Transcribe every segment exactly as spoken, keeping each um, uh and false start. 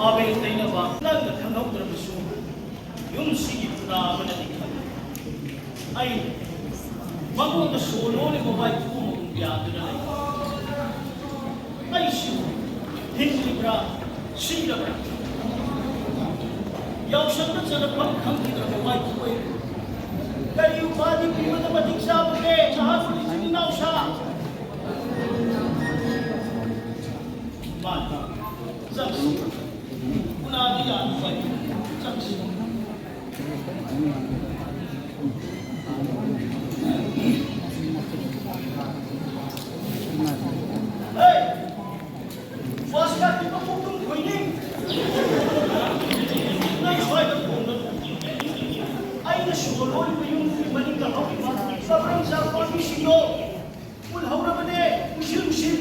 ꯑꯥꯕꯦꯜ ꯇꯩꯅꯕ ꯅꯪꯅ ꯈꯪꯍꯧꯗ꯭ꯔꯕꯁꯨ ꯌꯨꯝꯁꯤꯒꯤ ꯄꯨꯅꯥ ꯑꯃꯅꯗꯤ ꯈꯪꯏ꯫ ꯑꯩ ꯃꯉꯣꯟꯗ ꯁꯣ ꯂꯣꯜꯂꯤꯕ ꯋꯥꯏꯈꯨ ꯑꯃꯒꯨꯝ ꯌꯥꯗꯨꯅ ꯂꯩ꯫ ꯑꯩꯁꯨ ꯍꯤꯡꯂꯤꯕ꯭ꯔꯥ ꯁꯤꯔꯕ꯭ꯔꯥ ꯌꯥꯎꯁꯪꯗ ꯆꯠꯂꯛꯐꯝ ꯈꯪꯈꯤꯗ꯭ꯔꯕ ꯋꯥꯏꯈꯨ ꯑꯣꯏ꯫ ꯀꯔꯤ ꯎꯄꯥꯗꯤ ꯄꯤꯕꯗ ꯃꯇꯤꯛ ꯆꯥꯕꯒꯦ ꯅꯍꯥꯛꯄꯨ ꯏꯆꯤꯟ ꯏꯅꯥꯎꯁꯥ? ꯃꯥꯅꯤ꯫ ꯆꯪꯁꯤ꯫ ꯎꯅꯥꯗꯤ ꯌꯥꯝ ꯐꯩ꯫ ꯆꯪꯁꯤ꯫ ꯍꯦ! ꯋꯥꯁꯀꯠꯀꯤ ꯃꯀꯣꯛꯇꯨꯝ ꯈꯣꯏꯅꯤꯡ! ꯅꯪ ꯁ꯭ꯋꯥꯏꯗ ꯈꯣꯡꯅ ꯑꯩꯅ ꯁꯣ ꯂꯣꯜꯂꯤꯕ ꯌꯨꯝꯗꯨꯒꯤ ꯃꯅꯤꯡꯗ ꯍꯧꯔꯤꯕ ꯀꯕ꯭ꯔꯪꯆꯥ ꯄꯥꯝꯕꯤꯁꯤꯡꯗꯣ ꯄꯨꯜꯍꯧꯔꯕꯅꯦ, ꯎꯁꯤꯜ ꯎꯁꯤꯜ꯫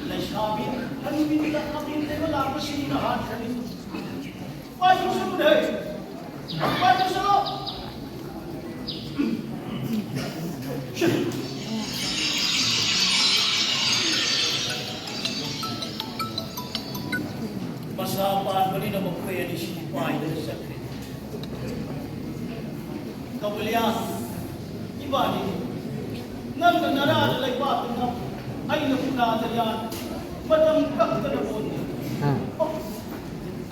ꯂꯩꯁꯥꯕꯤ ꯍꯅꯨꯕꯤꯗ ꯑꯕꯦꯟ ꯇꯩꯕ ꯂꯥꯛꯄꯁꯤꯡꯅ ꯍꯥꯠꯈ꯭ꯔꯅꯤ꯫ ꯄꯥꯏꯊꯣꯛꯁꯅꯨꯅꯦ꯫ ꯄꯥꯏꯊꯣꯛꯁꯅꯨ꯫ ꯃꯁꯥ ꯄꯥꯟꯕꯅꯤꯅ ꯃꯈꯣꯏ ꯑꯅꯤꯁꯤꯗꯤ ꯄꯥꯏꯗꯅ ꯆꯠꯈ꯭ꯔꯦ꯫ ꯀꯧꯕꯂꯤꯌꯥ, ꯏꯕꯥꯅꯤ, ꯅꯪꯅ ꯅꯔꯥꯗ ꯂꯩꯕꯥꯛꯇꯨꯅ, ꯑꯩꯅ ꯎꯅꯥꯗ ꯌꯥꯟ, ꯃꯇꯝ ꯀꯛꯇꯅ ꯂꯣꯟꯅꯤ꯫ ꯍꯥ꯫ ꯑꯣ,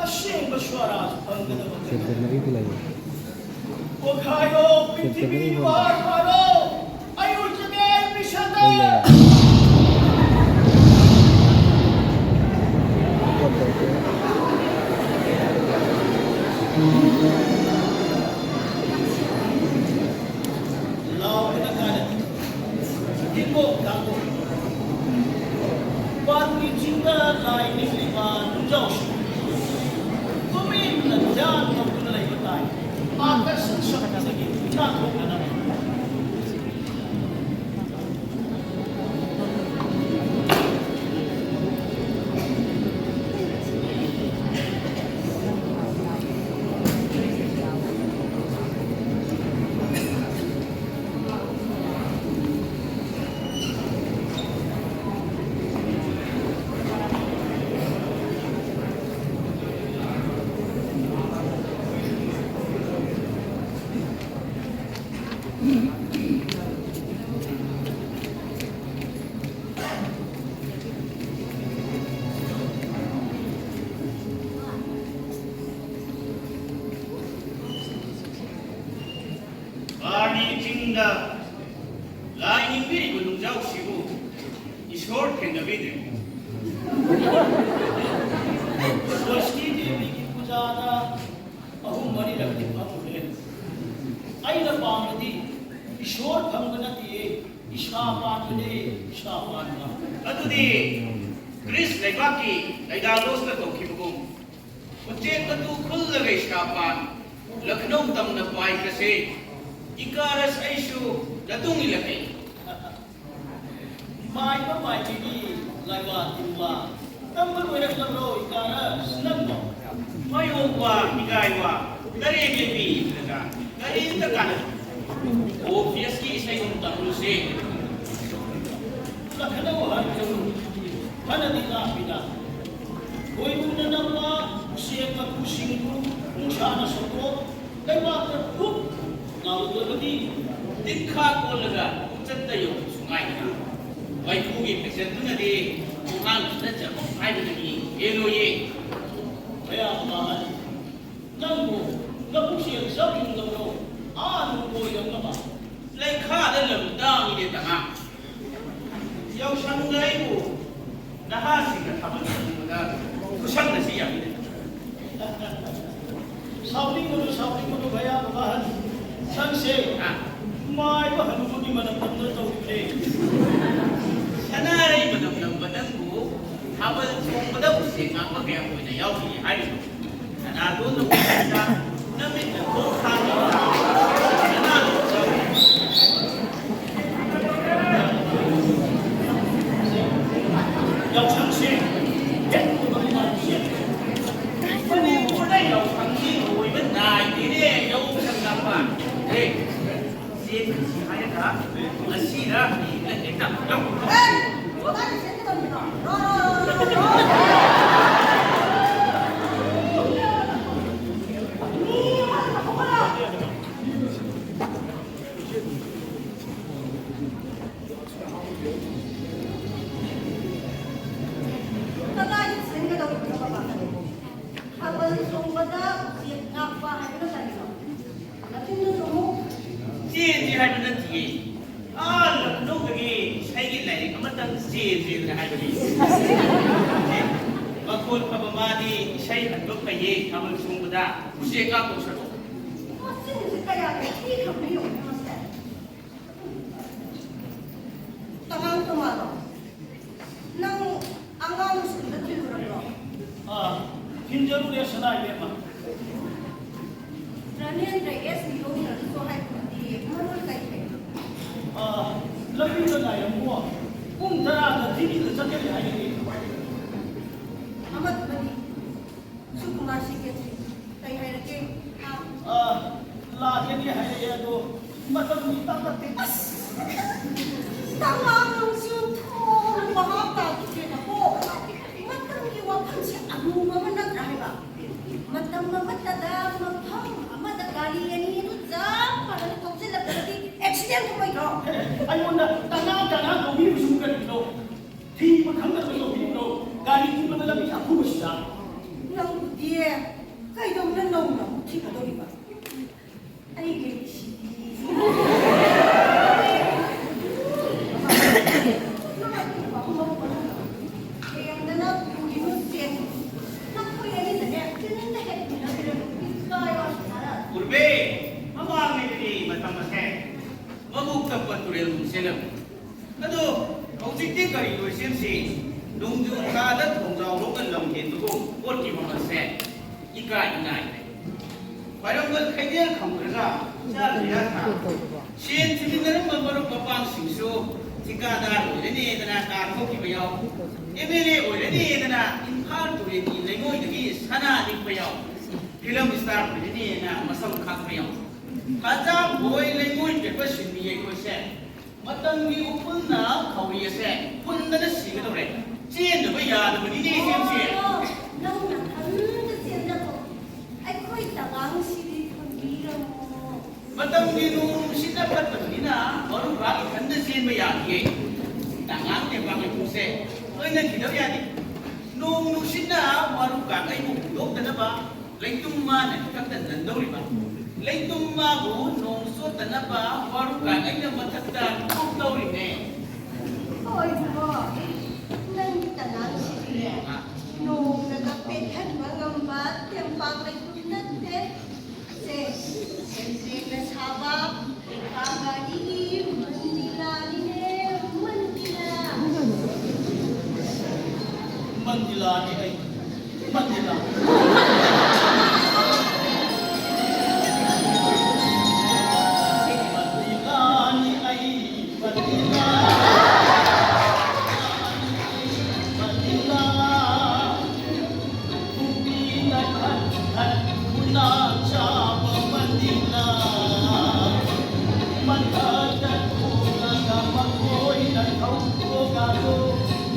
ꯑꯁꯦꯡꯕ ꯁ꯭ꯋꯔꯥꯖ ꯐꯪꯒꯗꯕ ꯁꯦꯟꯇꯦꯅꯔꯤꯗꯤ ꯂꯩꯌꯦ꯫ ꯄꯣꯈꯥꯏꯔꯣ, ꯄ꯭ꯔꯤꯊꯤꯕꯤ ꯁꯦꯟꯇꯦꯅꯔꯤ ꯂꯣꯟꯗ꯫ ꯌꯨꯍꯥꯔ ꯐꯥꯔꯣ, ꯑꯌꯨ ꯖꯒꯦ ꯃꯤꯁꯟꯗ꯫ ꯂꯩꯌꯦ꯫ ꯂꯥꯎꯕꯅ ꯀꯥꯏꯅ ꯏꯀꯣꯛ ꯇꯥꯡꯕ ꯄꯥꯟꯒꯤ ꯆꯤꯡꯗ ꯂꯥꯏ ꯅꯤꯡꯂꯤꯕ ꯅꯨꯡꯖꯥꯎꯁꯤꯡ ꯇꯨꯃꯤꯟꯅ ꯙ꯭ꯌꯥꯟ ꯇꯧꯗꯨꯅ ꯂꯩꯕ ꯇꯥꯏ꯫ ꯑꯥꯀꯔꯁꯟ ꯁꯛꯇꯤꯗꯒꯤ ꯅꯥꯟꯊꯣꯛꯅꯅꯕ꯫ ꯂꯥꯏ ꯅꯤꯡꯕꯤꯔꯤꯕ ꯅꯨꯡꯖꯥꯎꯁꯤꯕꯨ ꯏꯁꯣꯔ ꯊꯦꯡꯅꯕꯤꯗ꯭ꯔꯦ꯫ ꯁꯔꯁꯇꯤ ꯗꯦꯕꯤꯒꯤ ꯄꯨꯖꯥꯗ ꯑꯍꯨꯝ ꯃꯔꯤꯔꯛꯇꯤ ꯐꯝꯃꯨꯔꯦ꯫ ꯑꯩꯅ ꯄꯥꯝꯕꯗꯤ ꯏꯁꯣꯔ ꯐꯪꯕ ꯅꯠꯇꯦ, ꯏꯁꯥ ꯄꯥꯟꯕꯅꯦ, ꯏꯁꯥ ꯄꯥꯟꯕ꯫ ꯑꯗꯨꯗꯤ ꯒ꯭ꯔꯤꯁ ꯂꯩꯕꯥꯛꯀꯤ ꯗꯥꯏꯗꯥꯂꯣꯁꯅ ꯇꯧꯈꯤꯕꯒꯨꯝ, ꯎꯆꯦꯛ ꯑꯗꯨ ꯈꯨꯜꯂꯒ ꯏꯁꯥ ꯄꯥꯟ, ꯂꯈꯅꯧ ꯇꯝꯅ ꯄꯥꯏꯈ꯭ꯔꯁꯦ꯫ ꯏꯀꯥꯔꯁ ꯑꯩꯁꯨ ꯅꯇꯨꯡ ꯏꯜꯂꯛꯀꯦ꯫ ꯃꯥꯏꯕ ꯃꯥꯏꯕꯤꯒꯤ ꯂꯥꯏꯋꯥ ꯇꯤꯟꯋꯥ ꯇꯝꯕ ꯂꯣꯏꯔꯛꯂꯕ꯭ꯔꯣ, ꯏꯀꯥꯔꯁ, ꯅꯪꯕꯣ? ꯃꯥꯏꯑꯣꯛꯄ, ꯏꯀꯥꯏꯋꯥ, ꯇꯔꯦꯠ ꯂꯦꯞꯄꯤ ꯏꯜꯂꯒ ꯀꯔꯤꯝꯇ ꯀꯥꯟꯅꯗꯦ꯫ ꯑꯣꯐꯤꯁꯀꯤ ꯏꯁꯩ ꯑꯃ ꯇꯝꯂꯨꯁꯦ꯫ ꯂꯈꯅꯧ ꯍꯥꯏꯕꯗꯨ ꯐꯅꯗꯤ ꯂꯥꯞꯄꯤꯗ꯫ ꯈꯣꯏꯕꯨꯝꯅ ꯅꯝꯕ ꯎꯆꯦꯛ ꯃꯀꯨꯁꯤꯡꯕꯨ ꯅꯨꯡꯁꯥꯅ ꯁꯧꯗꯣꯛ, ꯂꯩꯕꯥꯛꯇ ꯄꯨꯛ ꯂꯥꯎꯔꯨꯕꯗꯤ ꯇꯤꯟꯈꯥ ꯀꯣꯜꯂꯒ ꯄꯨꯡꯆꯠꯇ ꯌꯧꯕꯁꯨ ꯉꯥꯏꯗꯅ꯫ ꯋꯥꯏꯈꯨꯒꯤ ꯐꯦꯁꯟꯗꯨꯅꯗꯤ ꯈꯣꯡꯍꯥꯝꯁꯤꯗ ꯆꯠꯂꯣ ꯍꯥꯏꯕꯗꯒꯤ ꯍꯦꯜꯂꯣꯏꯌꯦ꯫ ꯃꯌꯥꯝ ꯑꯍꯜ, ꯅꯪꯕꯨ ꯅꯕꯨꯛꯁꯦ ꯆꯥꯛ ꯌꯨꯡꯂꯕ꯭ꯔꯣ? ꯑꯥ ꯅꯨꯡꯀꯣꯏ ꯌꯧꯅꯕ꯫ ꯂꯩꯈꯥꯗ ꯂꯝ ꯇꯥꯡꯉꯤꯅꯦ ꯇꯉꯥ꯫ ꯌꯥꯎꯁꯪꯗ ꯑꯩꯕꯨ ꯅꯍꯥꯁꯤꯡꯅ ꯊꯥꯕꯜ ꯆꯣꯡꯕꯗ ꯈꯨꯠꯁꯝꯅꯁꯤ ꯌꯥꯝꯃꯤꯅꯦ꯫ ꯁꯥꯎꯅꯤꯡꯒꯅꯨ, ꯁꯥꯎꯅꯤꯡꯒꯅꯨ, ꯚꯌꯥ ꯕꯕꯥꯍꯟ꯫ ꯁꯪꯁꯦ ꯑꯥ꯫ ꯃꯥꯏꯕ ꯍꯅꯨꯕꯒꯤ ꯃꯅꯝ ꯅꯝꯗꯨꯅ ꯇꯧꯔꯤꯕꯅꯦ꯫ ꯁꯅꯥꯔꯩ ꯃꯅꯝ ꯅꯝꯕ ꯅꯪꯕꯨ ꯊꯥꯕꯜ ꯆꯣꯡꯕꯗ ꯎꯆꯦꯛ ꯉꯥꯛꯄ ꯀꯌꯥꯝ ꯑꯣꯏꯅ ꯌꯥꯎꯈꯤꯒꯦ ꯍꯥꯏꯔꯤꯕ? ꯅꯅꯥꯇꯣꯟ ꯅꯄꯨꯟꯁꯤꯗ ꯅꯃꯤꯠ ꯅꯈꯣꯡ ꯈꯥꯡꯂꯕ ꯁꯅꯥ ꯂꯨꯄꯥ ꯌꯥꯎꯁꯪꯁꯦ ꯍꯦꯛ ꯂꯣꯏꯕꯒ ꯂꯥꯎꯁꯦ꯫ ꯃꯅꯤꯄꯨꯔꯗ ꯌꯥꯎꯁꯪꯗꯤ ꯂꯣꯏꯕ ꯅꯥꯏꯗꯦꯅꯦ, ꯌꯥꯎꯁꯪ ꯂꯥꯛꯄ꯫ ꯍꯦ, ꯆꯦꯟꯈꯤꯁꯤ ꯍꯥꯏꯔꯒ ꯉꯁꯤꯔ ꯍꯌꯦꯡꯂ ꯍꯦꯛꯇ ꯌꯥꯎ-, ꯀꯗꯥꯏꯗ ꯆꯦꯟꯒꯗꯧꯔꯤꯕꯅꯣ ꯕꯕꯥ? ꯊꯥꯕꯜ ꯆꯣꯡꯕꯗ ꯎꯆꯦꯛ ꯉꯥꯛꯄ ꯍꯥꯏꯕꯅ ꯀꯔꯤꯅꯣ? ꯅꯆꯤꯟꯗꯨ ꯆꯨꯝꯃꯨ꯫ ꯆꯦꯟꯁꯤ ꯍꯥꯏꯕ ꯅꯠꯇꯤꯌꯦ꯫ ꯑꯥ, ꯂꯈꯅꯧꯗꯒꯤ ꯏꯁꯩꯒꯤ ꯂꯥꯏꯔꯤꯛ ꯑꯃꯇꯪ ꯆꯦꯟꯁꯦꯅ ꯍꯥꯏꯕꯅꯤ꯫ ꯃꯈꯣꯜ ꯐꯕ ꯃꯥꯗꯤ ꯏꯁꯩ ꯍꯟꯕ ꯐꯩꯌꯦ, ꯊꯥꯕꯜ ꯆꯣꯡꯕꯗ ꯎꯆꯦꯛ ꯀꯥꯞꯇꯧ ꯁꯔꯨꯛ꯫ ꯃꯁꯤꯡꯁꯦ ꯀꯌꯥ ꯊꯤꯈ꯭ꯔꯕꯅꯣ ꯌꯦꯡꯉꯨꯅꯦ ꯃꯁꯦ꯫ ꯇꯉꯥꯡ ꯇꯣꯉꯥꯜꯂꯣ꯫ ꯅꯪ ꯑꯉꯥꯡ ꯁ꯭ꯀꯨꯜꯗ ꯊꯤꯜꯂꯨꯔꯕ꯭ꯔꯣ? ꯑꯥ, ꯊꯤꯟꯖꯔꯨꯔꯦ ꯁꯅꯥ ꯏꯕꯦꯝꯃ꯫ ꯔꯥꯅꯦꯟꯗ꯭ꯔ ꯑꯦꯁ ꯅꯤꯌꯣꯝꯅꯁꯨ ꯍꯥꯏꯕꯗꯨꯗꯤ ꯃꯔꯣꯜ ꯀꯩ ꯀꯩꯅꯣ? ꯑꯥ, ꯂꯝꯕꯤꯗ ꯉꯥꯏꯔꯝꯃꯣ꯫ ꯄꯨꯡ ꯇꯔꯥꯗ ꯗꯤꯜꯂꯤꯗ ꯆꯠꯀꯅꯤ ꯍꯥꯏꯔꯛꯑꯦ꯫ ꯑꯃꯗꯨꯅꯗꯤ? ꯁꯨꯀꯨꯃꯥꯔ ꯁꯦꯀ꯭ꯔꯦꯇꯔꯤ, ꯀꯩ ꯍꯥꯏꯔꯛꯀꯦ? ꯍꯥ? ꯑꯥ, ꯂꯥꯛꯀꯅꯤ ꯍꯥꯏꯔꯛꯑꯦ, ꯑꯗꯣ ꯃꯇꯝ ꯈꯤꯇꯪ ꯅꯠꯇꯦ꯫ ꯑꯁ! ꯇꯉꯥꯡ ꯅꯪꯁꯨ ꯊꯣꯡ ꯃꯍꯥꯛ ꯇꯥꯈꯤꯗ꯭ꯔꯦꯗꯀꯣ꯫ ꯃꯇꯝꯒꯤ ꯋꯥꯐꯝꯁꯦ ꯑꯔꯨꯕ ꯑꯃ ꯅꯠꯇ꯭ꯔꯥ ꯍꯥꯏꯕ? ꯃꯇꯝ ꯑꯃꯠꯇꯗ ꯃꯐꯝ ꯑꯃꯗ ꯒꯥꯔꯤ ꯑꯅꯤ ꯑꯗꯨ ꯆꯞ ꯃꯥꯟꯅꯅ ꯊꯧꯖꯤꯜꯂꯛꯇ꯭ꯔꯗꯤ ꯑꯦꯛꯁꯤꯗꯦꯟ ꯊꯣꯛꯑꯣꯏꯗ꯭ꯔꯣ? ꯑꯩꯉꯣꯟꯗ ꯇꯉꯥꯡ ꯇꯉꯥꯡ ꯀꯧꯕꯤꯔꯤꯕꯁꯤꯕꯨ ꯀꯔꯤꯒꯤꯅꯣ? ꯊꯤꯕ ꯈꯪꯗꯕ ꯇꯧꯕꯤꯔꯤꯕ꯭ꯔꯣ? ꯒꯥꯔꯤ ꯊꯤꯕꯗ ꯂꯝꯕꯤ ꯑꯈꯨꯕꯁꯤꯗ? ꯅꯪꯕꯨꯗꯤ ꯀꯩꯗꯧꯅ ꯅꯧꯅ ꯑꯃꯨꯛ ꯊꯤꯒꯗꯧꯔꯤꯕ? ꯑꯩꯒꯤ ꯂꯩꯔꯤꯁꯤꯗꯤ꯫ ꯂꯦꯡꯗꯅ ꯄꯨꯈꯤꯅꯨ ꯆꯦ꯫ ꯅꯈꯣꯏ ꯑꯅꯤꯗꯅꯦ ꯇ꯭ꯔꯦꯅꯤꯡꯗ ꯍꯦꯛ ꯇꯤꯟꯅꯕꯤꯔꯅꯨ꯫ ꯏꯀꯥꯏ ꯋꯥꯁꯨ ꯁꯥꯔ꯫ ꯎꯔꯕꯦ, ꯃꯃꯥꯡꯉꯩꯗꯗꯤ ꯃꯇꯝ ꯑꯁꯦ ꯃꯕꯨꯛ ꯇꯞꯄ ꯇꯨꯔꯦꯜꯒꯨꯝ ꯆꯦꯜꯂꯝꯃꯤ꯫ ꯑꯗꯣ ꯍꯧꯖꯤꯛꯇꯤ ꯀꯔꯤꯅꯣ ꯏꯆꯦꯝꯁꯤ? ꯅꯣꯡꯖꯨ ꯊꯥꯗ ꯊꯣꯡꯖꯥꯎꯔꯣꯛꯅ ꯂꯝ ꯍꯦꯟꯕꯒꯨꯝ ꯄꯣꯠꯀꯤ ꯃꯃꯜꯁꯦ ꯏꯀꯥꯏ ꯏꯅꯥꯏ ꯂꯩ꯫ ꯈ꯭ꯋꯥꯏꯔꯝꯕꯟ ꯈꯩꯗꯦꯜ ꯈꯝꯈ꯭ꯔꯒ ꯆꯥꯗ꯭ꯔꯤꯔꯥ ꯊꯥ? ꯁꯦꯟ ꯊꯤꯃꯤꯟꯅꯔꯝꯕ ꯃꯔꯨꯞ ꯃꯄꯥꯡꯁꯤꯡꯁꯨ ꯊꯤꯀꯥꯗꯥꯔ ꯑꯣꯏꯔꯅꯤꯗꯅ ꯀꯥꯔ ꯊꯣꯛꯈꯤꯕ ꯌꯥꯎ꯫ ꯑꯦꯝ ꯑꯦꯜ ꯑꯦ ꯑꯣꯏꯔꯅꯤꯗꯅ ꯏꯝꯐꯥꯜ ꯇꯨꯔꯦꯜꯒꯤ ꯂꯩꯉꯣꯏꯗꯒꯤ ꯁꯅꯥ ꯅꯤꯛꯄ ꯌꯥꯎ꯫ ꯐꯤꯂꯝ ꯏꯁꯇꯥꯔ ꯑꯣꯏꯔꯅꯤꯅ ꯃꯁꯝ ꯈꯥꯛꯄ ꯌꯥꯎ꯫ ꯍꯖꯥꯝ ꯕꯣꯏ ꯂꯩꯉꯣꯏ ꯄꯦꯛꯄ ꯁꯤꯟꯃꯤ ꯑꯩꯈꯣꯏꯁꯦ ꯃꯇꯝꯒꯤ ꯎꯐꯨꯜꯅ ꯈꯧꯔꯤ ꯑꯁꯦ ꯐꯨꯟꯗꯅ ꯁꯤꯒꯗꯧꯔꯦ꯫ ꯆꯦꯟꯗꯕ ꯌꯥꯗꯕꯅꯤꯅꯦ, ꯏꯆꯦꯝꯁꯦ꯫ ꯑꯣ, ꯅꯪ ꯅꯊꯟꯇ ꯆꯦꯟꯖꯊꯣꯛ꯫ ꯑꯩꯈꯣꯏ ꯇꯉꯥꯡꯁꯤꯗꯤ ꯊꯝꯕꯤꯔꯝꯃꯣ꯫ ꯃꯇꯝꯒꯤ ꯅꯣꯡꯁꯤꯅ ꯐꯠꯇꯕꯅꯤꯅ ꯃꯔꯨ ꯈꯥꯛ ꯏꯊꯟꯇ ꯆꯦꯟꯕ ꯌꯥꯗꯤꯌꯦ꯫ ꯇꯉꯥꯡ ꯇꯦꯡꯕꯥꯡ ꯂꯩꯈꯣꯡꯁꯦ ꯂꯣꯏꯅ ꯊꯤꯗꯕ ꯌꯥꯗꯦ꯫ ꯅꯣꯡ ꯅꯨꯡꯁꯤꯠꯅ ꯃꯔꯨ ꯈꯥꯛ ꯑꯩꯕꯨ ꯍꯨꯟꯗꯣꯛꯇꯅꯕ ꯂꯩꯇꯨꯝ ꯃꯥꯅ ꯏꯊꯛꯇ ꯅꯟꯗꯧꯔꯤꯕ꯫ ꯂꯩꯇꯨꯝ ꯃꯥꯕꯨ ꯅꯣꯡ ꯆꯣꯠꯇꯅꯕ ꯋꯥꯔꯨꯀꯥꯟ ꯑꯩꯅ ꯃꯊꯛꯇ ꯀꯨꯞꯇꯧꯔꯤꯅꯦ꯫ ꯍꯣꯏꯕꯣ, ꯅꯪꯒꯤ ꯇꯉꯥꯡꯁꯤꯗꯤꯅꯦ, ꯅꯣꯡꯅꯒ ꯄꯦꯠꯍꯟꯕ ꯉꯝꯕ ꯇꯦꯝꯄꯥꯛ ꯂꯩꯇꯨꯝ ꯅꯠꯇꯦ꯫ ꯁꯦ, ꯁꯦꯟꯖꯦꯡꯅ ꯁꯥꯕ ꯂꯩꯄꯥꯛ ꯒꯥꯔꯤꯒꯤ ꯃꯟꯗꯤꯂꯥꯅꯤꯅꯦ, ꯃꯟꯗꯤꯂꯥ꯫ ꯃꯟꯗꯤꯂꯥꯅꯤ ꯑꯩ, ꯃꯟꯗꯤꯂꯥ꯫ ꯃꯟꯗꯤꯂꯥꯅꯤ ꯑꯩ, ꯃꯟꯗꯤꯂꯥ꯫ ꯃꯟꯗꯤꯂꯥ꯫ ꯅꯨꯄꯤꯅ ꯈꯟ ꯈꯟ ꯃꯨꯟꯅ ꯆꯥꯕ ꯃꯟꯗꯤꯂꯥ꯫ ꯃꯊꯛꯇ ꯊꯣꯡꯂꯒ ꯃꯈꯣꯏꯅ ꯊꯧꯕꯒꯗꯣ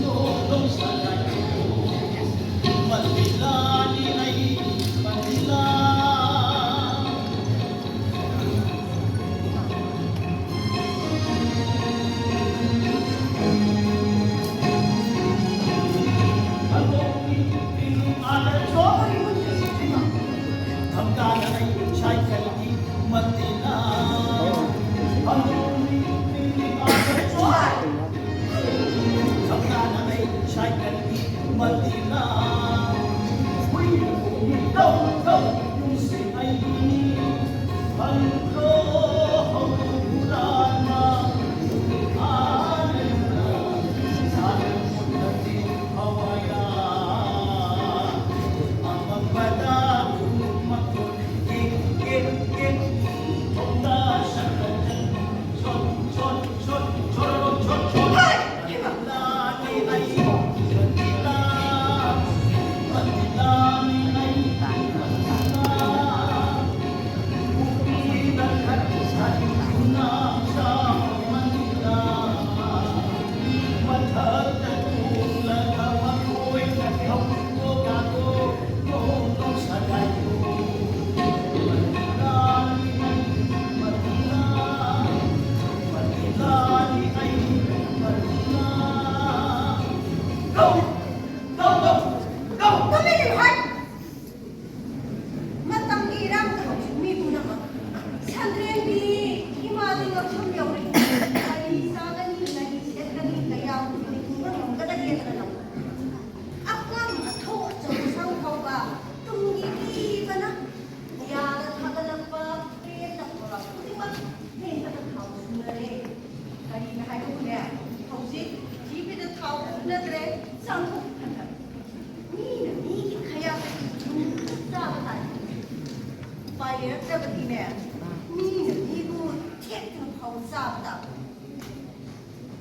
ꯅꯣꯡ ꯅꯣꯡ ꯁꯥꯟꯅꯩ꯫ ꯃꯟꯗꯤꯂꯥꯅꯤ ꯑꯩ, ꯃꯟꯗꯤꯂꯥ꯫ ꯎꯄꯥꯏ ꯂꯩꯔꯛꯇ꯭ꯔꯕꯗꯤꯅꯦ, ꯃꯤꯅ ꯃꯤꯕꯨ ꯊꯦꯛꯇꯅ ꯐꯥꯎ ꯆꯥꯕ ꯇꯥꯕ꯫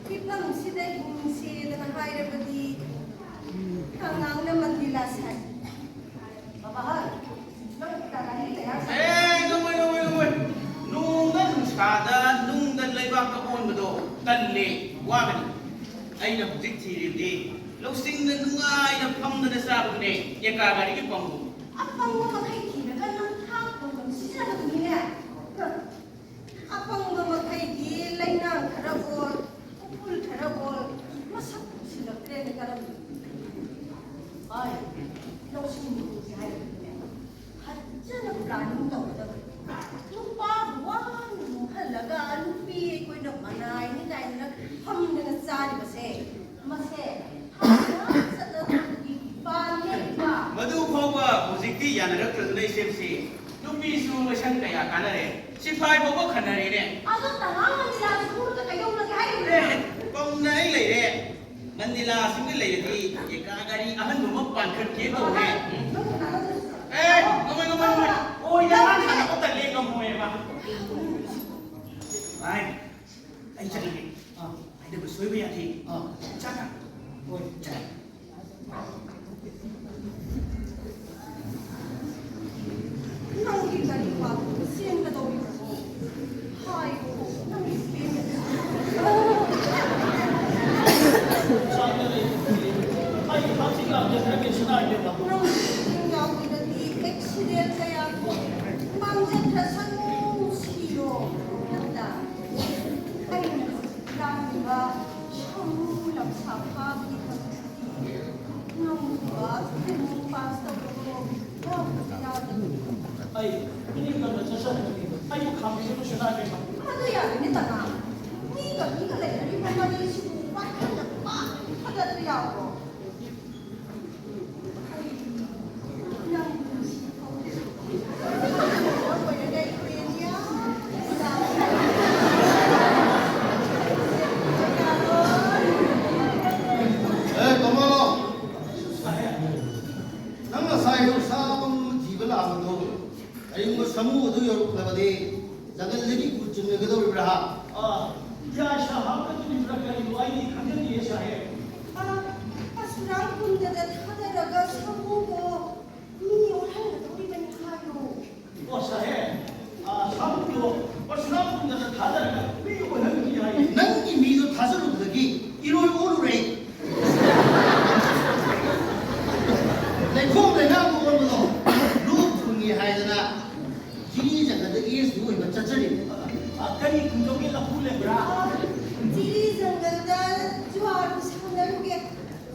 ꯐꯤꯕꯝꯁꯤꯗ ꯍꯤꯡꯁꯦꯗꯅ ꯍꯥꯏꯔꯕꯗꯤ ꯀꯪꯂꯥꯅ ꯃꯟꯗꯤꯔ ꯁꯥꯏ꯫ ꯕꯕꯥ, ꯅꯪ ꯀꯅꯥꯒꯤ ꯀꯌꯥ ꯁꯥꯏ? ꯑꯦ, ꯉꯝꯃꯣꯏ, ꯉꯝꯃꯣꯏ, ꯉꯝꯃꯣꯏ꯫ ꯅꯣꯡꯗ ꯅꯨꯡꯁꯥꯗ ꯅꯨꯡꯗ ꯂꯩꯕꯥꯛꯇ ꯑꯣꯟꯕꯗꯣ ꯇꯜꯂꯦ, ꯋꯥꯒꯅꯤ꯫ ꯑꯩꯅ ꯍꯧꯖꯤꯛ ꯊꯤꯔꯤꯕꯗꯤ ꯂꯧꯁꯤꯡꯗ ꯅꯨꯡꯉꯥꯏꯅ ꯐꯝꯗꯅ ꯆꯥꯕꯗꯨꯅꯦ, ꯑꯦꯀꯥ ꯒꯥꯔꯤꯒꯤ ꯄꯥꯝꯕꯣꯝ꯫ ꯑꯄꯪꯕ ꯃꯈꯩ ꯊꯤꯔꯒ ꯅꯪ ꯊꯥꯛ ꯇꯧꯗꯅ ꯁꯤꯖꯤꯟꯅꯕꯗꯨꯅꯤꯅꯦ꯫ ꯑꯄꯪꯕ ꯃꯈꯩꯗꯤ ꯂꯩꯅꯥꯡ ꯈꯔ ꯑꯣꯜ, ꯎꯐꯨꯜ ꯈꯔ ꯑꯣꯜ, ꯃꯁꯛ ꯎꯁꯤꯜꯂꯛꯇ꯭ꯔꯦꯅꯦ ꯀꯔꯝ꯫ ꯍꯣꯏ, ꯂꯧꯁꯤꯡ ꯍꯥꯏꯔꯗꯤꯅꯦ, ꯐꯖꯅ planning ꯇꯧꯒꯗꯕꯅꯤ꯫ ꯅꯨꯄꯥꯕꯨ ꯋꯥꯅ ꯂꯨꯍꯜꯂꯒ ꯅꯨꯄꯤ ꯑꯩꯈꯣꯏꯅ ꯃꯅꯥꯏꯅꯤ ꯀꯥꯏꯅ ꯐꯝꯗꯅ ꯆꯥꯔꯤꯕꯁꯦ, ꯃꯁꯦ ꯍꯥꯟꯅ ꯆꯠꯅꯕꯒꯤ ꯄꯥꯝꯃꯦ ꯏꯄꯥ꯫ ꯃꯗꯨ ꯐꯥꯎꯕ ꯍꯧꯖꯤꯛꯇꯤ ꯌꯥꯅꯔꯛꯇ꯭ꯔꯗꯨꯅ ꯏꯆꯦꯝꯁꯤ꯫ ꯅꯨꯄꯤꯁꯨ ꯂꯣꯏꯁꯪ ꯀꯌꯥ ꯀꯥꯟꯅꯔꯦ, ꯁꯤꯐꯥꯏ ꯐꯥꯎꯕ ꯈꯟꯅꯔꯦꯅꯦ꯫ ꯑꯗꯣ ꯇꯉꯥꯡ ꯃꯟꯗꯤꯔꯥꯁꯤꯕꯨ ꯀꯩꯗꯧꯔꯒꯦ ꯍꯥꯏꯔꯤꯕꯅꯣ? ꯑꯦ, ꯄꯧꯅ ꯑꯩ ꯂꯩꯔꯦ꯫ ꯃꯟꯗꯤꯂꯥꯁꯤꯡꯒ ꯂꯩꯔꯗꯤ ꯑꯦꯀꯥ ꯒꯥꯔꯤ ꯑꯍꯟꯕ ꯑꯃ ꯄꯥꯟꯈꯠꯀꯦ ꯇꯧꯔꯦ꯫ ꯎꯝ꯫ ꯑꯦ, ꯉꯝꯃꯣꯏ, ꯉꯝꯃꯣꯏ, ꯉꯝꯃꯣꯏ꯫ ꯑꯣꯏꯗ ꯉꯥꯡ ꯁꯥꯟꯅꯕ ꯇꯜꯂꯦ, ꯉꯝꯃꯣꯏꯕ꯫ ꯚꯥꯏ, ꯑꯩ ꯆꯠꯂꯒꯦ꯫ ꯑꯥ꯫ ꯍꯥꯏꯗꯕ ꯁꯣꯏꯕ ꯌꯥꯗꯦ꯫ ꯑꯥ꯫ ꯆꯠꯂ꯫ ꯍꯣꯏ, ꯆꯠꯂ꯫ ꯅꯪꯒꯤ ꯒꯥꯔꯤ ꯄꯥꯔꯛꯇꯨ ꯆꯦꯟꯒꯗꯧꯔꯤꯕꯅꯤ꯫ ꯍꯥꯏꯌꯨ, ꯅꯪꯒꯤ ꯄꯦꯟꯗꯕ꯫ ꯑꯩꯒꯤ ꯍꯛꯆꯤꯟ ꯂꯥꯡꯖꯟ ꯈꯔ ꯀꯩꯁꯨ ꯅꯥꯏꯗꯦꯕ꯫ ꯅꯪꯒꯤ ꯌꯥꯎꯗ꯭ꯔꯗꯤ ꯑꯦꯛꯁꯤꯗꯦꯟ ꯀꯌꯥ ꯊꯣꯛꯏ꯫ ꯃꯥꯡꯖꯈ꯭ꯔꯁꯅꯨ, ꯁꯤꯔꯣ꯫ ꯅꯠꯇ꯫ ꯑꯩꯅ ꯍꯧꯖꯤꯛ ꯂꯥꯡꯂꯤꯕ ꯁꯃꯨ ꯂꯝꯁꯥ ꯐꯥꯕꯒꯤ ꯊꯕꯛꯁꯤꯗꯤ ꯉꯝꯃꯨꯕ ꯇ꯭ꯔꯦꯅꯤꯡ ꯄꯥꯁ ꯇꯧꯕꯕꯨ ꯌꯥꯎꯗꯕ ꯌꯥꯗꯕꯅꯤ꯫ ꯑꯩ ꯃꯤꯅꯤꯡ ꯇꯝꯅ ꯆꯠꯆꯕꯅꯤ꯫ ꯑꯩꯕꯨ ꯈꯥꯝꯕꯤꯒꯅꯨ ꯁꯅꯥꯕꯦꯝꯃ꯫ ꯃꯗꯨ ꯌꯥꯔꯣꯏꯅꯦ ꯇꯅꯥ꯫ ꯃꯤꯒ ꯃꯤꯒ ꯂꯩꯅꯔꯤꯕ ꯃꯔꯤꯁꯤꯕꯨ ꯋꯥꯈꯜꯅ ꯄꯥꯛ ꯊꯥꯒꯠꯄ ꯌꯥꯕ꯭ꯔꯣ? ꯑꯦ, ꯀꯃꯂꯣ, ꯅꯪ ꯉꯁꯥꯏ ꯅꯨꯡꯁꯥ ꯑꯃ ꯊꯤꯕ ꯂꯥꯛꯄꯗꯣ ꯀꯔꯤꯒꯨꯝꯕ ꯁꯥꯃꯨ ꯑꯗꯨ ꯌꯧꯔꯛꯂꯕꯗꯤ ꯖꯪꯒꯜꯗꯒꯤ ꯎ ꯆꯤꯡꯅꯒꯗꯧꯔꯤꯕ꯭ꯔꯥ? ꯑꯥ, ꯌꯥꯏ ꯁꯥꯍꯥꯕ ꯑꯗꯨꯒꯤꯕ꯭ꯔꯥ ꯀꯔꯤꯅꯣ ꯑꯩꯗꯤ ꯈꯪꯖꯗꯤꯌꯦ ꯁꯥꯍꯦꯕ꯫ ꯑꯥ, ꯑꯁꯨꯔꯥꯡ ꯀꯨꯟꯗꯗ ꯊꯥꯗꯔꯒ ꯁꯥꯃꯨꯗꯣ ꯃꯤ ꯑꯣꯜꯍꯟꯒꯗꯧꯔꯤꯕꯅꯤ ꯍꯥꯏꯌꯣ꯫ ꯑꯣ ꯁꯥꯍꯦꯕ, ꯑꯥ, ꯁꯥꯃꯨꯗꯣ ꯑꯁꯨꯔꯥꯡ ꯀꯨꯟꯗꯗ ꯊꯥꯗꯔꯒ ꯃꯤ ꯑꯣꯜꯍꯟꯒꯅꯤ ꯍꯥꯏꯌꯦ꯫ ꯅꯪꯒꯤ ꯃꯤꯗꯣ ꯊꯥꯖꯔꯨꯕꯗꯒꯤ ꯏꯔꯣꯏ ꯑꯣꯜꯂꯨꯔꯦ꯫ ꯂꯩꯈꯣꯝ ꯂꯩꯅꯥꯡ ꯑꯣꯟꯕꯗꯣ ꯂꯣꯛ ꯊꯨꯡꯉꯤ ꯍꯥꯏꯗꯅ ꯖꯤꯔꯤ ꯖꯪꯒꯜꯗ ꯑꯦꯁ ꯗꯤ ꯑꯣꯏꯕ ꯆꯠꯆꯔꯤꯕꯅꯤ꯫ ꯑ, ꯀꯔꯤ ꯈꯨꯝꯗꯧꯒꯦ ꯂꯐꯨ ꯂꯩꯕ꯭ꯔꯥ? ꯖꯤꯔꯤ ꯖꯪꯒꯜꯗ ꯖꯨꯋꯥꯔ ꯁꯥꯟꯅꯔꯨꯒꯦ꯫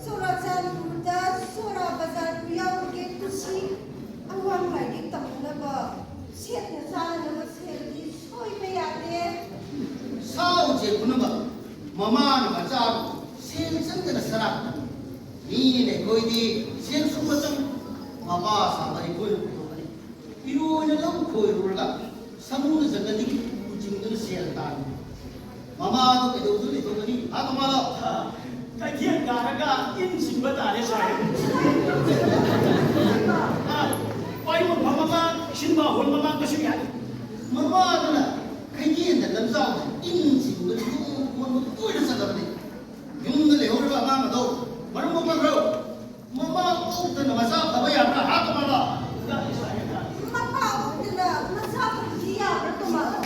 ꯆꯨꯔꯥꯆꯥꯟꯄꯨꯔꯗ ꯁꯣꯔꯥ ꯕꯖꯥꯔꯕꯨ ꯌꯥꯎꯔꯨꯒꯦ꯫ ꯀꯨꯁꯤ ꯑꯉꯥꯡ ꯂꯥꯏꯔꯤꯛ ꯇꯝꯅꯕ ꯁꯦꯠꯅ ꯆꯥꯅꯕ ꯁꯦꯜꯗꯤ ꯁꯣꯏꯕ ꯌꯥꯗꯦ꯫ ꯁꯥ ꯎꯆꯦꯛ ꯄꯨꯝꯅꯃꯛ ꯃꯃꯥꯅ ꯃꯆꯥꯕꯨ ꯁꯦꯜ ꯆꯪꯗꯅ ꯁꯔꯥꯛ ꯇꯝꯃꯤ꯫ ꯃꯤꯅ ꯑꯩꯈꯣꯏꯗꯤ ꯁꯦꯜ ꯁꯨꯕ ꯆꯪ ꯃꯄꯥ ꯁꯥꯕ ꯑꯩꯈꯣꯏꯅ ꯄꯨꯊꯣꯛꯀꯅꯤ꯫ ꯏꯔꯣꯏꯅ ꯂꯧ ꯈꯣꯏꯔꯨꯔꯒ ꯁꯥꯃꯨꯅ ꯖꯪꯒꯜꯗꯒꯤ ꯎ ꯆꯤꯡꯗꯨꯅ ꯁꯦꯜ ꯇꯥꯜꯂꯤ꯫ ꯃꯃꯥꯗꯣ ꯀꯩꯗꯧꯗꯨꯅ ꯂꯩꯊꯣꯛꯀꯅꯤ? ꯍꯥ, ꯃꯃꯥꯗꯣ? ꯀꯩꯊꯦꯜ ꯀꯥꯔꯒ ꯏꯟ ꯆꯤꯡꯕ ꯇꯥꯔꯦ ꯁꯥꯏ꯫ ꯑ, ꯋꯥꯏ ꯃꯐꯝ ꯑꯃ, ꯁꯤꯅꯦꯃꯥ ꯍꯣꯜ ꯃꯃꯥꯡꯗꯁꯨ ꯌꯥꯏ꯫ ꯃꯃꯥꯗꯨꯅ ꯀꯩꯊꯦꯜꯗ ꯂꯝꯖꯥꯎꯗ ꯏꯟ ꯆꯤꯡꯕ ꯂꯨꯍꯣꯡꯕ ꯀꯣꯟꯕ ꯀꯣꯏꯅ ꯆꯠꯂꯕꯅꯤ꯫ ꯌꯨꯝꯗ ꯂꯩꯍꯧꯔꯤꯕ ꯑꯉꯥꯡ ꯑꯗꯣ ꯃꯔꯨꯝ ꯃꯣꯛꯄ ꯈꯔ ꯃꯃꯥ ꯑꯣꯛꯇꯅ ꯃꯆꯥ ꯐꯕ ꯌꯥꯕ꯭ꯔꯥ? ꯍꯥ, ꯀꯃꯥꯟꯗꯣ? ꯃꯄꯥ ꯑꯣꯛꯇꯅ ꯃꯆꯥ ꯐꯕꯗꯤ ꯌꯥꯕ꯭ꯔꯥ, ꯀꯃꯥꯟꯗꯣ?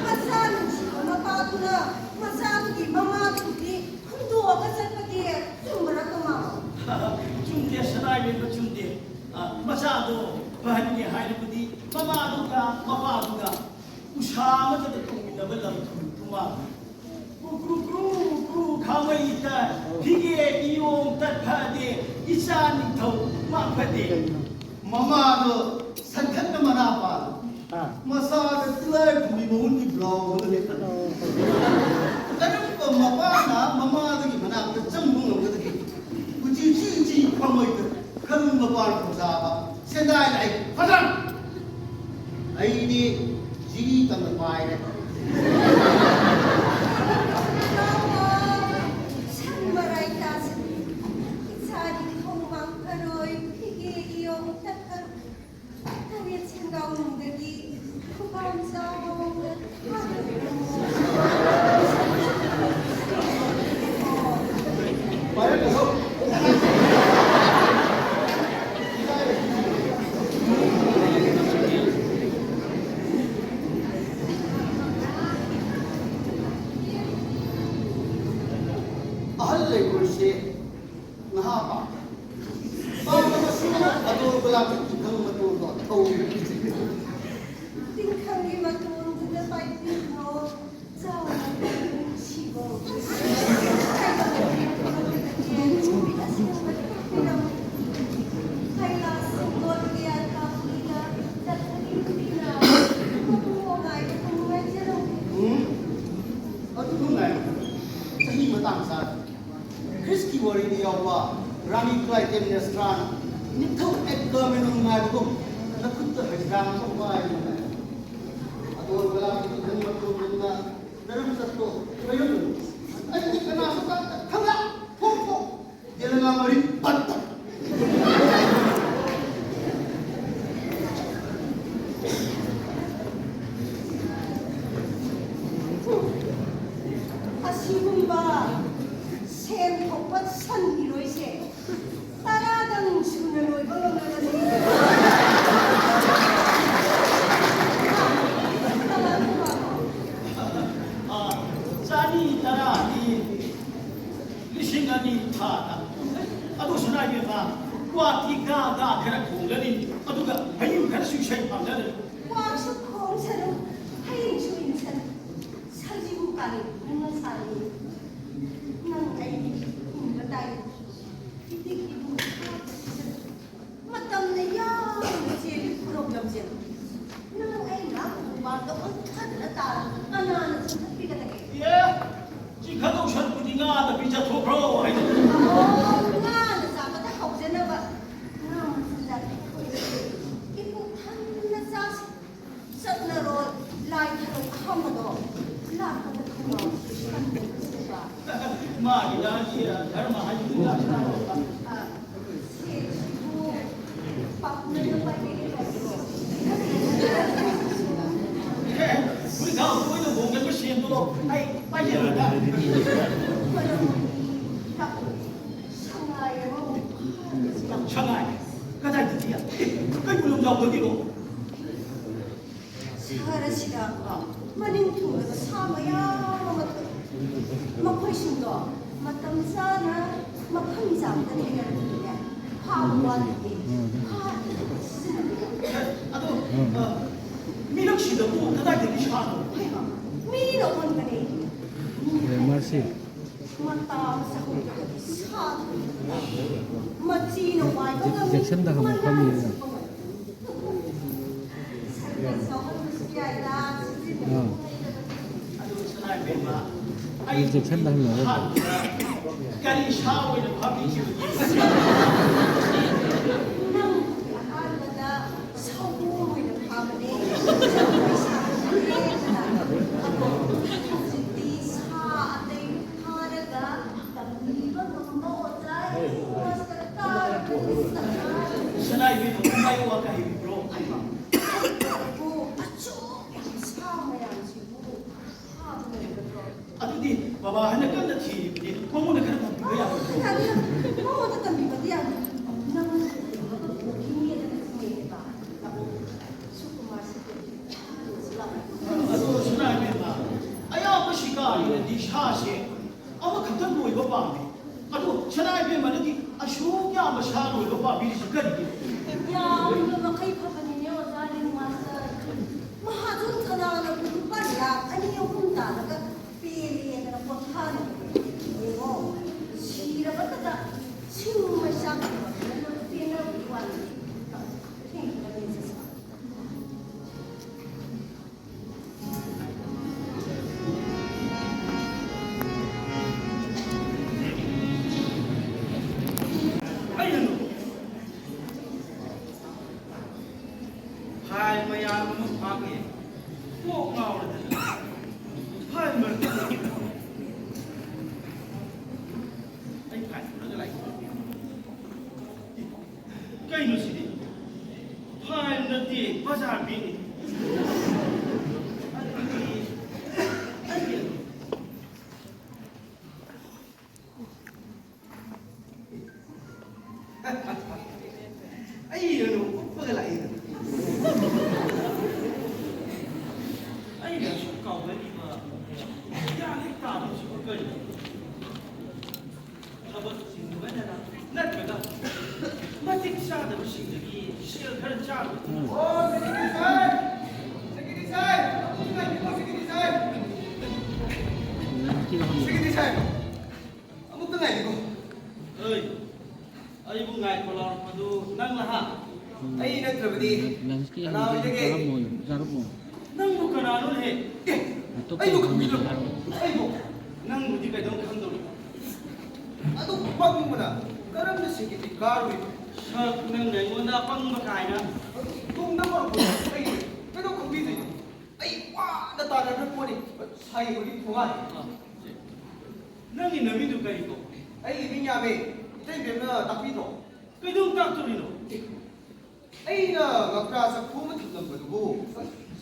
ꯃꯆꯥ ꯅꯨꯡꯁꯤꯕ ꯃꯄꯥꯗꯨꯅ ꯃꯆꯥꯗꯨꯒꯤ ꯃꯃꯥꯗꯨꯕꯨꯗꯤ ꯍꯨꯟꯗꯣꯛꯑꯒ ꯆꯠꯄꯗꯤ ꯆꯨꯝꯕ꯭ꯔꯥ, ꯀꯃꯥꯟꯗꯣ? ꯆꯨꯝꯗꯦ, ꯁꯅꯥꯏꯕꯦꯝꯃ, ꯆꯨꯝꯗꯦ꯫ ꯑ, ꯃꯆꯥꯗꯣ ꯐꯍꯟꯒꯦ ꯍꯥꯏꯔꯕꯗꯤ ꯃꯃꯥꯗꯨꯒ ꯃꯄꯥꯗꯨꯒ ꯎꯁꯥ ꯑꯃꯠꯇꯗ ꯇꯣꯡꯃꯤꯟꯅꯕ ꯂꯝ ꯊꯨꯝ ꯊꯨꯝꯃ ꯀ꯭ꯔꯨ ꯀ꯭ꯔꯨ ꯀ꯭ꯔꯨ ꯀ꯭ꯔꯨ ꯈꯥꯃꯩ ꯏꯇ ꯐꯤꯒꯦ ꯏꯌꯣꯡ ꯇꯠ ꯐꯗꯦ ꯏꯆꯥ ꯅꯤꯡꯊꯧ ꯃꯥꯡ ꯐꯗꯦ꯫ ꯃꯃꯥꯗꯣ ꯁꯟꯊꯠꯅ ꯃꯅꯥ ꯄꯥꯜꯂꯤ꯫ ꯑꯥ꯫ ꯃꯆꯥꯗ ꯇꯤꯜꯂꯥꯏꯈꯨꯝꯕꯤ ꯃꯍꯨꯠꯀꯤ ꯕ꯭ꯂꯥꯎꯁ ꯑꯃ ꯂꯤꯠꯄ꯫ ꯑꯣ꯫ ꯀꯔꯝꯕ ꯃꯄꯥꯅ ꯃꯃꯥꯗꯨꯒꯤ ꯃꯅꯥꯛꯇ ꯆꯪꯕ ꯉꯝꯒꯗꯒꯦ? ꯎꯆꯤ ꯆꯤ ꯆꯤ ꯈꯥꯃꯩꯗ ꯈꯔꯨꯡ ꯃꯄꯥꯟ ꯈꯣꯡꯖꯥꯕ ꯁꯦꯟꯗꯥꯏ ꯂꯥꯛꯏ ꯐꯖꯅ꯫ ꯑꯩꯗꯤ ꯖꯤꯔꯤ ꯇꯝꯅ ꯄꯥꯏꯔꯦ꯫ ꯁꯟ ꯃꯔꯥꯏ ꯇꯥꯁꯤꯗꯤ ꯏꯆꯥꯗꯤ ꯈꯣꯡꯃꯥꯡ ꯐꯔꯣꯏ ꯐꯤꯒꯦ ꯏꯌꯣꯡ ꯇꯠꯈꯔꯣꯏ꯫ ꯇꯤꯡꯈꯪ ꯃꯇꯣꯟꯗꯣ ꯊꯧ꯫ ꯇꯤꯡꯈꯪꯒꯤ ꯃꯇꯣꯟꯗꯨꯗ ꯄꯥꯏꯕꯤꯈ꯭ꯔꯣ꯫ ꯆꯥꯎꯅ ꯅꯨꯡꯁꯤꯕ꯫ ꯀꯩꯂꯥꯁ ꯍꯤꯡꯒꯣꯜꯒꯤ ꯑꯜꯀꯥꯄꯨꯔꯤꯗ ꯆꯠꯊꯔꯤꯕꯅꯤꯅ ꯃꯄꯨꯡ ꯑꯣꯏꯅ ꯉꯥꯏꯕ ꯅꯨꯡꯉꯥꯏꯖꯔꯝꯒꯅꯤ꯫ ꯎꯝ? ꯑꯗꯨ ꯅꯨꯡꯉꯥꯏ꯫ ꯆꯍꯤ ꯃꯇꯥꯡ ꯆꯥꯗꯦ꯫ ꯈ꯭ꯔꯤꯁꯀꯤ ꯋꯥꯔꯤꯗ ꯌꯥꯎꯕ ꯔꯥꯅꯤ ꯀ꯭ꯂꯥꯏꯇꯦꯝꯅꯦꯁꯇ꯭ꯔꯥꯅ ꯅꯤꯡꯊꯧ ꯑꯦꯒꯥꯃꯦꯝꯅꯣꯟ ꯉꯥꯏꯕꯒꯨꯝ ꯅꯈꯨꯠꯇ ꯍꯩꯖꯥꯡ ꯑꯃ ꯄꯥꯏꯗꯨꯅ ꯂꯩ꯫ ꯑꯗꯣ ꯒꯂꯥꯒꯤ ꯏꯊꯪ ꯃꯇꯣꯟꯗ ꯅꯔꯝ ꯆꯠꯇꯣ ꯀꯩꯅꯣ? ꯑꯩꯗꯤ ꯀꯅꯥꯁꯨ ꯈꯪꯗꯦ꯫ ꯊꯣꯛ, ꯊꯣꯛ꯫ ꯌꯦꯜꯂꯒ ꯃꯔꯤ ꯄꯠ ꯄꯠ꯫ ꯑꯁꯤꯒꯨꯝꯕ ꯁꯦꯟ ꯊꯣꯛꯄ ꯁꯟ ꯏꯔꯣꯏꯁꯦ ꯇꯔꯥꯗꯪ ꯁꯨꯅ ꯂꯣꯏꯕ ꯉꯝꯂꯕꯗꯤ꯫ ꯑꯥ, ꯆꯅꯤ ꯇꯔꯥꯗꯤ ꯂꯤꯁꯤꯡ ꯑꯅꯤ ꯊꯥꯗ꯫ ꯑꯗꯨꯁꯨ ꯅꯥꯏꯕꯦꯝꯃ, ꯀ꯭ꯋꯥꯛꯇꯤ ꯒꯥ ꯒꯥ ꯈꯔ ꯈꯣꯡꯂꯅꯤ, ꯑꯗꯨꯒ ꯍꯌꯤꯡ ꯈꯔꯁꯨ ꯏꯁꯩ ꯐꯥꯡꯖꯔꯅꯤ꯫ ꯀ꯭ꯋꯥꯛꯁꯨ ꯈꯣꯡꯁꯅꯨ, ꯍꯌꯤꯡꯁꯨ ꯏꯟꯁꯅꯨ꯫ ꯁꯖꯤꯕꯨ ꯀꯥꯂꯦꯟ ꯅꯪꯅ ꯁꯥꯔꯤ꯫ ꯅꯪ ꯑꯩꯒꯤ ꯍꯤꯡꯕ ꯇꯥꯏ꯫ ꯏꯇꯤꯛ ꯏꯕꯨꯡ ꯍꯥꯠꯄꯁꯤꯗ ꯃꯇꯝꯅ ꯌꯥꯝꯅ ꯆꯦꯜꯂꯤ ꯈꯨꯔꯧ ꯂꯝꯖꯦꯜ꯫ ꯅꯪ ꯑꯩ ꯉꯥꯏꯍꯥꯛ ꯈꯣꯡꯕꯥꯟꯗ ꯑꯣꯟꯊꯗꯅ ꯇꯥꯔꯕ ꯀꯅꯥꯅ ꯆꯤꯡꯈꯠꯄꯤꯒꯗꯒꯦ? ꯑꯦ, ꯆꯤꯡꯈꯠꯇꯧ ꯁꯔꯨꯛꯄꯨꯗꯤ ꯉꯥꯗ ꯄꯤꯖꯊꯣꯛꯈ꯭ꯔꯣ ꯍꯥꯏꯗꯣ꯫ ꯑꯣ, ꯉꯥꯅ ꯆꯥꯕꯗ ꯍꯧꯖꯅꯕ ꯉꯥ ꯃꯆꯤꯟꯖꯥꯛ ꯑꯩꯈꯣꯏ ꯏꯄꯨꯛ ꯊꯟꯅ ꯆꯥꯁꯤ꯫ ꯆꯠꯅꯔꯣ, ꯂꯥꯏ ꯊꯔꯣ ꯑꯍꯥꯟꯕꯗꯣ ꯂꯥꯛꯄꯗ ꯈꯪꯉꯣ꯫ ꯃꯥꯒꯤ ꯂꯥꯟꯁꯤ ꯙꯔꯃ ꯍꯥꯏꯕꯗꯨ ꯂꯥꯟ꯫ ꯑ, ꯁꯦꯟꯁꯤꯕꯨ ꯄꯥꯛꯅ ꯄꯥꯏꯕꯤꯒꯗꯕ꯭ꯔꯣ? ꯍꯦ, ꯍꯨꯏꯈꯥꯎ ꯇꯣꯏꯅ ꯍꯣꯡꯒꯟꯕ ꯁꯦꯟꯗꯣ ꯑꯩ ꯄꯥꯏꯖꯔꯒ꯫ ꯁꯉꯥꯏ ꯑꯃꯕꯨ ꯐꯥꯕꯁꯤ ꯌꯥꯝ ꯁꯉꯥꯏ? ꯀꯗꯥꯏꯗꯒꯤ? ꯀꯩꯕꯨꯜ ꯂꯝꯖꯥꯎꯗꯒꯤꯔꯣ? ꯁꯍꯔ ꯑꯁꯤꯗ ꯃꯅꯤꯡ ꯊꯨꯡꯂꯕ ꯁꯥ ꯃꯌꯥꯝ ꯑꯃ ꯊꯣꯛꯏ꯫ ꯃꯈꯣꯏꯁꯤꯡꯗꯣ ꯃꯇꯝ ꯆꯥꯅ ꯃꯐꯝ ꯆꯥꯕꯗ ꯊꯦꯡꯅꯔꯕꯗꯤꯅꯦ, ꯍꯥꯎꯕ ꯋꯥꯠꯂꯤꯌꯦ꯫ ꯑꯗꯣ, ꯑ, ꯃꯤꯔꯛꯁꯤꯗꯕꯨ ꯀꯗꯥꯏꯗꯒꯤ ꯁꯥꯅꯣ? ꯍꯩꯃꯥ, ꯃꯤꯅ ꯑꯣꯟꯕꯅꯦ꯫ ꯃꯇꯥ ꯑꯃ ꯆꯥꯍꯧꯗ꯭ꯔꯒꯗꯤ ꯁꯥꯗꯣꯏꯅꯤ꯫ ꯃꯆꯤꯅ ꯋꯥꯏꯕ ꯉꯝꯃꯤ, ꯖꯦꯛꯁꯟꯗ ꯍꯪꯉꯣ, ꯃꯅꯥꯅ ꯈꯪꯅꯤꯗꯅ꯫ ꯁꯤꯕ ꯉꯝꯃꯤ꯫ ꯁꯔꯀꯁ ꯌꯥꯎꯍꯟꯕꯁꯨ ꯌꯥꯏꯗ, ꯁꯤꯖꯤꯟꯅꯕ ꯑꯥ꯫ ꯍꯩꯔꯕꯗꯤ꯫ ꯑꯗꯨ ꯁꯅꯥ ꯏꯕꯦꯝꯃ, ꯑꯩ ꯖꯦꯛꯁꯟꯗ ꯍꯪꯉꯣ꯫ ꯀꯔꯤ ꯁꯥ ꯑꯣꯏꯅ ꯐꯥꯕꯤꯈꯤꯕꯒꯦ? ꯅꯪ ꯑꯍꯥꯟꯕꯗ ꯁꯥꯃꯨ ꯑꯣꯏꯅ ꯐꯥꯕꯅꯦ꯫ ꯁꯥꯃꯨ ꯁꯥꯕ ꯐꯔꯦ ꯍꯥꯏꯗꯅ꯫ ꯑꯗꯣ ꯍꯧꯖꯤꯛꯇꯤ ꯁꯥ ꯑꯇꯩ ꯐꯥꯔꯒ ꯇꯝꯕꯤꯕ ꯉꯝꯕ ꯑꯣꯖꯥ ꯍꯦꯗꯃꯥꯁꯇꯔ ꯇꯥꯔꯕꯅꯤ꯫ ꯁꯅꯥ ꯏꯕꯦꯝꯃ, ꯍꯥꯏꯌꯨ ꯋꯥ ꯀꯥ ꯍꯩꯕꯤꯕ꯭ꯔꯣ? ꯑꯣ, ꯑꯁꯨꯛ ꯌꯥꯝ ꯁꯥ ꯃꯌꯥꯝꯁꯤꯕꯨ ꯐꯥꯕ ꯉꯝꯒꯗ꯭ꯔꯣ? ꯑꯗꯨꯗꯤ ꯕꯕꯥ ꯍꯣꯏꯅ ꯀꯟꯅ ꯊꯤꯔꯤꯕꯅꯤ, ꯃꯉꯣꯟꯗ ꯈꯔ ꯇꯝꯕꯤꯕ ꯌꯥꯒꯗ꯭ꯔꯣ? ꯌꯥꯅꯤ, ꯌꯥꯅꯤ꯫ ꯃꯉꯣꯟꯗ ꯇꯝꯕꯤꯕꯗꯤ ꯌꯥꯅꯤ꯫ ꯅꯪ ꯄꯨꯈ꯭ꯔꯤ ꯃꯦꯠꯂꯒ ꯆꯤꯡꯉꯦꯕ꯫ ꯂꯥꯛꯑꯣ, ꯁꯨꯀꯨꯃꯥꯔ ꯁꯤꯗ ꯂꯥꯛꯑꯣ꯫ ꯑꯗꯣ ꯁꯅꯥ ꯏꯕꯦꯝꯃ, ꯑꯌꯥꯝꯕ ꯁꯤꯀꯥꯔꯤꯅꯗꯤ ꯁꯥꯁꯦ ꯑꯃꯈꯛꯇꯪ ꯂꯣꯏꯕ ꯄꯥꯝꯃꯦ꯫ ꯑꯗꯣ ꯁꯅꯥ ꯏꯕꯦꯝꯃꯅꯗꯤ ꯑꯁꯨꯛ ꯌꯥꯝꯕ ꯁꯥ ꯂꯣꯏꯕ ꯄꯥꯝꯕꯤꯔꯤꯁꯤ ꯀꯔꯤꯒꯤꯅꯣ? ꯌꯥꯝꯕ ꯃꯈꯩ ꯐꯕꯅꯤꯅꯦ, ꯑꯣꯖꯥ ꯍꯦꯗꯃꯥꯁꯇꯔ꯫ ꯃꯍꯥꯖꯣꯟ ꯀꯅꯥꯅꯕꯨ ꯂꯨꯄꯥ ꯂꯥꯈ ꯑꯅꯤ ꯑꯍꯨꯝ ꯇꯥꯜꯂꯒ ꯄꯦꯜꯂꯦꯗꯅ ꯄꯣꯊꯥꯔꯤꯕꯅꯣ? ꯌꯦꯡꯉꯣ, ꯁꯤꯔꯕꯇꯗ ꯁꯤꯡ ꯃꯩꯆꯥꯛ ꯄꯦꯟꯅꯕꯒꯤ ꯋꯥꯅꯤ꯫ ꯊꯦꯡꯅꯕꯅꯤ ꯁꯤꯁꯦ꯫ ꯑꯩꯅ ꯐꯥꯏꯜ ꯃꯌꯥꯝ ꯑꯃ ꯐꯥꯛꯑꯦ꯫ ꯀꯣꯛ ꯉꯥꯎꯔꯗꯅ ꯐꯥꯏꯜ ꯃꯔꯛꯇ ꯑꯩ ꯐꯥꯏꯜ ꯄꯨꯔꯒ ꯂꯥꯛꯏ꯫ ꯀꯩꯅꯣ ꯁꯤꯗꯤ? ꯐꯥꯏꯜ ꯅꯠꯇꯦ, ꯕꯖꯥꯔ ꯕꯦꯒꯅꯤ꯫ ꯑꯗꯨꯗꯤ ꯑꯩꯒꯤ ꯑꯩ ꯑꯗꯨꯝ ꯎꯞꯄꯒ ꯂꯥꯛꯏꯗ꯫ ꯑꯩꯅ ꯑꯁꯨꯛ ꯀꯥꯎꯒꯜꯂꯤꯕ ꯒ꯭ꯌꯥꯟ ꯍꯦꯛ ꯇꯥꯗꯕꯁꯤꯕꯨ ꯀꯔꯤꯅꯣ? ꯊꯕꯛ ꯆꯤꯟꯕꯅꯔ ꯅꯠꯇ꯭ꯔꯒ ꯈꯔ ꯆꯥꯔꯣ꯫ ꯑꯣ, ꯁꯦꯀ꯭ꯔꯦꯇꯔꯤ ꯁꯥꯍꯦꯕ! ꯁꯦꯀ꯭ꯔꯦꯇꯔꯤ ꯁꯥꯍꯦꯕ! ꯑꯃꯨꯛꯇ ꯉꯥꯏꯕꯤꯌꯨ, ꯁꯦꯀ꯭ꯔꯦꯇꯔꯤ ꯁꯥꯍꯦꯕ! ꯁꯦꯀ꯭ꯔꯦꯇꯔꯤ ꯁꯥꯍꯦꯕ! ꯑꯃꯨꯛꯇ ꯉꯥꯏꯕꯤꯌꯨ꯫ ꯑꯩ, ꯑꯩꯕꯨ ꯉꯥꯏꯈꯣ ꯂꯥꯎꯔꯛꯄꯗꯨ ꯅꯪ ꯂꯍꯥ? ꯑꯩ ꯅꯠꯇ꯭ꯔꯕꯗꯤ ꯂꯟꯁꯀꯤ ꯀꯅꯥ ꯑꯣꯏꯖꯒꯦ? ꯆꯥꯔꯝꯃꯣ, ꯆꯥꯔꯝꯃꯣ꯫ ꯅꯪꯕꯨ ꯀꯅꯥꯅꯣꯅꯦꯍꯦ? ꯑꯦ, ꯑꯇꯣꯞꯄ ꯑꯩꯕꯨ ꯈꯪꯕꯤꯗ꯭ꯔꯕꯣ? ꯍꯪꯕꯤꯌꯨ꯫ ꯑꯩꯕꯨ? ꯅꯪꯕꯨꯗꯤ ꯀꯩꯗꯧ ꯈꯪꯗꯧꯔꯤꯕ? ꯑꯗꯨ ꯄꯪꯕꯅ ꯀꯔꯝꯅ ꯁꯦꯀ꯭ꯌꯨꯔꯤꯇꯤ ꯒꯥꯔꯗ ꯑꯣꯏꯔꯤꯕ? ꯁꯛ, ꯅꯪꯅ ꯑꯩꯉꯣꯟꯗ ꯑꯄꯪꯕ ꯀꯥꯏꯅ꯫ ꯇꯨꯡꯗ ꯃꯔꯨꯞ ꯑꯩ ꯀꯩꯗꯧ ꯈꯪꯕꯤꯗꯣꯏꯅꯣ? ꯑꯩ ꯋꯥꯅ ꯇꯥꯟꯅꯈ꯭ꯔ ꯄꯣꯠꯅꯤ꯫ ꯁꯥꯏ ꯍꯣꯏꯒꯤ ꯊꯣꯡꯒꯥꯟ꯫ ꯅꯪꯒꯤ ꯅꯃꯤꯡꯗꯨ ꯀꯔꯤ ꯀꯧ? ꯑꯩꯒꯤ ꯃꯤꯡ ꯌꯥꯝꯃꯦ꯫ ꯏꯇꯩ ꯕꯦꯝꯅ ꯇꯥꯛꯄꯤꯗ꯭ꯔꯣ? ꯀꯩꯗꯧ ꯇꯥꯛꯇꯣꯔꯤꯅꯣ? ꯑꯩꯅ ꯉꯀ꯭ꯔꯥ ꯆꯐꯨ ꯑꯃ ꯊꯝꯂꯝꯕꯗꯨꯕꯨ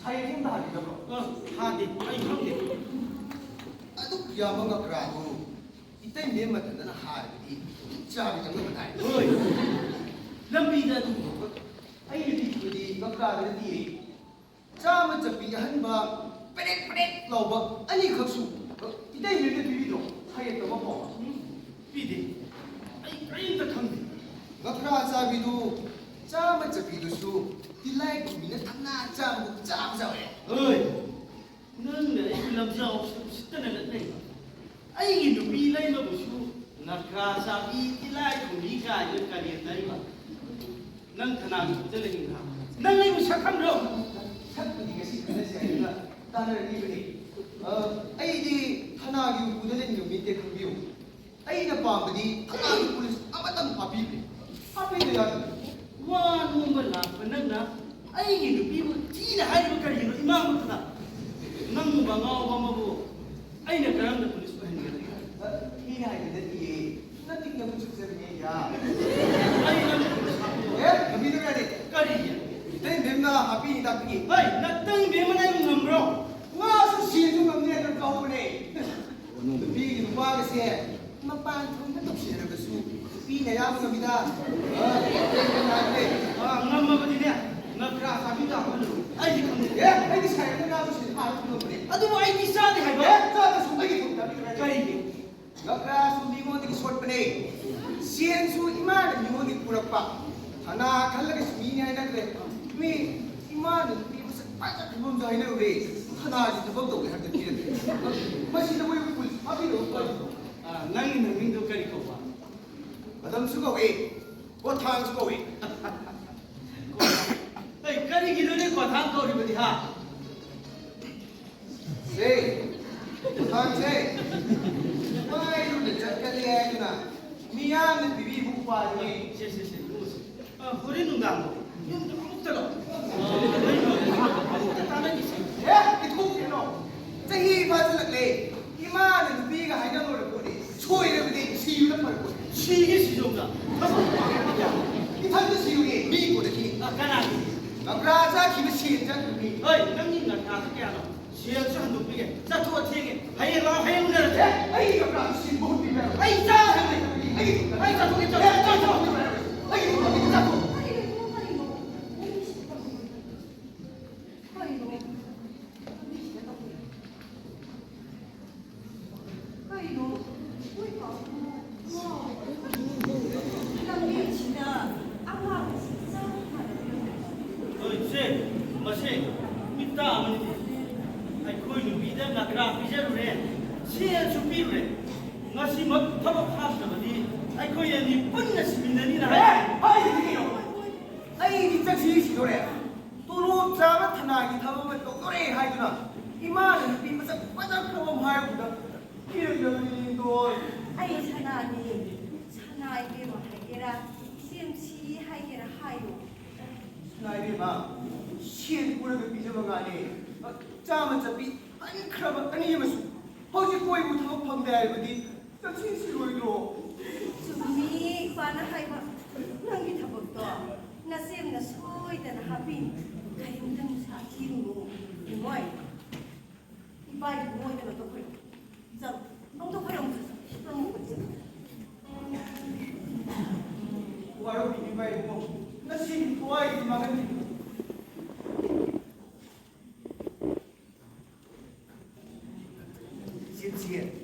ꯁꯥꯏ ꯑꯗꯣꯝꯗ ꯍꯥꯟꯕꯤꯗꯕ꯭ꯔꯣ? ꯑ, ꯍꯥꯟꯗꯦ, ꯑꯩ ꯈꯪꯗꯦ꯫ ꯑꯗꯨꯛ ꯌꯥꯝꯕ ꯉꯀ꯭ꯔꯥꯗꯨ ꯏꯇꯩꯃ ꯃꯊꯟꯗꯅ ꯍꯥꯏꯔꯕꯗꯤ ꯆꯥꯕ ꯆꯪꯗꯕ ꯇꯥꯏ꯫ ꯍꯣꯏ꯫ ꯂꯝꯕꯤꯗ ꯑꯗꯨꯒꯨꯝꯕ ꯄꯣꯠ ꯑꯩꯅ ꯄꯤꯈꯤꯕꯗꯤ ꯉꯀ꯭ꯔꯥꯗ ꯅꯠꯇꯤꯌꯦ꯫ ꯆꯥꯃ ꯆꯞꯄꯤ ꯑꯍꯟꯕ ꯄꯦꯔꯦꯛ ꯄꯦꯔꯦꯛ ꯂꯥꯎꯕ ꯑꯅꯤꯈꯛꯁꯨ ꯏꯇꯩꯃ ꯄꯤꯕꯤꯗ꯭ꯔꯣ? ꯁꯥꯏ ꯑꯃ ꯐꯥꯎꯕ꯫ ꯎꯝ, ꯄꯤꯗꯦ꯫ ꯑꯩ ꯀꯔꯤꯝꯇ ꯈꯪꯗꯦ꯫ ꯉꯀ꯭ꯔꯥ ꯆꯥꯕꯤꯗꯨ ꯆꯥꯃ ꯆꯞꯄꯤꯗꯨꯁꯨ ꯇꯤꯜꯂꯥꯏꯈꯨꯝꯕꯤꯅ ꯊꯝꯅꯥ ꯆꯥꯕꯒꯨꯝ ꯆꯥꯕ ꯆꯥꯎꯔꯦ꯫ ꯍꯣꯏ꯫ ꯅꯪꯅ ꯑꯩꯕꯨ ꯂꯝꯖꯥꯎ ꯎꯁꯤꯠꯇꯅ ꯂꯛꯅꯩ꯫ ꯑꯩꯒꯤ ꯅꯨꯄꯤ ꯂꯩꯃꯕꯨꯁꯨ ꯉꯀ꯭ꯔꯥ ꯆꯥꯕꯤ, ꯇꯤꯜꯂꯥꯏꯈꯨꯝꯕꯤ ꯀꯥꯏꯅ ꯀꯔꯦꯝꯅꯔꯤꯕ꯫ ꯅꯪ ꯊꯅꯥꯒꯤ ꯎꯄꯨꯗ ꯂꯩꯅꯤꯡꯕ꯭ꯔꯥ? ꯅꯪ ꯑꯩꯕꯨ ꯁꯛ ꯈꯪꯕ꯭ꯔꯣ? ꯁꯛꯄꯨꯗꯤ ꯉꯁꯤ ꯈꯪꯅꯁꯦ ꯍꯥꯏꯗꯨꯅ ꯇꯥꯟꯅꯔꯛꯂꯤꯕꯅꯤ꯫ ꯑ, ꯑꯩꯗꯤ ꯊꯅꯥꯒꯤ ꯎꯄꯨꯗ ꯂꯩꯅꯤꯡꯕ ꯃꯤ ꯅꯠꯇꯦ, ꯈꯪꯕꯤꯌꯨ꯫ ꯑꯩꯅ ꯄꯥꯝꯕꯗꯤ ꯊꯅꯥꯒꯤ ꯄꯨꯂꯤꯁ ꯑꯃꯇꯪ ꯍꯥꯞꯄꯤꯕꯅꯤ꯫ ꯍꯥꯞꯄꯤꯕ ꯌꯥꯒꯗ꯭ꯔꯥ? ꯋꯥ ꯅꯣꯝꯕ ꯂꯥꯛꯄ ꯅꯪꯅ ꯑꯩꯒꯤ ꯅꯨꯄꯤꯕꯨ ꯊꯤꯅ ꯍꯥꯏꯔꯤꯕ ꯀꯔꯤꯒꯤꯅꯣ ꯏꯃꯥ ꯃꯛꯇꯗ? ꯅꯪꯒꯨꯝꯕ ꯑꯉꯥꯎꯕ ꯑꯃꯕꯨ ꯑꯩꯅ ꯀꯔꯝꯅ ꯄꯨꯂꯤꯁ ꯑꯣꯏꯍꯟꯒꯗꯒꯦ? ꯑ, ꯊꯤꯅ ꯍꯥꯏꯕ ꯅꯠꯇꯤꯌꯦ꯫ ꯅꯇꯤꯛ ꯅꯕꯨꯛ ꯆꯨꯞꯆꯕꯅꯦ, ꯌꯥ꯫ ꯑꯩ ꯅꯪꯕꯨ ꯄꯨꯂꯤꯁ ꯍꯥꯞꯄꯤꯌꯣ꯫ ꯑꯦ, ꯂꯝꯕꯤꯗ ꯀꯥꯏꯗꯩ? ꯀꯔꯤꯒꯤ? ꯏꯇꯩ ꯃꯦꯝꯅ ꯍꯥꯞꯄꯤꯅꯤ ꯇꯥꯛꯄꯤꯒꯦ꯫ ꯍꯩ, ꯅꯇꯩ ꯃꯦꯝꯅ ꯑꯩꯕꯨ ꯉꯝꯕ꯭ꯔꯣ? ꯉꯥꯁꯨ ꯁꯦꯟꯁꯨ ꯉꯝꯅꯤ ꯍꯥꯏꯗꯅ ꯀꯧꯕꯅꯦ꯫ ꯅꯨꯄꯤꯒꯤ ꯅꯨꯄꯥꯒꯁꯦ ꯃꯄꯥꯟ ꯊꯣꯡꯗ ꯇꯧꯁꯤꯟꯅꯔꯕꯁꯨ ꯅꯨꯄꯤꯅ ꯑꯌꯥꯝꯕ ꯉꯝꯃꯤꯗ꯫ ꯑ, ꯑ, ꯉꯝꯃꯕꯗꯤꯅꯦ, ꯉꯀ꯭ꯔꯥ ꯆꯥꯕꯤ ꯇꯥꯕ ꯅꯠꯇ꯭ꯔꯣ? ꯑꯩꯗꯤ ꯈꯪꯗꯦ꯫ ꯑꯦ, ꯑꯩꯗꯤ ꯁꯥꯏ ꯑꯃ ꯉꯥꯕꯁꯤꯗꯤ ꯐꯥꯕ ꯉꯝꯕꯅꯦ꯫ ꯑꯗꯨꯕꯨ ꯑꯩꯗꯤ ꯆꯥꯗꯦ ꯍꯥꯏꯕ꯫ ꯑꯦ, ꯆꯥꯗ꯭ꯔꯁꯨ ꯑꯩꯒꯤ ꯊꯣꯡ ꯆꯥꯕꯤꯈ꯭ꯔꯦ꯫ ꯀꯔꯤꯒꯤ? ꯉꯀ꯭ꯔꯥꯁꯨ ꯃꯤꯉꯣꯟꯗꯒꯤ ꯁꯣꯠꯄꯅꯦ꯫ ꯁꯦꯟꯁꯨ ꯏꯃꯥꯅ ꯃꯤꯉꯣꯟꯗꯒꯤ ꯄꯨꯔꯛꯄ꯫ ꯁꯅꯥ ꯈꯜꯂꯒ ꯁꯤꯅꯤ ꯍꯥꯏꯅꯈ꯭ꯔꯦ꯫ ꯃꯤ ꯏꯃꯥꯅ ꯅꯨꯄꯤ ꯃꯁꯛ ꯐꯖ ꯐꯖꯕ ꯑꯃꯁꯨ ꯍꯥꯏꯅꯔꯨꯔꯦ꯫ ꯁꯅꯥꯁꯤ ꯊꯕꯛ ꯇꯧꯒꯦ ꯍꯥꯏꯕꯗ ꯄꯤꯔꯝꯗꯦ꯫ ꯃꯁꯤꯗ ꯃꯣꯏꯕꯨ ꯄꯨꯂꯤꯁ ꯐꯥꯕꯤꯔꯛꯑꯣ ꯀꯔꯤꯅꯣ? ꯑꯥ, ꯅꯪꯒꯤ ꯅꯃꯤꯡꯗꯣ ꯀꯔꯤ ꯀꯧꯕ? ꯀꯗꯝꯁꯨ ꯀꯧꯏ, ꯀꯣꯊꯥꯡꯁꯨ ꯀꯧꯏ꯫ ꯑꯩ ꯀꯔꯤꯒꯤꯅꯣꯅꯦ ꯀꯣꯊꯥꯡ ꯀꯧꯔꯤꯕꯗꯤ, ꯍꯥ? ꯁꯦ, ꯀꯣꯊꯥꯡꯁꯦ ꯄꯥꯏꯔꯨꯅ ꯆꯠꯀꯜꯂꯦ ꯍꯥꯏꯗꯨꯅ ꯃꯤꯌꯥꯝꯅ ꯄꯤꯕꯤꯕ ꯎꯄꯥꯜꯅꯤ꯫ ꯁꯦ, ꯁꯦ, ꯁꯦ, ꯏꯕꯨꯡꯉꯣꯁꯦ꯫ ꯑ, ꯍꯣꯔꯦꯟ ꯅꯨꯡꯗꯥꯡꯗꯣ ꯌꯨꯝꯗ ꯑꯃꯨꯛꯇ ꯂꯥꯛꯑꯣ꯫ ꯑꯃꯨꯛꯇ ꯇꯥꯟꯅꯈꯤꯁꯦ꯫ ꯑꯦ, ꯏꯊꯣꯛꯄꯤꯔꯣ꯫ ꯆꯍꯤ ꯐꯥꯖꯤꯜꯂꯛꯂꯦ꯫ ꯏꯃꯥꯅ ꯅꯨꯄꯤꯒ ꯍꯥꯏꯅꯔꯨꯔ ꯄꯣꯠꯅꯤ꯫ ꯁꯣꯏꯔꯕꯗꯤ ꯁꯤꯕꯅ ꯐꯔ ꯄꯣꯠꯅꯤ꯫ ꯁꯤꯒꯦ ꯁꯤꯖꯧꯅ꯫ ꯏꯊꯟꯇ ꯁꯤꯔꯨꯏ, ꯃꯤ ꯄꯨꯔꯛꯈꯤ꯫ ꯑ, ꯀꯅꯥꯒꯤ? ꯉꯀ꯭ꯔꯥ ꯆꯥꯈꯤꯕ ꯁꯦꯟ ꯆꯠꯈꯤꯕꯅꯤ꯫ ꯍꯣꯏ, ꯅꯪꯒꯤ ꯉꯀ꯭ꯔꯥꯗꯣ ꯀꯌꯥꯅꯣ? ꯁꯦꯜꯁꯨ ꯍꯟꯗꯣꯛꯄꯤꯒꯦ꯫ ꯆꯠꯊꯣꯛꯑꯣ, ꯊꯦꯡꯉꯦ꯫ ꯍꯌꯦꯡ ꯂꯥꯛꯑꯣ, ꯍꯌꯦꯡ ꯎꯅꯔꯁꯦ꯫ ꯑꯦ, ꯑꯩ ꯉꯀ꯭ꯔꯥꯗꯣ ꯁꯤꯕ ꯍꯨꯟꯕꯤꯕ ꯌꯥꯔꯣꯏ꯫ ꯑꯩ ꯆꯥ ꯍꯟꯗꯣꯛꯄꯤꯒꯦ꯫ ꯑꯩ, ꯑꯩ ꯆꯥꯊꯣꯛꯀꯦ, ꯆꯥꯊꯣꯛꯀꯦ, ꯆꯥꯊꯣꯛꯀꯦ꯫ ꯑꯩ ꯉꯀ꯭ꯔꯥꯗꯣ ꯆꯥꯊꯣꯛ꯫ ꯀꯔꯤꯅꯣ, ꯀꯔꯤꯅꯣ? ꯀꯔꯤꯅꯣ? ꯀꯔꯤꯅꯣ? ꯍꯣꯏ, ꯄꯥꯕꯨꯡ꯫ ꯂꯝꯕꯤꯁꯤꯗ ꯑꯉꯥꯡꯁꯤꯡ ꯆꯥꯕ ꯐꯅꯕ꯫ ꯍꯣꯏ, ꯏꯆꯦ, ꯃꯁꯤ ꯃꯤꯠꯇ ꯑꯃꯅꯤ꯫ ꯑꯩꯈꯣꯏ ꯅꯨꯄꯤꯗ ꯉꯀ꯭ꯔꯥ ꯄꯤꯖꯔꯨꯔꯦ, ꯁꯦꯜꯁꯨ ꯄꯤꯔꯨꯔꯦ꯫ ꯉꯁꯤꯃꯛ ꯊꯕꯛ ꯍꯥꯞꯇꯕꯗꯤ ꯑꯩꯈꯣꯏ ꯑꯅꯤ ꯄꯨꯟꯅ ꯁꯤꯃꯤꯟꯅꯅꯤꯅ ꯍꯥꯏ꯫ ꯑꯦ, ꯍꯥꯏꯔꯤꯗꯨꯗꯤ ꯀꯩꯅꯣ? ꯑꯩꯗꯤ ꯆꯠꯁꯤ ꯁꯤꯗꯣꯔꯦ꯫ ꯇꯣꯂꯣꯞ ꯆꯥꯕ ꯊꯅꯥꯒꯤ ꯊꯕꯛ ꯑꯃ ꯇꯧꯗꯣꯔꯦ ꯍꯥꯏꯗꯨꯅ ꯏꯃꯥꯅ ꯅꯨꯄꯤ ꯃꯁꯛ ꯐꯖꯈ꯭ꯔꯕ ꯑꯃ ꯍꯥꯏꯔꯨꯕꯗ ꯄꯤꯔꯛꯂꯕꯅꯤꯗꯣ꯫ ꯑꯩ ꯁꯅꯥꯅꯤ꯫ ꯁꯅꯥ ꯏꯕꯦꯝꯃ ꯍꯥꯏꯒꯦꯔꯥ, ꯏꯆꯦꯝꯁꯤ ꯍꯥꯏꯒꯦꯔꯥ ꯍꯥꯏꯌꯨ꯫ ꯁꯅꯥ ꯏꯕꯦꯝꯃ, ꯁꯦꯟ ꯄꯨꯔꯒ ꯄꯤꯖꯕ ꯉꯥꯅꯦ꯫ ꯆꯥꯃ ꯆꯠꯄꯤ ꯍꯟꯈ꯭ꯔꯕ ꯑꯅꯤ ꯑꯃꯁꯨ ꯍꯧꯖꯤꯛ ꯃꯣꯏꯕꯨ ꯊꯕꯛ ꯐꯪꯗꯦ ꯍꯥꯏꯕꯗꯤ ꯆꯠꯁꯤꯟꯁꯤꯔꯣꯏꯗ꯭ꯔꯣ? ꯆꯨꯝꯃꯤ ꯏꯄꯥꯅ ꯍꯥꯏꯕ꯫ ꯅꯪꯒꯤ ꯊꯕꯛꯇꯣ ꯅꯆꯦꯝꯅ ꯁꯣꯏꯗꯅ ꯍꯥꯞꯄꯤꯅꯤ꯫ ꯀꯔꯤꯝꯇ ꯅꯨꯡꯁꯥ ꯊꯤꯔꯨꯅꯨ, ꯏꯃꯣꯏ꯫ ꯏꯄꯥ ꯏꯕꯨꯡꯉꯣ ꯀꯩꯅꯣ ꯇꯧꯈ꯭ꯔꯦ꯫ ꯆꯠꯂꯣ꯫ ꯑꯃꯨꯛꯇ ꯈꯣꯏꯔꯝ ꯆꯠꯁꯤ꯫ ꯆꯠꯂꯣ꯫ ꯋꯥꯔꯧꯕꯤꯅꯨ ꯏꯄꯥ ꯏꯕꯨꯡꯉꯣ꯫ ꯉꯁꯤꯗꯤ ꯊꯋꯥꯏꯒꯤ ꯃꯥꯡꯍꯟꯕꯤꯅꯨ꯫ ꯆꯦꯟꯁꯤ,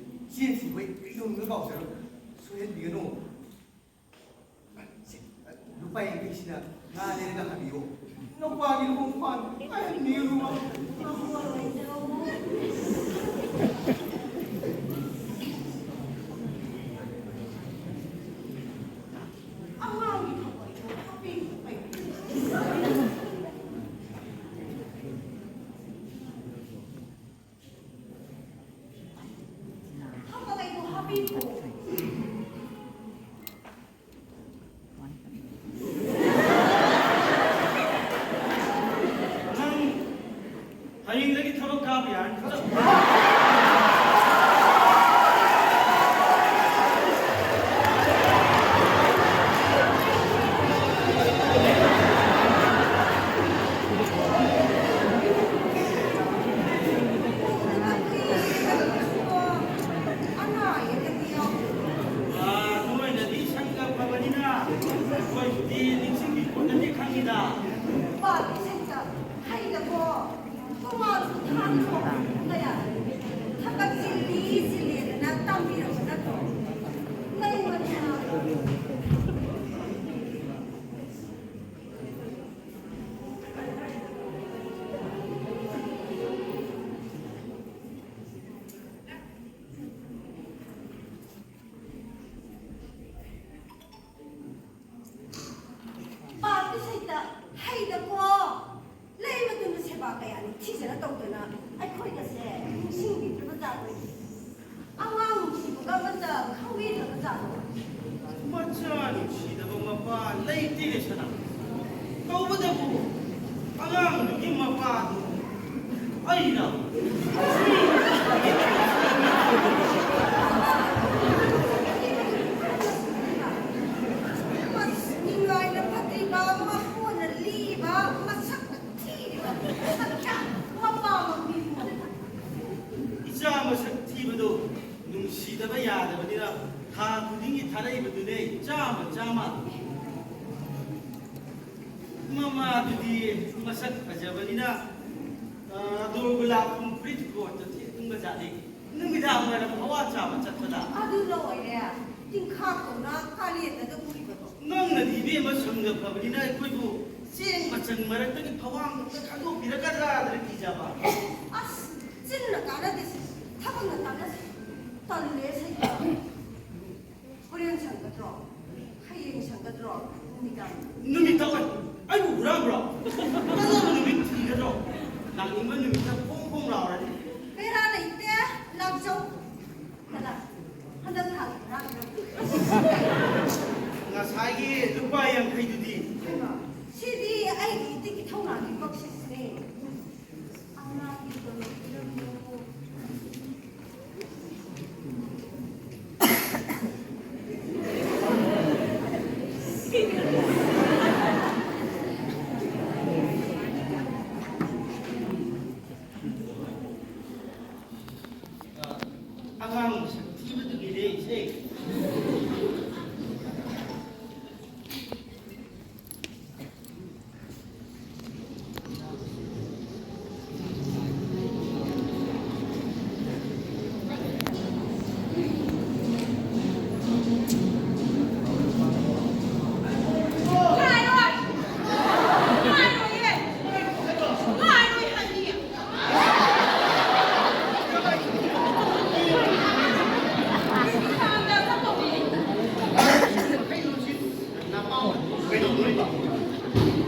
ꯆꯦꯟꯁꯤ, ꯍꯣꯏ, ꯀꯩꯗꯧꯅꯨꯡꯗ ꯀꯥꯎꯖꯔꯣꯏ꯫ ꯁꯣꯏꯍꯟꯕꯤꯒꯅꯨ꯫ ꯁꯦ, ꯂꯨꯄꯥ ꯌꯥꯡꯈꯩ ꯍꯥꯏꯅ ꯍꯥꯏꯕꯤꯌꯨ꯫ ꯅꯨꯄꯥꯒꯤ ꯂꯨꯍꯣꯡ ꯄꯥꯟ ꯍꯥꯏꯍꯟꯕꯤꯔꯨꯕ꯫ ꯑꯉꯥꯡꯒꯤ ꯊꯕꯛ ꯍꯥꯞꯄꯤꯕ ꯀꯩꯅꯣ? ꯊꯕꯛ ꯑꯩꯕꯨ ꯍꯥꯞꯄꯤꯕ꯭ꯔꯣ? ꯅꯪ ꯍꯌꯦꯡꯗꯒꯤ ꯊꯕꯛ ꯀꯥꯕ ꯌꯥꯔꯅꯤ꯫ ꯑꯅꯥ ꯑꯌꯦꯛꯀꯗꯤ ꯌꯥꯎꯗꯕ꯭ꯔꯣ? ꯑꯥ, ꯅꯣꯏꯅꯗꯤ ꯁꯪꯒ ꯐꯕꯅꯤꯅ ꯑꯩꯈꯣꯏꯕꯨꯗꯤ ꯅꯤꯡꯁꯤꯡꯕꯤ ꯄꯣꯠꯅꯗꯤ ꯈꯪꯉꯤꯗ꯫ ꯄꯥꯜꯂꯤ ꯁꯩꯇ ꯍꯩꯅꯀꯣ ꯇꯣꯉꯥꯟꯁꯨ ꯊꯥꯡ ꯊꯣꯛ ꯀꯌꯥ ꯊꯕꯛ ꯆꯤꯜꯂꯤ ꯆꯤꯜꯂꯦꯗꯅ ꯇꯝꯕꯤꯔꯛꯄ ꯅꯠꯇ꯭ꯔꯣ? ꯂꯩꯕꯅꯤꯅ꯫ ꯄꯥꯞꯀꯤ ꯁꯩꯇ ꯍꯩꯗꯀꯣ ꯂꯩ ꯃꯇꯨꯡꯗ ꯁꯦꯕꯥ ꯀꯌꯥꯅꯤ ꯊꯤꯖꯅ ꯇꯧꯗꯅ ꯑꯩꯈꯣꯏꯒꯁꯦ ꯅꯤꯡꯁꯤꯡꯕꯤꯗ꯭ꯔꯕ ꯖꯥꯠ ꯑꯣꯏꯗꯦ꯫ ꯑꯉꯥꯡ ꯅꯨꯡꯁꯤꯕꯒ ꯑꯃꯠꯇ ꯈꯪꯕꯤꯗ꯭ꯔꯕ ꯖꯥꯠꯂꯣ? ꯃꯆꯥ ꯅꯨꯡꯁꯤꯗꯕ ꯃꯄꯥ ꯂꯩꯇꯦꯅꯦ ꯁꯅꯥ꯫ ꯇꯧꯕꯇꯕꯨ ꯑꯉꯥꯡꯗꯨꯒꯤ ꯃꯄꯥꯗꯨ ꯑꯩꯅ ꯅꯤꯡꯉꯥꯏꯅ ꯐꯠꯇ꯭ꯔꯤꯕ ꯃꯄꯨꯅ ꯂꯤꯕ ꯃꯁꯛ ꯊꯤꯔꯤꯕ ꯁꯛꯌꯥꯝ ꯃꯄꯥꯃꯛꯅꯤꯕꯨ꯫ ꯏꯆꯥ ꯃꯁꯛ ꯊꯤꯕꯗꯨ ꯅꯨꯡꯁꯤꯗꯕ ꯌꯥꯗꯕꯅꯤꯅ ꯊꯥ ꯈꯨꯗꯤꯡꯒꯤ ꯊꯥꯔꯛꯏꯕꯗꯨꯅꯦ, ꯆꯥꯝꯃ ꯆꯥꯝꯃ꯫ ꯃꯃꯥꯗꯨꯗꯤ ꯃꯁꯛ ꯐꯖꯕꯅꯤꯅ, ꯑ, ꯗꯣꯔꯒꯨꯂꯥꯞ ꯐꯨꯔꯤꯠ ꯀꯣꯠꯇ ꯊꯦꯠꯅꯤꯡꯕ ꯖꯥꯠꯅꯤ꯫ ꯅꯨꯃꯤꯗꯥꯡ ꯋꯥꯏꯔꯝ ꯍꯋꯥ ꯆꯥꯕ ꯆꯠꯄꯗ꯫ ꯑꯗꯨꯅ ꯑꯣꯏꯔꯦ, ꯇꯤꯟꯈꯥꯛꯇꯧꯅ ꯀꯥꯂꯦꯟꯗꯗ ꯎꯔꯤꯕꯗꯣ꯫ ꯅꯪꯅꯗꯤ ꯏꯕꯦꯝꯃ ꯁꯪꯒ ꯐꯕꯅꯤꯅ ꯑꯩꯈꯣꯏꯕꯨ ꯆꯦꯡ ꯃꯆꯪ ꯃꯔꯛꯇꯒꯤ ꯐꯋꯥꯡ ꯑꯝꯇ ꯈꯟꯗꯣꯛꯄꯤꯔꯛꯀꯗ꯭ꯔꯥꯗꯅ ꯀꯤꯖꯕ꯫ ꯑꯁ, ꯆꯤꯟꯅ ꯀꯥꯟꯅꯗꯦꯁꯦ, ꯊꯕꯛꯅ ꯀꯥꯟꯅꯁꯦ꯫ ꯇꯜꯂꯦ ꯁꯩꯇ꯫ ꯍꯣꯔꯦꯟ ꯁꯪꯒꯗ꯭ꯔꯣ? ꯍꯌꯦꯡ ꯁꯪꯒꯗ꯭ꯔꯣ? ꯅꯨꯃꯤꯗꯥꯡ꯫ ꯅꯨꯃꯤꯠ ꯇꯧꯋꯦ꯫ ꯑꯩꯕꯨ ꯍꯨꯔꯥꯟꯕ꯭ꯔꯣ? ꯀꯔꯝꯕ ꯅꯨꯃꯤꯠ ꯊꯤꯒꯗ꯭ꯔꯣ? ꯂꯥꯛꯅꯤꯡꯕ ꯅꯨꯃꯤꯠꯇ ꯐꯣꯡ ꯐꯣꯡ ꯂꯥꯎꯔꯅꯤ꯫ ꯕꯦꯔꯥ ꯂꯩꯇꯦ, ꯂꯥꯛꯆꯧ꯫ ꯀꯅꯥ? ꯍꯟꯗꯛ ꯊꯥꯒꯤ ꯍꯨꯔꯥꯟꯕ꯭ꯔꯣ? ꯉꯁꯥꯏꯒꯤ ꯂꯨꯄꯥ ꯌꯥꯡꯈꯩꯗꯨꯗꯤ? ꯍꯩꯃꯥ, ꯁꯤꯗꯤ ꯑꯩꯒꯤ ꯏꯇꯤꯛ ꯏꯊꯧꯅꯥꯒꯤ ꯕꯛꯁꯤꯁꯅꯦ꯫ ꯑꯉꯥꯡ ꯃꯁꯛ ꯊꯤꯕꯗꯨꯒꯤꯅꯦ, ꯏꯆꯦ꯫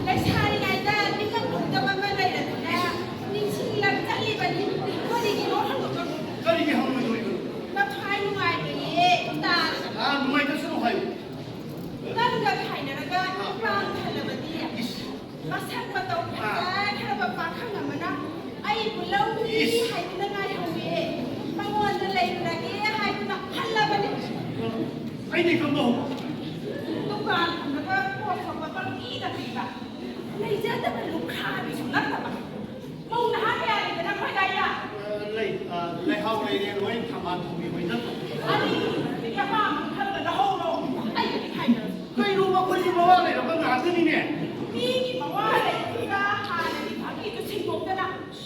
ꯂꯩꯁꯥꯔꯤꯉꯩꯗ ꯅꯤꯡꯉꯝ ꯈꯨꯝꯗꯕ ꯑꯃ ꯂꯩꯔꯗꯅ ꯅꯤꯡꯁꯤꯡꯂꯛ ꯆꯠꯂꯤꯕꯅꯤ꯫ ꯀꯔꯤꯒꯤꯅꯣ ꯍꯪꯉꯛꯀꯅꯨ꯫ ꯀꯔꯤꯒꯤ ꯍꯪꯉꯣꯏꯗꯣꯔꯤꯕꯅꯣ? ꯃꯊ꯭ꯋꯥꯏ ꯅꯨꯡꯉꯥꯏꯕꯅꯦ ꯇꯥꯔꯒ꯫ ꯑꯥ, ꯅꯨꯡꯉꯥꯏꯇꯁꯅꯨ ꯍꯥꯏꯌꯨ꯫ ꯅꯪꯒ ꯈꯥꯏꯅꯔꯒ ꯅꯨꯄꯥ ꯑꯃ ꯈꯜꯂꯕꯗꯤ ꯏꯁ꯫ ꯃꯁꯛ ꯃꯇꯧ ꯐꯖꯈ꯭ꯔꯕ ꯄꯥꯈꯪ ꯑꯃꯅ ꯑꯩꯕꯨ ꯂꯧꯅꯤ ꯏꯁ꯫ ꯍꯥꯏꯗꯨꯅ ꯉꯥꯏꯍꯧꯋꯦ꯫ ꯃꯉꯣꯟꯗ ꯂꯩꯔꯨꯔꯒꯦ ꯍꯥꯏꯗꯨꯅ ꯍꯜꯂꯕꯅꯤ꯫ ꯑꯩꯗꯤ ꯈꯪꯕ ꯍꯧꯕ꯫ ꯗꯨꯀꯥꯟ ꯐꯝꯂꯒ ꯄꯣꯠ ꯊꯣꯛꯄ ꯄꯪꯄꯤꯗ ꯄꯤꯕ꯫ ꯂꯩꯖꯗꯕ ꯂꯨꯈ꯭ꯔꯥꯕꯤꯁꯨ ꯅꯠꯇꯕ꯫ ꯃꯧ ꯅꯍꯥ ꯀꯌꯥ ꯂꯩꯕ ꯅꯈꯣꯏꯗꯥꯏꯗ? ꯑ, ꯂꯩ꯫ ꯑ, ꯂꯩꯍꯥꯎ ꯂꯩꯔꯦ ꯂꯣꯏ ꯊꯝꯕꯥꯜ ꯊꯣꯡꯕꯤ ꯍꯣꯏ ꯅꯠꯇ꯭ꯔꯣ? ꯑꯅꯤ ꯑꯄꯥꯝꯕ ꯈꯜꯂꯒ ꯂꯧꯍꯧꯔꯣ꯫ ꯑꯩꯒꯗꯤ ꯈꯥꯏꯅꯔꯣ꯫ ꯀꯩꯅꯣ, ꯃꯈꯣꯏꯁꯨ ꯃꯋꯥ ꯂꯩꯔꯕ ꯉꯥꯛꯇꯅꯤꯅꯦ꯫ ꯃꯤꯒꯤ ꯃꯋꯥ ꯂꯩꯔꯤꯗ ꯍꯥꯟꯅꯒꯤ ꯐꯥꯒꯤꯗꯨ ꯁꯤꯟꯗꯣꯛꯇꯅ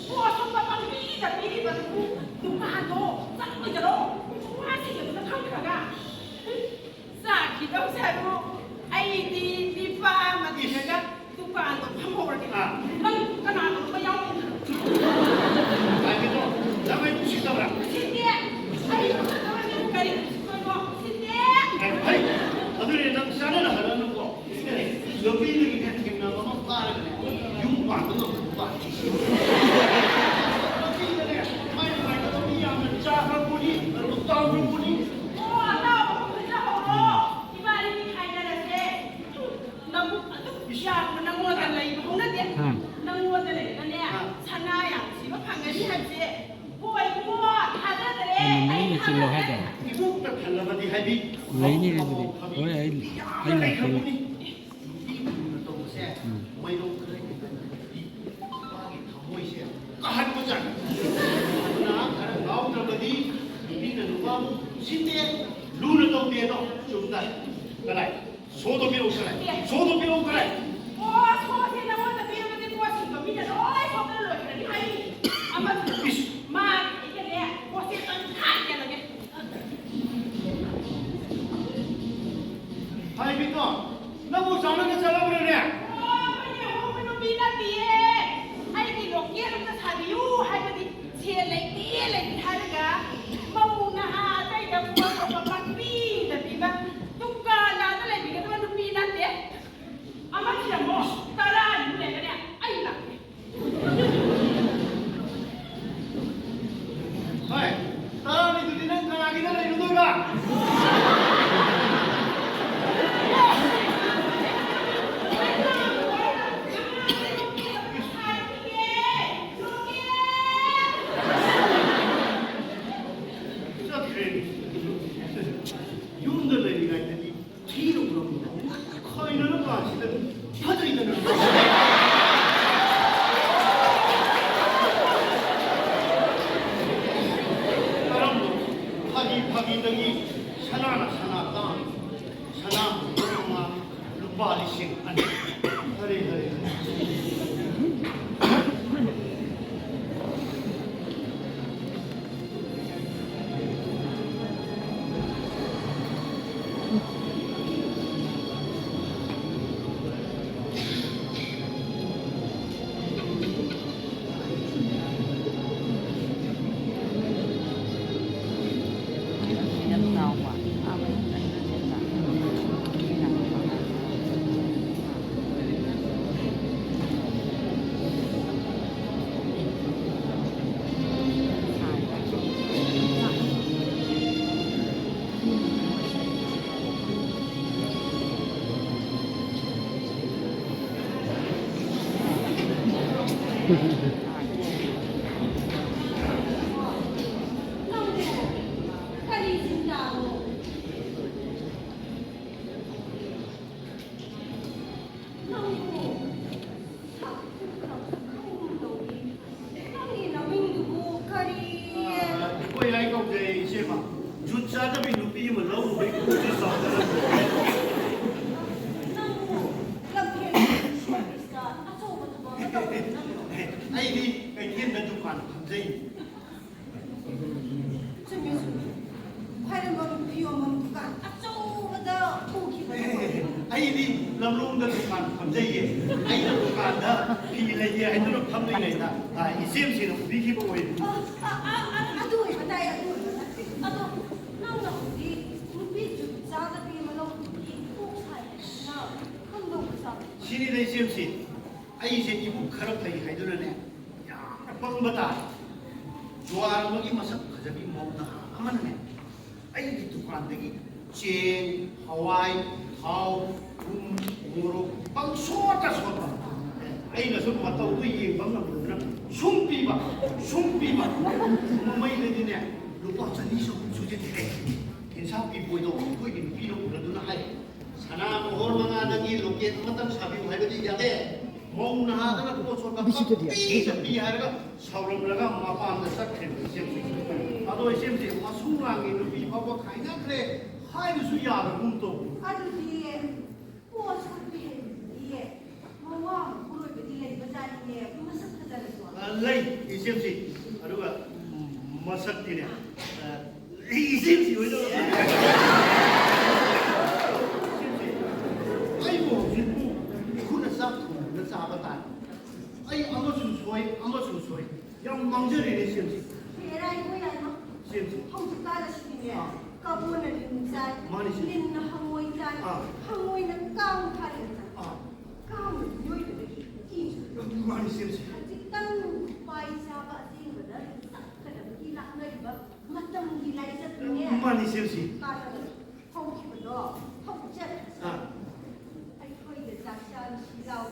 ꯄꯣꯠ ꯑꯁꯣꯛꯄ ꯄꯪꯄꯤꯗ ꯄꯤꯔꯤꯕꯗꯨꯕꯨ ꯗꯨꯀꯥꯟꯗꯣ ꯆꯠꯂꯣꯏꯗꯔꯣ? ꯋꯥꯁꯤꯡ ꯑꯗꯨꯅ ꯈꯪꯈ꯭ꯔꯒ꯫ ꯆꯥꯈꯤꯗꯧ ꯁꯔꯨꯛ ꯑꯩꯗꯤ ꯅꯤꯄꯥ ꯑꯃ ꯊꯤꯔꯒ ꯗꯨꯀꯥꯟꯗꯣ ꯃꯥꯏ ꯅꯨꯡꯉꯥꯏꯇꯕ ꯃꯤ ꯌꯥꯝꯅ ꯆꯥꯈ꯭ꯔꯕꯅꯤ, ꯇꯥꯈ꯭ꯔꯕꯅꯤ꯫ ꯑꯣ, ꯑꯇꯥꯎꯕ, ꯐꯖꯍꯧꯔꯣ꯫ ꯏꯕꯥꯅꯤꯗꯤ ꯈꯥꯏꯅꯔꯁꯦ꯫ ꯅꯕꯨꯛ ꯑꯗꯨꯛ ꯌꯥꯝꯕ ꯅꯪꯉꯣꯟꯗ ꯂꯩꯕ ꯍꯧꯅꯗꯦ꯫ ꯎꯝ꯫ ꯅꯪꯉꯣꯟꯗ ꯂꯩꯔꯒꯅꯦ, ꯑꯥ꯫ ꯁꯅꯥ ꯌꯥꯝ ꯁꯤꯕ ꯐꯪꯒꯅꯤ ꯍꯥꯏꯕꯁꯦ꯫ ꯍꯣꯏ, ꯏꯕꯨꯡꯉꯣ, ꯊꯥꯖꯗ꯭ꯔꯦ꯫ ꯃꯃꯩ ꯑꯩ ꯃꯦꯆꯤꯜꯂꯣ ꯍꯥꯏꯗꯥꯏꯅꯦ? ꯏꯕꯣꯛꯇ ꯊꯜꯂꯕꯗꯤ ꯍꯥꯏꯕꯤ꯫ ꯂꯩꯅꯤ ꯑꯗꯨꯕꯨꯗꯤ꯫ ꯍꯣꯏ, ꯑꯩ, ꯌꯥꯝꯅ ꯑꯩ ꯂꯥꯛꯀꯦ꯫ ꯂꯩꯈ꯭ꯔꯕꯅꯤ꯫ ꯅꯨꯄꯤ ꯂꯨꯅ ꯇꯧꯕꯁꯦ, ꯎꯝ꯫ ꯃꯩꯔꯧ ꯈꯔ ꯍꯦꯟꯒꯠꯂꯗꯤ ꯅꯨꯄꯥꯒꯤ ꯊꯃꯣꯏꯁꯦ ꯀꯥꯍꯟꯕꯖꯥꯠꯅꯤ꯫ ꯑꯗꯨꯅ ꯈꯔ ꯉꯥꯎꯗ꯭ꯔꯕꯗꯤ ꯅꯨꯄꯤꯅ ꯅꯨꯄꯥꯕꯨ ꯎꯁꯤꯠꯇꯦ, ꯂꯨꯅ ꯇꯧꯗꯦꯗꯣ ꯆꯨꯝ ꯇꯥꯏ꯫ ꯀꯗꯥꯏ? ꯁꯣꯗꯣ ꯄꯤꯔꯛꯎ ꯀꯗꯥꯏ? ꯁꯣꯗꯣ ꯄꯤꯔꯛꯎ ꯀꯗꯥꯏ? ꯑꯣ, ꯁꯣꯁꯦ ꯅꯉꯣꯟꯗ ꯄꯤꯔꯕꯗꯤ ꯄꯣꯠꯁꯤꯡꯗꯣ ꯃꯤꯅ ꯂꯣꯏ ꯁꯣꯛꯇꯅ ꯂꯣꯏꯈ꯭ꯔꯅꯤ ꯍꯥꯏꯔꯤ꯫ ꯑꯃꯗꯨꯅ ꯏꯁ! ꯃꯥꯒꯤ ꯑꯩꯒꯅꯦ ꯄꯣꯠꯁꯦ ꯇꯪꯈꯥꯏ ꯌꯦꯜꯂꯒꯦ꯫ ꯍꯥꯏꯕꯤꯗꯣ, ꯅꯪꯕꯨ ꯀꯔꯤ ꯆꯤꯟꯖꯥꯛꯅꯣ? ꯅꯪꯕꯨ ꯁꯛ ꯈꯪꯒꯨꯝ ꯇꯧꯏ꯫ ꯅꯪꯒꯤ ꯅꯃꯤꯡꯗꯨꯕꯨ ꯀꯔꯤ? ꯑꯩꯈꯣꯏ ꯂꯥꯏ ꯀꯧꯖꯩ ꯏꯆꯦꯃ꯫ ꯖꯨꯠ ꯆꯥꯗꯕꯤ ꯅꯨꯄꯤ ꯑꯃ ꯂꯧꯔꯨꯕꯩ ꯀꯣꯛꯁꯦ ꯆꯥꯎꯈꯠꯂꯛꯄ꯫ ꯅꯪꯕꯨ ꯂꯝꯐꯦꯜꯒꯤ ꯁꯔꯚꯤꯁꯇ ꯑꯆꯧꯕ ꯊꯕꯛ ꯑꯃ ꯇꯧꯕ ꯅꯠꯇ꯭ꯔꯣ? ꯑꯩꯗꯤ ꯀꯩꯊꯦꯜꯗ ꯗꯨꯀꯥꯟ ꯐꯝꯖꯩ꯫ ꯆꯨꯝꯃꯤ, ꯆꯨꯝꯃꯤ꯫ ꯈ꯭ꯋꯥꯏꯔꯝꯕꯝ ꯐꯤ ꯌꯣꯟꯐꯝ ꯗꯨꯀꯥꯟ ꯑꯆꯧꯕꯗ ꯄꯨꯈꯤꯕꯗꯣ꯫ ꯑꯦ, ꯑꯩꯗꯤ ꯂꯝꯂꯣꯡꯗ ꯗꯨꯀꯥꯟ ꯐꯝꯖꯩꯌꯦ꯫ ꯑꯩꯅ ꯗꯨꯀꯥꯟꯗ ꯐꯤ ꯂꯩꯒꯦ ꯍꯥꯏꯗꯨꯅ ꯐꯝꯂꯤꯉꯩꯗ, ꯑ, ꯏꯆꯦꯝꯁꯤꯅ ꯎꯕꯤꯈꯤꯕ ꯑꯣꯏꯔꯦ꯫ ꯑ, ꯑ, ꯑ, ꯑ, ꯑꯗꯨ ꯑꯣꯏꯕ ꯇꯥꯏ, ꯑꯗꯨ ꯑꯣꯏꯕ ꯇꯥꯏ꯫ ꯑꯗꯣ ꯅꯪꯅ ꯍꯧꯖꯤꯛ ꯅꯨꯄꯤ ꯖꯨꯠ ꯆꯥꯗꯕꯤ ꯑꯃ ꯂꯧꯕꯗꯨꯒꯤ ꯀꯣꯛ ꯁꯥꯏ ꯍꯥꯏꯗꯨꯅ ꯀꯝꯗꯧꯕ ꯖꯥꯠꯅꯣ? ꯁꯤꯅꯤꯗ ꯏꯆꯦꯝꯁꯤ, ꯑꯩꯁꯦ ꯏꯕꯨꯛ ꯈꯔ ꯐꯩ ꯍꯥꯏꯗꯨꯅꯅꯦ, ꯌꯥꯝꯅ ꯄꯪꯕ ꯇꯥꯔꯦ꯫ ꯖꯨꯋꯥꯔ ꯑꯃꯒꯤ ꯃꯁꯛ ꯐꯖꯕꯤ ꯃꯧ ꯅꯍꯥ ꯑꯃꯅꯅꯦ, ꯑꯩꯒꯤ ꯗꯨꯀꯥꯟꯗꯒꯤ ꯆꯦꯡ, ꯍꯋꯥꯏ, ꯊꯥꯎ, ꯊꯨꯝ, ꯃꯣꯔꯣꯛ ꯄꯪꯁꯣꯠꯇ ꯁꯣꯠꯄ꯫ ꯑꯩꯅꯁꯨ ꯃꯇꯧꯗꯨ ꯌꯦꯡꯕ ꯉꯝꯗꯗꯅ ꯁꯨꯝ ꯄꯤꯕ, ꯁꯨꯝ ꯄꯤꯕ꯫ ꯃꯃꯩꯗꯗꯤꯅꯦ, ꯂꯨꯄꯥ ꯆꯅꯤ ꯆꯍꯨꯝ ꯁꯨꯖꯤꯟꯈ꯭ꯔꯦ꯫ ꯏꯟꯁꯥꯡ ꯄꯤꯕꯣꯏꯗꯣ ꯑꯩꯈꯣꯏꯒꯤ ꯅꯨꯄꯤꯅ ꯎꯔꯗꯨꯅ ꯍꯥꯏ, "ꯁꯅꯥ ꯃꯣꯍꯣꯔ ꯃꯉꯥꯗꯒꯤ ꯂꯣꯀꯦꯠ ꯑꯃꯇꯪ ꯁꯥꯕꯤꯌꯨ ꯍꯥꯏꯕꯗꯤ ꯌꯥꯗꯦ꯫ ꯃꯧ ꯅꯍꯥꯗꯅ ꯄꯣꯠ ꯁꯣꯠꯄ ꯄꯪꯄꯤꯗ ꯄꯤ ꯍꯥꯏꯔꯒ ꯁꯥꯎꯔꯝꯂꯒ ꯃꯄꯥꯟꯗ ꯆꯠꯈ꯭ꯔꯦꯕ ꯏꯆꯦꯝꯁꯦ꯫ ꯑꯗꯣ ꯏꯆꯦꯝꯁꯦ ꯃꯁꯨ ꯉꯥꯡꯉꯤ ꯅꯨꯄꯤ ꯐꯥꯎꯕ ꯈꯥꯏꯅꯈ꯭ꯔꯦ ꯍꯥꯏꯕꯁꯨ ꯌꯥꯕꯒꯨꯝ ꯇꯧ꯫ ꯑꯗꯨꯗꯤ ꯄꯣꯠ ꯁꯣꯠꯄ ꯍꯦꯟꯕꯗꯤ ꯃꯋꯥ ꯃꯄꯨꯔꯣꯏꯕꯗꯤ ꯂꯩꯕꯖꯥꯠꯅꯤꯅꯦ, ꯃꯁꯛ ꯐꯖꯔꯁꯨ꯫ ꯑ, ꯂꯩ ꯏꯆꯦꯝꯁꯦ꯫ ꯑꯗꯨꯒ ꯃꯁꯛꯇꯤꯅꯦ, ꯑ, ꯏꯆꯦꯝꯁꯤ ꯑꯣꯏꯅ ꯑꯩꯕꯨ ꯍꯧꯖꯤꯛꯄꯨ ꯈꯨꯠꯅ ꯆꯥꯛ ꯊꯣꯡꯗꯨꯅ ꯆꯥꯕ ꯇꯥꯔꯦ꯫ ꯑꯩ ꯑꯃꯁꯨ ꯁꯣꯏ, ꯑꯃꯁꯨ ꯁꯣꯏ꯫ ꯌꯥꯝ ꯃꯥꯡꯖꯔꯦꯅꯦ ꯏꯆꯦꯝꯁꯤ꯫ ꯍꯦꯔꯥ ꯏꯕꯣ ꯌꯥꯏꯃ꯫ ꯏꯆꯦꯝꯁꯤ꯫ ꯍꯧꯖꯤꯛꯀꯥꯟ ꯑꯁꯤꯗꯤꯅꯦ, ꯑꯥ꯫ ꯀꯕꯣꯅ ꯂꯤꯟ ꯆꯥꯏ, ꯃꯥꯅꯤ, ꯏꯆꯦ꯫ ꯂꯤꯟꯅ ꯍꯪꯉꯣꯏ ꯆꯥꯏ, ꯑꯥ꯫ ꯍꯪꯉꯣꯏꯅ ꯀꯥꯡ ꯐꯥꯔꯦ ꯆꯥꯏ꯫ ꯑꯥ꯫ ꯀꯥꯡꯅ ꯃꯤꯑꯣꯏꯕꯗꯒꯤ ꯏ ꯆꯨꯞꯄꯦ꯫ ꯃꯥꯅꯤ ꯏꯆꯦꯝꯁꯤ꯫ ꯈꯖꯤꯛꯇꯪ ꯄꯥꯏ ꯆꯥꯕ ꯑꯁꯦꯡꯕꯗ ꯆꯠꯀꯗꯕꯒꯤ ꯂꯥꯛꯅꯔꯤꯕ ꯃꯇꯝꯒꯤ ꯂꯥꯏꯆꯠꯇꯨꯅꯦ꯫ ꯃꯥꯅꯤ ꯏꯆꯦꯝꯁꯤ꯫ ꯀꯥꯟꯅꯕ ꯍꯧꯈꯤꯕꯗꯣ ꯍꯧꯖꯤꯛ ꯑꯥ꯫ ꯑꯩꯈꯣꯏꯒ ꯆꯥꯛ ꯆꯥꯔꯨꯁꯤ ꯂꯥꯎ꯫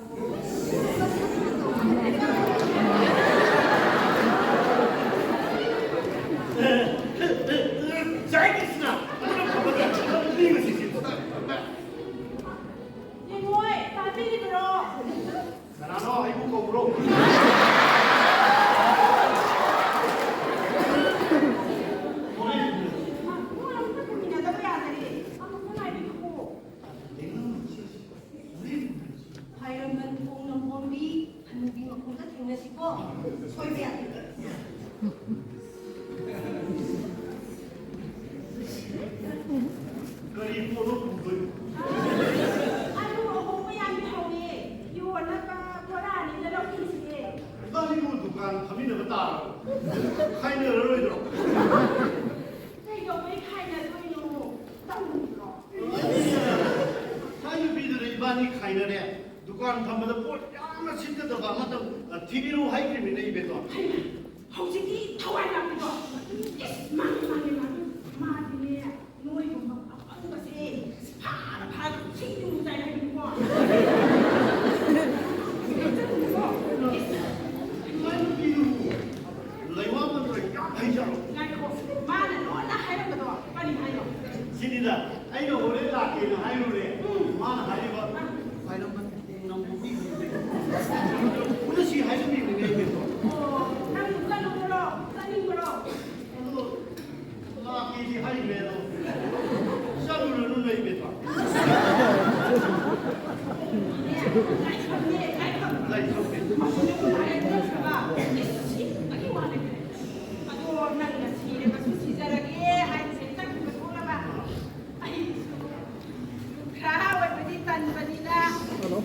ꯃꯥ ꯑꯝꯇ ꯄꯨꯃꯤꯟꯅꯗꯕ ꯌꯥꯗꯔꯦ꯫ ꯑꯃꯨꯛꯇ ꯉꯥꯏꯕꯤꯈꯣ꯫ ꯍꯥꯏꯔꯝꯕ ꯊꯣꯡꯅ ꯄꯣꯝꯕꯤ ꯍꯅꯨꯕꯤ ꯃꯈꯣꯡꯗ ꯊꯦꯡꯅꯁꯤꯀꯣ꯫ ꯁꯣꯏꯕ ꯌꯥꯗꯦ꯫ ꯀꯔꯤ ꯄꯣꯠꯅꯣ ꯄꯨꯗꯣꯏꯕꯣ? ꯑꯂꯨ ꯑꯍꯣꯡꯕ ꯌꯥꯝ ꯂꯩꯍꯧꯋꯦ꯫ ꯌꯣꯟꯅꯕ ꯕꯣꯔꯥꯅꯤꯗ ꯂꯧꯈꯤꯁꯤꯅꯦ꯫ ꯏꯕꯥꯅꯤꯕꯨ ꯗꯨꯀꯥꯟ ꯐꯝꯃꯤꯟꯅꯕ ꯇꯥꯔꯕꯣ? ꯈꯥꯏꯅꯔꯔꯣꯏꯗ꯭ꯔꯣ? ꯀꯩꯗꯧꯕꯩ ꯈꯥꯏꯅꯗꯣꯏꯅꯣ? ꯇꯧꯗ꯭ꯔꯣ? ꯍꯥꯏ ꯅꯨꯄꯤꯗꯨꯗ ꯏꯕꯥꯅꯤ ꯈꯥꯏꯅꯔꯦ꯫ ꯗꯨꯀꯥꯟ ꯐꯝꯕꯗ ꯄꯣꯠ ꯌꯥꯝꯅ ꯁꯤꯠꯀꯗꯕ ꯑꯃꯇꯪ, ꯑ, ꯊꯤꯕꯤꯔꯛꯎ ꯍꯥꯏꯈ꯭ꯔꯤꯕꯅꯤꯅꯦ, ꯏꯕꯦꯇꯣꯟ꯫ ꯍꯩꯃꯥ, ꯍꯧꯖꯤꯛꯇꯤ ꯊꯋꯥꯏ ꯂꯥꯛꯄꯤꯗꯣ꯫ ꯏꯁ, ꯃꯥꯅꯦ, ꯃꯥꯅꯦ, ꯃꯥꯅꯦ꯫ ꯃꯥꯗꯤꯅꯦ, ꯅꯣꯏꯒꯨꯝꯕ ꯑꯄꯪꯕꯁꯦ ꯐꯥꯔ ꯐꯥꯔ ꯁꯤꯡꯖꯨ ꯆꯥꯏ ꯍꯥꯏꯕꯅꯤꯀꯣ꯫ ꯏꯁ꯫ ꯃꯥꯏ ꯅꯨꯄꯤꯗꯨꯕꯨ ꯂꯩꯋꯥ ꯃꯟꯗ꯭ꯔ ꯌꯥꯝ ꯍꯩꯖꯔꯣ? ꯉꯥꯏꯈꯣ, ꯃꯥꯅ ꯂꯣꯟꯅ ꯍꯥꯏꯔꯝꯕꯗꯣ ꯀꯔꯤ ꯍꯥꯏꯅꯣ? ꯁꯤꯅꯤꯗ, ꯑꯩꯅ ꯍꯣꯔꯦꯟ ꯂꯥꯛꯀꯦꯅ ꯍꯥꯏꯔꯨꯔꯦ꯫ ꯎꯝ꯫ ꯃꯥꯅ ꯍꯥꯏꯔꯤꯕ, ꯑꯥ꯫ ꯈ꯭ꯋꯥꯏꯔꯝꯕꯟ ꯅꯪꯕꯨ ꯃꯤ ꯎꯅꯁꯤ ꯍꯥꯏꯖꯕꯤꯕꯅꯦ ꯑꯩꯅ꯫ ꯑꯣ, ꯅꯪ ꯆꯠꯂꯨꯕ꯭ꯔꯣ? ꯆꯠꯅꯤꯡꯕ꯭ꯔꯣ? ꯑꯗꯣ ꯂꯥꯛꯀꯦꯗꯤ ꯍꯥꯏꯈ꯭ꯔꯦ ꯑꯗꯣ꯫ ꯆꯠꯂꯨꯔꯅꯨ ꯂꯩꯕꯦꯗ꯫ ꯂꯩꯊꯣꯛꯀꯦ꯫ ꯑꯗꯣ ꯅꯪꯅ ꯁꯤꯔꯒꯁꯨ ꯁꯤꯖꯔꯒꯦ ꯍꯥꯏꯕꯁꯦ ꯆꯠꯈꯤꯕ ꯊꯣꯛꯂꯕ? ꯑꯩꯁꯨ ꯈꯔ ꯑꯣꯏꯕꯗꯤ ꯇꯟꯕꯅꯤꯅ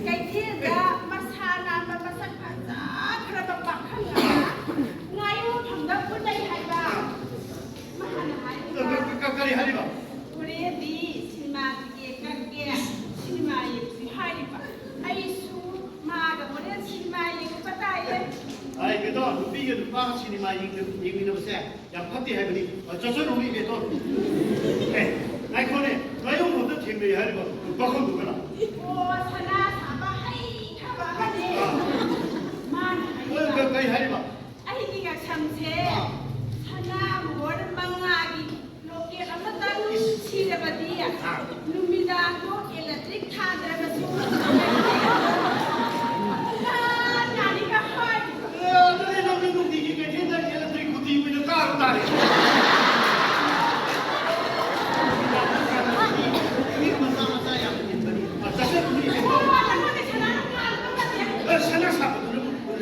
ꯀꯩꯊꯦꯜꯗ ꯃꯁꯥ ꯅꯥꯟꯕ ꯃꯁꯛ ꯐꯖꯈ꯭ꯔꯕ ꯄꯥꯈꯪ ꯑꯃ ꯉꯥꯌꯣꯟꯐꯝꯗ ꯎꯅꯩ ꯍꯥꯏꯕ꯫ ꯃꯥꯅ ꯍꯥꯏꯔꯤꯕ, ꯀ-, ꯀ-, ꯀ-, ꯀꯔꯤ ꯍꯥꯏꯔꯤꯕ? ꯍꯣꯔꯦꯟꯗꯤ ꯁꯤꯅꯦꯃꯥ ꯇꯤꯀꯦꯠ ꯀꯛꯀꯦ, ꯁꯤꯅꯦꯃꯥ ꯌꯦꯡꯁꯤ ꯍꯥꯏꯔꯤꯕ꯫ ꯑꯩꯁꯨ ꯃꯥꯒ ꯍꯣꯔꯦꯟ ꯁꯤꯅꯦꯃꯥ ꯌꯦꯡꯉꯨꯕ ꯇꯥꯏꯌꯦ꯫ ꯑꯩ ꯀꯩꯅꯣ, ꯅꯨꯄꯤꯒ ꯅꯨꯄꯥꯒ ꯁꯤꯅꯦꯃꯥ ꯌꯦꯡ-, ꯌꯦꯡꯃꯤꯟꯅꯕꯁꯦ ꯌꯥꯝ ꯐꯠꯇꯦ ꯍꯥꯏꯕꯅꯤ꯫ ꯑ, ꯆꯠꯆꯔꯨꯅꯨ, ꯏꯕꯦꯇꯣꯟ꯫ ꯑꯦ, ꯉꯥꯏꯈꯣꯅꯦ, ꯉꯥꯌꯣꯟꯐꯝꯗ ꯊꯦꯡꯅꯩ ꯍꯥꯏꯔꯤꯕ ꯄꯥꯈꯪꯗꯨ ꯀꯅꯥ? ꯑꯣ, ꯁꯅꯥ ꯁꯥꯕ ꯍꯩꯈ꯭ꯔꯕ ꯑꯃꯅꯦ꯫ ꯑꯥ꯫ ꯃꯥꯅ ꯍꯥꯏꯔꯤꯕ, ꯀ-, ꯀ-, ꯀꯩ ꯍꯥꯏꯔꯤꯕ? ꯑꯩꯒꯤ ꯉꯛꯁꯝꯁꯦ ꯑꯥ꯫ ꯁꯅꯥ ꯃꯣꯍꯣꯔ ꯃꯉꯥꯒꯤ ꯂꯣꯀꯦꯠ ꯑꯃꯇꯪ ꯁꯤꯔꯕꯗꯤ ꯑꯥ꯫ ꯅꯨꯃꯤꯗꯥꯡꯗꯣ ꯏꯂꯦꯛꯇ꯭ꯔꯤꯛ ꯊꯥꯟꯗ꯭ꯔꯕꯁꯨ ꯄꯨꯡꯉꯥꯟ ꯉꯥꯜꯂꯤ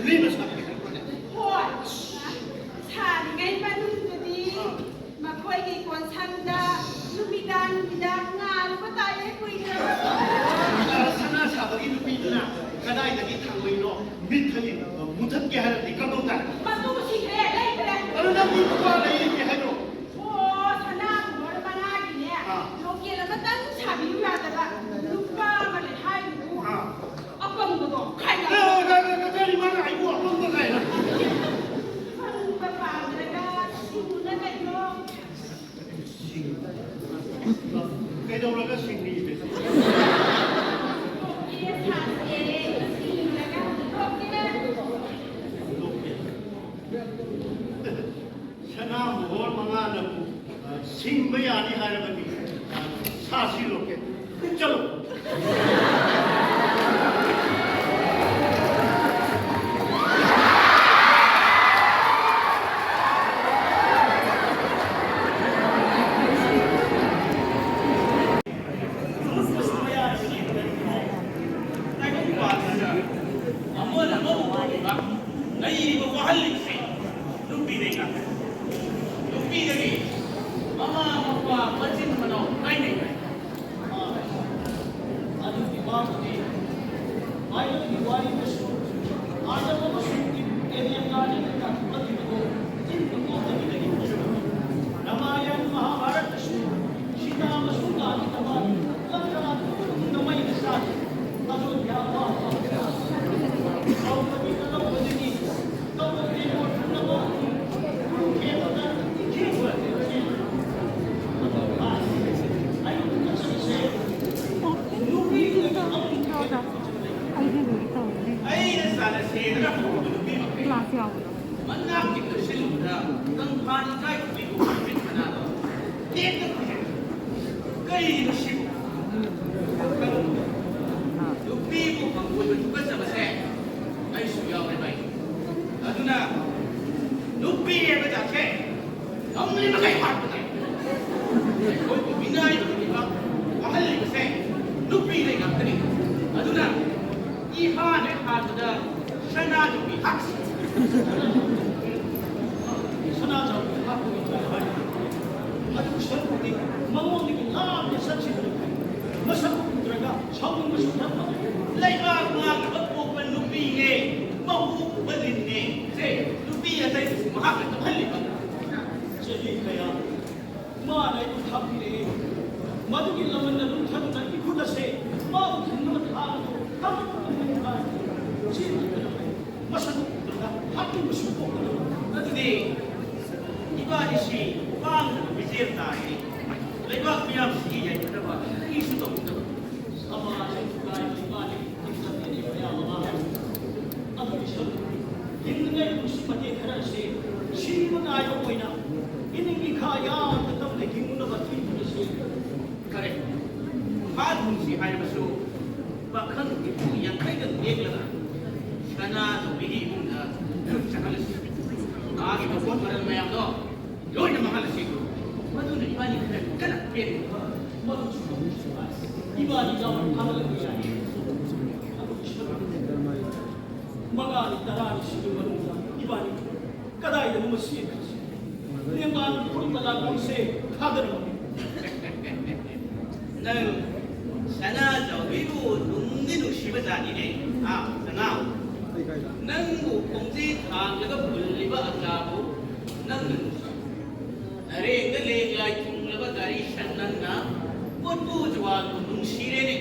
ꯏꯕꯦꯝꯃ ꯁꯥꯕꯤꯔꯛꯄꯅꯦ꯫ ꯍꯣꯏ꯫ ꯁꯥꯔꯤꯉꯩ ꯃꯅꯨꯡꯗꯗꯤ ꯃꯈꯣꯏꯒꯤ ꯀꯣꯟꯁꯪꯗ ꯅꯨꯃꯤꯗꯥꯡ ꯅꯨꯃꯤꯗꯥꯡ ꯉꯥꯜꯂꯨꯕ ꯇꯥꯏꯌꯦ ꯀꯨꯏꯔꯕ꯫ ꯁꯅꯥ ꯁꯥꯕꯒꯤ ꯅꯨꯄꯤꯗꯨꯅ ꯀꯗꯥꯏꯗꯒꯤ ꯊꯥꯡꯂꯩꯅꯣ ꯃꯤꯠ ꯊꯛꯏ ꯃꯨꯊꯠꯀꯦ ꯍꯥꯏꯔꯗꯤ ꯀꯝꯗꯧ ꯇꯥꯏ? ꯃꯇꯨ ꯁꯤꯈ꯭ꯔꯦ, ꯂꯩꯈ꯭ꯔꯦ꯫ ꯑꯗꯨ ꯅꯪꯒꯤ ꯅꯨꯄꯥ ꯂꯩꯔꯤꯅꯦ ꯍꯥꯏꯗꯣ? ꯑꯣ, ꯁꯅꯥ ꯃꯣꯍꯣꯔ ꯃꯉꯥꯒꯤꯅꯦ꯫ ꯑꯥ꯫ ꯂꯣꯀꯦꯜ ꯑꯃꯇꯪ ꯁꯥꯕꯤꯌꯨ ꯌꯥꯗꯕ? ꯅꯨꯄꯥ ꯑꯃ ꯂꯩ ꯍꯥꯏꯔꯤꯕꯨ꯫ ꯑꯥ꯫ ꯑꯄꯪꯕꯗꯣ ꯈꯥꯏꯅ꯫ ꯑꯦ, ꯀ-, ꯀ-, ꯀ-, ꯀꯔꯤ ꯃꯥꯅ ꯑꯩꯕꯨ ꯑꯄꯪꯕ ꯀꯥꯏꯅ? ꯑꯄꯪꯕ ꯄꯥꯝꯗ꯭ꯔꯒ ꯁꯤꯡꯉꯨꯅ ꯀꯩꯅꯣ? ꯁꯤꯡ-, ꯀꯩꯗꯧꯔꯒ ꯁꯤꯡꯂꯤꯕ? ꯁꯥꯁꯦ, ꯁꯤꯡꯂꯒ ꯂꯣꯛꯀꯦ꯫ ꯁꯅꯥ ꯃꯣꯍꯣꯔ ꯃꯉꯥꯅꯕꯨ, ꯑ, ꯁꯤꯡꯕ ꯌꯥꯅꯤ ꯍꯥꯏꯔꯕꯗꯤ, ꯑ, ꯁꯥꯁꯤ ꯂꯣꯀꯦ꯫ ꯆꯠꯂꯣ꯫ ꯇꯥꯏꯕꯪꯄꯥꯟꯁꯤꯗ ꯑꯃꯅ ꯑꯃꯕꯨ ꯄꯥꯝꯕ ꯂꯩꯔꯤꯕ ꯋꯥꯍꯜꯂꯤꯕꯁꯤ ꯅꯨꯄꯤꯗꯩ ꯉꯥꯛꯇꯅꯤ꯫ ꯅꯨꯄꯤꯗꯒꯤ ꯃꯃꯥ ꯃꯄꯥ ꯃꯆꯤꯟ ꯃꯅꯥꯎ ꯀꯥꯏꯅꯩ ꯍꯥꯏ꯫ ꯑꯗꯨꯒꯤ ꯋꯥꯕꯨꯗꯤ ꯃꯥꯏꯕꯒꯤ ꯋꯥꯔꯤꯗꯁꯨ ꯑꯥꯗꯝ ꯑꯃꯁꯨꯡ ꯏꯕ ꯑꯦꯗꯦꯟ ꯒꯥꯔꯗꯦꯟꯗ ꯇꯥꯟꯊꯣꯛꯂꯛꯈꯤꯕꯗꯨ ꯆꯤꯟ ꯀꯣꯛꯇꯕꯤꯗꯒꯤ ꯎꯖꯕꯅꯤ꯫ ꯔꯥꯃꯥꯌꯟ ꯃꯍꯥꯚꯥꯔꯠꯇꯁꯨ ꯁꯤꯇꯥ ꯑꯃꯁꯨꯡ ꯔꯥꯝꯒꯤꯗꯃꯛ ꯂꯝꯀꯥ ꯇꯨꯝꯅ ꯃꯩꯅ ꯆꯥꯛꯈꯤ꯫ ꯑꯌꯣꯙ꯭ꯌꯥ ꯋꯥ ꯗ꯭ꯔꯧꯄꯗꯤ ꯀꯜꯂꯧꯕꯗꯒꯤ ꯀꯧꯔꯕ ꯇꯦꯡꯀꯣꯠ ꯄꯨꯝꯅꯃꯛ ꯀꯨꯔꯨꯈꯦꯇ꯭ꯔꯗ ꯏꯈꯤꯕ ꯆꯦꯟꯈꯤ꯫ ꯑꯩꯅ ꯆꯠꯆꯕꯁꯦ ꯅꯨꯄꯤꯗꯨꯗꯒꯤ ꯑꯃꯨꯛ ꯑꯩꯅ ꯆꯥꯅ ꯁꯦꯟꯅꯔ ꯍꯧꯕ ꯅꯨꯄꯤ ꯃꯈꯩ ꯀ꯭ꯂꯥꯁ ꯌꯥꯎꯕꯗꯣ꯫ ꯃꯅꯥꯛꯀꯤ ꯀꯣꯏꯁꯤꯜꯂꯨꯕꯗ ꯀꯪꯐꯥꯟ ꯏꯀꯥꯏ ꯈꯨꯕꯤꯕꯨ ꯅꯨꯃꯤꯠ ꯃꯅꯥꯗꯣ ꯇꯦꯛꯅ ꯈꯨꯖꯤꯟ꯫ ꯀꯔꯤꯅꯣ ꯁꯤꯕꯨ? ꯅꯨꯄꯤꯕꯨ ꯍꯪꯒꯣꯏꯕ ꯊꯨꯀꯠꯆꯕꯁꯦ ꯑꯩꯁꯨ ꯌꯥꯎꯔꯦ ꯚꯥꯏ꯫ ꯑꯗꯨꯅ ꯅꯨꯄꯤ ꯍꯥꯏꯕ ꯖꯥꯠꯁꯦ ꯉꯝꯂꯤꯕꯈꯩ ꯍꯥꯠꯄ ꯇꯥꯏ꯫ ꯑꯩꯈꯣꯏꯕꯨ ꯃꯤꯅꯥꯏ ꯑꯣꯏꯍꯜꯂꯤꯕ, ꯋꯥꯍꯜꯂꯤꯕꯁꯦ ꯅꯨꯄꯤꯗꯩ ꯉꯥꯛꯇꯅꯤ꯫ ꯑꯗꯨꯅ ꯏꯍꯥꯟ ꯍꯦꯛ ꯍꯥꯟꯕꯗ ꯁꯅꯥ ꯅꯨꯄꯤ ꯁꯅꯥꯖꯥꯎꯕ ꯍꯥꯞꯄꯒꯤ ꯊꯣꯡ ꯍꯥꯏꯔꯤ꯫ ꯑꯗꯨ ꯁꯔꯨꯛꯄꯨꯗꯤ ꯃꯉꯣꯟꯗꯒꯤ ꯂꯥꯞꯅ ꯆꯠꯈꯤꯕꯅ ꯐꯩ꯫ ꯃꯁꯛ ꯎꯗ꯭ꯔꯒ ꯁꯥꯎꯅꯤꯡꯕꯁꯨ ꯅꯠꯇꯕ꯫ ꯂꯩꯕꯥꯛ ꯃꯥꯡꯅꯕ ꯄꯣꯛꯄ ꯅꯨꯄꯤꯅꯦ, ꯃꯍꯨ ꯄꯨꯕ ꯂꯤꯟꯅꯦ꯫ ꯁꯦ, ꯅꯨꯄꯤ ꯑꯇꯩꯕꯨꯁꯨ ꯃꯍꯥꯛꯅ ꯀꯞꯍꯜꯂꯤꯕ꯫ ꯆꯍꯤ ꯀꯌꯥ ꯃꯥꯅ ꯑꯩꯕꯨ ꯊꯥꯕꯤꯔꯛꯏ꯫ ꯃꯗꯨꯒꯤ ꯂꯃꯟ ꯑꯗꯨ ꯊꯟꯅ ꯏꯈꯨꯠ ꯑꯁꯦ ꯃꯥꯕꯨ ꯊꯤꯟꯅꯕ ꯊꯥꯡ ꯑꯗꯨ ꯀꯞꯄꯒ ꯂꯩ ꯍꯥꯏ꯫ ꯆꯦꯟꯈꯤꯕꯅ ꯐꯩ꯫ ꯃꯁꯛ ꯎꯗ꯭ꯔꯒ ꯍꯥꯠꯅꯤꯡꯕꯁꯨ ꯄꯣꯛꯇꯅ꯫ ꯑꯗꯨꯗꯤ ꯏꯕꯥꯅꯤꯁꯤ ꯄꯥꯡꯗꯕ ꯃꯤꯆꯦꯜ ꯇꯥꯔꯦ꯫ ꯂꯩꯕꯥꯛ ꯃꯤꯌꯥꯝꯁꯤꯒꯤ ꯌꯥꯏꯐꯅꯕ ꯀꯔꯤꯁꯨ ꯇꯧꯅꯤꯡꯗꯕ꯫ ꯁꯃꯥꯖ ꯊꯨꯒꯥꯏꯕ ꯏꯕꯥꯅꯤ ꯍꯤꯡꯅꯉꯥꯏ ꯄꯨꯟꯁꯤ ꯃꯇꯦꯛ ꯈꯔ ꯑꯁꯤ ꯁꯤꯕ ꯉꯥꯏꯕ ꯑꯣꯏꯅ ꯏꯅꯤꯡ ꯏꯈꯥ ꯌꯥꯝꯅ ꯇꯝꯅ ꯍꯤꯡꯅꯕ ꯊꯤꯡꯕ ꯑꯁꯤ ꯈꯔꯦ꯫ ꯃꯍꯥꯛ ꯅꯨꯡꯁꯤ ꯍꯥꯏꯔꯕꯁꯨ ꯄꯥꯈꯪ ꯅꯤꯐꯨ ꯌꯥꯡꯈꯩꯗ ꯅꯦꯛꯂꯒ ꯁꯅꯥꯇꯣꯝꯕꯤꯒꯤ ꯏꯃꯨꯡꯗ ꯆꯪꯍꯜꯂꯁꯤ꯫ ꯃꯥꯒꯤ ꯃꯄꯣꯠ ꯃꯔꯜ ꯃꯌꯥꯝꯗꯣ ꯂꯣꯏꯅ ꯃꯥꯡꯍꯜꯂꯁꯤ꯫ ꯃꯗꯨꯅ ꯏꯕꯥꯅꯤ ꯈꯔ ꯀꯟꯅ ꯄꯦꯟꯅ ꯃꯗꯨꯁꯨ ꯏꯕꯥꯅꯤ ꯌꯥꯎꯅ ꯐꯥꯒꯠꯂꯛꯄ ꯌꯥꯏ꯫ ꯃꯉꯥꯅꯤ ꯇꯔꯥꯅꯤ ꯁꯤꯒꯤ ꯃꯅꯨꯡꯗ ꯏꯕꯥꯅꯤ ꯀꯗꯥꯏꯗꯅꯣ ꯃꯁꯤ ꯂꯦꯡꯕꯥꯟ ꯄꯨꯔꯛꯄ ꯂꯥꯛꯄꯁꯦ ꯊꯥꯗꯔꯝꯃꯤ꯫ ꯅꯪ ꯁꯅꯥꯖꯥꯎꯕꯤꯕꯨ ꯅꯨꯡꯗꯤ ꯅꯨꯡꯁꯤꯕ ꯖꯥꯠꯅꯤꯅꯦ꯫ ꯑꯥ, ꯁꯅꯥ꯫ ꯅꯪꯕꯨ ꯈꯣꯡꯖꯦ ꯊꯥꯡꯂꯒ ꯄꯨꯜꯂꯤꯕ ꯑꯆꯥꯕꯨ ꯅꯪꯅ ꯅꯨꯡꯁꯤ꯫ ꯅꯔꯦꯡꯗ ꯂꯦꯡꯂꯥꯏ ꯊꯨꯡꯂꯕ ꯒꯥꯔꯤ ꯁꯟ ꯅꯪꯅ ꯄꯣꯠꯄꯨ ꯖꯨꯋꯥꯜꯕꯨ ꯅꯨꯡꯁꯤꯔꯦꯅꯦ꯫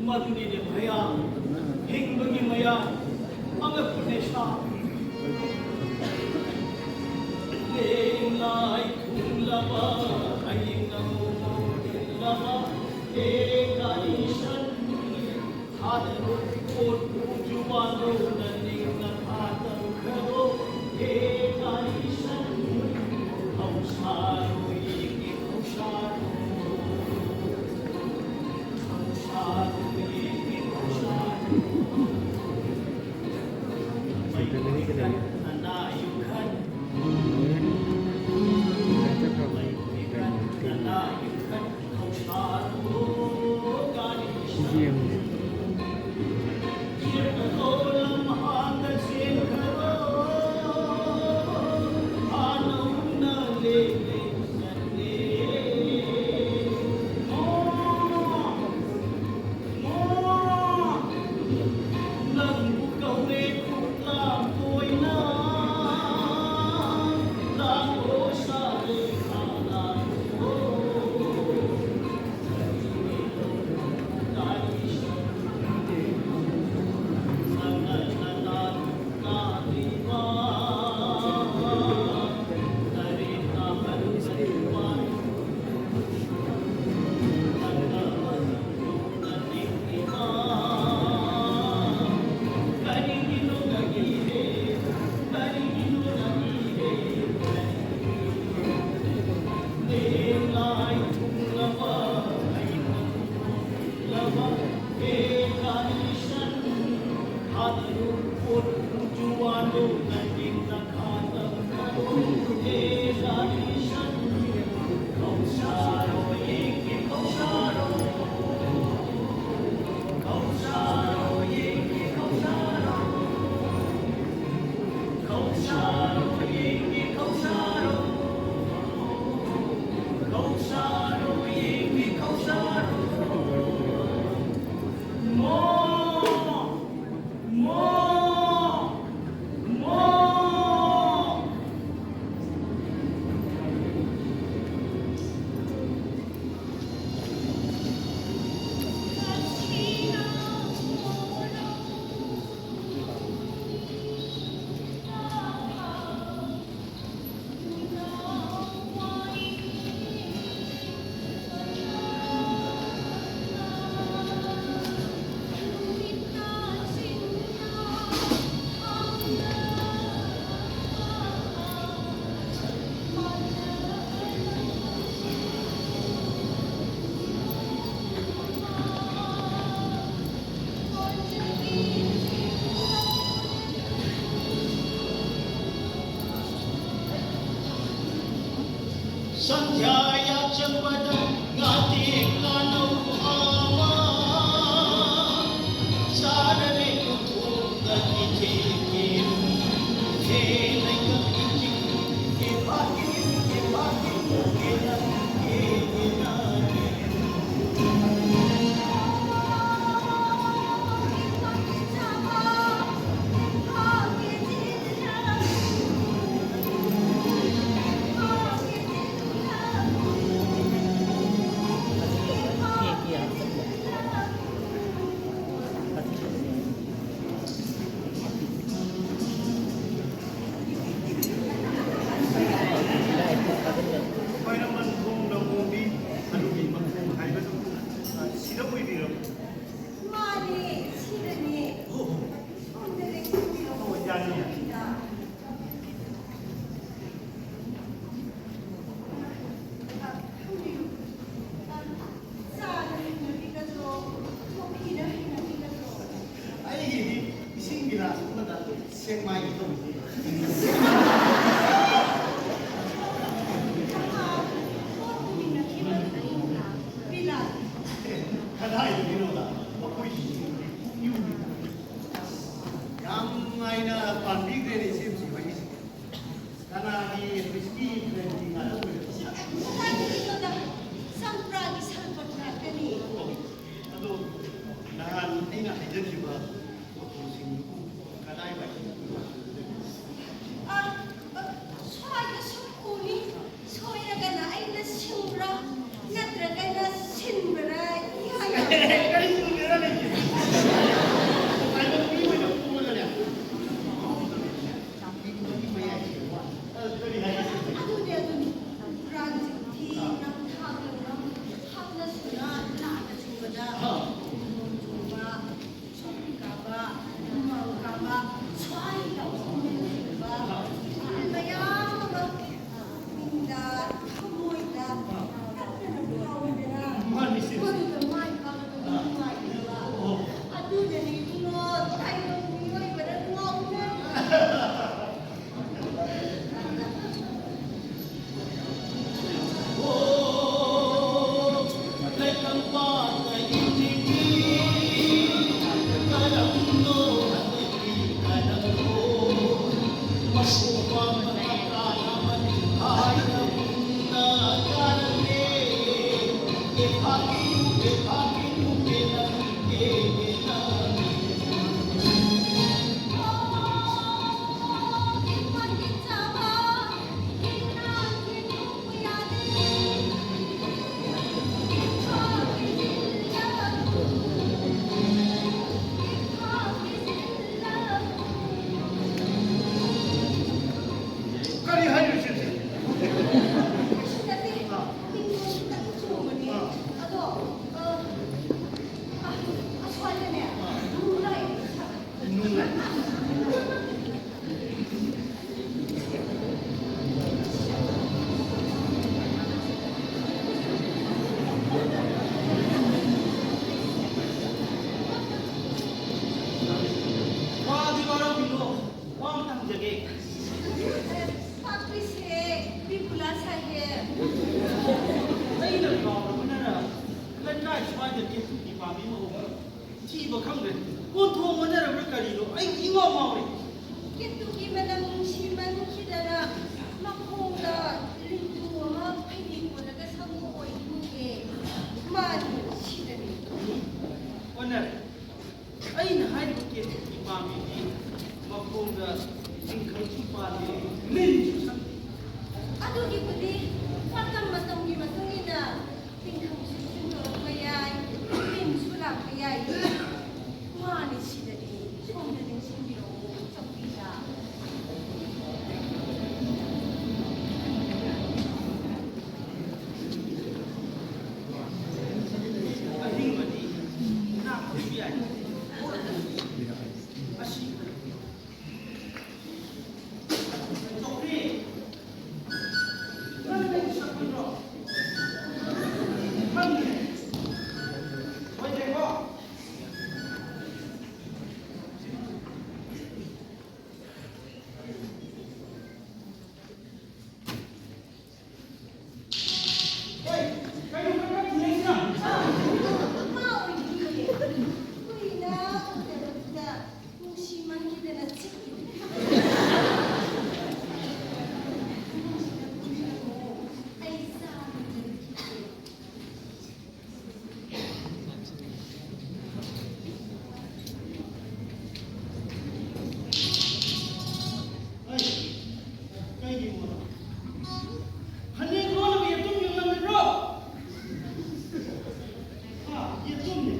ꯃꯗꯨꯅꯤꯅꯦ ꯃꯌꯥꯝ ꯍꯤꯡꯕꯒꯤ ꯃꯌꯥꯝ ꯑꯉꯛꯄ ꯅꯦꯁꯥ꯫ ꯂꯦꯡꯂꯥꯏ ꯊꯨꯡꯂꯕ ꯑꯌꯤꯡ ꯑꯃꯨꯛ ꯏꯜꯂꯕ ꯂꯦꯡꯒꯥꯏ ꯁꯟ ꯊꯥꯗꯔꯣ ꯄꯣꯠꯄꯨ ꯖꯨꯋꯥꯜꯗꯣ ꯅꯅꯤꯡ ꯅꯊꯥ ꯇꯧꯈ꯭ꯔꯗꯣ ꯂꯦꯡꯒꯥꯏ ꯁꯟ ꯊꯧꯁꯥꯔꯣ ꯌꯦꯡꯒꯦ ꯊꯧꯁꯥꯔꯣ꯫ ꯁꯟꯙ꯭ꯌꯥ ꯌꯥꯆꯪꯕꯗ ꯉꯥꯇꯦꯛ ꯉꯥꯅꯧ ꯑꯃ ꯆꯥꯔꯔꯦ ꯎꯊꯣꯛꯇ ꯏꯊꯦꯛ ꯏꯔꯨ꯫ ꯍꯦ ꯂꯩꯉꯥꯛꯀꯤ ꯆꯤꯡ, ꯍꯦ ꯐꯥꯒꯤ, ꯍꯦ ꯐꯥꯒꯤ, ꯍꯦ ꯂꯥꯒꯤ, ꯍꯦ ꯂꯥꯒꯤ꯫ ꯃꯥꯒꯤ ꯇꯧꯕꯁꯦ꯫ ꯀꯗꯥꯏꯗꯒꯤꯅꯣꯗ ꯑꯩꯈꯣꯏꯒꯤ ꯌꯨꯝ ꯌꯥꯝ ꯅꯨꯡꯉꯥꯏꯅ ꯄꯥꯟꯕꯤꯈ꯭ꯔꯦꯅꯦ ꯏꯆꯦꯝꯁꯤ ꯍꯣꯏꯒꯤꯁꯦ꯫ ꯀꯅꯥꯒꯤ ꯋꯤꯁꯀꯤ ꯕ꯭ꯔꯦꯟꯗꯤ ꯉꯥꯛꯇ ꯑꯣꯏꯔꯦ꯫ ꯀꯗꯥꯏꯗꯒꯤꯅꯣꯗ ꯆꯝꯄ꯭ꯔꯥꯒꯤ ꯁꯔꯕꯠ ꯉꯥꯛꯇꯅꯤ꯫ ꯑꯗꯣ ꯅꯍꯥꯟ ꯑꯩꯅ ꯍꯥꯏꯖꯈꯤꯕ ꯐꯣꯇꯣꯁꯤꯡꯗꯨꯕꯨ ꯀꯗꯥꯏꯋꯥꯏꯗ? ꯑ, ꯑ, ꯁ꯭ꯋꯥꯏꯗ ꯁꯨꯝ ꯎꯅꯤ꯫ ꯁꯣꯏꯔꯒꯅ ꯑꯩꯅ ꯁꯤꯡꯕ꯭ꯔꯥ ꯅꯠꯇ꯭ꯔꯒꯅ ꯁꯤꯟꯕ꯭ꯔꯥ ꯏꯌꯥ ꯌꯥꯗ꯭ꯔꯦ꯫ ꯀꯔꯤ ꯎꯒꯦꯔꯥ ꯂꯩꯇꯦ꯫ ꯉꯁꯥꯏꯗꯣ ꯃꯤ ꯑꯣꯏꯅ ꯄꯨꯔꯒꯅꯦ꯫ ꯃꯗꯨꯒꯤ ꯃꯅꯝ ꯅꯨꯡꯁꯤꯃꯟꯈꯤꯗꯅ ꯃꯈꯣꯡꯗ ꯂꯤꯟꯗꯨ ꯑꯃ ꯐꯩꯗꯤ ꯀꯣꯜꯂꯒ ꯁꯪꯒꯨ ꯑꯣꯏꯈꯤꯅꯤꯌꯦ꯫ ꯃꯥꯅꯤ, ꯁꯤꯗꯅꯤ꯫ ꯑꯣꯟꯅꯔꯦ꯫ ꯑꯩꯅ ꯍꯥꯏꯔꯤꯕ ꯀꯦꯇꯨꯀꯤ ꯄꯥꯝꯕꯤꯗꯤ ꯃꯈꯣꯡꯗ ꯇꯤꯡꯈꯪꯁꯨ ꯄꯥꯜꯂꯤ, ꯂꯤꯟꯁꯨ ꯁꯪꯗꯦ꯫ ꯑꯗꯨꯒꯤꯕꯨꯗꯤ ꯃꯇꯝ ꯃꯇꯝꯒꯤ ꯃꯇꯨꯡ ꯏꯟꯅ ꯇꯤꯡꯈꯪꯁꯨ ꯁꯦꯡꯗꯣꯔꯛꯄ ꯌꯥꯏ, ꯂꯤꯟꯁꯨ ꯂꯥꯛꯄ ꯌꯥꯏ꯫ ꯃꯥꯅꯤ, ꯁꯤꯗꯗꯤ ꯁꯣꯝꯗ ꯅꯤꯡꯁꯤꯡꯕꯤꯔꯛꯎ, ꯆꯧꯀꯤꯗ꯫ ꯑꯍꯤꯡꯕꯗꯤ ꯉꯥꯛꯄꯁꯨ ꯌꯥꯏ꯫ ꯑꯁꯤ ꯐꯅꯦꯛ ꯂꯣꯟꯅꯕ ꯌꯦꯇꯨꯝ ꯌꯣꯜꯂꯝꯃꯤꯕ꯭ꯔꯣ? ꯍꯥ, ꯌꯦꯇꯨꯝꯅꯦ꯫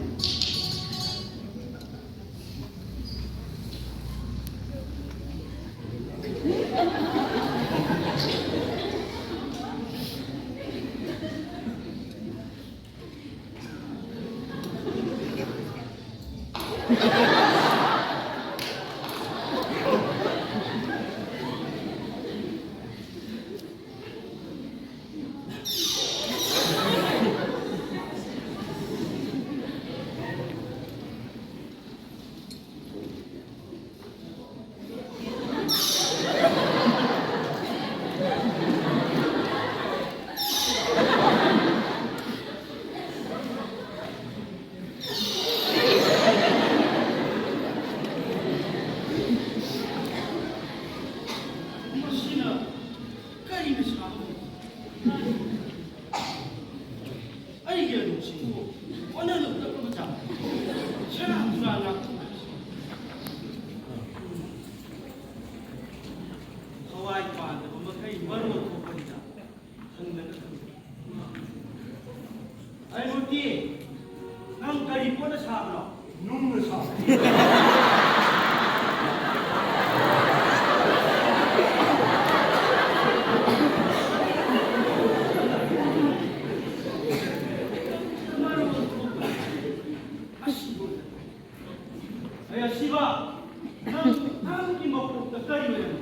ꯅꯪ, ꯅꯪꯒꯤ ꯃꯀꯣꯛꯇ ꯀꯔꯤ ꯑꯣꯏꯔꯝꯃꯤ?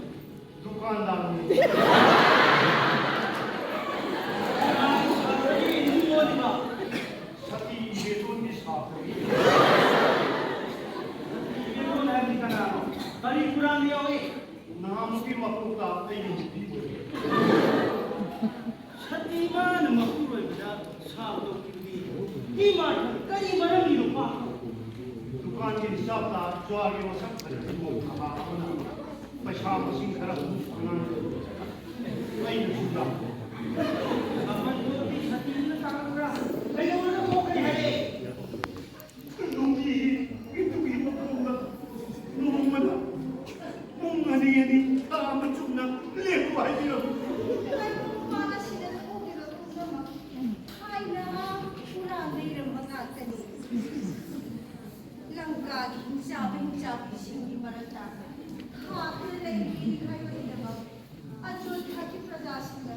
ꯗꯨꯀꯥꯟꯗꯥꯔꯅꯤ꯫ ꯀꯅꯥꯅ ꯁꯥꯇ꯭ꯔꯒꯤ ꯏꯃꯨꯡ ꯑꯣꯏꯔꯤꯕ? ꯁꯇꯤ ꯏꯕꯦꯇꯣꯟꯒꯤ ꯁꯥꯇ꯭ꯔꯅꯤ꯫ ꯁꯇꯤ ꯏꯕꯦꯇꯣꯟ ꯍꯥꯏꯕꯗꯤ ꯀꯅꯥꯅꯣ? ꯀꯔꯤ ꯄꯨꯔꯥꯡꯗ ꯌꯥꯎꯏ? ꯅꯍꯥꯟꯃꯨꯛꯀꯤ ꯃꯀꯣꯛꯇ ꯑꯩꯒꯤ ꯅꯨꯄꯤ ꯑꯣꯏꯔꯦ꯫ ꯁꯇꯤ ꯃꯥꯅ ꯃꯄꯨꯔꯣꯏꯕꯗ ꯁꯥꯎ ꯇꯧꯈꯤꯕꯗꯤ ꯗꯤꯃꯥꯔꯠꯅ ꯀꯔꯤ ꯃꯔꯝꯒꯤꯅꯣ ꯄꯥꯎ? ꯗꯨꯀꯥꯟꯒꯤ ꯍꯤꯁꯥꯞꯇ ꯖ꯭ꯋꯥꯔꯒꯤ ꯃꯁꯛ ꯐꯖꯕ ꯃꯣꯠ ꯊꯥꯕ ꯑꯃꯅ ꯄꯩꯁꯥ ꯃꯁꯤꯡ ꯈꯔ ꯑꯗꯨꯝ ꯑꯉꯥꯡ ꯑꯩꯅ ꯁꯨꯝ ꯂꯥꯛꯄ꯫ ꯃꯃꯜꯗꯨꯗꯤ ꯁꯇꯤꯗꯨꯅ ꯇꯥꯛꯂꯛꯄ꯭ꯔꯥ? ꯀꯩꯗꯧꯔꯒ ꯊꯣꯛꯀꯅꯤ ꯍꯥꯏꯔꯛꯑꯦ? ꯅꯨꯡꯇꯤꯒꯤ ꯏꯇꯨꯒꯤ ꯃꯈꯣꯡꯗ ꯅꯣꯡꯃꯗ ꯄꯨꯡ ꯑꯅꯤ ꯑꯅꯤ ꯊꯥ ꯑꯃ ꯆꯨꯞꯅ ꯂꯦꯞꯄꯨ ꯍꯥꯏꯕꯤꯔꯝꯃꯤ꯫ ꯅꯨꯄꯥ ꯑꯁꯤꯅ ꯊꯣꯛꯂꯤꯕ ꯄꯨꯝꯅꯃꯛ ꯊꯥꯏꯅ ꯄꯨꯔꯥ ꯂꯩꯔꯝꯕ ꯉꯥꯛꯇꯅꯤ꯫ ꯂꯪꯀꯥꯒꯤ ꯍꯤꯡꯆꯥꯕ ꯍꯤꯡꯆꯥꯕꯤꯁꯤꯡꯒꯤ ꯃꯔꯛꯇ ꯊꯥꯗꯨꯅ ꯂꯩꯔꯤ ꯍꯥꯏꯕꯒꯤꯗꯃꯛ ꯑꯖꯣꯙ꯭ꯌꯥꯒꯤ ꯄ꯭ꯔꯖꯥꯁꯤꯡꯅ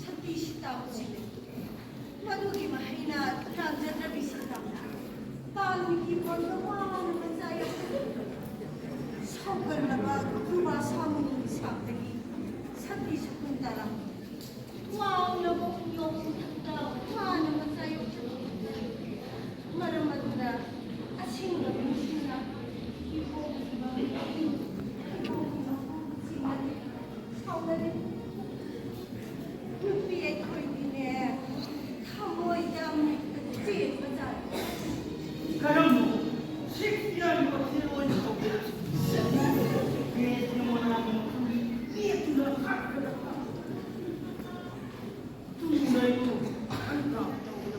ꯁꯛꯇꯤ ꯁꯤꯇꯥ ꯎꯠꯁꯤꯜꯂꯤ꯫ ꯃꯗꯨꯒꯤ ꯃꯍꯩꯅ ꯂꯥꯟꯖꯗ꯭ꯔꯕꯤ ꯁꯤꯇꯥ ꯄꯥꯟꯕꯒꯤ ꯃꯔꯛꯇ ꯋꯥꯅ ꯃꯆꯥ ꯌꯣꯛꯆꯕ ꯁꯧꯒꯠꯂꯕ ꯗꯨꯔꯚꯥꯁꯥ ꯃꯨꯅꯤꯒꯤ ꯁꯥꯞꯇꯒꯤ ꯁꯛꯇꯤ ꯁꯀꯨꯟꯇꯂꯥ ꯋꯥꯡꯂꯕ ꯎꯌꯣꯛ ꯃꯊꯛꯇ ꯋꯥꯅ ꯃꯆꯥ ꯌꯣꯛꯆꯕ ꯃꯔꯝ ꯑꯗꯨꯅ ꯑꯁꯦꯡꯕ ꯃꯤꯁꯤꯡꯅ ꯏꯍꯣꯡꯂꯤꯕ ꯃꯤꯑꯣꯏ ꯏꯍꯣꯡꯂꯤꯕ ꯄꯣꯠꯁꯤꯡꯅ ꯁꯥꯎꯅꯔꯤ꯫ ꯅꯨꯄꯤ ꯑꯩꯈꯣꯏꯗꯤꯅꯦ, ꯊꯃꯣꯏꯗ ꯃꯤꯠꯇ ꯆꯦꯟꯕ ꯖꯥꯠꯅꯤ꯫ ꯀꯔꯝꯕ ꯁꯦꯛꯁꯄꯤꯌꯔꯒꯤ ꯋꯥꯈꯜꯂꯣꯟ ꯇꯧꯒꯦꯔꯥ? ꯒ꯭ꯔꯦꯁꯀꯤ ꯃꯣꯅꯥꯒꯤ ꯃꯐꯝꯗ ꯂꯦꯞꯇꯨꯅ ꯍꯥꯠꯀꯗꯕ꯫ ꯇꯨꯡꯗ ꯑꯩꯕꯨ ꯑꯍꯟ ꯇꯧꯕ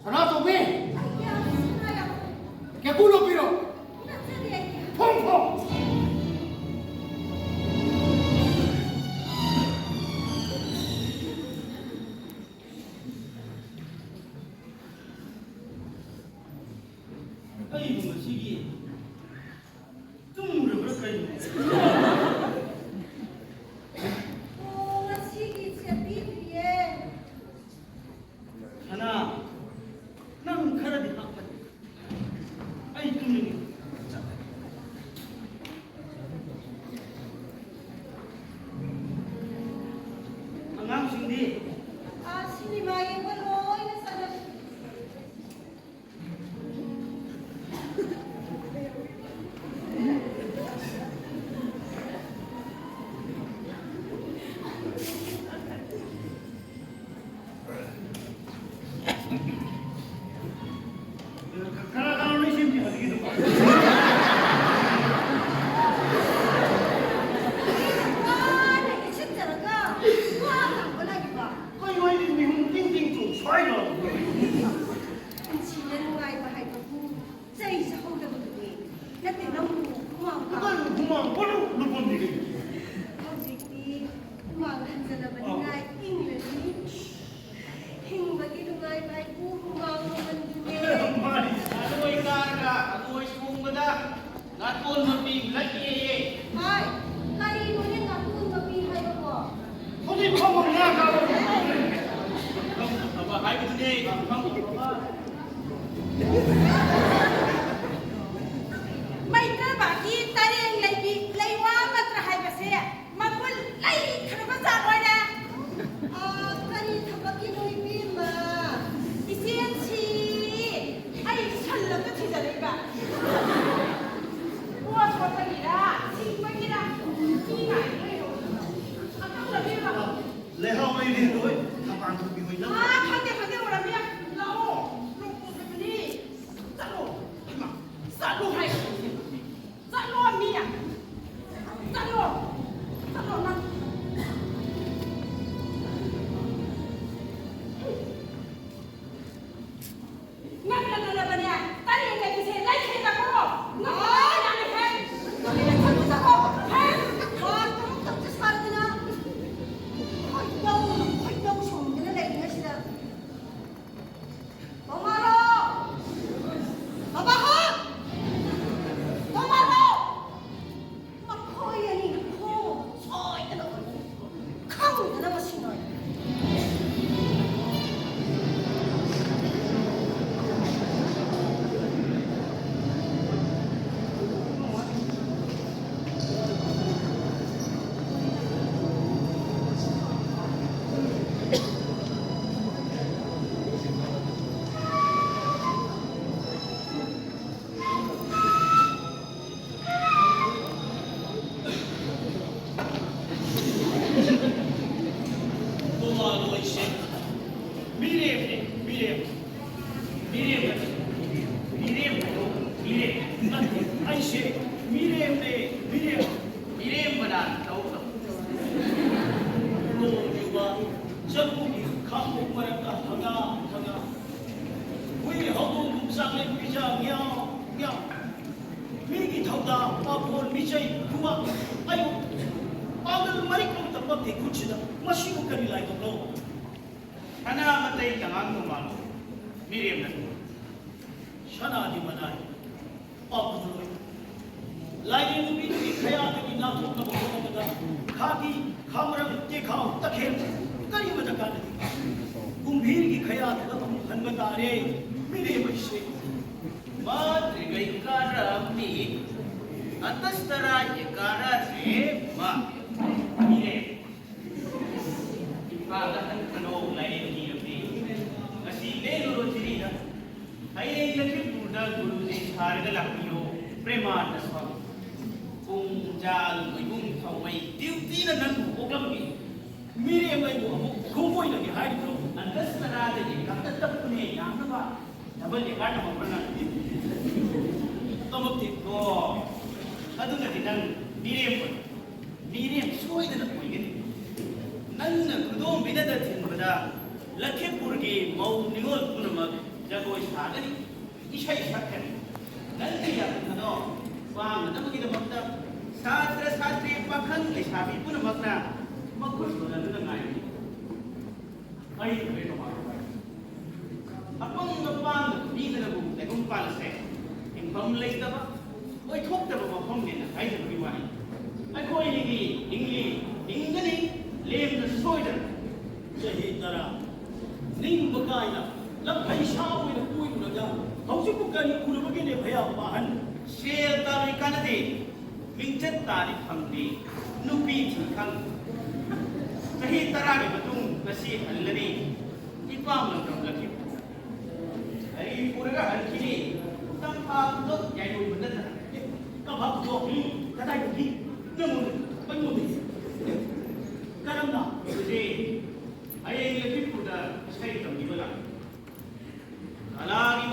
ꯁꯅꯥꯇꯣꯝꯕꯤ! ꯀꯦꯀꯨ ꯂꯣꯄꯤꯔꯣ? ꯐꯣꯡ ꯐꯣꯡ! ꯑꯩꯕꯨ ꯉꯁꯤꯒꯤ ꯇꯨꯝꯃꯨꯔꯕ꯭ꯔꯥ ꯀꯩꯅꯣ? ꯑꯣ, ꯉꯁꯤꯒꯤ ꯁꯦꯝꯕꯤꯗ꯭ꯔꯤꯌꯦ꯫ ꯁꯅꯥ, ꯅꯪ ꯈꯔꯗꯤ ꯍꯥꯞꯄꯅꯤ꯫ ꯑꯩ ꯇꯨꯝꯅꯤꯡꯉꯦ꯫ ꯑꯉꯥꯡꯁꯤꯡꯗꯤ? ꯑꯥ, ꯁꯤꯅꯦꯃꯥ ꯌꯦꯡꯕ ꯂꯣꯏꯅ ꯆꯠꯅꯈ꯭ꯔꯦ꯫ ꯀꯅꯥ ꯀꯅꯥꯅꯣ ꯅꯣꯏ ꯁꯦꯝꯃꯤꯁꯦ ꯍꯧꯖꯤꯛꯀꯤꯗꯨꯕꯣ? ꯋꯥꯅ ꯏꯁꯤꯠꯆꯔꯒ ꯋꯥ ꯉꯥꯡꯕ ꯂꯥꯛꯏꯕ꯫ ꯀꯩꯅꯣ ꯍꯥꯏꯗꯤ ꯃꯤꯍꯨꯟ ꯇꯤꯡ ꯇꯤꯡ ꯆꯣꯡ ꯁ꯭ꯋꯥꯏꯗ? ꯄꯨꯟꯁꯤꯗ ꯅꯨꯡꯉꯥꯏꯕ ꯍꯥꯏꯕꯕꯨ ꯆꯩ ꯆꯥꯍꯧꯗꯕꯗꯨꯅꯦ꯫ ꯅꯠꯇꯦ, ꯅꯪꯕꯨ ꯍꯨꯃꯥꯡ ꯀꯥꯡ- ꯀꯩꯅꯣ ꯍꯨꯃꯥꯡ ꯀꯩꯅꯣ ꯂꯨꯄꯝꯗꯤ ꯀꯩꯅꯣ? ꯍꯧꯖꯤꯛꯇꯤ ꯍꯨꯃꯥꯡ ꯍꯟꯖꯤꯜꯂꯕꯅꯤꯅ ꯑꯥ꯫ ꯏꯪꯂꯅꯤ꯫ ꯍꯤꯡꯕꯒꯤ ꯅꯨꯡꯉꯥꯏꯕ ꯍꯥꯏꯕꯨ ꯍꯨꯃꯥꯡ ꯃꯃꯜꯗꯨꯅꯦ꯫ ꯃꯥꯅꯤ꯫ ꯂꯣꯏ ꯀꯥꯔꯒ ꯂꯣꯏ ꯁꯣꯡꯕꯗ ꯅꯥꯇꯣꯟ ꯃꯄꯤ ꯂꯛꯑꯦꯌꯦ꯫ ꯍꯥꯏ, ꯀꯔꯤꯅꯣꯅꯦ ꯅꯥꯇꯣꯟ ꯃꯄꯤ ꯍꯥꯏꯕꯕꯣ? ꯍꯧꯖꯤꯛ ꯐꯥꯎꯕ ꯉꯥ ꯆꯥꯕ ꯐꯪꯗꯕ ꯍꯥꯏꯕꯗꯨꯅꯦ, ꯐꯪꯗꯕ꯫ ꯃꯩꯇ꯭ꯔꯕꯥꯒꯤ ꯇꯔꯦꯡ ꯂꯩꯕꯤ ꯂꯩꯋꯥ ꯃꯟꯇ꯭ꯔ ꯍꯥꯏꯕꯁꯦ ꯃꯒꯨꯟ ꯂꯩꯈ꯭ꯔꯕ ꯖꯥꯠ ꯑꯣꯏꯔꯦ꯫ ꯑꯥ, ꯀꯔꯤ ꯊꯕꯛꯀꯤꯅꯣ ꯏꯕꯦꯝꯃ? ꯏꯆꯦꯟꯁꯤ, ꯑꯩ ꯁꯜ ꯑꯝꯇ ꯊꯤꯖꯔꯛꯏꯕ꯫ ꯄꯣꯠ ꯁꯣꯠꯄꯒꯤꯔ, ꯁꯤꯡꯕꯒꯤꯔ, ꯃꯤ ꯉꯥꯏꯕ ꯂꯩꯍꯧꯗꯅ꯫ ꯑꯀꯪꯕ ꯄꯤꯔꯛꯑꯣ꯫ ꯂꯩꯍꯥꯎ ꯂꯩꯔꯦ ꯂꯣꯏ꯫ ꯊꯕꯥꯟ ꯊꯣꯛꯄꯤ ꯍꯣꯏ ꯅꯪ꯫ ꯑꯥ, ꯈꯪꯗꯦ, ꯈꯪꯗꯦ, ꯎꯔꯝꯃꯤ꯫ ꯂꯥꯛꯑꯣ, ꯂꯣꯡ ꯄꯣꯠ ꯁꯣꯠꯄꯅꯤ꯫ ꯃꯤꯔꯦꯝ, ꯃꯤꯔꯦꯝ, ꯅꯠꯇꯦ, ꯑꯩꯁꯦ ꯃꯤꯔꯦꯝꯅꯦ, ꯃꯤꯔꯦꯝ꯫ ꯃꯤꯔꯦꯝꯕꯅ ꯇꯧꯒꯗꯕ꯫ ꯅꯣꯡ ꯌꯨꯕ ꯆꯔꯨꯒꯤ ꯈꯥꯡꯕꯣꯛ ꯃꯔꯛꯇ ꯊꯪꯒꯥ ꯊꯪꯒꯥ꯫ ꯍꯨꯏ ꯍꯧꯗꯣꯡ ꯆꯥꯛꯂꯦꯟ ꯄꯤꯖ ꯉ꯭ꯌꯥꯎ ꯉ꯭ꯌꯥꯎ꯫ ꯃꯤꯒꯤ ꯊꯧꯗꯥꯡ ꯄꯥꯈꯣꯟ ꯃꯤꯆꯩ ꯈꯨꯕꯥꯛ ꯑꯌꯨꯛ꯫ ꯄꯥꯡꯒꯜ ꯃꯔꯤꯛ ꯑꯃꯇ ꯄꯛꯇꯦ ꯈꯨꯠꯁꯤꯗ꯫ ꯃꯁꯤꯕꯨ ꯀꯔꯤ ꯂꯥꯏꯕꯛꯅꯣ? ꯁꯅꯥ ꯃꯇꯩ ꯇꯉꯥꯟ ꯇꯣꯉꯥꯟꯕ ꯃꯤꯔꯦꯝꯅ꯫ ꯁꯅꯥꯗꯤ ꯃꯅꯥꯏ, ꯄꯥꯎꯈꯨꯝꯂꯣꯏ꯫ ꯂꯥꯏꯔꯦꯝꯕꯤꯗꯨꯒꯤ ꯈꯌꯥꯗꯒꯤ ꯅꯥꯟꯊꯣꯛꯅꯕ ꯍꯣꯠꯅꯕꯗ ꯈꯥꯗꯤ, ꯈꯥꯃꯔꯪ, ꯇꯦꯈꯥꯎ, ꯇꯈꯦꯜ ꯀꯔꯤꯃꯇ ꯀꯥꯟꯅꯗꯦ꯫ ꯀꯨꯝꯚꯤꯔꯒꯤ ꯈꯌꯥꯗꯨꯗ ꯑꯃꯨꯛ ꯍꯟꯕ ꯇꯥꯔꯦ, ꯃꯤꯔꯦꯝ ꯑꯩꯁꯦ꯫ ꯃꯥꯇ꯭ꯔꯤꯒꯩ ꯀꯥꯔꯝꯃꯤ, ꯑꯇꯁꯇꯔꯥ ꯌꯦꯀꯥꯔꯥ ꯔꯦ ꯃꯥ꯫ ꯃꯤꯔꯦꯝ꯫ ꯏꯝꯐꯥꯜꯗ ꯍꯟꯈ꯭ꯔꯅꯣ, ꯂꯥꯏꯔꯦꯝꯕꯤ ꯂꯝꯕꯤ꯫ ꯉꯁꯤ ꯂꯦꯜꯂꯨꯔꯣ ꯖꯤꯔꯤꯗ꯫ ꯍꯌꯦꯡ ꯂꯈꯤꯝꯄꯨꯔꯗ ꯒꯨꯔꯨꯖꯤ ꯁꯥꯔꯒ ꯂꯥꯛꯄꯤꯌꯣ, ꯄ꯭ꯔꯦꯃꯥꯅꯟꯗ ꯁ꯭ꯋꯥꯃꯤ꯫ ꯄꯨꯡꯖꯥꯜ ꯃꯣꯏꯕꯨꯡ ꯊꯥꯎꯃꯩ ꯗ꯭ꯌꯨꯇꯤꯅ ꯅꯪꯕꯨ ꯑꯣꯛꯂꯝꯒꯦ꯫ ꯃꯤꯔꯦꯝ ꯑꯩꯕꯨ ꯑꯃꯨꯛ ꯈꯣꯡꯒꯣꯏꯅꯒꯦ ꯍꯥꯏꯔꯤꯕ꯭ꯔꯣ? ꯑꯟꯗꯁ ꯇꯔꯥꯗꯒꯤ ꯀꯥꯈꯠꯂꯛꯄꯅꯦ ꯌꯥꯝꯅꯕ꯫ ꯗꯕꯜ ꯑꯦꯀꯥꯔꯠ ꯑꯃ ꯍꯣꯠꯅ꯫ ꯇꯃꯛꯇꯦ꯫ ꯑꯣ, ꯑꯗꯨꯅꯗꯤ ꯅꯪ ꯃꯤꯔꯦꯝ ꯑꯣꯏ꯫ ꯃꯤꯔꯦꯝ ꯁꯣꯏꯗꯅ ꯑꯣꯏꯒꯅꯤ꯫ ꯅꯪꯅ ꯈꯨꯗꯣꯝꯕꯤꯅꯗ ꯊꯤꯟꯕꯗ ꯂꯈꯤꯝꯄꯨꯔꯒꯤ ꯃꯧ ꯅꯤꯉꯣꯜ ꯄꯨꯝꯅꯃꯛ ꯖꯒꯣꯏ ꯁꯥꯒꯅꯤ, ꯏꯁꯩ ꯁꯛꯀꯅꯤ꯫ ꯅꯪꯒꯤ ꯌꯥꯊꯪ ꯑꯗꯣ ꯄꯥꯡꯅꯅꯕꯒꯤꯗꯃꯛꯇ ꯁꯥꯇ꯭ꯔ ꯁꯥꯇ꯭ꯔꯤ ꯄꯥꯈꯪ ꯂꯩꯁꯥꯕꯤ ꯄꯨꯝꯅꯃꯛꯅ ꯃꯈꯨꯠ ꯁꯣꯟꯅꯗꯨꯅ ꯉꯥꯏꯔꯤ꯫ ꯑꯩ ꯀꯔꯤ ꯇꯧꯕ? ꯑꯄꯪꯕ ꯄꯥꯟꯗꯕ ꯃꯤꯗꯅꯕꯨ ꯇꯥꯏꯕꯪ ꯄꯥꯜꯂꯁꯦ ꯍꯤꯡꯐꯝ ꯂꯩꯇꯕ, ꯑꯣꯏꯊꯣꯛꯇꯕ ꯃꯐꯝꯅꯦꯅ ꯍꯥꯏꯖꯕꯒꯤ ꯋꯥꯅꯤ꯫ ꯑꯩꯈꯣꯏ ꯑꯅꯤꯗꯤ ꯍꯤꯡꯂꯤ, ꯍꯤꯡꯒꯅꯤ, ꯂꯦꯝꯅ ꯁꯣꯏꯗꯅ꯫ ꯆꯍꯤ ꯇꯔꯥ ꯅꯤꯡꯕ ꯀꯥꯏꯅ ꯂꯝꯐꯩ ꯁꯥ ꯑꯣꯏꯅ ꯀꯣꯏꯔꯨꯔꯒ ꯍꯧꯖꯤꯛꯄꯨ ꯀꯔꯤ ꯎꯔꯕꯒꯦꯅꯦ ꯃꯌꯥꯝ ꯑꯍꯟ? ꯁꯦꯜ ꯇꯥꯜꯂꯤ ꯀꯥꯟꯅꯗꯦ, ꯃꯤꯡꯆꯠ ꯇꯥꯜꯂꯤ ꯐꯪꯗꯦ, ꯅꯨꯄꯤ ꯊꯤ ꯈꯪꯗꯦ꯫ ꯆꯍꯤ ꯇꯔꯥꯒꯤ ꯃꯇꯨꯡ ꯉꯁꯤ ꯍꯜꯂꯅꯤ, ꯏꯄꯥꯝ ꯂꯝꯗꯝ ꯂꯛꯈꯤꯄꯨꯔ꯫ ꯒꯥꯔꯤ ꯄꯨꯔꯒ ꯍꯟꯈꯤꯅꯤ, ꯇꯝꯐꯥ ꯈꯨꯗꯣ ꯌꯥꯏꯔꯣꯏꯕ ꯅꯠꯇꯅ꯫ ꯇꯝꯐꯥ ꯈꯨꯗꯣ? ꯎꯝ, ꯀꯗꯥꯏꯗꯒꯤ? ꯅꯪꯉꯣꯟꯗ, ꯑꯩꯉꯣꯟꯗꯒꯤ? ꯀꯔꯝꯅ? ꯍꯧꯖꯤꯛ ꯍꯌꯦꯡ ꯂꯛꯈꯤꯄꯨꯔꯗ ꯏꯁꯩ ꯇꯝꯕꯤꯕ ꯂꯥꯛꯀꯅꯤ꯫ ꯀꯂꯥꯒꯤ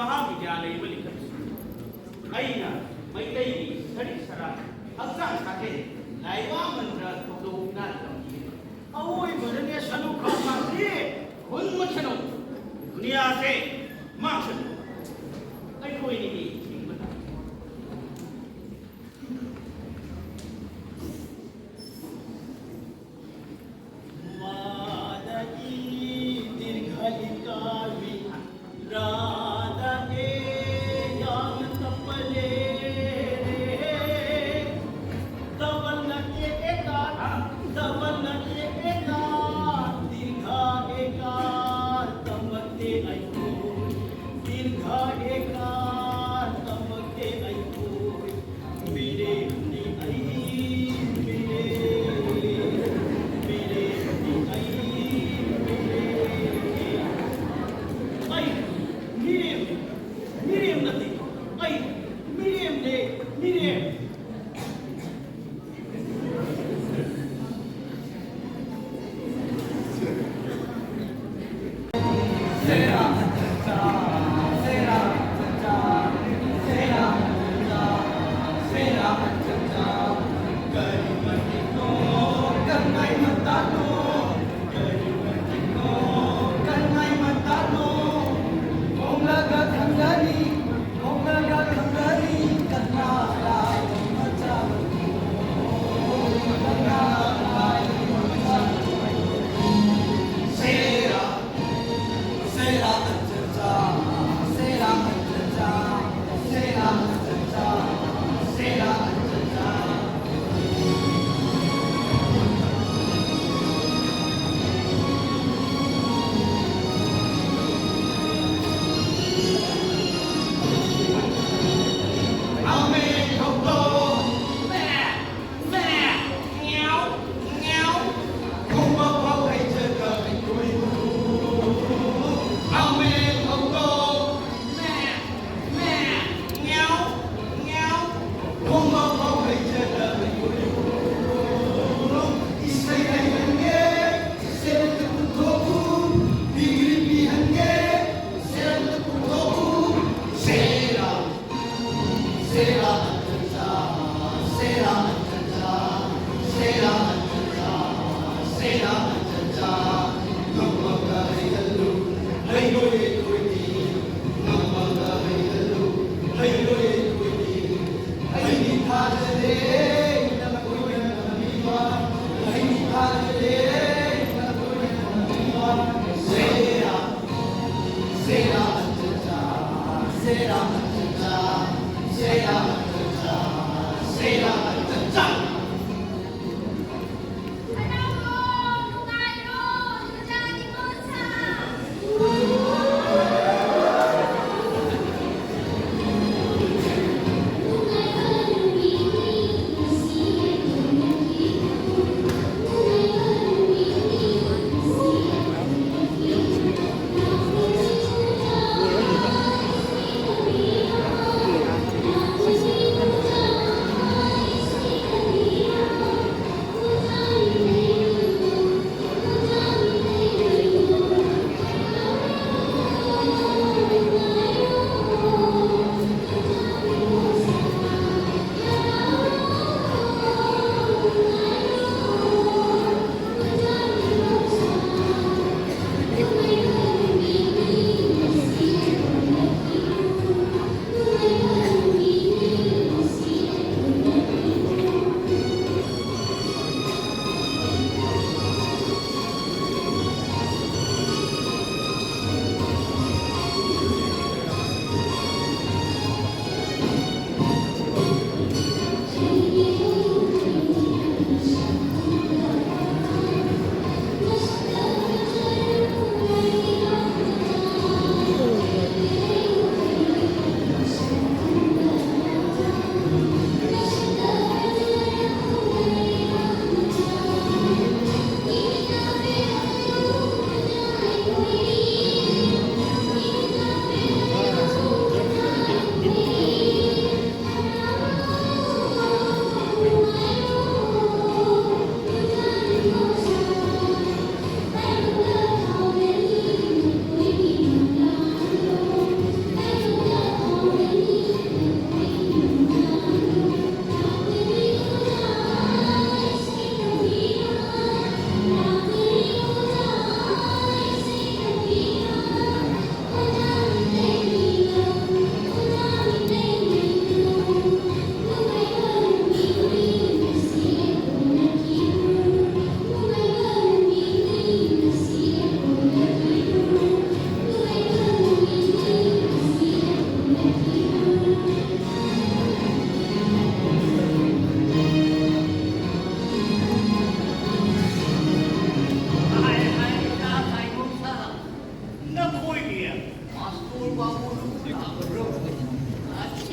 ꯂꯩꯕ ꯂꯤꯈꯠꯁꯤ꯫ ꯑꯩꯅ ꯃꯩꯇꯩꯒꯤ ꯁꯔꯤꯠ ꯁꯔꯥꯠ, ꯍꯛꯆꯥꯡ ꯁꯥꯖꯦꯜ, ꯂꯥꯏꯋꯥ ꯃꯟꯇ꯭ꯔ ꯊꯧꯗꯣꯛ ꯅꯥꯠ ꯇꯝꯈꯤ꯫ ꯑꯋꯣꯏꯕꯗꯅꯦ ꯁꯅꯨ ꯈꯥ ꯃꯥꯁꯤ ꯍꯨꯟ ꯃꯁꯅꯨ, ꯗꯨꯅꯤꯌꯥꯁꯦ ꯃꯥꯡꯁꯅꯨ꯫ ꯑꯩꯈꯣꯏꯅꯤꯗꯤ ꯍꯤꯡꯕ ꯇꯥꯏ꯫ मादगी दीर्घ इकावी, राधा ए यान तपले रे। दवन के एका, दवन के एका, दीर्घ एका, तमते ऐको, दीर्घ एका, तमते ऐको।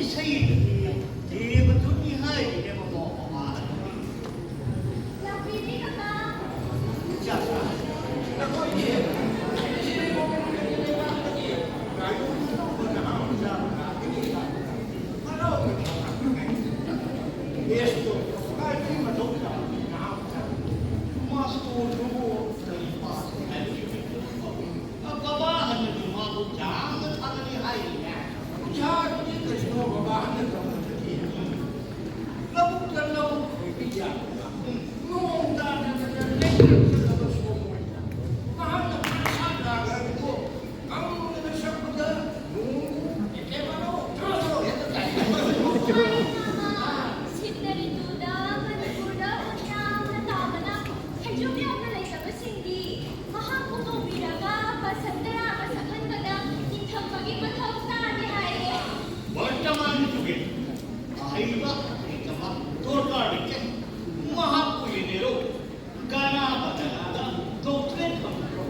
ꯏꯁꯩꯗꯨꯗꯤ ꯗꯦꯕꯗꯨꯅꯤ ꯍꯥꯏꯔꯤꯅꯦ ꯃꯃꯥ ꯃꯃꯥ꯫ ꯂꯥꯛꯄꯤꯔꯦ ꯀꯀꯥ꯫ ꯕꯕꯥ ꯍꯟꯅꯁꯨ ꯃꯥꯕꯨ ꯌꯥꯝꯅ ꯊꯥꯒꯠꯂꯤ ꯍꯥꯏꯔꯤꯅꯦ꯫ ꯄꯩꯁꯥꯗꯨꯗꯤ ꯀꯩꯁꯨ ꯕꯕꯥ ꯍꯟꯅ ꯇꯧꯕꯗꯨꯗꯤ ꯂꯧꯕꯨꯛꯇ ꯂꯧ ꯈꯣꯏꯕ ꯌꯥꯗꯕ, ꯅꯣꯡ ꯇꯥꯗꯅ ꯂꯩꯀꯪ ꯆꯠꯂꯕ ꯁꯣꯃꯣꯏꯗ ꯃꯍꯥꯛꯅ ꯄꯩꯁꯥ ꯅꯥꯈ꯭ꯔꯕꯗꯣ ꯉꯝꯗꯅ ꯁꯛꯄꯗ ꯅꯣꯡꯕꯨ ꯀꯩꯅꯣ ꯊꯥꯗꯣꯛꯑꯦ ꯍꯥꯏꯕ ꯇꯥꯏ꯫ ꯁꯤꯟꯅꯔꯤꯗꯨꯗ ꯃꯅꯤꯄꯨꯔꯗ ꯎꯟ ꯌꯥꯝꯅ ꯇꯥꯕꯅ ꯐꯩꯖꯣꯝ ꯌꯥꯝꯅ ꯂꯩꯇꯕꯁꯤꯡꯗꯤ ꯃꯍꯥꯛꯄꯨ ꯀꯧꯕꯤꯔꯒ ꯕꯁꯟꯇ ꯔꯥꯒ ꯁꯛꯍꯟꯕꯗ ꯅꯤꯡꯊꯝꯕꯒꯤ ꯃꯊꯧ ꯇꯥꯗꯦ ꯍꯥꯏꯌꯦ꯫ ꯕꯔꯇꯃꯥꯟ ꯖꯨꯒꯦ ꯑꯍꯩꯕ ꯂꯩꯇꯕ ꯗꯔꯀꯥꯔ ꯂꯩꯇꯦ꯫ ꯃꯍꯥꯛꯄꯨ ꯌꯦꯡꯅꯔꯣ꯫ ꯒꯥꯅꯥ ꯕꯗꯅꯥꯗ ꯗꯣꯛꯇꯔꯦꯠ ꯐꯪꯈ꯭ꯔꯕ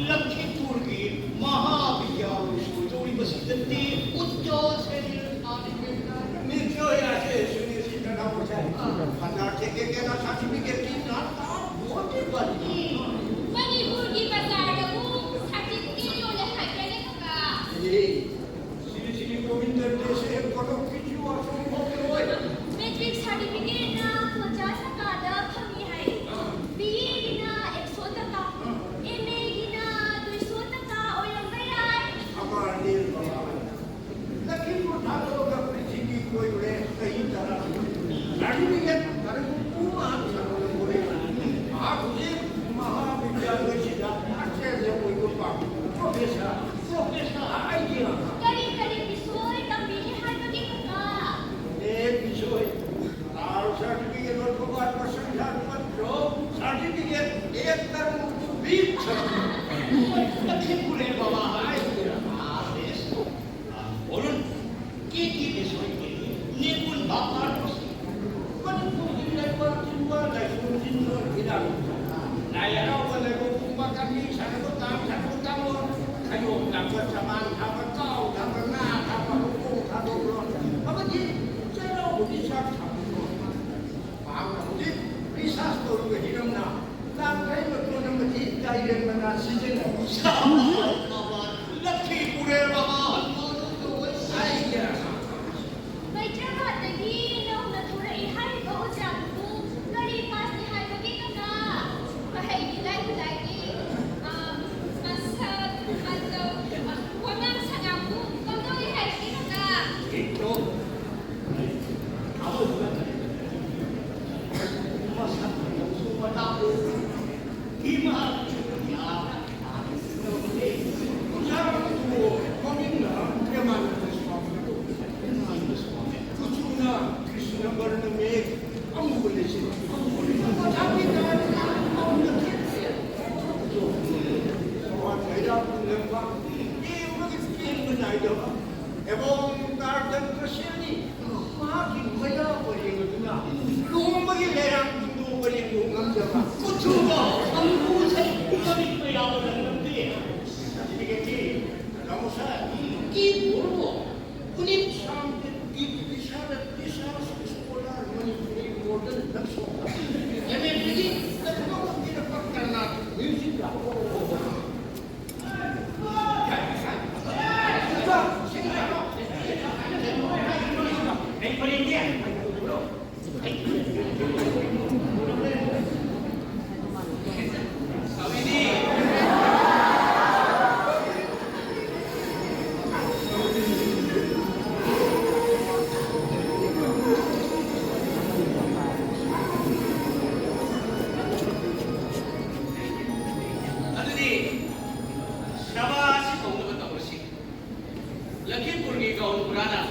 ꯂꯈꯤꯝꯄꯨꯔꯒꯤ ꯃꯍꯥꯕꯤꯗ꯭ꯌꯥꯂꯣꯏ ꯁꯣꯏꯗꯧꯔꯤꯕꯁꯤꯗꯗꯤ ꯎꯠꯇꯣ ꯁꯦꯔꯤꯌꯁ ꯇꯥꯔꯤꯕꯅꯤꯅ ꯃꯤꯠꯁꯨ ꯌꯥꯁꯦ ꯁꯨꯅꯤꯁꯤ ꯀꯅꯥ ꯑꯣꯏꯁꯥꯏ ꯐꯖꯥ ꯊꯦꯛꯀꯦ ꯀꯦꯅ ꯁꯥꯔꯇꯤꯐꯤꯀꯦꯠ ꯄꯤꯅ ꯇꯥ ꯚꯣꯠ ꯄꯤꯕꯅꯤ꯫ ꯃꯅꯤꯄꯨꯔꯒꯤ ꯕꯖꯥꯔꯗꯕꯨ ꯁꯥꯔꯇꯤꯐꯤꯀꯦꯠ ꯌꯣꯜꯂꯦ ꯍꯥꯏꯕ꯭ꯔꯅꯦ ꯀꯀꯥ? ꯑꯦ, ꯁꯤꯔꯤ ꯁꯤꯔꯤ ꯒꯣꯕꯤꯟꯗ ꯗꯦꯁꯦ ꯀꯣꯂꯣꯝ ꯀꯤꯁꯨ ꯑꯁꯣꯝ ꯍꯣꯝꯂꯣꯏ꯫ ꯃꯦꯇ꯭ꯔꯤꯛ ꯁꯥꯔꯇꯤꯐꯤꯀꯦꯠꯅ ꯄꯣꯟꯆꯥ ꯁꯀꯥꯗ ꯐꯪꯉꯤ ꯍꯥꯏ꯫ ꯕꯤ ꯑꯦꯒꯤꯅ ꯑꯦꯛꯁꯣ ꯇꯀꯥ, ꯑꯦꯝ ꯑꯦꯒꯤꯅ ꯗꯨꯏꯁꯣ ꯇꯀꯥ ꯑꯣꯏꯔꯝꯕ ꯌꯥꯏ꯫ ꯑꯃꯔꯅꯤ ꯕꯕꯥ꯫ ꯂꯈꯤꯃꯄꯨꯔ ꯊꯥꯗꯣꯛ ꯂꯛꯈꯤꯄꯨꯔꯦ ꯃꯍꯥ ꯍꯅꯨꯃꯥꯟ ꯀꯧꯕ ꯁꯥꯏ꯫ ꯍꯩꯗ꯭ꯔꯕꯥꯗꯇꯒꯤ ꯅꯧꯅ ꯊꯣꯔꯛꯏ ꯍꯥꯏꯔꯤꯕ ꯑꯣꯖꯥꯗꯨꯕꯨ ꯀꯔꯤ ꯄꯥꯁꯅꯤ ꯍꯥꯏꯕꯒꯦ ꯀꯀꯥ? ꯃꯍꯩꯗꯤ ꯂꯥꯏꯕꯨ ꯂꯥꯏꯔꯤ, ꯑ, ꯃꯁꯛ ꯃꯇꯧ, ꯑ, ꯋꯥꯉꯥꯡ ꯁꯉꯥꯡꯕꯨ ꯀꯝꯗꯧꯏ ꯍꯥꯏꯕꯒꯦ ꯀꯀꯥ? ꯃꯁꯛ ꯃꯇꯧꯁꯨ ꯃꯇꯥ ꯏꯃꯥ ꯃꯃꯤꯡꯅ ꯄ꯭ꯔꯦꯃꯥꯅꯟꯗ ꯁ꯭ꯋꯥꯃꯤ꯫ ꯄ꯭ꯔꯦꯃꯥꯅꯟꯗ ꯁ꯭ꯋꯥꯃꯤ꯫ ꯀꯨꯆꯨꯅ ꯀ꯭ꯔꯤꯁꯅ ꯕꯔꯅ ꯃꯦꯘ ꯑꯃꯨꯕ ꯂꯩꯆꯤꯟ꯫ ꯃꯆꯥꯅꯨꯄꯤ ꯇꯔꯥꯅꯤꯄꯥꯟ ꯃꯉꯣꯟꯗ ꯊꯦꯡꯅꯩ꯫ ꯊꯋꯥꯟ ꯃꯩꯔꯥ ꯄꯨꯝꯅꯃꯛ ꯌꯦꯡꯕꯒꯤ ꯄꯦꯟꯕ ꯅꯥꯏꯗꯕ꯫ ꯑꯦꯕꯣꯡ ꯇꯥꯔꯗꯟ ꯈꯨꯁꯦꯝꯅꯤ꯫ ꯃꯍꯥꯛꯀꯤ ꯃꯩꯔꯥ ꯄꯔꯦꯡ ꯑꯗꯨꯅ ꯂꯨꯍꯣꯡꯕꯒꯤ ꯂꯩꯔꯥꯡ ꯀꯨꯟꯗꯣ ꯄꯔꯦꯡꯕꯨ ꯉꯝꯖꯕ꯫ ꯀꯨꯆꯨꯗ ꯑꯃꯨꯕ ꯁꯔꯤꯛ ꯃꯔꯤꯛ ꯃꯌꯥꯝꯅ ꯂꯝꯗꯤ꯫ ꯁꯥꯔꯇꯤꯐꯤꯀꯦꯠꯇꯤ ꯔꯥꯃꯣꯁꯥ ꯀꯤ ꯕꯣꯔꯣ, ꯄꯨꯅꯤꯠ ꯁꯥꯝꯇꯦꯠꯀꯤ ꯔꯤꯁꯥꯔꯠ research scholar Manipuri modern love song. M A ꯗꯤꯒꯤ ꯂꯈꯅꯧꯗ ꯄꯤꯔꯛꯄ ꯀꯔꯅꯥꯇꯤꯛ ꯃ꯭ꯌꯨꯖꯤꯛ꯫ ꯑꯗꯨꯗꯤ ꯁꯚꯥ ꯑꯁꯤ ꯍꯧꯅꯕ ꯇꯧꯔꯁꯤ꯫ ꯂꯈꯤꯝꯄꯨꯔꯒꯤ ꯒꯥꯎꯟꯕꯨꯔꯥꯅ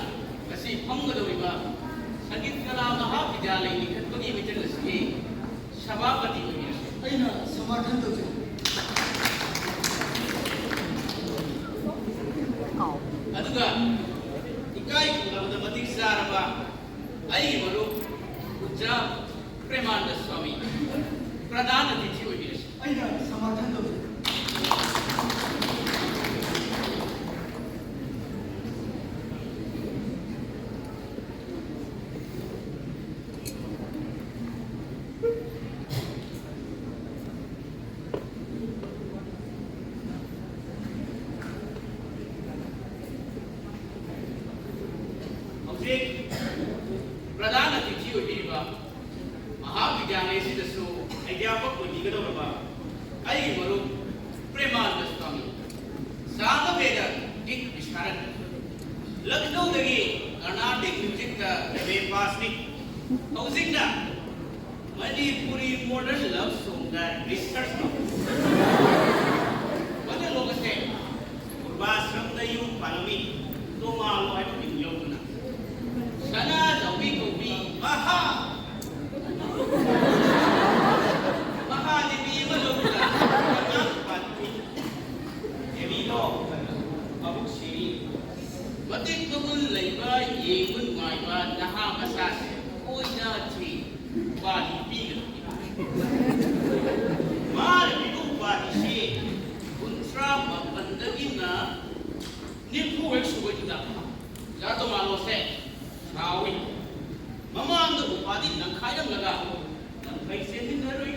ꯉꯁꯤ ꯐꯝꯒꯗꯧꯔꯤꯕ ꯁꯪꯒꯤꯠ ꯀꯂꯥ ꯃꯍꯥꯕꯤꯗ꯭ꯌꯥꯂꯌ ꯂꯤꯡꯈꯠꯄꯒꯤ ꯃꯤꯇꯪ ꯑꯁꯤꯒꯤ ꯁꯚꯥꯄꯇꯤ ꯑꯣꯏꯕꯤꯔꯁꯤ꯫ ꯑꯩꯅ ꯁꯃꯔꯊꯟ ꯇꯧꯖꯩ꯫ ꯑꯗꯨꯒ ꯏꯀꯥꯏ ꯈꯨꯝꯅꯕꯗ ꯃꯇꯤꯛ ꯆꯥꯔꯕ ꯑꯩꯒꯤ ꯃꯔꯨꯞ ꯑꯣꯖꯥ ꯄ꯭ꯔꯦꯃꯥꯅꯟꯗ ꯁ꯭ꯋꯥꯃꯤ ꯄ꯭ꯔꯙꯥꯟ ꯑꯇꯤꯊꯤ ꯑꯣꯏꯕꯤꯔꯁꯤ꯫ ꯑꯩꯅ ꯁꯃꯔꯊꯟ ꯇꯧꯖꯩ꯫ ꯄ꯭ꯔꯙꯥꯟ ꯑꯇꯤꯊꯤ ꯑꯣꯏꯕꯤꯔꯤꯕ ꯃꯍꯥꯕꯤꯗ꯭ꯌꯥꯂꯌ ꯑꯁꯤꯗꯁꯨ ꯑꯙ꯭ꯌꯥꯄꯛ ꯑꯣꯏꯕꯤꯒꯗꯧꯔꯕ ꯑꯩꯒꯤ ꯃꯔꯨꯞ ꯄ꯭ꯔꯦꯃꯥꯅꯟꯗ ꯁ꯭ꯋꯥꯃꯤ, ꯁꯥꯃꯚꯦꯗ ꯗꯤꯛ ꯕꯤꯁꯥꯔꯗ, ꯂꯈꯅꯧꯗꯒꯤ ꯀꯔꯅꯥꯇꯤꯛ ꯃ꯭ꯌꯨꯖꯤꯛꯇ ꯑꯦꯝ ꯑꯦ ꯄꯥꯁꯅꯤ꯫ ꯍꯧꯖꯤꯛꯅ ꯃꯅꯤꯄꯨꯔꯤ ꯃꯣꯗꯔꯟ ꯂꯚ ꯁꯣꯡꯗ ꯔꯤꯁꯔꯆ ꯇꯧ꯫ ꯃꯗꯨ ꯂꯣꯛ ꯑꯁꯦ ꯄꯨꯔꯕꯥꯁ꯭ꯔꯝꯗ ꯌꯨꯝ ꯄꯥꯜꯂꯝꯃꯤ꯫ ꯇꯣꯃꯥꯂꯣ ꯍꯥꯏꯕ ꯃꯤꯡ ꯂꯧꯗꯨꯅ ꯁꯅꯥꯖꯥꯎꯕꯤ ꯀꯧꯕꯤ ꯃꯍꯥ ꯃꯍꯥꯗꯦꯕꯤ ꯑꯃ ꯂꯧꯗꯨꯅ ꯑꯉꯥꯡ ꯄꯥꯜꯂꯝꯃꯤ꯫ ꯗꯦꯕꯤꯗꯣ ꯃꯕꯨꯛ ꯁꯦꯡꯉꯤ꯫ ꯃꯇꯤꯛ ꯃꯒꯨꯟ ꯂꯩꯕ, ꯌꯦꯡꯕ ꯅꯨꯡꯉꯥꯏꯕ ꯅꯍꯥ ꯃꯆꯥꯁꯦ ꯑꯣꯏꯅ ꯊꯤ ꯎꯄꯥꯗꯤ ꯄꯤꯒꯗꯕꯅꯤ꯫ ꯃꯥꯅ ꯄꯤꯕ ꯎꯄꯥꯗꯤꯁꯤ ꯀꯨꯟꯊ꯭ꯔꯥ ꯃꯥꯄꯟꯗꯒꯤꯅ ꯅꯤꯐꯨ ꯍꯦꯛ ꯁꯨꯕꯩꯗꯨꯗ ꯑꯣꯖꯥ ꯇꯣꯃꯥꯂꯣꯁꯦ ꯁꯥꯎꯏ꯫ ꯃꯃꯥꯡꯗ ꯎꯄꯥꯗꯤ ꯂꯪꯈꯥꯏꯔꯝꯂꯒ ꯂꯪꯈꯩ ꯆꯦꯟꯃꯤꯟꯅꯔꯨꯏ,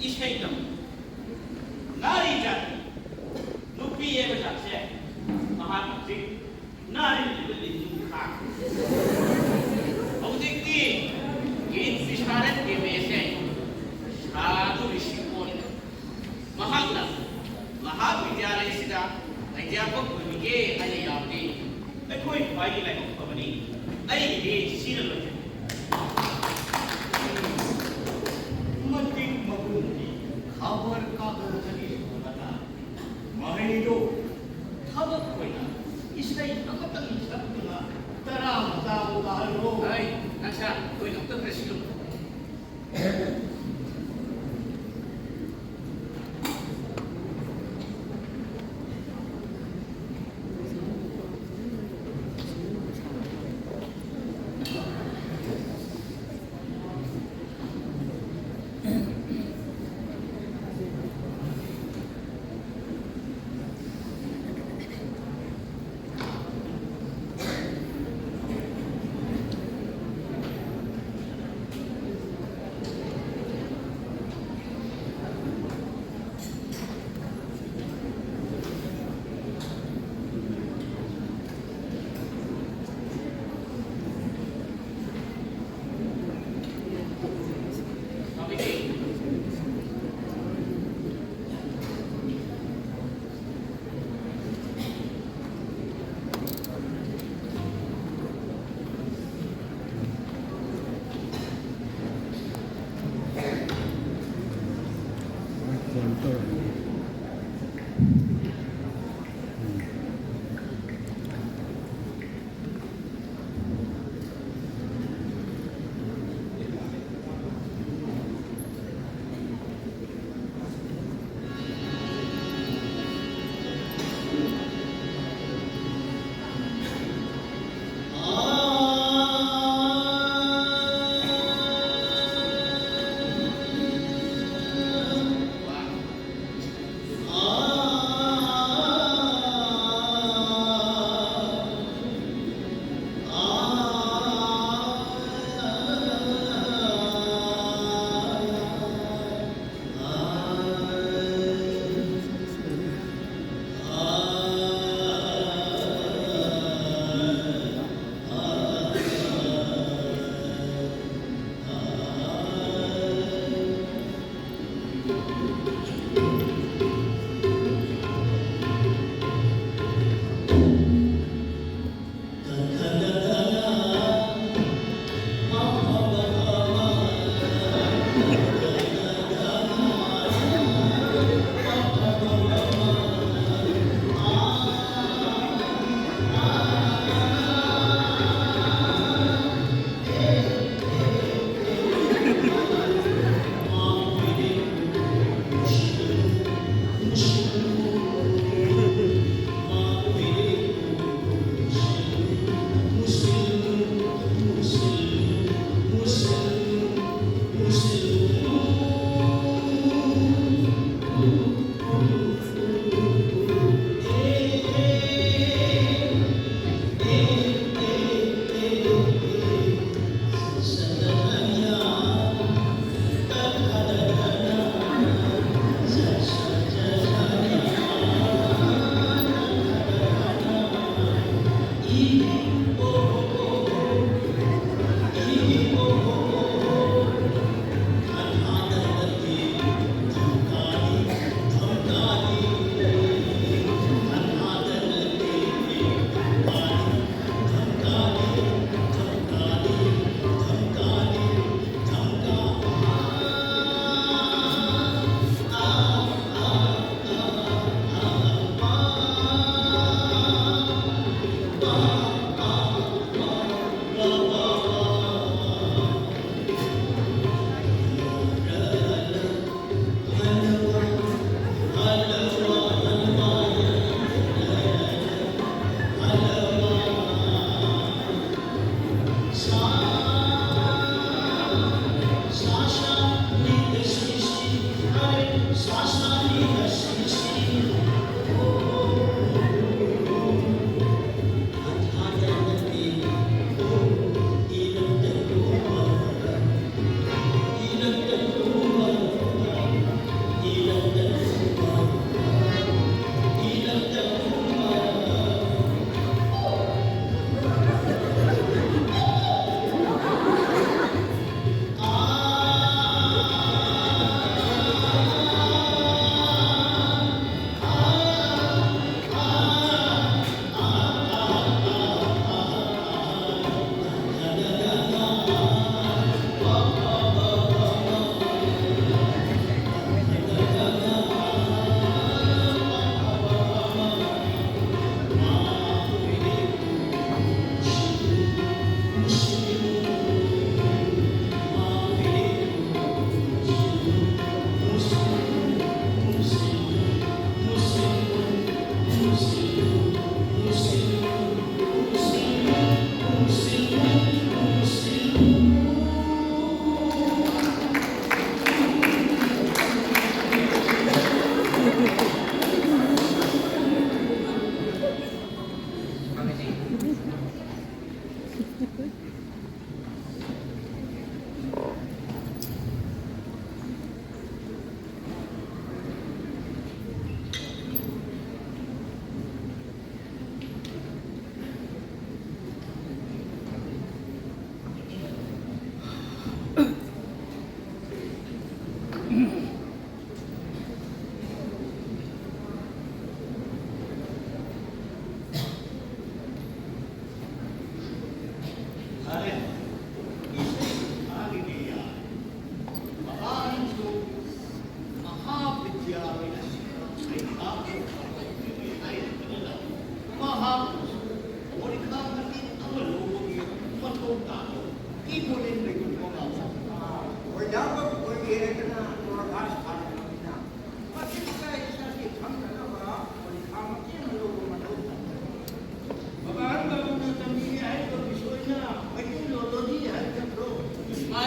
ꯏꯁꯩ ꯇꯝ꯫ ꯅꯥꯔꯤ ꯖꯥꯠ, ꯅꯨꯄꯤ ꯍꯥꯏꯕ ꯖꯥꯠꯁꯦ ꯃꯍꯥꯛ ꯍꯧꯖꯤꯛ ꯅꯥꯔꯤꯕ ꯂꯤꯟꯗꯨ ꯈꯥꯡ꯫ ꯍꯧꯖꯤꯛꯇꯤ ꯒꯤꯠ ꯕꯤꯁꯥꯔꯠ ꯑꯦꯝ ꯑꯦꯁꯦ ꯁꯥꯗꯨ ꯔꯤꯁꯤ ꯑꯣꯜꯂꯦ꯫ ꯃꯍꯥꯛꯅ ꯃꯍꯥꯕꯤꯗ꯭ꯌꯥꯂꯌ ꯑꯁꯤꯗ ꯑꯙ꯭ꯌꯥꯄꯛ ꯑꯣꯏꯕꯤꯒꯦ ꯍꯥꯏꯅ ꯌꯥꯕꯗꯤ ꯑꯩꯈꯣꯏ ꯈ꯭ꯋꯥꯏꯒꯤ ꯂꯥꯏꯕꯛ ꯐꯕꯅꯤ꯫ ꯑꯩꯒꯤꯗꯤ ꯁꯤꯅ ꯂꯣꯏꯔꯦ꯫ ꯃꯇꯤꯛ ꯃꯒꯨꯟꯒꯤ ꯈꯕꯔ ꯀꯥꯒꯖ ꯑꯅꯤ ꯁꯨꯕꯗ ꯃꯍꯩꯗꯨ ꯊꯕꯛ ꯑꯣꯏꯅ ꯏꯁꯩ ꯑꯃꯇꯪ ꯁꯛꯇꯨꯅ ꯇꯔꯥꯃꯉꯥ ꯇꯥꯍꯜꯂꯣ꯫ ꯑꯩ ꯅꯁꯥ ꯑꯩꯈꯣꯏꯅ ꯑꯝꯇ ꯈꯔ ꯁꯤꯜꯂꯨ꯫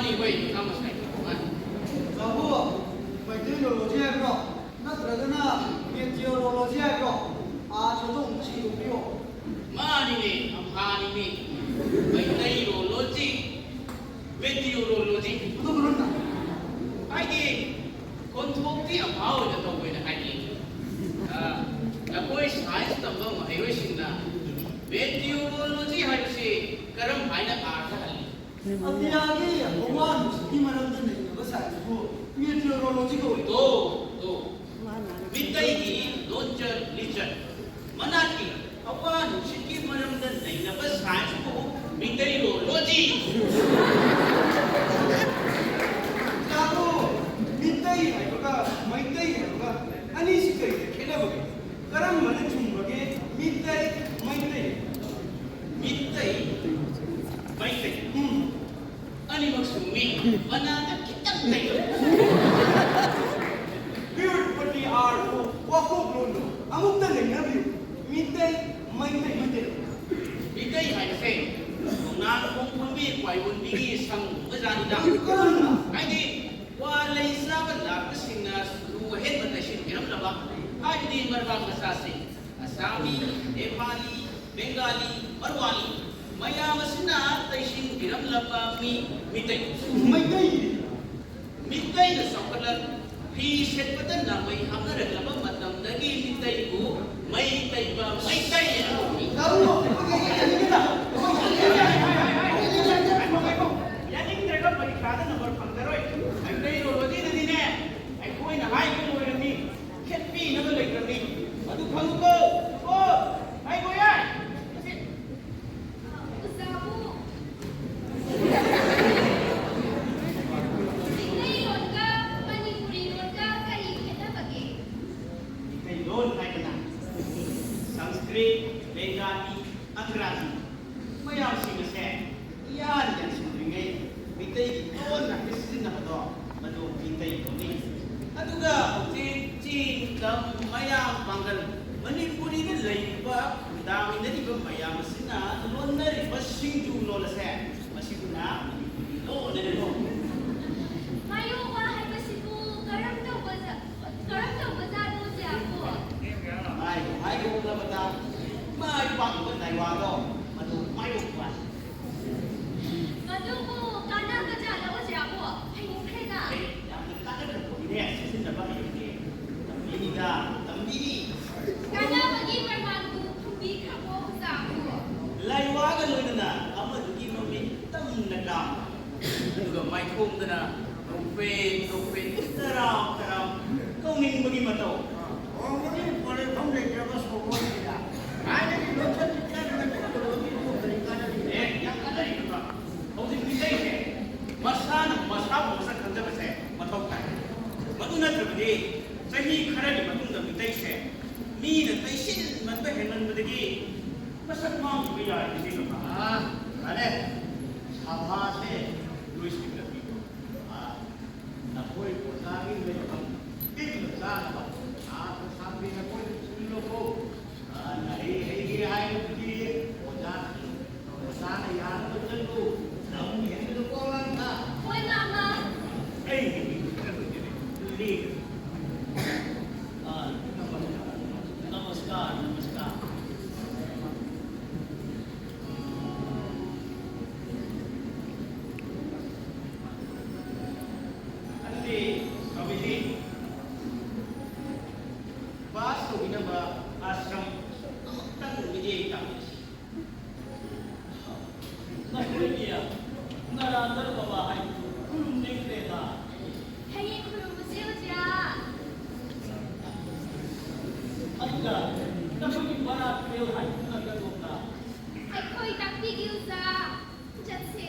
ꯑꯩꯈꯣꯏ ꯏꯃꯥ ꯃꯁꯥꯏ ꯇꯧꯕ ꯃꯥꯜꯂꯤ꯫ ꯕꯥꯕꯨ, ꯃꯩꯇꯩꯂꯣꯟꯂꯣꯖꯤ ꯍꯥꯏꯕ꯭ꯔꯣ? ꯅꯠꯇ꯭ꯔꯒꯅ ꯃꯦꯇꯤꯑꯣꯔꯣꯂꯣꯖꯤ ꯍꯥꯏꯕ꯭ꯔꯣ? ꯑꯥꯔꯊꯗꯣ ꯑꯃꯨꯛꯇ ꯁꯦꯡꯗꯣꯛꯄꯤꯌꯣ꯫ ꯃꯥꯅꯤꯅꯦ, ꯑꯝꯍꯥꯅꯤꯅꯦ꯫ ꯃꯩꯇꯩꯂꯣꯟꯂꯣꯖꯤ, ꯃꯦꯇꯤꯑꯣꯔꯣꯂꯣꯖꯤ꯫ ꯑꯗꯨ ꯀꯔꯝꯅ? ꯍꯥꯏꯗꯤ, ꯈꯣꯟꯊꯣꯛꯇꯤ ꯑꯝꯍꯥ ꯑꯣꯏꯅ ꯇꯧꯕ ꯑꯣꯏꯅ ꯍꯥꯏꯅꯤꯡꯏ꯫ ꯑ, ꯅꯈꯣꯏ ꯁꯥꯏꯟꯁ ꯇꯝꯕ ꯃꯍꯩꯔꯣꯏꯁꯤꯡꯅ ꯃꯦꯇꯤꯑꯣꯔꯣꯂꯣꯖꯤ ꯍꯥꯏꯕꯁꯤ ꯀꯔꯝ ꯍꯥꯏꯅ ꯑꯥꯔꯊ ꯍꯜꯂꯤ? ꯑꯇꯤꯌꯥꯒꯤ ꯍꯋꯥ ꯅꯨꯡꯁꯤꯠꯀꯤ ꯃꯔꯝꯗ ꯅꯩꯅꯕ ꯁꯥꯏꯟꯁꯄꯨ ꯃꯦꯇꯤꯑꯣꯔꯣꯂꯣꯖꯤ ꯀꯧꯏ꯫ ꯇꯣ, ꯇꯣ꯫ ꯃꯤꯇꯩꯒꯤ ꯂꯣꯟꯆꯠ ꯂꯤꯆꯠ ꯃꯅꯥꯛꯀꯤ ꯍꯋꯥ ꯅꯨꯡꯁꯤꯠꯀꯤ ꯃꯔꯝꯗ ꯅꯩꯅꯕ ꯁꯥꯏꯟꯁꯄꯨ ꯃꯤꯇꯩꯔꯣꯂꯣꯖꯤ꯫ ꯇꯥꯃꯣ, ꯃꯤꯇꯩ ꯍꯥꯏꯕꯒ ꯃꯩꯇꯩ ꯍꯥꯏꯕꯒ ꯑꯅꯤꯁꯤ ꯀꯔꯤꯗ ꯈꯦꯠꯅꯕꯒꯦ? ꯀꯔꯝꯕꯅ ꯆꯨꯝꯕꯒꯦ? ꯃꯤꯇꯩ, ꯃꯩꯇꯩ꯫ ꯃꯤꯇꯩ, ꯃꯩꯇꯩ꯫ ꯎꯝ꯫ ꯑꯅꯤꯃꯛ ꯆꯨꯝꯃꯤ꯫ ꯃꯅꯥꯗ ꯈꯤꯇꯪ ꯂꯩꯔꯦ꯫ ꯕꯤꯔꯨꯠꯄꯇꯤ ꯑꯥꯔꯕꯨ ꯋꯥꯀꯣꯛ ꯂꯣꯟꯗꯣ ꯑꯃꯨꯛꯇ ꯅꯩꯅꯕꯤꯌꯨ꯫ ꯃꯤꯇꯩ, ꯃꯩꯇꯩ, ꯃꯩꯇꯩ꯫ ꯃꯤꯇꯩ ꯍꯥꯏꯕꯁꯦ ꯈꯣꯡꯅꯥꯡ ꯈꯣꯡ ꯐꯝꯕꯤ ꯀ꯭ꯋꯥꯏ ꯑꯣꯟꯕꯤꯒꯤ ꯁꯪ ꯑꯣꯏꯖꯥꯠꯅꯤꯗ꯫ ꯀꯔꯝꯅ? ꯍꯥꯏꯗꯤ ꯋꯥ ꯂꯩ ꯆꯥꯕ ꯂꯥꯛꯄꯁꯤꯡꯅ ꯁꯨꯔꯨ ꯑꯍꯦꯟꯕ ꯇꯩꯁꯤꯟꯕꯤꯔꯝꯂꯕ, ꯍꯥꯏꯕꯗꯤ ꯃꯔꯕꯥꯡ ꯃꯆꯥꯁꯤꯡ, ꯑꯁꯥꯃꯤ, ꯅꯦꯄꯥꯂꯤ, ꯕꯦꯡꯒꯥꯂꯤ, ꯃꯔꯋꯥꯂꯤ, ꯃꯌꯥꯝ ꯑꯁꯤꯅ ꯇꯩꯁꯤꯟꯕꯤꯔꯝꯂꯕ ꯃꯤ ꯃꯤꯇꯩ꯫ ꯃꯩꯇꯩ꯫ ꯃꯤꯇꯩꯅ ꯆꯥꯎꯈꯠꯂꯛ, ꯐꯤ ꯁꯦꯠꯄꯗ ꯅꯥꯃꯩ ꯍꯥꯞꯅꯔꯛꯂꯕ ꯃꯇꯝꯗꯒꯤ ꯃꯤꯇꯩꯕꯨ ꯃꯩ ꯇꯩꯕ ꯃꯩꯇꯩ ꯍꯥꯏꯅ ꯀꯧꯏ꯫ ꯌꯥꯅꯤꯡꯗ꯭ꯔꯒ ꯄꯔꯤꯈꯥꯗ ꯅꯝꯕꯔ ꯐꯪꯖꯔꯣꯏ꯫ ꯃꯩꯇꯩꯔꯣꯂꯣꯖꯤꯗꯗꯤꯅꯦ, ꯑꯩꯈꯣꯏꯅ ꯍꯥꯏꯕ ꯂꯣꯏꯔꯝꯃꯤ꯫ ꯈꯦꯠꯄꯤꯅꯕ ꯂꯩꯇ꯭ꯔꯕꯅꯤ꯫ ꯃꯗꯨ ꯈꯪꯉꯨꯀꯣ꯫ ꯀꯣ? ꯍꯥꯏꯕ ꯌꯥꯏ꯫ ꯑꯣꯖꯥꯕꯨ, ꯃꯩꯇꯩꯂꯣꯟꯒ ꯃꯅꯤꯄꯨꯔꯤ ꯂꯣꯟꯒ ꯀꯔꯤ ꯈꯦꯠꯅꯕꯒꯦ? ꯃꯩꯇꯩꯂꯣꯟ ꯍꯥꯏꯕꯅ ꯁꯪꯁꯀ꯭ꯔꯤꯠ, ꯕꯦꯡꯒꯥꯂꯤ, ꯑꯪꯒ꯭ꯔꯥꯖꯤ ꯃꯌꯥꯝꯁꯤꯡ ꯑꯁꯦ ꯏꯌꯥꯟ ꯌꯥꯟꯁꯤꯟꯗ꯭ꯔꯤꯉꯩ ꯃꯤꯇꯩꯒꯤ ꯂꯣꯟ ꯉꯥꯛꯇ ꯁꯤꯖꯤꯟꯅꯕꯗꯣ ꯃꯗꯨ ꯃꯤꯇꯩ ꯂꯣꯟꯅꯤ꯫ ꯑꯗꯨꯒ ꯍꯧꯖꯤꯛ ꯆꯤꯡ, ꯇꯝ, ꯃꯌꯥꯡ, ꯄꯥꯡꯒꯜ, ꯃꯅꯤꯄꯨꯔꯤꯗ ꯂꯩꯔꯤꯕ ꯈꯨꯟꯗꯥꯃꯤꯟꯅꯔꯤꯕ ꯃꯌꯥꯝ ꯑꯁꯤꯅ ꯂꯣꯟꯅꯔꯤꯕ ꯁꯤꯡꯖꯨ ꯂꯣꯟ ꯑꯁꯦ ꯃꯁꯤꯕꯨꯅ ꯃꯅꯤꯄꯨꯔꯤ ꯂꯣꯟ ꯍꯥꯏꯅ ꯀꯧꯏ꯫ ꯃꯥꯏꯌꯣꯛꯄ꯫ ꯃꯗꯨꯕꯨ ꯀꯥꯟꯅꯒꯗ꯭ꯔꯥ, ꯂꯧꯖꯥꯕꯣ? ꯍꯩꯅꯤꯡꯈ꯭ꯔꯦꯗ꯫ ꯑꯦ, ꯌꯥꯝꯅ ꯀꯥꯟꯅꯒꯗꯕ ꯄꯣꯠꯅꯤꯅꯦ, ꯁꯤꯖꯤꯟꯅꯕ ꯍꯩꯕꯅꯦ꯫ ꯇꯝꯕꯤꯅꯤꯗ, ꯇꯝꯕꯤꯅꯤ꯫ ꯀꯥꯟꯅꯕꯒꯤ ꯄ꯭ꯔꯃꯥꯟꯕꯨ ꯐꯨꯝꯕꯤꯈ꯭ꯔꯕꯣ, ꯑꯣꯖꯥꯕꯨ? ꯂꯥꯏꯋꯥꯒ ꯂꯣꯏꯅꯅ ꯑꯃꯗꯨꯒꯤ ꯃꯃꯤꯡ ꯇꯝꯅ ꯀꯥꯝ꯫ ꯑꯗꯨꯒ ꯃꯥꯏꯊꯣꯡꯗꯅ ꯅꯣꯛꯐꯦꯠ ꯅꯣꯛꯐꯦꯠ ꯇꯔꯥꯝ ꯇꯔꯥꯝ ꯀꯧꯅꯤꯡꯕꯒꯤ ꯃꯇꯧ꯫ ꯍꯣꯡꯕꯒꯤ ꯄꯣꯠꯂꯩꯐꯝ ꯂꯩꯇ꯭ꯔꯕ ꯁꯣꯍꯣꯔꯁꯤꯗ ꯊꯥꯏꯅꯒꯤ ꯂꯣꯟꯆꯠ ꯏꯆꯠ ꯃꯆꯠꯇꯕꯒꯤ ꯀꯔꯤ ꯀꯥꯟꯅꯔꯤꯒꯦ? ꯑꯦ, ꯌꯥꯝ ꯀꯥꯟꯅꯔꯤꯕ꯫ ꯍꯧꯖꯤꯛ ꯃꯤꯇꯩꯁꯦ ꯃꯁꯥꯅ ꯃꯁꯥꯕꯨ ꯃꯁꯛ ꯈꯪꯖꯕꯁꯦ ꯃꯊꯧ ꯇꯥꯏ꯫ ꯃꯗꯨ ꯅꯠꯇ꯭ꯔꯕꯗꯤ ꯆꯍꯤ ꯈꯔꯒꯤ ꯃꯇꯨꯡꯗ ꯃꯤꯇꯩꯁꯦ ꯃꯤꯅ ꯇꯩꯁꯤꯟꯃꯟꯕ ꯍꯦꯟꯃꯟꯕꯗꯒꯤ ꯃꯁꯛ ꯃꯥꯡꯈꯤꯕ ꯌꯥꯔꯤꯕꯅꯤ ꯀꯀꯥ꯫ ꯑꯥ, ꯐꯔꯦ꯫ ꯁꯚꯥꯁꯦ ꯂꯣꯏꯁꯤꯜꯂꯕꯤꯀꯣ꯫ ꯑꯥ, ꯅꯈꯣꯏ ꯑꯣꯖꯥꯒꯤ ꯂꯩꯐꯝ ꯏꯪꯅ ꯆꯥꯅꯕ ꯁꯥꯇ꯭ꯔ ꯁꯥꯇ꯭ꯔꯤ ꯅꯈꯣꯏꯅ ꯁꯤꯜꯂꯨꯀꯣ꯫ ꯑꯥ, ꯅꯍꯩ ꯍꯩꯒꯦ ꯍꯥꯏꯔꯕꯗꯤ ꯑꯣꯖꯥ, ꯑꯣꯖꯥꯅ ꯌꯥꯅꯕ ꯆꯠꯂꯨ꯫ ꯅꯪ ꯍꯦꯟꯅ ꯄꯣꯛꯂꯥꯡ ꯊꯥ꯫ ꯍꯣꯏ, ꯃꯥꯃ꯫ ꯑꯩꯒꯤ ꯃꯤꯡ ꯆꯠꯂꯨꯁꯤꯅꯦ꯫ ꯂꯦꯡ꯫ ꯑꯥ, ꯅꯃꯁꯀꯥꯔ, ꯅꯃꯁꯀꯥꯔ, ꯅꯃꯁꯀꯥꯔ꯫ ꯑꯗꯨꯗꯤ ꯁ꯭ꯋꯥꯃꯤꯖꯤ, ꯄꯥꯁ ꯇꯧꯕꯤꯅꯕ ꯑꯥꯁ꯭ꯔꯝ ꯑꯃꯨꯛꯇꯪ ꯃꯤꯠꯌꯦꯡ ꯇꯥꯕꯤꯔꯁꯤ꯫ ꯅꯈꯣꯏꯒꯤ ꯅꯔꯥꯟꯗꯔ ꯕꯕꯥ ꯍꯥꯏꯕꯗꯨ ꯈꯨꯔꯨꯝꯅꯤꯡꯗ꯭ꯔꯦꯗ꯫ ꯍꯌꯦꯡ ꯈꯨꯔꯨꯝꯕꯁꯦ ꯑꯣꯖꯥ꯫ ꯑꯗꯨꯒ ꯅꯈꯣꯏꯒꯤ ꯄꯔꯥ ꯐꯦꯜ ꯍꯥꯏꯕꯗꯨꯅ ꯀꯗꯣꯝꯗ? ꯑꯩꯈꯣꯏ ꯇꯥꯛꯄꯤꯒꯦ ꯑꯣꯖꯥ꯫ ꯆꯠꯁꯦ꯫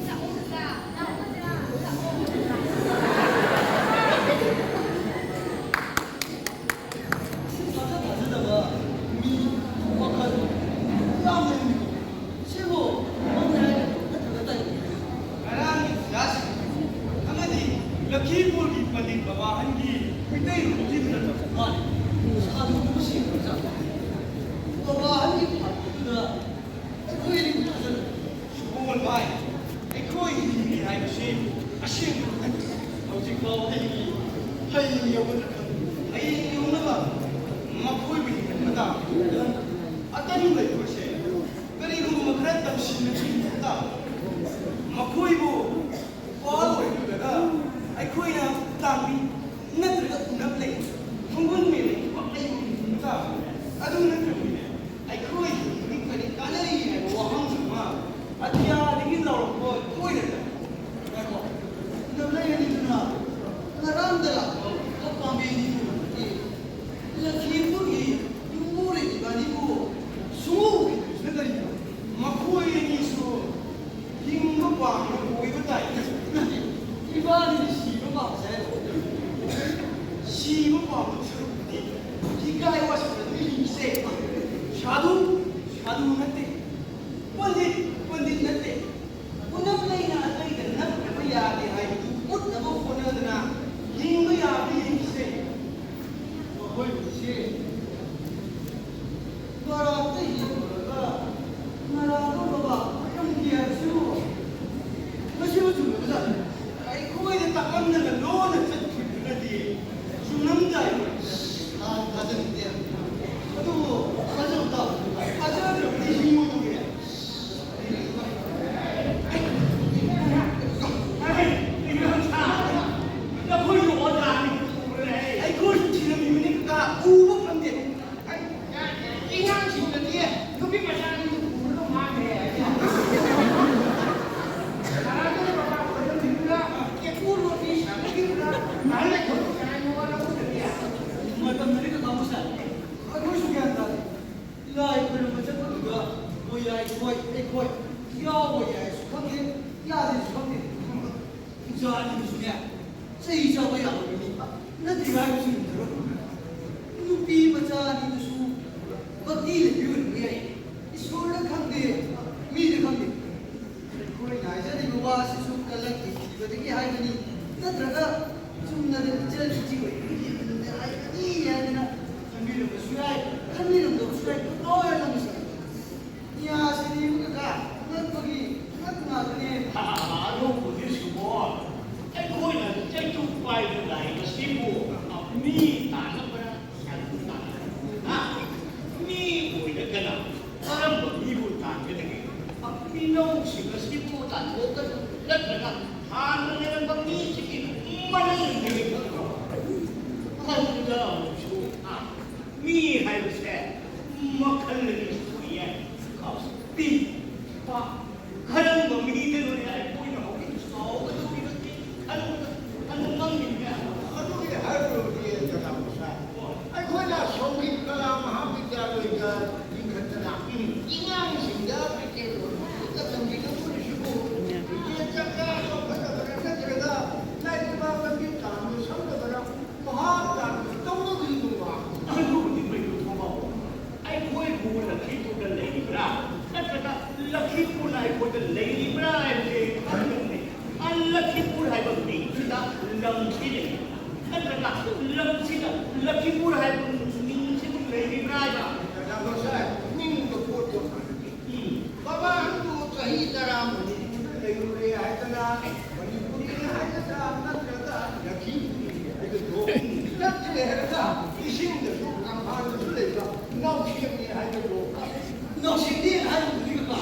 ꯂꯥꯛꯑꯣ ꯑꯣꯖꯥ, ꯂꯥꯛꯑꯣ ꯑꯣꯖꯥ, ꯂꯥꯛꯑꯣ꯫ ꯊꯥꯖ ꯊꯥꯖꯗꯕ ꯃꯤ ꯋꯥꯈꯜ ꯌꯥꯝꯅ ꯂꯨꯏ꯫ ꯁꯤꯕꯨ ꯃꯪꯅꯦ ꯍꯥꯏꯅ ꯅꯠꯇ꯭ꯔꯒ ꯇꯥꯏꯕꯪ ꯍꯥꯏꯅ? ꯉꯔꯥꯡꯒꯤ ꯄꯨꯖꯥꯁꯤꯡ ꯑꯃꯗꯤ ꯂꯈꯤꯄꯨꯔꯒꯤ ꯄꯟꯗꯤꯠ ꯕꯕꯥꯍꯟꯒꯤ ꯃꯤꯇꯩ ꯂꯣꯟ ꯊꯤꯗꯨꯅ ꯇꯧꯕ ꯃꯥꯜꯂꯤ꯫ ꯁꯥꯗꯨ ꯁꯦꯡꯕ ꯆꯥꯛ ꯕꯕꯥꯍꯟꯒꯤ ꯐꯥꯠꯇꯨꯗ ꯑꯩꯈꯣꯏ ꯑꯅꯤꯕꯨ ꯊꯥꯖꯅ ꯁꯒꯣꯜ ꯚꯥꯏ, ꯑꯩꯈꯣꯏ ꯍꯤꯡꯂꯤ ꯍꯥꯏꯕꯁꯤ ꯑꯁꯦꯡꯕ ꯅꯠꯇꯦ꯫ ꯍꯧꯖꯤꯛꯐꯥꯎ ꯑꯩꯒꯤ ꯍꯌꯦꯡ ꯌꯧꯒꯗ꯭ꯔꯥ ꯈꯪꯗꯦ꯫ ꯍꯌꯦꯡ ꯌꯧꯅꯕ ꯃꯈꯣꯏꯕꯨ ꯍꯤꯡꯍꯟꯕ ꯇꯥꯕꯅꯤ꯫ ꯑꯇꯟꯕ ꯑꯩꯈꯣꯏꯁꯦ ꯀꯔꯤꯒꯨꯝꯕ ꯈꯔ ꯇꯝꯁꯤꯟꯅꯕꯤꯕ ꯇꯥꯕ꯫ ꯃꯈꯣꯏꯕꯨ ꯄꯥꯜ ꯑꯣꯏꯍꯜꯂꯒ ꯑꯩꯈꯣꯏꯅ ꯇꯥꯛꯄꯤ ꯅꯠꯇ꯭ꯔꯒ ꯎꯅꯕ ꯂꯩ ꯈꯣꯡꯒꯨꯟ ꯃꯦꯂꯩ ꯋꯥꯍꯩ ꯑꯃ ꯇꯥꯕ꯫ ꯑꯗꯨ ꯅꯠꯇ꯭ꯔꯕꯗꯤ ꯑꯩꯈꯣꯏ ꯍꯤꯡꯕꯒꯤ ꯀꯔꯤ ꯀꯥꯟꯅꯔꯤ ꯍꯥꯏꯕ ꯋꯥꯍꯪ ꯑꯃ ꯑꯇꯤꯌꯥꯗꯒꯤ ꯂꯥꯎꯔꯛꯄ ꯀꯣꯏꯔꯒ ꯉꯥꯏꯈꯣ꯫ ꯎꯅꯕ ꯂꯩꯔꯅꯤꯗꯅ ꯉꯔꯥꯡꯗ ꯂꯥꯛꯄ ꯄꯥꯝꯕꯤꯅꯤ ꯂꯐꯤꯕꯨꯒꯤ ꯌꯨꯝꯕꯨꯔꯦꯟ ꯏꯕꯥꯅꯤꯕꯨ ꯁꯨꯡꯎ ꯎꯈꯤꯗ꯭ꯔꯤꯁꯤꯅ ꯀꯔꯤꯒꯤꯅꯣ? ꯃꯈꯣꯏ ꯑꯅꯤꯁꯨ ꯍꯤꯡꯕ ꯄꯥꯝꯕ ꯑꯣꯏꯕ ꯇꯥꯏ꯫ ꯅꯠꯇꯦ, ꯏꯕꯥꯅꯤꯗꯤ ꯁꯤꯕ ꯄꯥꯝꯕꯁꯦ ꯍꯥꯏꯔꯣ? ꯁꯤꯕ ꯄꯥꯝꯕ ꯁꯔꯨꯛꯇꯤ ꯏꯀꯥꯏ ꯋꯥꯁꯤꯡꯅꯗꯨꯅ ꯍꯤꯡꯁꯦ꯫ ꯁꯥꯗꯨ ꯁꯥꯗꯨ ꯅꯠꯇꯦ, ꯄꯟꯗꯤꯠ ꯄꯟꯗꯤꯠ ꯅꯠꯇꯦ꯫ ꯎꯅꯕ ꯂꯩꯅ ꯑꯇꯩꯗ ꯅꯞꯅꯕ ꯌꯥꯗꯦ ꯍꯥꯏꯕꯗꯨ ꯎꯠꯅꯕ ꯍꯣꯠꯅꯗꯅ ꯍꯤꯡꯕ ꯌꯥꯕ ꯌꯦꯡꯁꯦ꯫ ꯃꯈꯣꯏꯕꯨꯁꯦ ꯃꯔꯥꯛꯇ ꯌꯦꯡꯂꯨꯔꯒ ꯃꯔꯥꯛꯇ ꯕꯕꯥ ꯑꯣꯏꯔꯝꯒꯦ ꯍꯥꯏꯕꯁꯤꯕꯨ ꯃꯁꯤꯕꯨ ꯆꯨꯝꯂꯕꯖꯥꯠꯂ? ꯑꯩꯈꯣꯏꯗ ꯇꯥꯛꯂꯝꯗꯅ ꯂꯣꯟꯅ ꯆꯠꯈꯤꯕꯗꯨꯅꯗꯤ ꯆꯨꯝꯂꯝꯗꯥꯏ꯫ ꯊꯥꯖꯅꯤꯡꯗꯦ꯫ ꯑꯗꯨꯕꯨ ꯊꯥꯖꯕ ꯇꯥꯕꯅꯤ꯫ ꯊꯥꯖꯗ꯭ꯔꯕꯗꯤ ꯍꯤꯡꯉꯣꯏꯗꯧꯔꯤ꯫ ꯑꯩꯈꯣꯏꯁꯨ ꯊꯤꯔꯝꯃꯤꯕꯅꯤ ꯀꯀꯥ, ꯎꯕ ꯐꯪꯗꯦ꯫ ꯑꯉꯥꯡꯁꯤꯡꯗꯗꯤ ꯅꯨꯄꯤ ꯃꯆꯥ ꯑꯅꯤꯗꯨ ꯄꯨꯔꯒ ꯃꯥꯡꯈ꯭ꯔꯦ ꯍꯥꯏꯕ ꯌꯥꯏ꯫ ꯀꯅꯥꯗꯨꯅ ꯃꯄꯥ ꯈꯣꯏꯔꯝꯕꯤꯗꯨꯅ ꯀꯦꯀꯨ ꯂꯣꯠꯄꯤ ꯁꯥꯟꯅꯈꯤꯕꯗ ꯑꯍꯜ ꯂꯩꯈꯣꯏ ꯀꯅꯥ ꯌꯣꯛꯑ ꯂꯧꯗ꯭ꯔꯗꯤ? ꯃꯇꯝꯗꯨꯗꯤ ꯀꯀꯥ ꯃꯁꯥ ꯑꯩꯈꯣꯏꯁꯨ ꯒ꯭ꯌꯥꯟ ꯇꯥꯗꯦ꯫ ꯂꯥꯏ ꯈꯣꯏꯔꯝꯕ ꯆꯠꯄꯗꯨꯗ ꯃꯣꯏ ꯌꯥꯏ ꯈꯣꯏ, ꯑꯩꯈꯣꯏ ꯌꯥꯎꯕ ꯌꯥꯏꯁꯨ ꯈꯪꯗꯦ, ꯌꯥꯗꯦꯁꯨ ꯈꯪꯗꯦ꯫ ꯏꯆꯥ ꯑꯅꯤꯗꯨꯁꯨꯅꯦ, ꯆꯩ ꯆꯥꯕ ꯌꯥꯕ ꯃꯤ ꯅꯠꯇꯦ ꯍꯥꯏꯕꯁꯤ ꯎꯗ꯭ꯔꯣ? ꯅꯨꯄꯤ ꯃꯆꯥ ꯑꯅꯤꯗꯨꯁꯨ ꯚꯛꯇꯤ ꯂꯩꯕꯤ ꯑꯣꯏꯔꯝꯕ ꯌꯥꯏ꯫ ꯏꯁꯣꯔꯗ ꯈꯪꯗꯦ, ꯃꯤꯗ ꯈꯪꯗꯦ꯫ ꯑꯩꯈꯣꯏꯅ ꯍꯥꯏꯖꯔꯤꯕ ꯋꯥꯁꯤꯁꯨ ꯀꯂꯛꯀꯤ ꯊꯤꯕꯗꯒꯤ ꯍꯥꯏꯕꯅꯤ, ꯅꯠꯇ꯭ꯔꯒ ꯆꯨꯝꯅꯗ ꯏꯆꯜ ꯏꯆꯦ ꯑꯣꯏꯕꯒꯤ ꯏꯃꯨꯡꯗ ꯍꯥꯏꯕꯅꯤ ꯍꯥꯏꯗꯅ ꯈꯟꯕꯤꯔꯝꯕꯁꯨ ꯌꯥꯏ, ꯈꯟꯕꯤꯔꯝꯗꯕꯁꯨ ꯌꯥꯏ, ꯂꯣꯏꯅ ꯂꯧꯅꯁꯤ꯫ ꯅꯤꯌꯥꯁꯤꯗꯤ ꯀꯀꯥ ꯉꯛꯄꯒꯤ ꯉꯛ ꯉꯥꯛꯇꯅꯦ꯫ ꯑꯗꯨꯕꯨꯗꯤ ꯁꯨꯃꯣ, ꯑꯩꯈꯣꯏꯅ ꯆꯩꯇꯨꯞ ꯄꯥꯏꯕ ꯂꯥꯏꯔꯤꯛ ꯑꯁꯤꯕꯨ ꯃꯤ ꯇꯥꯟꯅꯕ꯭ꯔꯥ? ꯁꯟ ꯇꯥꯟꯅꯕ꯭ꯔꯥ? ꯍꯥ? ꯃꯤ ꯑꯣꯏꯔꯒꯅ ꯂꯤꯡꯈꯠꯇꯅ, ꯎꯝ, ꯑꯉꯥꯡꯁꯤꯡꯗ ꯀꯩꯀꯩ ꯂꯣꯏꯅꯃꯛꯇ ꯇꯝꯕꯤꯒꯗꯧꯔꯤꯁꯤꯕꯨ, ꯏꯆꯦ ꯆꯥꯛꯆꯥ ꯆꯥꯎꯈꯠꯇꯕꯅ ꯅꯠꯇ꯭ꯔꯒ ꯂꯥꯏꯔꯤꯛ ꯂꯝꯕꯤ ꯇꯥꯟꯕ ꯁꯪꯗꯕꯅ ꯃꯍꯥꯛ ꯇꯥꯟꯕ ꯇꯧꯅꯈ꯭ꯔꯤꯕ? ꯑꯗꯨꯕꯨꯗꯤ ꯃꯩꯗꯨ ꯊꯣꯡꯕ ꯑꯩꯈꯣꯏꯕꯨ ꯂꯛꯈꯤꯄꯨꯔꯗ ꯂꯩꯔꯤꯕ꯭ꯔꯥ, ꯅꯠꯇ꯭ꯔꯒ ꯂꯛꯈꯤꯄꯨꯔꯅ ꯑꯩꯈꯣꯏꯗ ꯂꯩꯔꯤꯕ꯭ꯔꯥ ꯍꯥꯏꯕꯁꯦ ꯈꯪꯗꯕꯅꯤ꯫ ꯑ, ꯂꯛꯈꯤꯄꯨꯔ ꯍꯥꯏꯕ ꯃꯤꯡꯁꯤꯗ ꯂꯝꯁꯤ ꯂꯩ, ꯅꯠꯇ꯭ꯔꯒ ꯂꯝꯁꯤꯗ ꯂꯛꯈꯤꯄꯨꯔ ꯍꯥꯏꯕ ꯃꯤꯡꯁꯤꯕꯨ ꯂꯩꯔꯤꯕ꯭ꯔꯥ ꯍꯥꯏꯕ? ꯅꯠꯇ꯭ꯔꯒ ꯃꯁꯥ ꯅꯤꯡꯕ ꯄꯣꯠꯇꯣ ꯍꯥꯟꯅꯗꯤ ꯎꯝ꯫ ꯕꯕꯥ ꯅꯪꯕꯨ ꯆꯍꯤ ꯇꯔꯥ ꯃꯅꯤꯄꯨꯔꯗ ꯂꯩꯔꯨꯔꯦ ꯍꯥꯏꯗꯅ ꯃꯅꯤꯄꯨꯔꯤ ꯍꯥꯏꯒꯗ꯭ꯔꯥ ꯅꯠꯇ꯭ꯔꯒ ꯂꯛꯈꯤꯄꯨꯔꯤ ꯍꯥꯏꯒꯗ꯭ꯔꯣ? ꯅꯠꯇ꯭ꯔꯦ ꯍꯥꯏꯔꯒ ꯏꯁꯤꯡꯗꯁꯨ ꯀꯪꯐꯥꯜꯗꯁꯨ ꯂꯩꯕ ꯅꯥꯎꯁꯦꯛꯅꯤ ꯍꯥꯏꯒꯗ꯭ꯔꯣ? ꯅꯥꯎꯁꯦꯛꯅꯤ ꯍꯥꯏꯔꯨꯕꯗꯤ ꯀꯀꯥ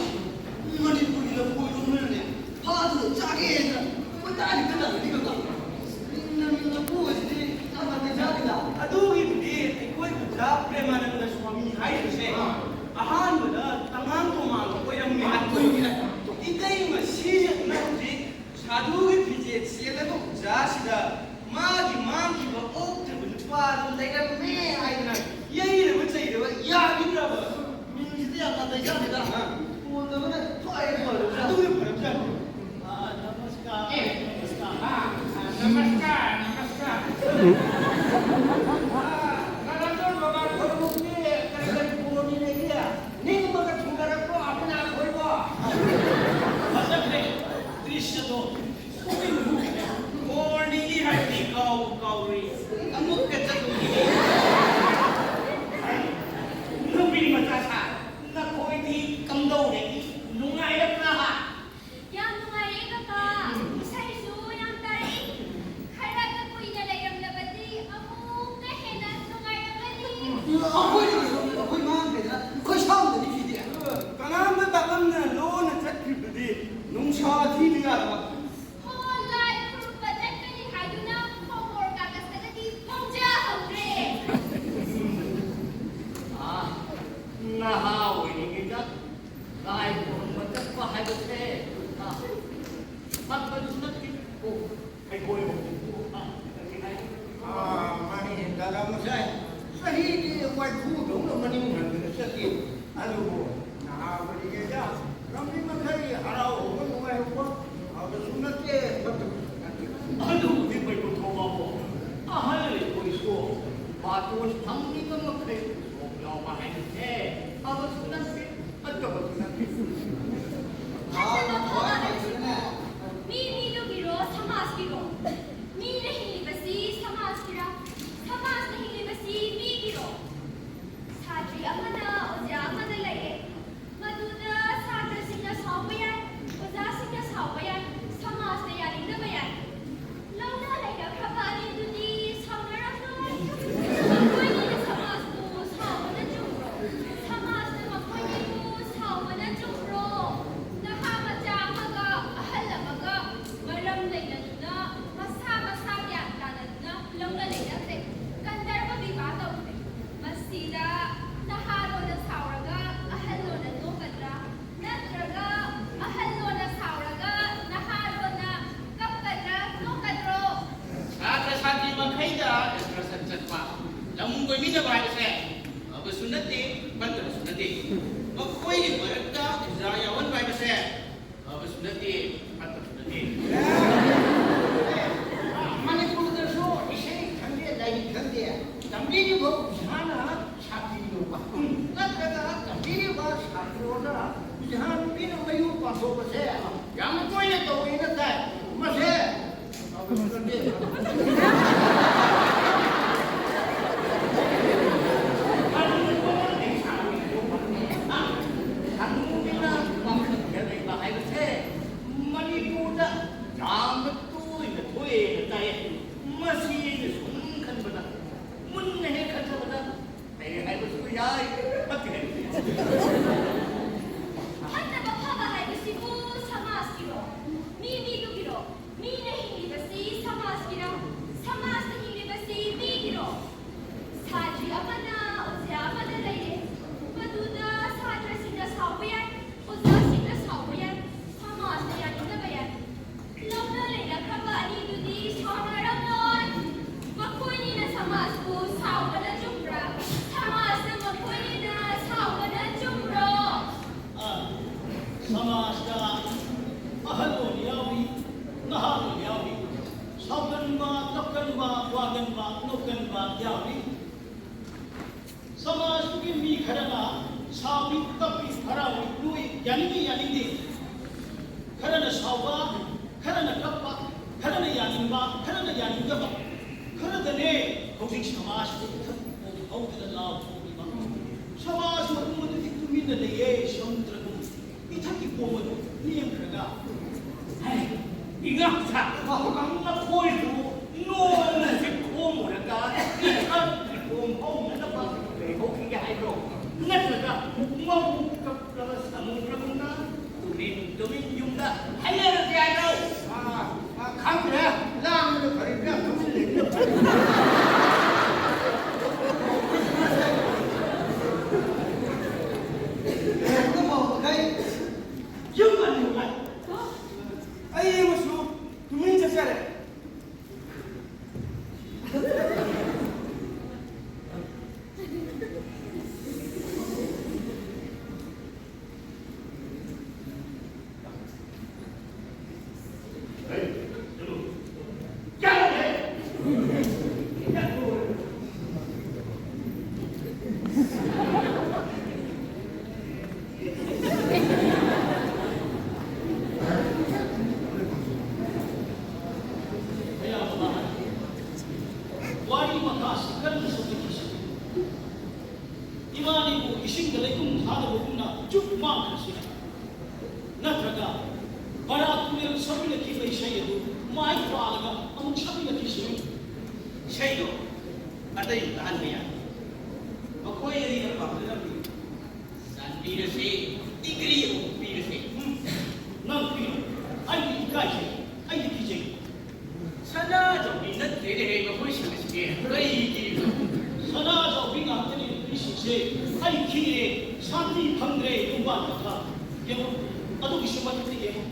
ꯃꯅꯤꯄꯨꯔꯒꯤ ꯂꯐꯣꯏ ꯂꯣꯝꯅꯅꯦ ꯐꯥꯗꯨꯅ ꯆꯥꯒꯦꯅ ꯀꯣꯏꯇꯥꯟ ꯇꯥꯟꯅꯔꯤꯕ ꯀꯣ꯫ ꯅꯪ ꯅꯄꯨ ꯑꯁꯤꯗꯤ ꯌꯥꯝꯅ ꯇꯟꯖꯥꯗꯦꯗ꯫ ꯑꯗꯨꯒꯤꯕꯨꯗꯤ ꯑꯩꯈꯣꯏ ꯑꯣꯖꯥ ꯄ꯭ꯔꯦꯃꯥꯅꯟꯗ ꯁ꯭ꯋꯥꯃꯤ ꯍꯥꯏꯔꯤꯕꯁꯦ ꯑꯍꯥꯟꯕꯗ ꯑꯉꯥꯡ ꯇꯣꯃꯥꯟꯕ ꯑꯣꯏꯔꯝꯃꯦ꯫ ꯏꯇꯩꯃ ꯁꯤꯖꯤꯠꯅ ꯍꯧꯖꯤꯛ ꯁꯥꯗꯨꯒꯤ ꯐꯤꯖꯦꯠ ꯁꯦꯠꯂꯒ ꯑꯣꯖꯥꯁꯤꯗ ꯃꯥꯒꯤ ꯃꯥꯡꯈꯤꯕ ꯑꯣꯛꯇ꯭ꯔꯤꯕ ꯅꯨꯄꯥꯗꯨ ꯂꯩꯔꯝꯃꯦ ꯍꯥꯏꯗꯅ ꯌꯩꯔꯕ ꯆꯩꯔꯕ ꯌꯥꯈꯤꯗ꯭ꯔꯕ? ꯃꯤꯡꯁꯤꯗꯤ ꯌꯥꯝꯅ ꯂꯩꯖꯥꯠꯅꯤꯗ꯫ ꯑꯥ꯫ ꯄꯣꯟꯗꯕꯅ ꯈ꯭ꯋꯥꯏ ꯐꯔꯕꯖꯥꯠꯅꯤ꯫ ꯑꯗꯨꯒꯤ ꯐꯔꯕꯖꯥꯠꯅꯤ꯫ ꯑꯥ, ꯅꯃꯁꯀꯥꯔ, ꯑꯦ, ꯅꯃꯁꯀꯥꯔ꯫ ꯑꯥ, ꯑꯥ, ꯅꯃꯁꯀꯥꯔ, ꯅꯃꯁꯀꯥꯔ꯫ ꯑꯥ, ꯀꯔꯝ ꯇꯧꯔꯤꯕ ꯃꯥ ꯈꯣꯏꯔꯝꯕꯨꯛꯇꯤ ꯀꯔꯤ ꯀꯔꯤ ꯕꯣꯔꯅꯤ ꯂꯩꯒꯦ? ꯅꯤꯡꯕꯒ ꯊꯨꯡꯅꯔꯛꯄ꯭ꯔꯣ ꯑꯕꯅꯥ ꯈꯣꯏꯕꯣ? ꯐꯖꯈ꯭ꯔꯦ ꯗ꯭ꯔꯤꯁ꯭ꯌꯗꯣ꯫ ꯕꯣꯔꯅꯤꯒꯤ ꯍꯥꯏꯕꯗꯤ ꯀꯥꯎꯕꯨ ꯀꯥꯎꯔꯨꯏ꯫ ꯑꯃꯨꯛꯀ ꯆꯠꯂꯨꯈꯤꯒꯦ꯫ ꯅꯨꯄꯤ ꯃꯆꯥ ꯁꯥ, ꯅꯈꯣꯏꯗꯤ ꯀꯝꯗꯧꯔꯤ? ꯅꯨꯡꯉꯥꯏꯔꯕ꯭ꯔꯥ? ꯌꯥꯝ ꯅꯨꯡꯉꯥꯏꯌꯦ ꯀꯀꯥ꯫ ꯏꯁꯩꯁꯨ ꯌꯥꯝ ꯇꯥꯔꯛꯏ꯫ ꯈꯔꯒ ꯀꯨꯏꯅ ꯂꯩꯔꯝꯂꯕꯗꯤ ꯑꯃꯨꯛꯀ ꯍꯦꯟꯅ ꯅꯨꯡꯉꯥꯏꯔꯝꯒꯅꯤ꯫ ꯑꯩꯈꯣꯏ, ꯑꯩꯈꯣꯏ ꯃꯥꯡꯈ꯭ꯔꯦꯗꯅ ꯑꯩꯈꯣꯏ ꯁꯥꯎꯗꯗꯤ ꯁꯤꯗꯤ꯫ ꯀꯅꯥꯝꯇ ꯇꯥꯛꯂꯝꯗꯅ ꯂꯣꯟꯅ ꯆꯠꯈ꯭ꯔꯤꯕꯗꯨꯗꯤ ꯅꯨꯡꯁꯥ ꯊꯤꯅ ꯌꯥꯔꯕ꯫ ꯍꯣ, ꯂꯥꯏ ꯈꯨꯔꯨꯝꯕ ꯆꯠꯀꯅꯤ ꯍꯥꯏꯗꯨꯅ ꯈꯣꯡꯕꯣꯔ ꯀꯥꯒꯖꯇꯒꯗꯤ ꯈꯣꯡꯖꯍꯧꯔꯦ꯫ ꯑꯥ, ꯅꯍꯥ ꯑꯣꯏꯔꯤꯉꯩꯗ ꯂꯥꯏ ꯈꯨꯔꯨꯝꯕ ꯆꯠꯄ ꯍꯥꯏꯕꯁꯦ, ꯑꯥ, ꯐꯠꯄꯁꯨ ꯅꯠꯇꯦ꯫ ꯑꯣ, ꯑꯩꯈꯣꯏ ꯍꯧꯖꯤꯛꯄꯨ, ꯑꯥ, ꯀꯔꯤ ꯍꯥꯏ? ꯑꯥ, ꯃꯥꯅꯤ, ꯗꯥꯗꯥ ꯃꯁꯥꯏ꯫ ꯆꯍꯤꯗꯤ ꯋꯥꯏꯈꯨꯗꯧꯅ ꯃꯅꯤꯡ ꯍꯟꯗꯅ ꯆꯠꯂꯤ꯫ ꯅꯠꯇꯦ, ꯐꯠꯇꯕ ꯅꯠꯇꯦ꯫ ꯃꯅꯤꯄꯨꯔꯗꯁꯨ ꯏꯁꯩ ꯈꯪꯗꯦ, ꯂꯥꯏꯔꯤꯛ ꯈꯪꯗꯦ, ꯇꯝꯕꯤꯔꯤꯕ ꯑꯣꯖꯥꯅ ꯁꯥꯇ꯭ꯔꯤ ꯌꯣꯛꯄ, ꯅꯠꯇ꯭ꯔꯒ ꯇꯝꯕꯤꯔꯤꯕ ꯁꯥꯇ꯭ꯔꯣꯅ ꯑꯣꯖꯥ ꯅꯨꯄꯤꯅ ꯃꯌꯨꯝ ꯄꯥꯟꯊꯣꯛꯄꯁꯦ ꯌꯥꯝꯅ ꯇꯣꯏꯅ ꯇꯧꯋꯦꯅ ꯇꯥꯏ꯫ ꯃꯁꯦ ꯃꯅꯤꯄꯨꯔꯗ ꯌꯥꯝꯅ ꯇꯣꯏꯅ ꯊꯣꯛꯑꯦꯅ ꯇꯥꯏ꯫ ꯃꯁꯤ ꯑꯩꯅ ꯁꯨꯝ ꯈꯟꯕꯗ, ꯃꯨꯟꯅ ꯍꯦꯛ ꯈꯟꯊꯕꯗ, ꯐꯩ ꯍꯥꯏꯕꯁꯨ ꯌꯥꯏ, ꯐꯠꯇꯦ ꯍꯥꯏꯕꯁꯨ ꯌꯥꯏ꯫ ꯐꯠꯇꯕ ꯐꯕ ꯍꯥꯏꯕꯁꯤꯕꯨ ꯁꯃꯥꯖꯀꯤꯔꯣ? ꯃꯤ ꯃꯤꯗꯨꯒꯤꯔꯣ? ꯃꯤꯅ ꯍꯤꯡꯂꯤꯕꯁꯤ ꯁꯃꯥꯖꯀꯤꯔ? ꯁꯃꯥꯖꯅ ꯍꯤꯡꯂꯤꯕꯁꯤ ꯃꯤꯒꯤꯔꯣ? ꯁꯥꯇ꯭ꯔꯤ ꯑꯃꯅ ꯑꯣꯖꯥ ꯑꯃꯗ ꯂꯩꯔꯦ꯫ ꯃꯗꯨꯗ ꯁꯥꯇ꯭ꯔꯁꯤꯡꯅ ꯁꯥꯎꯕ ꯌꯥꯏ, ꯑꯣꯖꯥꯁꯤꯡꯅ ꯁꯥꯎꯕ ꯌꯥꯏ, ꯁꯃꯥꯖꯅ ꯌꯥꯅꯤꯡꯗꯕ ꯌꯥꯏ꯫ ꯂꯧꯅ ꯂꯩꯅꯈ꯭ꯔꯕ ꯑꯅꯤꯗꯨꯗꯤ ꯁꯥꯎꯅꯔꯝꯂꯣꯏ꯫ ꯃꯈꯣꯏꯅꯤꯅ ꯁꯃꯥꯖꯄꯨ ꯁꯥꯎꯕꯅ ꯆꯨꯝꯕ꯭ꯔꯥ? ꯁꯃꯥꯖꯅ ꯃꯈꯣꯏꯅꯤꯗ ꯁꯥꯎꯕꯅ ꯆꯨꯝꯕ꯭ꯔꯣ? ꯑ, ꯁꯃꯥꯖꯇ ꯑꯍꯜ ꯑꯣꯏꯕ ꯌꯥꯎꯏ, ꯅꯍꯥ ꯑꯣꯏꯕ ꯌꯥꯎꯏ, ꯁꯥꯎꯒꯟꯕ, ꯀꯞꯀꯟꯕ, ꯋꯥꯒꯟꯕ, ꯅꯣꯛꯀꯟꯕ ꯌꯥꯎꯏ꯫ ꯁꯃꯥꯖꯇꯨꯒꯤ ꯃꯤ ꯈꯔꯅ ꯁꯥꯎꯏ, ꯀꯞꯄꯤ, ꯍꯔꯥꯎꯏ, ꯅꯣꯛꯏ, ꯌꯥꯅꯤꯡꯏ, ꯌꯥꯅꯤꯡꯗꯦ꯫ ꯈꯔꯅ ꯁꯥꯎꯕ, ꯈꯔꯅ ꯀꯞꯄ, ꯈꯔꯅ ꯌꯥꯅꯤꯡꯕ, ꯈꯔꯅ ꯌꯥꯅꯤꯡꯗꯕ꯫ ꯈꯔꯗꯅꯦ ꯍꯧꯖꯤꯛ ꯁꯃꯥꯖꯇ ꯏꯊꯛ ꯍꯧꯗꯅ ꯂꯥꯎ ꯊꯣꯛꯂꯤꯕ꯫ ꯁꯃꯥꯖ ꯃꯄꯨꯝ ꯑꯗꯨꯗꯤ ꯇꯨꯃꯤꯟꯅ ꯂꯩꯌꯦ, ꯁꯃꯨꯗ꯭ꯔꯒꯨꯝ꯫ ꯏꯊꯛꯀꯤ ꯄꯣꯝ ꯑꯗꯨ ꯂꯦꯡꯈ꯭ꯔꯒ, ꯍꯩ, ꯏꯉꯥꯛ ꯁꯥ, ꯅꯈꯣꯏꯕꯨ ꯅꯣꯡꯅ ꯆꯤꯡꯈꯣꯝ ꯎꯔꯒ ꯏꯊꯛꯀꯤ ꯄꯣꯝ ꯍꯧꯅꯅꯕ ꯂꯩꯍꯧꯈꯤꯒꯦ ꯍꯥꯏꯕ꯭ꯔꯣ? ꯅꯠꯇ꯭ꯔꯒ ꯃꯕꯨꯛ ꯀꯞꯂꯕ ꯁꯃꯨꯗ꯭ꯔꯒꯨꯝꯅ ꯇꯨꯃꯤꯟ ꯇꯨꯃꯤꯟ ꯌꯨꯝꯗ ꯍꯩꯅꯔꯁꯦ ꯍꯥꯏꯕ꯭ꯔꯣ? ꯑꯥ, ꯑꯥ, ꯈꯪꯗ꯭ꯔꯦ꯫ ꯂꯥꯡꯕꯅ ꯐꯔꯤꯕ꯭ꯔꯥ, ꯇꯨꯃꯤꯟ ꯂꯩꯕꯅ ꯐꯔꯤꯕ꯭ꯔꯥ? ꯂꯨꯍꯣꯡꯕ ꯃꯈꯩ ꯌꯨꯝ ꯍꯟꯅꯤꯡꯕ꯫ ꯑꯩ ꯑꯃꯁꯨ ꯇꯨꯃꯤꯟ ꯆꯠꯆꯔꯦ꯫ ꯆꯨꯞ ꯃꯥꯡꯈ꯭ꯔꯁꯤ꯫ ꯅꯠꯇ꯭ꯔꯒ ꯕꯔꯥꯛ ꯇꯨꯔꯦꯜ ꯁꯛꯃꯤꯟꯅꯈꯤꯕ ꯏꯁꯩ ꯑꯗꯨ ꯃꯥꯏ ꯄꯥꯛꯂꯒ ꯑꯃꯨꯛ ꯁꯛꯃꯤꯟꯅꯈꯤꯁꯤ꯫ ꯏꯁꯩꯗꯣ ꯑꯇꯩ ꯇꯥꯍꯟꯕ ꯌꯥꯏ꯫ ꯃꯈꯣꯏ ꯑꯅꯤꯅ ꯄꯥꯝꯖꯔꯝꯃꯤ꯫ ꯆꯥꯟꯕꯤꯔꯁꯤ, ꯗꯤꯒ꯭ꯔꯤ ꯑꯃꯨꯛ ꯄꯤꯔꯁꯤ꯫ ꯎꯝ, ꯅꯪ ꯄꯤꯔꯣ꯫ ꯑꯩꯗꯤ ꯏꯀꯥꯏꯖꯩ, ꯑꯩꯗꯤ ꯀꯤꯖꯩ꯫ ꯁꯅꯥꯖꯥꯎꯕꯤ ꯅꯠꯇ꯭ꯔꯦꯅꯦꯍꯦ, ꯃꯈꯣꯏꯁꯤꯡ ꯑꯁꯤꯗꯤ꯫ ꯀꯔꯤꯒꯤ? ꯁꯅꯥꯖꯥꯎꯕꯤ ꯉꯥꯛꯇꯅꯤ ꯅꯨꯄꯤꯁꯤꯡꯁꯦ꯫ ꯑꯩ ꯈꯤꯔꯦ, ꯁꯥꯟꯇꯤ ꯐꯪꯗ꯭ꯔꯦ, ꯌꯨꯝꯕꯥꯟ ꯀꯊꯥ꯫ ꯌꯦꯡꯉꯨ, ꯑꯗꯨꯒꯤꯁꯨ ꯃꯊꯛꯇ ꯌꯦꯡꯉꯨ,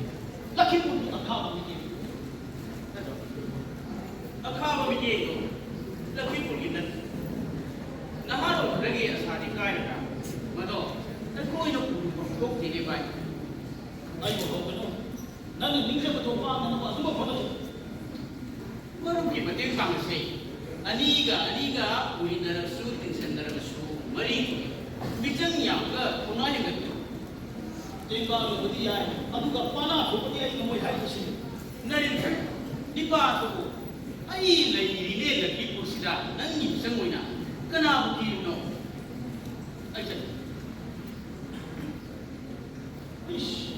ꯂꯛꯈꯤꯄꯨꯔꯒꯤ ꯑꯈꯥꯕ ꯃꯤꯠꯌꯦꯡ꯫ ꯑꯈꯥꯕ ꯃꯤꯠꯌꯦꯡꯗꯣ ꯂꯛꯈꯤꯄꯨꯔꯒꯤ ꯅꯠꯇꯦ꯫ ꯅꯍꯥꯔꯣꯜ ꯈꯔꯒꯤ ꯑꯁꯥꯗꯤ ꯀꯥꯏꯔꯗ꯭ꯔꯥ? ꯃꯗꯣ ꯑꯩꯈꯣꯏꯅ ꯎꯕ ꯐꯪꯗꯣꯛꯇꯦꯅꯦ ꯚꯥꯏ꯫ ꯑꯩꯕꯨ ꯍꯧꯒꯅꯨ꯫ ꯅꯪꯅ ꯅꯤꯡꯖꯕꯗꯣ ꯃꯥꯡꯗꯅꯕ ꯑꯗꯨꯃꯛ ꯍꯣꯠꯅꯖꯧ꯫ ꯃꯔꯨꯞꯀꯤ ꯃꯇꯦꯡ ꯄꯥꯡꯉꯁꯦ꯫ ꯑꯅꯤꯒ ꯑꯅꯤꯒ ꯎꯏꯅꯔꯁꯨ, ꯇꯤꯟꯁꯟꯅꯔꯕꯁꯨ ꯃꯔꯤ ꯃꯤꯆꯪ ꯌꯥꯝꯒ ꯊꯧꯅꯥ ꯍꯦꯟꯒꯠꯄ꯫ ꯇꯦꯡꯕꯥꯡ ꯂꯨꯕꯗꯤ ꯌꯥꯏ, ꯑꯗꯨꯒ ꯄꯥꯅꯥ ꯊꯣꯛꯄꯗꯤ ꯑꯩ ꯉꯝꯃꯣꯏ ꯍꯥꯏꯔꯤꯕꯁꯤꯅꯤ꯫ ꯅꯔꯦꯟꯗ꯭ꯔ, ꯅꯤꯄꯥꯗꯨꯕꯨ ꯑꯩ ꯂꯩꯔꯤꯅꯦ ꯂꯛꯈꯤꯄꯨꯔꯁꯤꯗ ꯅꯪꯒꯤ ꯃꯤꯆꯪ ꯑꯣꯏꯅ ꯀꯅꯥꯕꯨ ꯀꯤꯔꯤꯕꯅꯣ? ꯑꯩ ꯆꯠꯂꯦ꯫ ꯏꯁ,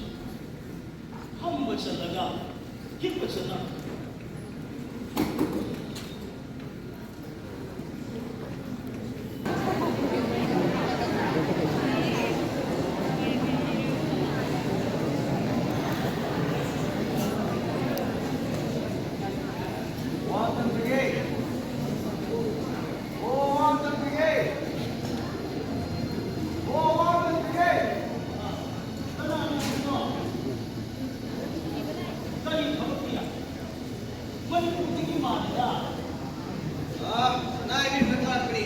ꯐꯝꯕ ꯆꯠꯂꯒ ꯍꯤꯞꯄ ꯆꯠꯂꯒ꯫ ꯋꯥ ꯇꯝꯖꯒꯦ꯫ ꯑꯣ, ꯋꯥ ꯇꯝꯖꯒꯦ꯫ ꯑꯣ, ꯋꯥ ꯇꯝꯖꯒꯦ꯫ ꯀꯅꯥꯅꯣ ꯍꯥꯏꯕꯅꯣ? ꯀꯔꯤ ꯊꯕꯛꯀꯤ? ꯃꯅꯤꯄꯨꯔꯗꯒꯤ ꯃꯥꯜꯂꯤꯗ꯫ ꯑꯥ, ꯁꯅꯥ ꯏꯕꯦꯝꯃ ꯊꯥꯔꯛꯄꯅꯤ꯫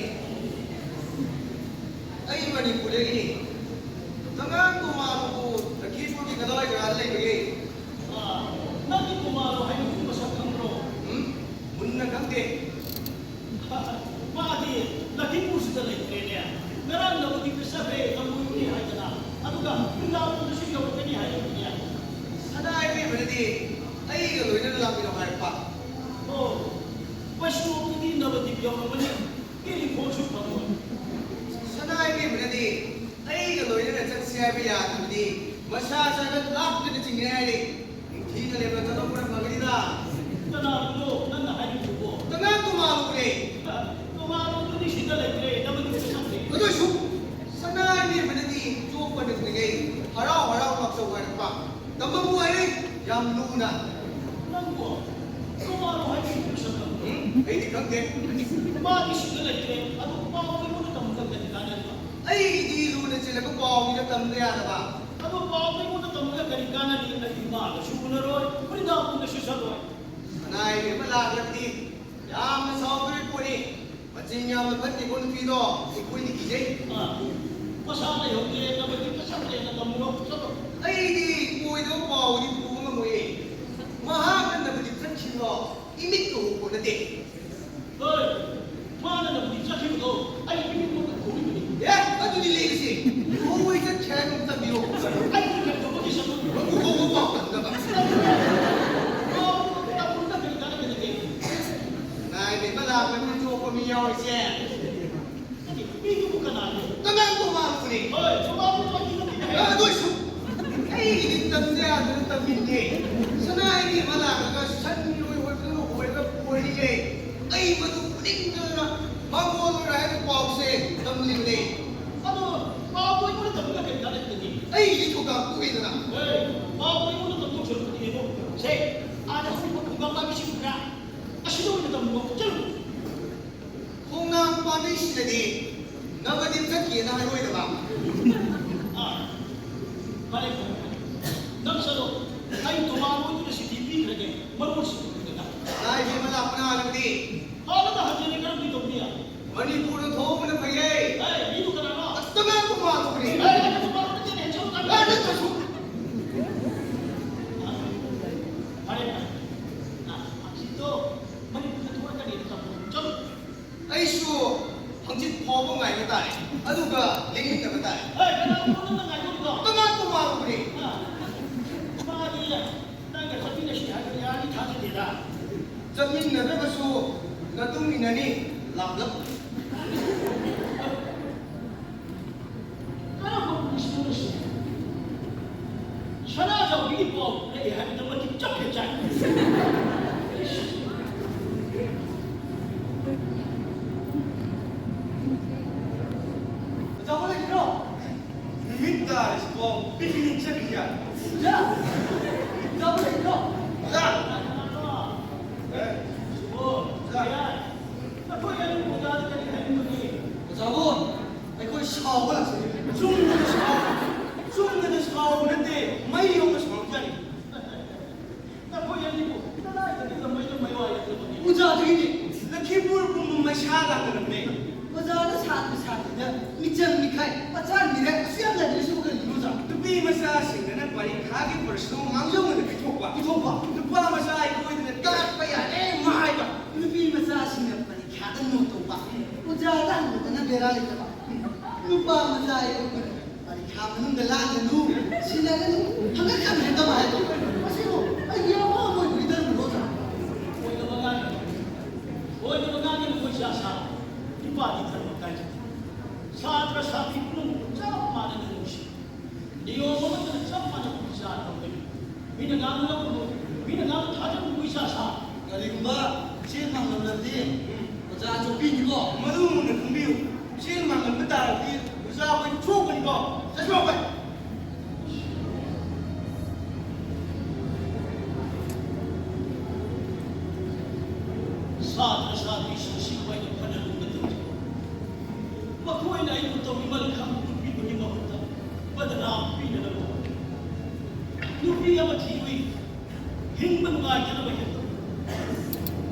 ꯑꯩ ꯃꯅꯤꯄꯨꯔꯗꯒꯤꯅꯤ꯫ ꯅꯉꯥꯡ ꯀꯨꯃꯥꯔꯕꯨ ꯂꯛꯈꯤꯄꯨꯔꯒꯤ ꯀꯗꯥꯏ ꯖꯒꯥꯗ ꯂꯩꯕꯒꯦ? ꯑꯥ, ꯅꯪꯒꯤ ꯀꯨꯃꯥꯔ ꯍꯥꯏꯕꯗꯨ ꯃꯁꯛ ꯈꯪꯕ꯭ꯔꯣ? ꯎꯝ, ꯃꯨꯟꯅ ꯈꯪꯗꯦ꯫ ꯃꯥꯗꯤ ꯂꯛꯈꯤꯄꯨꯔꯁꯤꯗ ꯂꯩꯇ꯭ꯔꯦꯅꯦ꯫ ꯉꯔꯥꯡ ꯅꯕꯗꯤꯞꯇ ꯆꯠꯈ꯭ꯔꯦ, ꯂꯝꯕꯣꯏꯕꯅꯤ ꯍꯥꯏꯗꯅ꯫ ꯑꯗꯨꯒ ꯅꯨꯡꯗꯥꯡ ꯄꯨꯡꯗꯁꯨ ꯌꯧꯔꯛꯀꯅꯤ ꯍꯥꯏꯔꯛꯄꯅꯦ꯫ ꯁꯅꯥ ꯏꯕꯦꯝꯃꯅꯗꯤ ꯑꯩꯒ ꯂꯣꯏꯅꯅ ꯂꯥꯛꯃꯤꯟꯅꯧ ꯍꯥꯏꯔꯛꯄ꯫ ꯑꯣ, ꯋꯩꯁꯅꯣꯞꯇꯗꯤ ꯅꯕꯗꯤꯞ ꯌꯧꯔꯝꯃꯅꯤ꯫ ꯇꯦꯂꯤꯐꯣꯟꯁꯨ ꯐꯪꯉꯣꯏ꯫ ꯁꯅꯥ ꯏꯕꯦꯝꯃꯅꯗꯤ ꯑꯩꯒ ꯂꯣꯏꯅꯅ ꯆꯠꯁꯤ ꯍꯥꯏꯕ ꯌꯥꯗꯕꯗꯤ ꯃꯁꯥ ꯆꯥꯅ ꯂꯥꯛꯇꯅ ꯆꯤꯡꯅꯤ ꯍꯥꯏꯔꯦ꯫ ꯅꯤꯡꯊꯤꯅ ꯂꯩꯕ ꯆꯠꯊꯣꯛꯄꯅ ꯐꯒꯅꯤꯗ꯫ ꯀꯅꯥꯅꯣ ꯅꯪꯅ ꯍꯥꯏꯔꯤꯕꯗꯨꯕꯣ? ꯇꯉꯥꯟ ꯇꯣꯉꯥꯜꯂꯨꯕꯅꯦ꯫ ꯇꯣꯉꯥꯜꯂꯨꯕꯗꯨꯗꯤ ꯁꯤꯗ ꯂꯩꯇ꯭ꯔꯦ, ꯅꯃꯗꯤ ꯁꯤꯗ ꯂꯩꯇ꯭ꯔꯦ꯫ ꯑꯗꯨ ꯑꯣꯏꯁꯨ ꯁꯅꯥ ꯏꯕꯦꯝꯃꯅꯗꯤ ꯆꯣꯞꯄ ꯅꯠꯇ꯭ꯔꯤꯉꯩ ꯍꯔꯥꯎ ꯍꯔꯥꯎ ꯉꯥꯛꯆꯧ ꯍꯥꯏꯔꯛꯄ꯫ ꯇꯝꯕꯕꯨ ꯍꯥꯏꯔꯦ ꯌꯥꯝ ꯂꯨꯅ꯫ ꯅꯪꯕꯨ ꯇꯣꯉꯥꯜꯂꯨ ꯍꯥꯏꯕꯒꯤ ꯃꯁꯛ ꯈꯪꯕ꯭ꯔꯣ? ꯎꯝ, ꯑꯩꯗꯤ ꯈꯪꯗꯦ꯫ ꯃꯥꯗꯤ ꯁꯤꯗ ꯂꯩꯇ꯭ꯔꯦ, ꯑꯗꯨ ꯄꯥꯎ ꯑꯩꯉꯣꯟꯗ ꯇꯝꯕꯗ ꯀꯔꯤ ꯀꯥꯟꯅꯔꯤꯕ? ꯑꯩꯗꯤ ꯂꯨꯅ ꯆꯦꯜꯂꯒ ꯄꯥꯎꯅꯤꯗ ꯇꯝꯕ ꯌꯥꯗꯕ꯫ ꯑꯗꯨ ꯄꯥꯎ ꯑꯩꯉꯣꯟꯗ ꯇꯝꯕꯗ ꯀꯔꯤ ꯀꯥꯟꯅꯅꯤ? ꯑꯩꯗꯤ ꯃꯥꯒꯁꯨ ꯎꯅꯔꯣꯏ, ꯋ꯭ꯔꯤꯟꯗꯥꯕꯟꯗꯁꯨ ꯆꯠꯂꯣꯏ꯫ ꯁꯅꯥ ꯏꯕꯦꯝꯃ ꯂꯥꯛꯂꯕꯗꯤ ꯌꯥꯝꯅ ꯁꯥꯎꯗꯣꯔꯤ ꯄꯣꯠꯅꯤ꯫ ꯃꯆꯤꯟ ꯌꯥꯝꯅ ꯐꯠꯇꯦꯀꯣ ꯅꯨꯄꯤꯗꯣ, ꯑꯩꯈꯣꯏꯗꯤ ꯀꯤꯖꯩ꯫ ꯑ, ꯃꯁꯥ ꯂꯩꯍꯧꯗꯦ, ꯅꯕꯗꯤ ꯃꯁꯥ ꯂꯩꯅ ꯇꯝꯃꯨꯔꯣ, ꯆꯠꯂꯣ꯫ ꯑꯩꯗꯤ ꯑꯣꯏꯗꯕ ꯄꯥꯎꯗꯤ ꯄꯨꯕ ꯉꯝꯃꯣꯏꯌꯦ꯫ ꯃꯍꯥꯛꯅ ꯅꯕꯗꯤ ꯆꯠꯈꯤꯕꯗꯣ ꯏꯃꯤꯠꯀ ꯎꯕ ꯅꯠꯇꯦ꯫ ꯍꯣꯏ, ꯃꯥꯅ ꯅꯕꯗꯤ ꯆꯠꯈꯤꯕꯗꯣ ꯑꯩ ꯏꯃꯤꯠꯃꯛꯇ ꯎꯔꯤꯕꯅꯤ꯫ ꯑꯦ, ꯑꯗꯨꯗꯤ ꯂꯩꯔꯤꯁꯤ ꯂꯨꯍꯣꯡꯕꯩ ꯆꯠꯈꯤ ꯍꯥꯏꯅ ꯑꯃꯨꯛ ꯇꯝꯕꯤꯌꯨ꯫ ꯑꯩꯒꯤ ꯀꯩꯗꯧꯕꯒꯤ ꯆꯠꯂꯨ? ꯂꯨꯍꯣꯡꯕ ꯄꯥꯎ ꯇꯝꯗꯕ꯫ ꯄꯥꯎ ꯇꯝꯕꯗ ꯀꯔꯤ ꯀꯥꯟꯅꯕ ꯂꯩꯒꯦ? ꯅꯥꯏꯕ ꯏꯃꯥ ꯂꯥꯛꯄꯗ ꯆꯣꯞꯄ ꯃꯤ ꯌꯥꯎꯔꯤꯁꯦ꯫ ꯃꯤꯗꯨꯕꯨ ꯀꯅꯥꯅꯣ? ꯇꯉꯥꯟ ꯇꯣꯉꯥꯟꯕꯅꯤ꯫ ꯍꯣꯏ, ꯇꯣꯉꯥꯟꯕ ꯃꯤꯗꯨꯅꯤ꯫ ꯑꯗꯨ ꯑꯣꯏꯁꯨ ꯑꯩꯒꯤꯗꯤ ꯇꯝꯗ ꯌꯥꯗꯅ ꯇꯝꯃꯤꯅꯦ꯫ ꯁꯅꯥꯒꯤ ꯑꯃ ꯂꯥꯛꯂꯒ ꯁꯟ ꯏꯔꯣꯏ ꯑꯣꯏꯕꯅ ꯑꯣꯏꯔꯒ ꯄꯣꯔꯤꯅꯦ꯫ ꯑꯩ ꯃꯗꯨ ꯄꯨꯅꯤꯡꯗꯅ ꯃꯉꯣꯟꯗ ꯍꯥꯏꯕ ꯄꯥꯎꯁꯦ ꯇꯝꯂꯤꯕꯅꯦ꯫ ꯑꯗꯣ ꯄꯥꯎꯗꯣ ꯑꯩꯉꯣꯟꯗ ꯇꯝꯕꯅ ꯀꯔꯤ ꯀꯥꯟꯅꯒꯅꯤ? ꯑꯩꯒꯤ ꯊꯧꯗꯥꯡ ꯄꯨꯏꯗꯅ꯫ ꯍꯣꯏ, ꯄꯥꯎꯗꯣ ꯑꯩꯉꯣꯟꯗ ꯇꯝꯊꯣꯛꯆꯔꯛꯄꯗꯤ ꯏꯕꯣ꯫ ꯁꯦ, ꯑꯥꯗ ꯍꯧꯔꯤꯕ ꯈꯨꯡꯒꯪ ꯄꯥꯝꯕꯤꯁꯤꯡꯗꯨꯗ ꯑꯁꯤꯗ ꯑꯣꯏꯅ ꯇꯝꯃꯨꯕ ꯆꯠꯂꯨ꯫ ꯈꯣꯡꯅꯥꯡ ꯄꯥꯝꯕꯤꯁꯤꯗꯗꯤ ꯅꯕꯗꯤꯞ ꯆꯠꯈꯤꯑꯅ ꯍꯥꯏꯔꯣꯏꯗꯕ꯫ ꯑꯥ, ꯐꯔꯦ, ꯐꯔꯦ, ꯐꯔꯦ꯫ ꯅꯪ ꯆꯠꯂꯣ꯫ ꯑꯩ ꯇꯣꯃꯥ ꯂꯣꯏꯗꯨꯅ ꯁꯤꯗꯤ ꯄꯤꯈ꯭ꯔꯒꯦ꯫ ꯃꯔꯣꯜꯁꯤꯡꯗꯨ ꯄꯤꯔꯒ꯫ ꯂꯥꯏꯒꯤ ꯑꯃ ꯂꯥꯛꯄꯅ ꯍꯥꯜꯂꯕꯗꯤ꯫ ꯍꯥꯜꯂꯒ ꯍꯟꯖꯤꯜꯂꯦ ꯀꯔꯝꯗꯤ ꯇꯧꯅꯤ? ꯃꯅꯤꯄꯨꯔꯗ ꯊꯣꯛꯍꯧꯕꯅ ꯐꯩꯌꯦ꯫ ꯑꯦ, ꯃꯤꯗꯨ ꯀꯅꯥꯅꯣ? ꯑꯁ, ꯇꯣꯃꯥ ꯇꯣꯃꯥ ꯇꯧꯕꯅꯤ꯫ ꯑꯦ, ꯑꯦ, ꯇꯣꯃꯥ ꯅꯠꯇꯦꯅꯦ, ꯆꯠꯂꯣ, ꯆꯠꯂꯣ꯫ ꯑꯦ, ꯅꯠꯇ꯭ꯔꯁꯨ꯫ ꯐꯔꯦ, ꯐꯔꯦ꯫ ꯑ, ꯍꯧꯖꯤꯛꯇꯣ ꯃꯅꯤꯄꯨꯔꯗ ꯊꯣꯛꯂꯛꯀꯅꯤ ꯇꯝꯃꯣ꯫ ꯆꯠꯂꯣ꯫ ꯑꯩꯁꯨ ꯍꯪꯆꯤꯠ ꯐꯥꯎꯕ ꯉꯥꯏꯕ ꯇꯥꯔꯦ, ꯑꯗꯨꯒ ꯂꯦꯡꯃꯤꯟꯅꯕ ꯇꯥꯔꯦ꯫ ꯍꯣꯏ, ꯀꯅꯥꯅꯣ ꯅꯪꯅ ꯉꯥꯏꯗꯣꯔꯤꯕꯣ? ꯇꯣꯉꯥꯟ ꯇꯣꯉꯥꯟꯕꯅꯦ꯫ ꯑ, ꯃꯥꯗꯤ ꯅꯪꯒ ꯆꯠꯃꯤꯟꯅꯁꯤ ꯍꯥꯏꯕ ꯌꯥꯅꯤ ꯊꯥꯖꯗꯦꯗ꯫ ꯆꯠꯃꯤꯟꯅꯗ꯭ꯔꯕꯁꯨ ꯅꯇꯨꯡ ꯏꯟꯅꯅꯤ, ꯂꯥꯞꯂꯞ꯫ ꯀꯔꯝꯕ ꯄꯨꯟꯁꯤꯅꯣ ꯁꯤ? ꯅꯨꯄꯤꯒꯤ ꯄꯥꯎ ꯂꯩ ꯍꯥꯏꯕꯗ ꯃꯇꯤꯛ ꯆꯞ ꯍꯦꯛ ꯆꯥꯏ꯫ ꯑꯣꯖꯥ ꯍꯣꯏ ꯂꯩꯇ꯭ꯔꯣ? ꯅꯨꯃꯤꯠ ꯇꯥꯔꯤꯁꯤꯕꯣ ꯄꯤꯛꯅꯤꯛ ꯆꯠꯈꯤꯖꯥꯠꯂꯣ? ꯑꯣꯖꯥ! ꯑꯣꯖꯥ ꯍꯣꯏ ꯂꯩꯇ꯭ꯔꯣ? ꯑꯣꯖꯥ! ꯑꯦ? ꯑꯣꯖꯥ! ꯅꯈꯣꯏ ꯑꯅꯤ ꯑꯣꯖꯥꯗ ꯀꯔꯤ ꯍꯥꯏꯅꯤꯡꯕꯒꯦ? ꯑꯣꯖꯥꯕꯨ ꯑꯩꯈꯣꯏ ꯁꯥꯎꯕ ꯂꯥꯛꯆꯩ꯫ ꯆꯨꯝꯅ ꯁꯥꯎ-, ꯆꯨꯝꯅ ꯁꯥꯎꯕ ꯅꯠꯇꯦ, ꯃꯩ ꯌꯧꯅ ꯁꯥꯎꯖꯥꯠꯅꯤ꯫ ꯅꯈꯣꯏ ꯑꯅꯤꯕꯨ ꯀꯗꯥꯏꯗꯒꯤ ꯂꯝꯃꯩꯅ ꯃꯩ ꯋꯥꯏꯔꯛꯂꯕꯒꯦ? ꯑꯣꯖꯥꯗꯒꯤꯅꯤ꯫ ꯂꯈꯤꯄꯨꯔ ꯄꯨꯝꯕ ꯃꯩꯁꯥ ꯂꯥꯛꯅꯔꯝꯃꯦ꯫ ꯑꯣꯖꯥꯅ ꯁꯥꯇ꯭ꯔ ꯁꯥꯇ꯭ꯔꯤꯗ ꯃꯤꯆꯪ ꯃꯤꯈꯥꯏ, ꯄꯆꯥꯟ ꯃꯤꯔꯥꯏ ꯑꯁꯨꯛ ꯌꯥꯝ ꯂꯩꯔꯤꯁꯤꯕꯨ ꯀꯔꯤꯒꯤꯅꯣ, ꯑꯣꯖꯥ? ꯅꯨꯄꯤ ꯃꯆꯥꯁꯤꯡꯗꯅ ꯄꯔꯤꯈꯥꯒꯤ ꯄ꯭ꯔꯁꯅ ꯃꯥꯡꯖꯧꯅꯅ ꯄꯤꯊꯣꯛꯄ꯫ ꯄꯤꯊꯣꯛꯄ꯫ ꯅꯨꯄꯥ ꯃꯆꯥ ꯑꯩꯈꯣꯏꯗꯅ ꯇꯥꯛꯄ ꯌꯥꯔꯦ ꯍꯥꯏꯕ꯫ ꯅꯨꯄꯤ ꯃꯆꯥꯁꯤꯡꯅ ꯄꯔꯤꯈꯥꯗ ꯅꯣ ꯇꯧꯕ꯫ ꯑꯣꯖꯥꯗ ꯍꯪꯕꯗꯅ ꯕꯦꯔꯥ ꯂꯩꯇꯕ꯫ ꯅꯨꯄꯥ ꯃꯆꯥ ꯑꯩꯈꯣꯏꯅ ꯄꯔꯤꯈꯥ ꯃꯅꯨꯡꯗ ꯂꯥꯡꯒꯅꯨ, ꯁꯤꯟꯅꯒꯅꯨ, ꯍꯪꯒꯠ ꯍꯟꯗ ꯍꯦꯛꯇ ꯍꯥꯏꯕ꯫ ꯃꯁꯤꯕꯨ ꯑꯩꯒꯤ ꯑꯄꯥꯝꯕ ꯑꯣꯏꯕꯒꯤ ꯙꯔꯃꯔꯣ, ꯑꯣꯖꯥ? ꯑꯣꯏꯗꯕ ꯉꯥꯡꯒꯅꯨ꯫ ꯑꯣꯏꯗꯕ ꯉꯥꯡꯒꯅꯨ, ꯑꯩꯈꯣꯏ ꯁꯥ ꯁꯥ꯫ ꯅꯨꯄꯥꯗꯤ ꯙꯔꯃ ꯀꯥꯏꯖꯗꯦ꯫ ꯁꯥꯇ꯭ꯔ ꯁꯥꯇ꯭ꯔꯤ ꯄꯨꯝꯅꯃꯛꯄꯨ ꯆꯞ ꯃꯥꯟꯅꯅ ꯅꯨꯡꯁꯤ꯫ ꯅꯤꯌꯣꯝ ꯑꯃꯠꯇꯅ ꯆꯞ ꯃꯥꯟꯅꯕ ꯋꯤꯆꯥꯔ ꯇꯧꯒꯅꯤ꯫ ꯃꯤꯅ ꯉꯥꯡꯅꯕ, ꯃꯤꯅ ꯉꯥꯡꯅ ꯊꯥꯖꯕ ꯋꯤꯆꯥꯔ ꯁꯥ꯫ ꯀꯔꯤꯒꯨꯝꯕ ꯆꯦ ꯃꯥꯡꯂꯝꯂꯕꯗꯤ ꯑꯣꯖꯥ ꯆꯣꯞꯄꯤꯅꯤꯀꯣ꯫ ꯃꯗꯨ ꯃꯨꯟꯅ ꯈꯪꯕꯤꯌꯨ꯫ ꯆꯦ ꯃꯥꯡꯂꯝꯕ ꯇꯥꯔꯕꯗꯤ ꯑꯣꯖꯥ ꯑꯩꯈꯣꯏ ꯆꯣꯞꯀꯅꯤꯀꯣ꯫ ꯆꯠꯂꯣ ꯑꯩꯈꯣꯏ꯫ ꯁꯥꯇ꯭ꯔ ꯁꯥꯇ꯭ꯔꯤꯁꯤꯡꯁꯤꯕꯨ ꯑꯩꯅ ꯐꯅ ꯂꯨꯅ ꯇꯧꯖꯩ꯫ ꯃꯈꯣꯏꯅ ꯑꯩꯕꯨ ꯇꯧꯔꯤꯕ ꯈꯪ ꯎꯠꯄꯤꯕꯒꯤ ꯃꯍꯨꯠꯇ ꯕꯗꯅꯥꯝ ꯄꯤꯅꯅꯕ ꯍꯣꯠꯅꯩ꯫ ꯅꯨꯄꯤ ꯑꯃ ꯊꯤꯔꯨꯏ, ꯍꯤꯡꯕ ꯅꯨꯡꯉꯥꯏꯇꯅꯕ ꯍꯦꯛꯇ꯫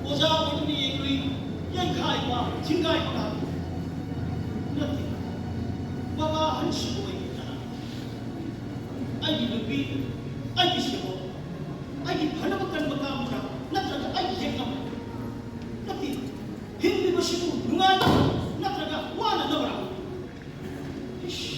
ꯑꯣꯖꯥ ꯑꯣꯏꯗꯨꯅ ꯌꯦꯡꯂꯨꯏ, ꯌꯩꯈꯥꯏꯕ, ꯊꯤꯡꯒꯥꯏꯕ ꯉꯥꯛꯇ꯫ ꯅꯠꯇꯦ, ꯃꯃꯥ ꯑꯍꯟꯁꯤꯕꯨ ꯑꯩꯒꯤ ꯀꯅꯥ? ꯑꯩꯒꯤ ꯅꯨꯄꯤ, ꯑꯩꯒꯤ ꯁꯦꯕꯣꯠ, ꯑꯩꯒꯤ ꯐꯅꯕ ꯀꯟꯕ ꯀꯥꯡꯕꯨꯔꯥ, ꯅꯠꯇ꯭ꯔꯒ ꯑꯩꯒꯤ ꯌꯦꯛꯅꯕ? ꯅꯠꯇꯦ, ꯍꯤꯡꯂꯤꯕꯁꯤꯕꯨ ꯅꯨꯡꯉꯥꯏꯅꯕ ꯅꯠꯇ꯭ꯔꯒ ꯋꯥꯅꯅꯕ꯭ꯔꯥ? ꯏꯁ!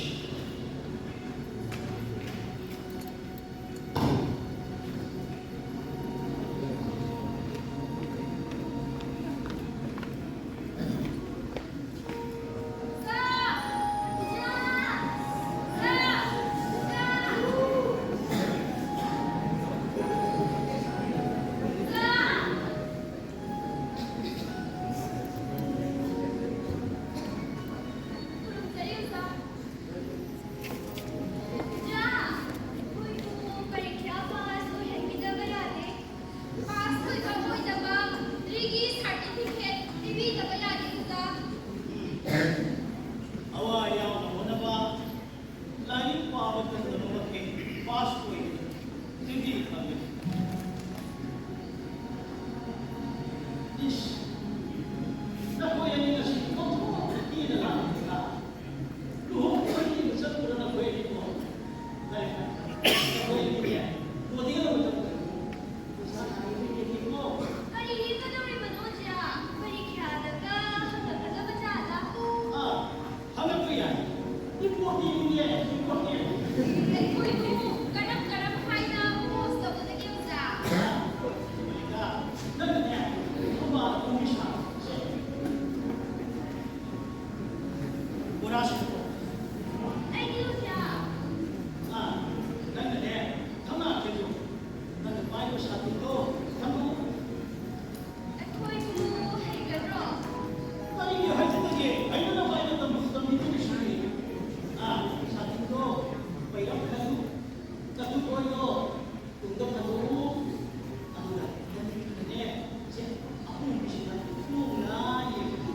ꯑꯩꯈꯣꯏꯕꯨ ꯀꯔꯝ ꯀꯔꯝ ꯍꯥꯏꯅ ꯄꯣꯁ ꯇꯧꯒꯗꯒꯦ, ꯑꯣꯖꯥ? ꯅꯪꯅꯅꯦ, ꯊꯝꯕꯥꯜ ꯑꯄꯨꯝꯕꯤ ꯁꯥꯕꯁꯦ꯫ ꯕꯣꯔꯥ ꯁꯨꯀꯣ꯫ ꯑꯩꯗꯤ ꯑꯣꯖꯥ꯫ ꯑꯥ, ꯅꯪꯅꯅꯦ, ꯊꯝꯅꯥ ꯈꯦꯠꯇꯣ꯫ ꯅꯪꯅ ꯄꯥꯏꯕ ꯁꯥꯇꯤꯟꯗꯣ ꯊꯝꯃꯨ꯫ ꯑꯩꯈꯣꯏꯕꯨ ꯍꯩꯒꯗ꯭ꯔꯣ? ꯀꯔꯤꯒꯤ ꯍꯩꯇꯅꯒꯦ? ꯍꯩꯅꯅꯕ ꯑꯩꯅ ꯇꯝꯕꯁꯨ ꯇꯝꯕꯤꯗꯣꯏꯁꯤꯗꯤ꯫ ꯑꯥ, ꯁꯥꯇꯤꯟꯗꯣ ꯄꯩꯔꯛ ꯈꯜꯂꯨ, ꯀꯠꯊꯣꯛꯑꯣꯏꯗꯣ ꯇꯨꯡꯗ ꯊꯝꯃꯨ, ꯑꯗꯨꯒ ꯅꯪꯒꯤꯅꯦ, ꯁꯦ, ꯑꯄꯨꯝꯕꯁꯤꯗ ꯇꯣꯡꯅ ꯌꯦꯡꯉꯨ꯫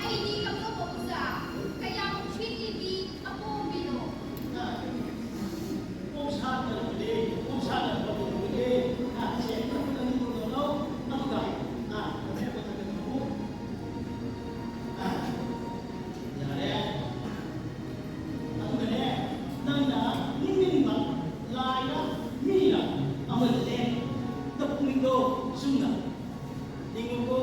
ꯑꯩꯗꯤ ꯀꯝꯗꯧꯕ ꯑꯣꯖꯥ? ꯀꯌꯥꯃꯨꯛ ꯁꯤꯠꯂꯤꯕꯤ ꯑꯄꯣꯝꯕꯤꯅꯣ? ꯑꯥ, ꯄꯣꯝꯁꯥꯠꯅ ꯂꯧꯕꯅꯦ, ꯄꯣꯝꯁꯥꯠꯅ ꯂꯧꯕꯅꯦ꯫ ꯑꯥ, ꯁꯦ, ꯅꯪꯒꯤ ꯇꯨꯡꯗ ꯂꯧ, ꯑꯗꯨꯒ, ꯑꯥ, ꯃꯊꯛ ꯃꯊꯛꯇ ꯊꯝꯃꯨ꯫ ꯑꯥ, ꯌꯥꯔꯦ꯫ ꯑꯗꯨꯒꯅꯦ, ꯅꯪꯅ ꯅꯤꯡꯅꯤꯡꯕ ꯂꯥꯏꯔ ꯃꯤꯔ ꯑꯃꯗꯅꯦ, ꯅꯄꯨꯛꯅꯤꯡꯗꯣ ꯆꯨꯝꯅ ꯅꯤꯡꯉꯨꯀꯣ꯫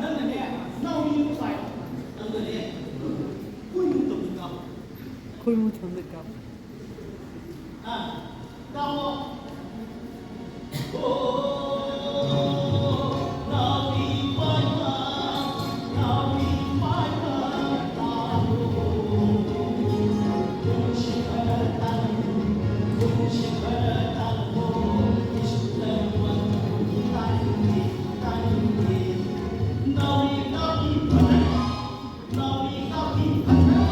ꯅꯪꯅꯅꯦ, ꯅꯥꯎꯔꯤ ꯄꯥꯏ꯫ ꯑꯗꯨꯒꯅꯦ, ꯈꯨꯔꯃꯨ ꯇꯧꯕꯤ ꯀꯥꯞꯄꯣ꯫ ꯈꯨꯔꯃꯨ ꯇꯧꯕꯤ ꯀꯥꯞꯄꯣ꯫ ꯑꯥ, ꯀꯥꯞꯄꯣ꯫ ꯑꯣ, ꯅꯥꯎꯔꯤ ꯄꯥꯏꯕ, ꯅꯥꯎꯔꯤ ꯄꯥꯏꯕ, ꯇꯥꯔꯣ꯫ ꯈꯨꯔꯃꯨꯁꯤ ꯈꯔ ꯇꯥꯜꯂꯣ, ꯈꯨꯔꯃꯨꯁꯤ ꯈꯔ ꯇꯥꯜꯂꯣ, ꯏꯁꯨ ꯂꯩ ꯋꯥ ꯇꯥꯅꯤꯡꯗꯦ, ꯇꯥꯅꯤꯡꯗꯦ꯫ ꯅꯥꯎꯔꯤ ꯀꯥꯞꯄꯤ ꯐꯖꯅ, ꯅꯥꯎꯔꯤ ꯀꯥꯞꯄꯤ ꯐꯖꯅ꯫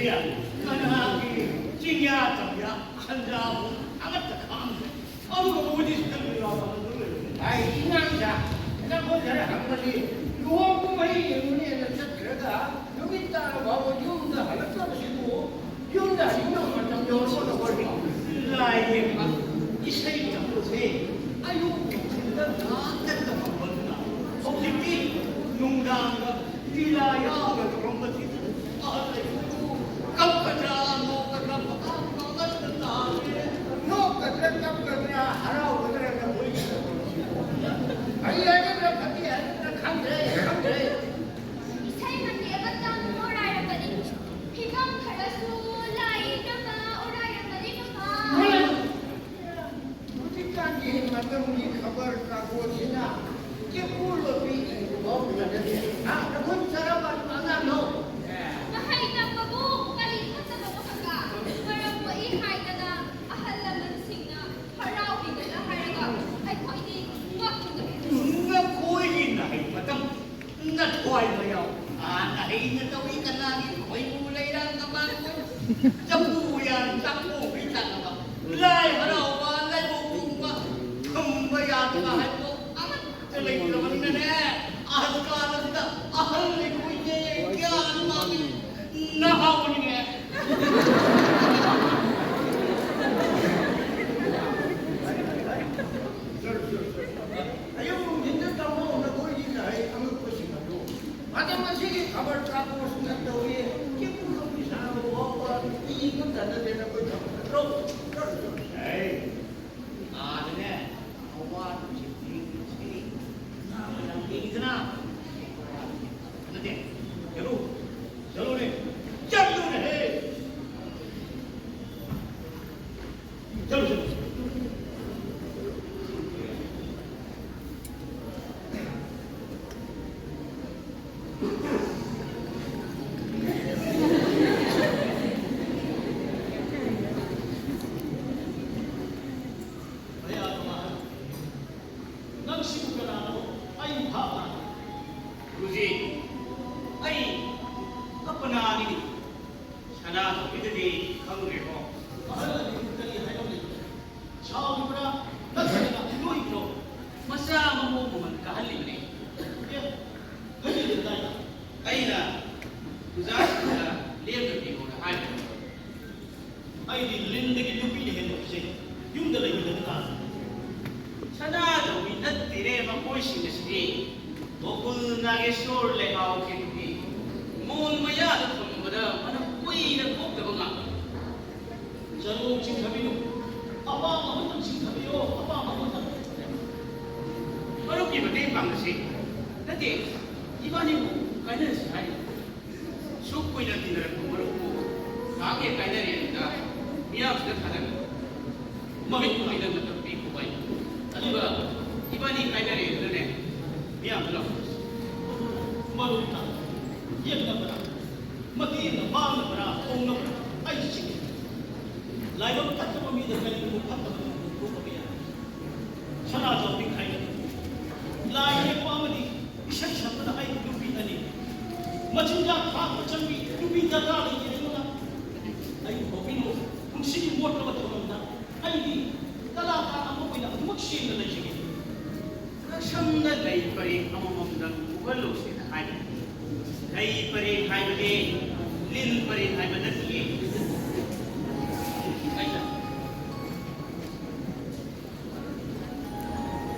ꯀꯅꯥꯒꯤ ꯆꯤꯡꯌꯥ ꯇꯝꯌꯥ ꯈꯟꯖꯥꯕꯨ ꯑꯃꯠꯇ ꯈꯥꯡꯗ꯭ꯔꯦ꯫ ꯑꯗꯨꯒ ꯃꯣꯏꯗꯤ ꯁꯤꯗ ꯂꯩꯔꯥ ꯇꯝꯗꯨ ꯂꯩꯔꯦ꯫ ꯑꯩ ꯏꯉꯥꯡꯁꯥ, ꯅꯈꯣꯏ ꯈꯔ ꯍꯪꯕꯗꯤ ꯂꯨꯍꯣꯡ ꯀꯨꯝꯍꯩ ꯌꯦꯡꯉꯨꯅꯦꯅ ꯆꯠꯈ꯭ꯔꯒ ꯅꯨꯃꯤꯠ ꯇꯥꯔ ꯐꯥꯎꯕ ꯌꯨꯝꯗ ꯍꯜꯂꯛꯇꯕꯁꯤꯕꯨ ꯌꯨꯝꯗ ꯍꯟꯅꯤꯡꯕ ꯃꯇꯝ ꯌꯧꯔꯕꯣ ꯅꯈꯣꯏꯕꯣ? ꯂꯥꯏ ꯌꯦꯡꯕ, ꯏꯁꯩ ꯇꯝꯕꯁꯦ ꯑꯌꯨꯛ ꯅꯨꯡꯊꯤꯜꯗ ꯉꯥꯛꯇ ꯇꯝꯃꯝꯕꯗꯨꯅ ꯍꯧꯖꯤꯛꯇꯤ ꯅꯨꯡꯗꯥꯡꯗ ꯂꯤꯂꯥ ꯌꯥꯎꯅ ꯇꯧꯔꯝꯕꯁꯤꯕꯨ ꯑꯍꯜ ꯂꯩꯁꯤꯕꯨ ꯀꯞꯀꯗ꯭ꯔꯥ ꯅꯣꯛꯀꯗ꯭ꯔꯥ ꯃꯇꯥꯡ ꯃꯥꯡꯍꯟꯕ ꯇꯥꯔꯦ꯫ ꯅꯣꯛꯀꯗ꯭ꯔꯥ ꯀꯞꯀꯗ꯭ꯔꯥ ꯍꯔꯥꯎꯒꯗ꯭ꯔꯥ ꯅꯈꯣꯏꯒꯤ ꯐꯩ ꯍꯥꯏꯒꯗ꯭ꯔꯥ ꯐꯠꯇꯦ ꯍꯥꯏꯒꯗ꯭ꯔꯥ ꯈꯪꯗ꯭ꯔꯦ, ꯈꯪꯗ꯭ꯔꯦ꯫ ꯏꯁꯩ ꯃꯇꯦꯛ ꯑꯃꯇꯪ ꯑꯣꯔꯥꯏꯔꯛꯀꯅꯤ꯫ ꯐꯤꯕꯝ ꯈꯔꯁꯨ ꯂꯥꯏ ꯏꯅꯕ ꯑꯣꯔꯥꯏꯔꯛꯀꯅꯤ ꯅꯨꯄꯥ꯫ ꯍꯧꯖꯤꯛꯀꯥꯟꯒꯤ ꯃꯇꯝꯒꯤ ꯈꯕꯔ ꯀꯥꯒꯣꯖꯁꯤꯅ ꯀꯦꯀꯨ ꯂꯣꯠꯄꯤ ꯏꯕ ꯐꯥꯎ ꯐꯖꯗꯦ꯫ ꯍꯥ? ꯅꯈꯨꯠ ꯆꯔꯝꯕ ꯑꯉꯥꯡꯗꯣ꯫ ꯃꯍꯩ ꯇꯝꯕꯕꯨ ꯀꯔꯤ ꯐꯠꯇꯕꯅꯣ ꯀꯀꯥ? ꯃꯔꯝ ꯃꯣꯛꯏ ꯍꯥꯏꯗꯅ ꯑꯍꯜ ꯂꯃꯟꯁꯤꯡꯅ ꯍꯔꯥꯎꯕꯤꯗꯅ ꯍꯥꯏꯔꯒ ꯑꯩꯈꯣꯏꯗꯤ ꯉꯛꯇꯨꯗ ꯅꯈꯣꯏꯒꯤ ꯅꯍꯩ ꯃꯇꯝ ꯅꯊ꯭ꯋꯥꯏ ꯃꯌꯥꯎ꯫ ꯑꯥ, ꯅꯍꯩꯅ ꯇꯧꯏ ꯀꯅꯥꯒꯤ ꯈꯣꯏꯃꯨ ꯂꯩꯔꯥꯡ ꯀꯃꯥꯡ ꯆꯐꯨ ꯎꯌꯥꯟ ꯆꯥꯛꯄꯣꯡꯕꯤ ꯆꯥꯛꯅꯕ꯫ ꯂꯥꯏ ꯍꯔꯥꯎꯕ, ꯂꯥꯏꯕꯧ ꯀꯨꯝꯕ, ꯊꯨꯝꯕ ꯌꯥꯗꯕ ꯍꯥꯏꯕꯗꯣ ꯑꯃꯠꯇ ꯂꯩꯇ꯭ꯔꯕꯅꯤꯅꯅꯦ, ꯑꯍꯜ ꯀꯥꯂꯗ ꯑꯍꯜ ꯑꯩꯈꯣꯏꯁꯦ ꯒ꯭ꯌꯥꯟ ꯃꯥꯡꯉꯤ, ꯅꯍꯥ ꯑꯣꯏꯅꯤꯡꯉꯦ꯫ ꯑꯌꯨꯛ ꯅꯨꯡꯊꯤꯟꯗ ꯇꯝꯃꯣ ꯅꯈꯣꯏꯒꯤ ꯅꯍꯩ ꯑꯉꯛꯄꯁꯤꯡ ꯑꯗꯨ꯫ ꯃꯇꯝ ꯑꯁꯤꯒꯤ ꯈꯕꯔ ꯀꯥꯒꯣꯖꯅ ꯇꯧꯏ, ꯀꯦꯀꯨ ꯂꯣꯠꯄꯤ ꯁꯥꯟꯅꯕ ꯐꯥꯎꯕ ꯃꯤ ꯑꯃꯠꯇ ꯅꯠꯇꯦ ꯅꯈꯣꯏ ꯈꯪꯕ ꯅꯠꯇ꯭ꯔꯣ? ꯆꯠꯂꯨ, ꯆꯠꯂꯨ꯫ ꯑꯦ, ꯑꯥꯗꯅꯦ, ꯍꯋꯥ ꯅꯨꯡꯁꯤꯠ ꯐꯦꯡꯕꯁꯤ ꯉꯥ ꯃꯌꯥꯝ ꯐꯦꯡꯉꯤꯗꯅ? ꯅꯠꯇꯦ, ꯆꯠꯂꯨ, ꯆꯠꯂꯨꯅꯦ, ꯆꯠꯂꯨꯅꯦꯍꯦ꯫ ꯆꯠꯂꯨ, ꯆꯠꯂꯨ꯫ ꯃꯌꯥꯝ ꯑꯃ, ꯅꯪꯁꯤꯕꯨ ꯀꯅꯥꯅꯣ? ꯑꯩ ꯚꯥꯞ ꯇꯥꯗꯦ꯫ ꯒꯨꯔꯨꯖꯤ, ꯑꯩ ꯑꯄꯅꯥꯅꯤ꯫ ꯁꯅꯥꯇꯣꯝꯕꯤꯗꯗꯤ ꯈꯪꯗ꯭ꯔꯦꯀꯣ꯫ ꯑꯍꯜ ꯑꯅꯤꯕꯨ ꯀꯔꯤ ꯍꯥꯏꯔꯝꯂꯤꯕꯅꯣ? ꯁꯥꯎꯔꯤꯕ꯭ꯔꯥ? ꯅꯠꯇ꯭ꯔꯒ ꯅꯣꯛꯏꯕ꯭ꯔꯣ? ꯃꯆꯥ ꯃꯃꯧ ꯃꯃꯜ ꯀꯥꯍꯜꯂꯤꯕꯅꯤ꯫ ꯑꯦ, ꯈꯜꯂꯤꯕ ꯇꯥꯏ꯫ ꯑꯩꯅ ꯑꯣꯖꯥꯁꯤꯡꯗ ꯂꯦꯝꯅ ꯄꯤꯔꯣꯅ ꯍꯥꯏꯕꯅꯤ꯫ ꯑꯩꯗꯤ ꯂꯤꯟꯗꯒꯤ ꯅꯨꯄꯤꯅ ꯍꯦꯟꯅ ꯀꯤꯖꯩ꯫ ꯌꯨꯝꯗ ꯂꯩꯃꯤꯟꯅꯕ ꯇꯥꯔꯦ꯫ ꯁꯅꯥꯇꯣꯝꯕꯤ ꯅꯠꯇꯦꯅꯦ ꯃꯈꯣꯏꯁꯤꯡ ꯑꯁꯤꯗꯤ꯫ ꯒꯣꯀꯨꯜ ꯅꯥꯒꯦꯁꯣꯔ ꯂꯩꯍꯥꯎ ꯀꯦꯇꯨꯒꯤ ꯃꯣꯟ ꯃꯌꯥꯗ ꯊꯝꯕꯗ ꯃꯅꯝ ꯀꯨꯏꯅ ꯊꯣꯛꯇꯕ ꯉꯥꯛꯇ꯫ ꯆꯔꯨ ꯆꯤꯡꯊꯕꯤꯌꯨ꯫ ꯑꯄꯥꯝꯕ ꯑꯃꯇꯪ ꯆꯤꯡꯊꯕꯤꯌꯨ꯫ ꯑꯄꯥꯝꯕ ꯑꯃꯇꯪ꯫ ꯃꯔꯨꯞꯀꯤ ꯃꯇꯦꯡ ꯄꯥꯡꯅꯁꯤ꯫ ꯅꯠꯇꯦ, ꯏꯕꯥꯅꯤꯕꯨ ꯀꯥꯏꯅꯔꯁꯤ ꯍꯥꯏꯔꯤ꯫ ꯁꯨꯛ ꯀꯨꯏꯅ ꯇꯤꯟꯅꯔꯛꯄ ꯃꯔꯨꯞꯄꯨ ꯉꯥꯏꯍꯥꯛ ꯍꯦꯛ ꯀꯥꯏꯅꯔꯦ ꯑꯗꯨꯗ ꯃꯤꯌꯥꯝꯁꯤꯗ ꯊꯥꯗꯕꯤ꯫ ꯃꯃꯤꯠ ꯀꯨꯝꯍꯩꯗ ꯃꯇꯝ ꯄꯤꯈꯣ ꯍꯥꯏ꯫ ꯑꯗꯨꯒ ꯏꯕꯥꯅꯤ ꯀꯥꯏꯅꯔꯦ ꯑꯗꯨꯅꯅꯦ ꯃꯤꯌꯥꯝꯗ ꯂꯥꯎꯊꯣꯛꯁꯤ꯫ ꯃꯔꯨꯞꯅ ꯌꯦꯛꯅꯕ꯭ꯔꯥ? ꯃꯇꯦꯡꯅ ꯃꯥꯡꯅꯕ꯭ꯔꯥ? ꯇꯣꯡꯅꯕ꯭ꯔꯥ? ꯑꯩ ꯆꯤꯡꯅꯩ꯫ ꯂꯥꯏꯕꯛ ꯐꯠꯇꯕ ꯃꯤꯗ ꯀꯔꯤꯒꯨꯝꯕ ꯐꯠꯇꯕ ꯊꯧꯗꯣꯛ ꯊꯣꯛꯂꯛꯄ ꯌꯥꯏ꯫ ꯁꯅꯥ ꯆꯥꯎꯕꯤ ꯈꯥꯏꯅꯕ, ꯂꯥꯏ ꯌꯦꯛꯄ ꯑꯃꯗꯤ ꯏꯁꯩ ꯁꯛꯄꯗ ꯑꯩꯕꯨ ꯅꯨꯄꯤ ꯑꯅꯤ, ꯃꯆꯤꯟꯖꯥꯛ ꯊꯥꯛꯄ ꯆꯪꯕꯤ ꯅꯨꯄꯤ ꯗꯔꯀꯥꯔ ꯂꯩꯇꯦ ꯑꯩꯉꯣꯟꯗ꯫ ꯑꯩꯕꯨ ꯍꯧꯕꯤꯔꯣ ꯄꯨꯟꯁꯤꯒꯤ ꯃꯣꯠꯂꯕ ꯊꯧꯔꯝꯗ꯫ ꯑꯩꯗꯤ ꯀꯂꯥꯀꯥꯔ ꯑꯃ ꯑꯣꯏꯅ ꯑꯗꯨꯃꯛ ꯁꯦꯡꯅ ꯂꯩꯖꯒꯦ꯫ ꯉꯛꯁꯝꯗ ꯂꯩ ꯄꯔꯦꯡ ꯑꯃꯃꯝꯗꯪ ꯎꯍꯜꯂꯨꯁꯦꯅ ꯍꯥꯏꯕꯅꯤ꯫ ꯂꯩ ꯄꯔꯦꯡ ꯍꯥꯏꯕꯗꯤ ꯂꯤꯟ ꯄꯔꯦꯡ ꯍꯥꯏꯕ ꯅꯠꯇꯤꯌꯦ꯫ ꯑꯩꯅ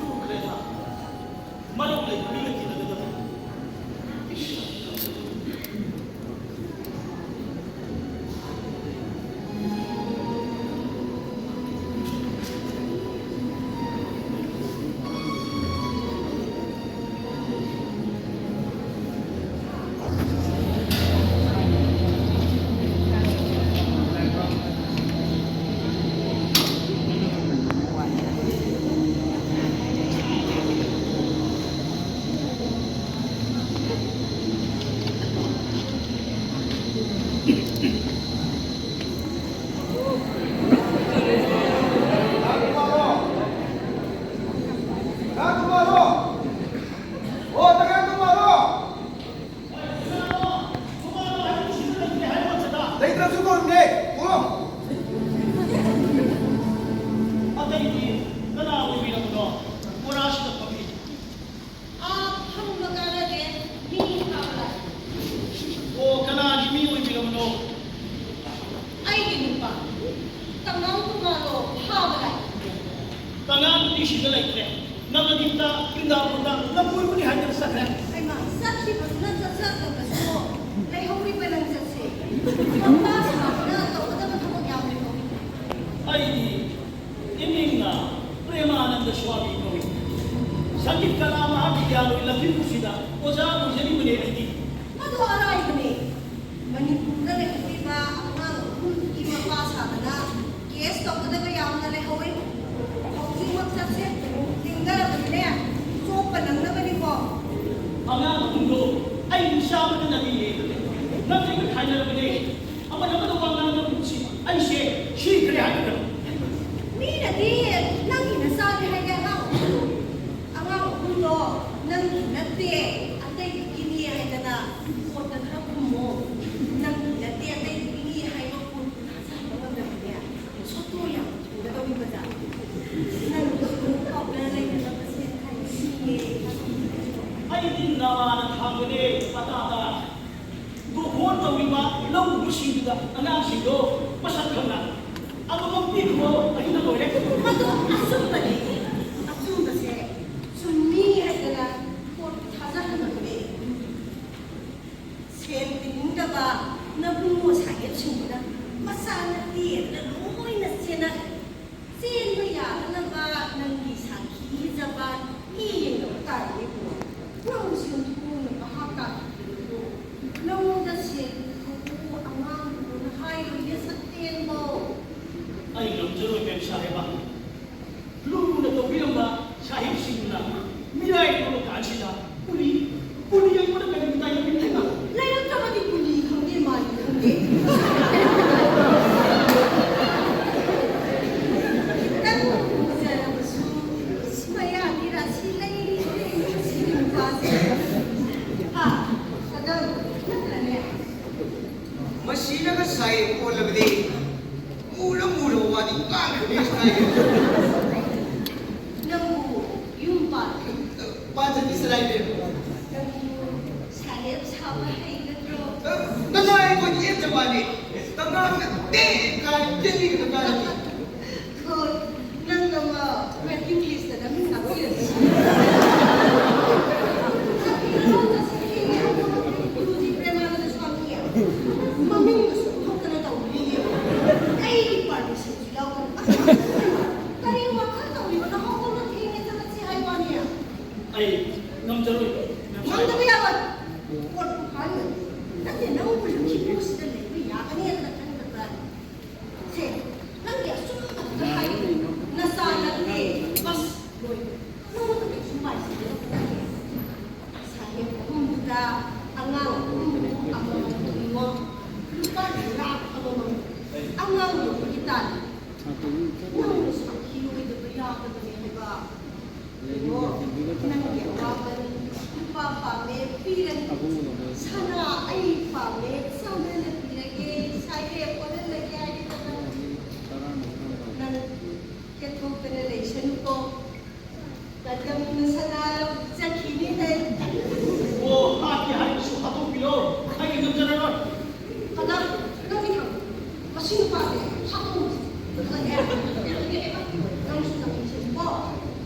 ꯂꯨꯈ꯭ꯔꯦꯗ꯫ ꯃꯔꯝ ꯂꯩꯕ ꯃꯤꯒ ꯇꯤꯟꯅꯒꯗꯕꯅꯤ꯫ ꯁꯨ ꯀꯧꯔꯤꯕꯅꯦ꯫ ꯀꯣ꯫ ꯑꯇꯩꯗꯤ ꯀꯅꯥ ꯑꯣꯏꯕꯤꯔꯕꯅꯣ? ꯃꯣꯔꯥꯁꯤꯗ ꯐꯝꯃꯤ꯫ ꯑꯥ, ꯐꯝꯕ ꯀꯥꯟꯅꯗꯦ꯫ ꯃꯤ ꯐꯥꯕ ꯂꯥꯛꯏ꯫ ꯑꯣ, ꯀꯅꯥꯒꯤ ꯃꯤ ꯑꯣꯏꯕꯤꯔꯕꯅꯣ? ꯑꯩꯒꯤ ꯅꯨꯄꯥ꯫ ꯇꯉꯥꯡ ꯇꯣꯉꯥꯜꯂꯣ ꯐꯥꯕ ꯂꯥꯛꯏ꯫ ꯇꯉꯥꯡꯗꯨꯗꯤ ꯁꯤꯗ ꯂꯩꯇ꯭ꯔꯦ꯫ ꯅꯕꯗꯤꯞꯇ, ꯕ꯭ꯔꯤꯟꯗꯥꯕꯟꯗ ꯂꯝꯀꯣꯏꯕꯅꯤ ꯍꯥꯏꯗꯅ ꯆꯠꯈ꯭ꯔꯦ꯫ ꯍꯩꯃꯥ, ꯆꯠꯈꯤꯕꯗꯨꯅ ꯆꯠꯆꯈ꯭ꯔꯕꯁꯨ ꯂꯩꯍꯧꯔꯤꯕ ꯅꯪ ꯆꯠꯁꯦ꯫ ꯃꯄꯥ ꯁꯥꯗꯨꯅ ꯇꯧꯒꯗꯕ ꯊꯕꯛ ꯌꯥꯝ ꯂꯩꯍꯧꯔꯤ꯫ ꯑꯩꯗꯤ ꯏꯃꯤꯡꯅ ꯄ꯭ꯔꯦꯃꯥꯅꯟꯗ ꯁ꯭ꯋꯥꯃꯤ ꯀꯧꯏ꯫ ꯁꯪꯒꯤꯠ ꯀꯂꯥ ꯃꯍꯥꯕꯤꯗ꯭ꯌꯥꯂꯣꯏ ꯂꯝꯐꯦꯜꯕꯨꯁꯤꯗ ꯑꯣꯖꯥ ꯑꯣꯏꯖꯔꯤꯕꯅꯦ ꯑꯩꯗꯤ꯫ ꯃꯗꯨ ꯑꯔꯥꯏꯕꯅꯦ꯫ ꯃꯅꯤꯄꯨꯔꯗ ꯂꯩꯍꯧꯔꯤꯕ ꯑꯉꯥꯡ ꯑꯍꯨꯝꯗꯨꯒꯤ ꯃꯄꯥ ꯁꯥꯗꯅ ꯀꯦꯁ ꯇꯧꯒꯗꯕ ꯌꯥꯝꯅ ꯂꯩꯍꯧꯋꯦ꯫ ꯍꯧꯖꯤꯛꯃꯛ ꯆꯠꯁꯦ꯫ ꯊꯦꯡꯅꯔꯕꯅꯤꯅꯦ꯫ ꯆꯣꯞꯄ ꯅꯪꯅꯕꯅꯤꯀꯣ꯫ ꯑꯉꯥꯡ ꯑꯍꯨꯝꯗꯣ ꯑꯩ ꯅꯨꯡꯁꯥꯕꯗ ꯅꯠꯇꯤꯌꯦ꯫ ꯅꯪ ꯑꯩꯒ ꯈꯥꯏꯅꯔꯕꯅꯦ꯫ ꯑꯃꯅ ꯑꯃꯗ ꯋꯥ ꯉꯥꯡꯅꯕ ꯃꯍꯨꯠꯁꯤ ꯑꯩꯁꯦ ꯁꯤꯈ꯭ꯔꯦ ꯍꯥꯏꯒꯗ꯭ꯔꯣ? ꯃꯤꯅꯗꯤ ꯅꯪꯒꯤ ꯅꯆꯥꯅꯤ ꯍꯥꯏꯒꯦ ꯑꯉꯥꯡ ꯑꯍꯨꯝꯗꯣ꯫ ꯑꯉꯥꯡ ꯑꯍꯨꯝꯗꯣ ꯅꯪꯒꯤ ꯅꯠꯇꯦ, ꯑꯇꯩꯗꯨꯒꯤꯅꯤ ꯍꯥꯏꯗꯅ ꯀꯣꯔꯠꯇ ꯈꯔ ꯈꯨꯝꯃꯣ꯫ ꯅꯪꯒꯤ ꯅꯠꯇꯦ, ꯑꯇꯩꯗꯨꯒꯤꯅꯤ ꯍꯥꯏꯕ ꯀꯣꯔꯠꯄꯨ ꯊꯥꯖꯍꯟꯕ ꯉꯝꯗ꯭ꯔꯗꯤꯅꯦ, ꯁꯣꯇꯣ ꯌꯥꯝ ꯊꯣꯡꯒꯗꯧꯔꯤꯕꯖꯥꯠꯅꯤ꯫ ꯅꯪꯒꯤꯁꯨ ꯄꯥꯎꯗꯔ ꯂꯩꯅꯅꯕ ꯁꯦꯝ ꯈꯔ ꯁꯤꯌꯦ꯫ ꯑꯩꯗꯤ ꯅꯃꯥꯅ ꯊꯥꯡꯕꯅꯦ, ꯑꯇꯥ ꯑꯇꯥ꯫ ꯒ꯭ꯔꯣꯍꯣꯟ ꯇꯧꯔꯤꯕ ꯂꯧ ꯎꯕꯁꯤꯡꯗꯨꯗ ꯑꯉꯥꯡꯁꯤꯡꯗꯣ ꯃꯁꯛ ꯈꯪꯅ ꯑꯃꯃꯝ ꯄꯤꯈ꯭ꯔꯣ, ꯑꯗꯨꯅ ꯂꯣꯏꯔꯦ꯫ ꯃꯗꯨ ꯑꯆꯨꯝꯕꯅꯤ꯫ ꯑꯆꯨꯝꯕꯁꯦ ꯆꯨꯝꯃꯤ ꯍꯥꯏꯗꯅ ꯀꯣꯔꯠ ꯊꯥꯖꯍꯟꯕꯅꯦ꯫ ꯁꯦꯟ ꯄꯤꯅꯤꯡꯗꯕ ꯅꯕꯨꯡꯉꯣ ꯁꯥꯍꯦꯕꯁꯤꯡꯗꯨꯅ ꯃꯆꯥ ꯅꯠꯇꯦꯗꯅ ꯂꯣꯏꯅ ꯆꯦꯟꯅꯈ꯭ꯔꯦ꯫ ꯆꯦꯟꯕ ꯌꯥꯗꯅꯕ ꯅꯪꯒꯤ ꯁꯥꯈꯤ ꯖꯕꯥꯟ ꯃꯤ ꯌꯦꯡꯗꯕ ꯇꯥꯔꯦꯅꯦ ꯏꯕꯨꯡꯉꯣ꯫ ꯅꯪ ꯁꯦꯟꯊꯣꯛꯅ ꯚꯥꯞ ꯇꯥꯈꯤꯗ꯭ꯔꯦꯀꯣ꯫ ꯅꯉꯣꯟꯗ ꯁꯦꯟ ꯄꯨꯊꯣꯛꯎ ꯑꯉꯥꯡꯗꯨꯅ ꯍꯥꯏꯔꯣꯏꯅꯦ ꯁꯇꯦꯟꯕꯧ꯫ ꯑꯩ ꯉꯝꯖꯔꯣꯏ ꯃꯦꯝ ꯁꯥꯍꯦꯕ꯫ ꯂꯨꯅ ꯇꯧꯕꯤꯔꯝꯕ ꯁꯥꯍꯦꯕꯁꯤꯡꯗꯨꯅ ꯃꯤꯔꯥꯏ ꯇꯧꯕ ꯀꯥꯟꯁꯤꯗ ꯀꯨꯂꯤ, ꯀꯨꯂꯤ ꯑꯩꯉꯣꯟꯗ ꯀꯔꯤ ꯃꯇꯥꯏ ꯂꯩꯕꯤꯔꯤꯕ? ꯂꯩꯔꯛꯇ꯭ꯔꯕꯗꯤ ꯀꯨꯂꯤ ꯈꯪꯗꯦ, ꯃꯥꯂꯤ ꯈꯪꯗꯦ꯫ ꯈꯤꯇꯪ ꯎꯖꯔꯕꯁꯨ ꯃꯌꯥꯗꯤ ꯔꯥꯁꯤ ꯂꯩꯔꯤ, ꯂꯩꯔꯤ, ꯁꯤ ꯅꯨꯄꯥꯁꯦ꯫ ꯍꯥ? ꯀꯗꯧ? ꯅꯠꯇ꯭ꯔꯅꯦ? ꯃꯁꯤꯅꯒ ꯁꯥꯏ ꯑꯣꯜꯂꯕꯗꯤ ꯃꯨꯔ ꯃꯨꯔ ꯋꯥꯗꯤ ꯉꯥꯡꯈ꯭ꯔꯕꯤ ꯁꯥꯏ꯫ ꯅꯪꯕꯨ ꯌꯨꯝ ꯄꯥꯟꯈ꯭ꯔꯦ? ꯄꯥꯟꯖꯗꯤ ꯁꯂꯥꯏ ꯕꯦꯝ꯫ ꯅꯪꯕꯨ ꯁꯥꯍꯦꯕ ꯁꯥꯕ ꯍꯩꯒꯗ꯭ꯔꯣ? ꯀꯅꯥ ꯑꯩꯈꯣꯏꯗꯤ ꯑꯦꯞꯇ ꯃꯥꯜꯂꯤ? ꯀꯅꯥ ꯅꯠꯇꯦ ꯀꯥꯏ ꯇꯦꯛꯅꯤꯒ ꯀꯅꯥ ꯅꯠꯇꯦ? ꯍꯣꯏ, ꯅꯪ ꯑꯃ waiting list ꯇ ꯅꯃꯤꯡ ꯍꯥꯞꯄꯤꯔꯁꯤ꯫ U G Premanand Swami. ꯃꯃꯤꯡꯗꯨꯁꯨ ꯊꯣꯛꯇꯅ ꯇꯧꯔꯤꯌꯦ꯫ ꯑꯩꯒꯤ permission ꯁꯨ ꯌꯥꯎꯗꯅ꯫ ꯀꯔꯤ ꯋꯥꯈꯜ ꯇꯧꯔꯤꯕꯅꯣ? ꯍꯧꯒꯠꯂꯣ, ꯊꯦꯡꯉꯦ, ꯆꯠꯂꯁꯤ ꯍꯥꯏ ꯋꯥꯅꯤ꯫ ꯑꯩ ꯉꯝꯖꯔꯣꯏ, ꯃꯦꯝ ꯁꯥꯍꯦꯕ꯫ ꯉꯝꯗꯕ ꯌꯥꯔꯣꯏ꯫ ꯀꯣꯔꯠꯄꯨ ꯍꯥꯏꯅ ꯅꯠꯇꯦ, ꯅꯪꯕꯨ ꯂꯨꯈꯤꯕꯨ ꯁꯤꯗ ꯂꯩꯕ ꯌꯥꯒꯅꯤ ꯍꯥꯏꯅ ꯈꯟꯒꯗ꯭ꯔꯥ? ꯁꯦ, ꯅꯪꯒꯤ ꯑꯆꯨꯝꯕꯗꯨꯗ ꯍꯥꯏꯒꯅꯤ꯫ ꯅꯆꯥ ꯅꯠꯇꯦ, ꯕꯁ ꯂꯣꯏ꯫ ꯅꯉꯣꯟꯗ ꯀꯩꯁꯨ ꯄꯥꯏꯁꯤꯟꯅꯕ ꯅꯠꯇꯦ꯫ ꯁꯥꯍꯦꯕ ꯑꯍꯨꯝꯗꯨꯗ ꯑꯉꯥꯡ ꯑꯍꯨꯝ ꯑꯃꯃꯝ ꯄꯨꯅꯤꯡꯉꯣ꯫ ꯂꯨꯄꯥ ꯂꯥꯈ ꯑꯃꯃꯝ꯫ ꯑꯉꯥꯡ ꯌꯣꯛꯄꯒꯤ ꯇꯥꯜꯂꯤ꯫ ꯅꯪꯅ ꯁꯥꯈꯤ ꯑꯣꯏꯗꯕ ꯌꯥꯗꯕꯅꯦ ꯍꯥꯏꯕ꯫ ꯌꯦꯡꯉꯣ, ꯅꯪꯒꯤ ꯑꯋꯥꯃꯟ ꯂꯨꯄꯥ ꯄꯥꯝꯃꯦ, ꯄꯤꯔꯅꯤ꯫ ꯁꯅꯥ ꯑꯩ ꯄꯥꯝꯃꯦ, ꯁꯅꯥꯅ ꯄꯤꯔꯒꯦ, ꯁꯥꯏꯔꯦ, ꯄꯣꯠꯍꯜꯂꯒꯦ ꯍꯥꯏꯔꯦꯗꯅ꯫ ꯅꯪ ꯀꯦꯊꯣꯛꯇꯅ ꯂꯩꯁꯅꯨꯀꯣ꯫ ꯃꯇꯝꯅ ꯁꯅꯥ ꯂꯧ ꯆꯠꯈꯤꯅꯤ ꯍꯦ꯫ ꯑꯣ, ꯍꯥꯠꯀꯦ ꯍꯥꯏꯔꯁꯨ ꯍꯥꯠꯇꯣꯛꯄꯤꯔꯣ꯫ ꯑꯩ ꯉꯝꯖꯔꯔꯣꯏ꯫ ꯀꯗꯥ, ꯅꯪꯒꯤ ꯊꯥꯡ꯫ ꯃꯁꯤ ꯅꯨꯄꯥꯁꯦ ꯍꯥꯠꯇꯣꯛꯑꯁꯤ꯫ ꯅꯪꯁꯨ ꯅꯪꯒꯤ ꯁꯦꯝꯃꯨꯀꯣ꯫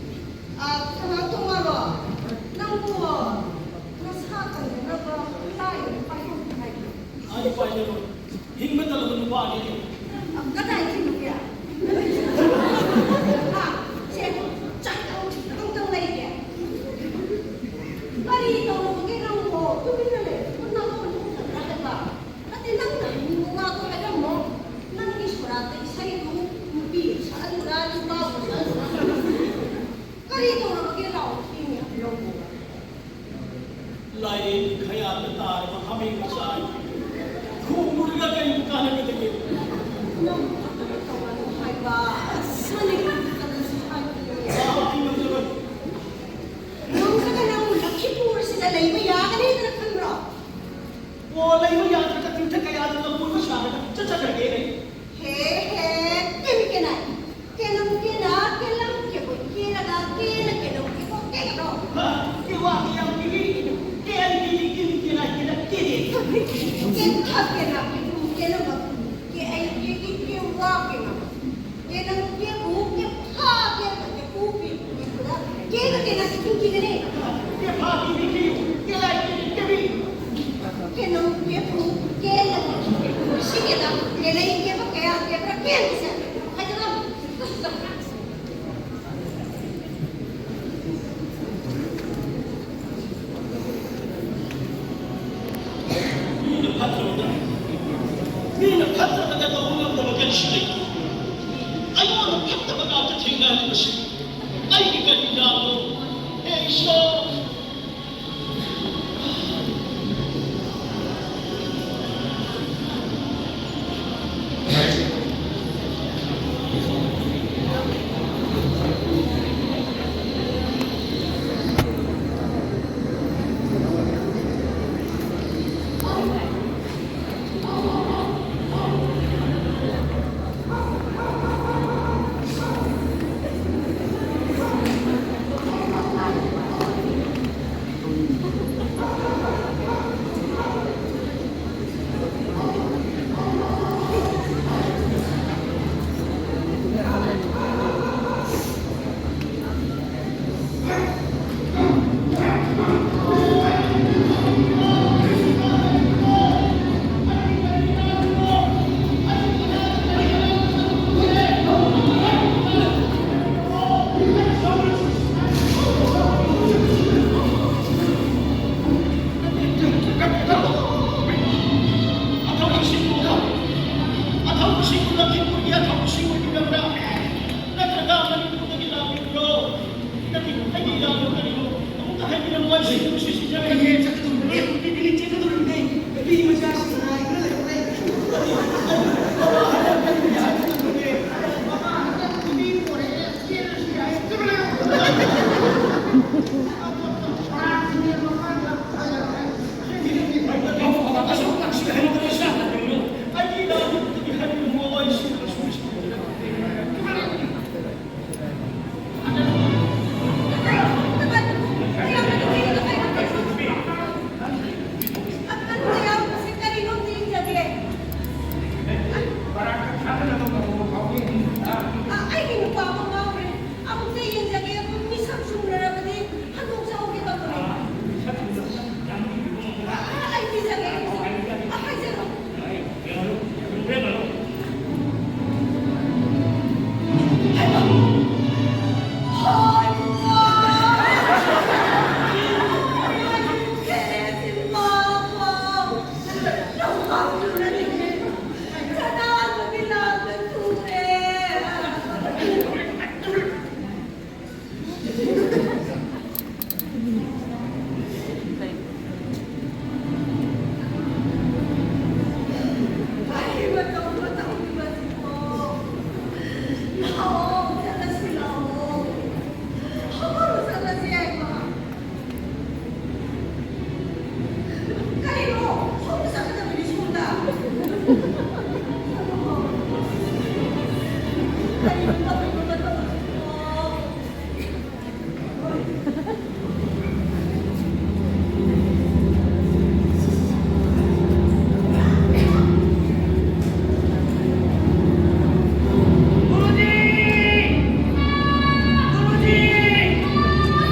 ꯑ, ꯀꯅꯥ ꯇꯣꯉꯥꯟꯂꯣ? ꯅꯪꯕꯨ ꯅꯁꯥ ꯀꯟꯅꯅꯕ ꯂꯥꯏ ꯑꯃ ꯄꯥꯏꯊꯣꯛꯀꯦ ꯍꯥꯏꯕ꯭ꯔꯣ? ꯑꯩ ꯄꯥꯏꯖꯔꯣꯏ꯫ ꯍꯤꯡꯕ ꯇꯜꯂꯕ ꯅꯨꯄꯥꯅꯤ꯫ ꯑ, ꯀꯗꯥꯏ ꯊꯤꯜꯂꯨꯒꯦ? ꯍꯥ? ꯁꯦ, ꯆꯥꯛ ꯑꯃꯇꯪ ꯂꯩꯒꯦ꯫ ꯀꯔꯤ ꯇꯧꯔꯨꯕꯒꯦ ꯅꯪꯕꯨ? ꯇꯨꯃꯤꯟꯅ ꯂꯩ꯫ ꯅꯪ ꯃꯅꯨꯡ ꯆꯠꯄ꯭ꯔꯥ ꯍꯥꯏꯕ? ꯅꯠꯇꯦ, ꯅꯪꯅ ꯍꯥꯏꯅꯤꯡꯕ ꯋꯥꯗꯣ ꯍꯥꯏꯔꯝꯃꯣ꯫ ꯅꯪꯒꯤ ꯁꯣꯔꯥꯠꯇ ꯏꯁꯩꯗꯨ ꯅꯨꯄꯤꯕꯨ ꯁꯛꯍꯜꯂꯨꯔꯥ, ꯅꯨꯄꯥꯕꯨ ꯁꯛꯍꯜꯂꯨꯔꯥ? ꯀꯔꯤ ꯇꯧꯔꯕꯒꯦ? ꯂꯥꯎ ꯊꯦꯡꯉꯦ ꯍꯥꯏꯔꯝꯃꯣ꯫ ꯂꯥꯏꯔꯦꯟꯒꯤ ꯈꯌꯥꯠꯇ ꯇꯥꯔꯕ ꯍꯥꯃꯦꯡ ꯃꯆꯥ ꯑꯩ ꯈꯣꯡꯂꯨꯔꯒ ꯀꯔꯤꯕꯨ ꯀꯥꯟꯅꯒꯗꯒꯦ? ꯅꯪ ꯈꯛꯇꯅ ꯇꯧꯔꯅꯨ ꯍꯥꯏꯕ꯫ ꯃꯅꯤꯄꯨꯔꯗ ꯆꯠꯂꯁꯤ ꯍꯥꯏꯕꯅꯦ꯫ ꯑꯥ, ꯑꯩ ꯉꯝꯖꯔꯣꯏ꯫ ꯉꯝꯗ꯭ꯔꯒ ꯅꯪ ꯂꯛꯈꯤꯄꯨꯔ ꯑꯁꯤꯗ ꯂꯩꯕ ꯌꯥꯒꯅꯤꯗꯅ ꯈꯟꯕ꯭ꯔꯣ? ꯑꯣ, ꯂꯩꯕ ꯌꯥꯗ꯭ꯔꯒ ꯇꯤꯔꯊ ꯀꯌꯥꯗ ꯃꯤꯅ ꯐꯠꯇꯕꯗ ꯃꯤꯅ ꯐꯠꯇꯕꯗ ꯇꯧꯕ ꯉꯝꯗꯕ ꯀꯔꯤꯁꯨ ꯂꯩꯇꯦ꯫ ꯑꯩꯉꯣꯟꯗ ꯐꯠꯇꯕ ꯉꯥꯛꯇ ꯊꯦꯡꯅꯔꯤꯕꯁꯤ ꯑꯩꯒꯤ ꯀꯔꯤ ꯗꯥꯎꯅꯣ? ꯍꯦ ꯏꯁꯣꯔ! ꯑꯊꯧꯕꯁꯤꯡꯕꯨ ꯂꯝꯖꯤꯡꯕꯒꯤ ꯑꯊꯧꯕꯁꯤ ꯑꯣꯏꯕꯤꯔꯕ꯭ꯔꯥ? ꯅꯠꯇ꯭ꯔꯒ ꯃꯅꯤꯄꯨꯔꯗꯒꯤ ꯂꯥꯛꯄꯤꯕ꯭ꯔꯣ? ꯅꯠꯇꯦ, ꯑꯩꯒꯤ ꯏꯔꯥꯡꯗꯣ ꯀꯔꯤꯅꯣ? ꯑꯃꯨꯛꯇ ꯍꯥꯏꯕꯤꯔꯝꯃꯨ, ꯑꯩ ꯁꯤꯗ ꯁꯨꯁꯤ ꯆꯠꯂꯒꯦ꯫ ꯆꯠꯀꯗꯧꯔꯤꯕꯅꯦ, ꯄꯤꯛꯅꯤꯛ ꯆꯠꯀꯗꯧꯔꯤꯕꯅꯦ꯫ ꯅꯨꯄꯤ ꯃꯆꯥꯁꯤꯡ ꯉꯥꯏꯗꯨꯅ ꯂꯩꯔꯦ꯫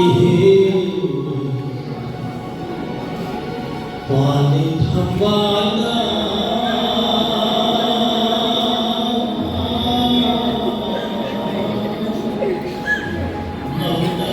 ꯏꯍꯦ ꯄꯥꯂꯤ ꯊꯝꯕꯥꯜꯅ ꯃꯧꯅ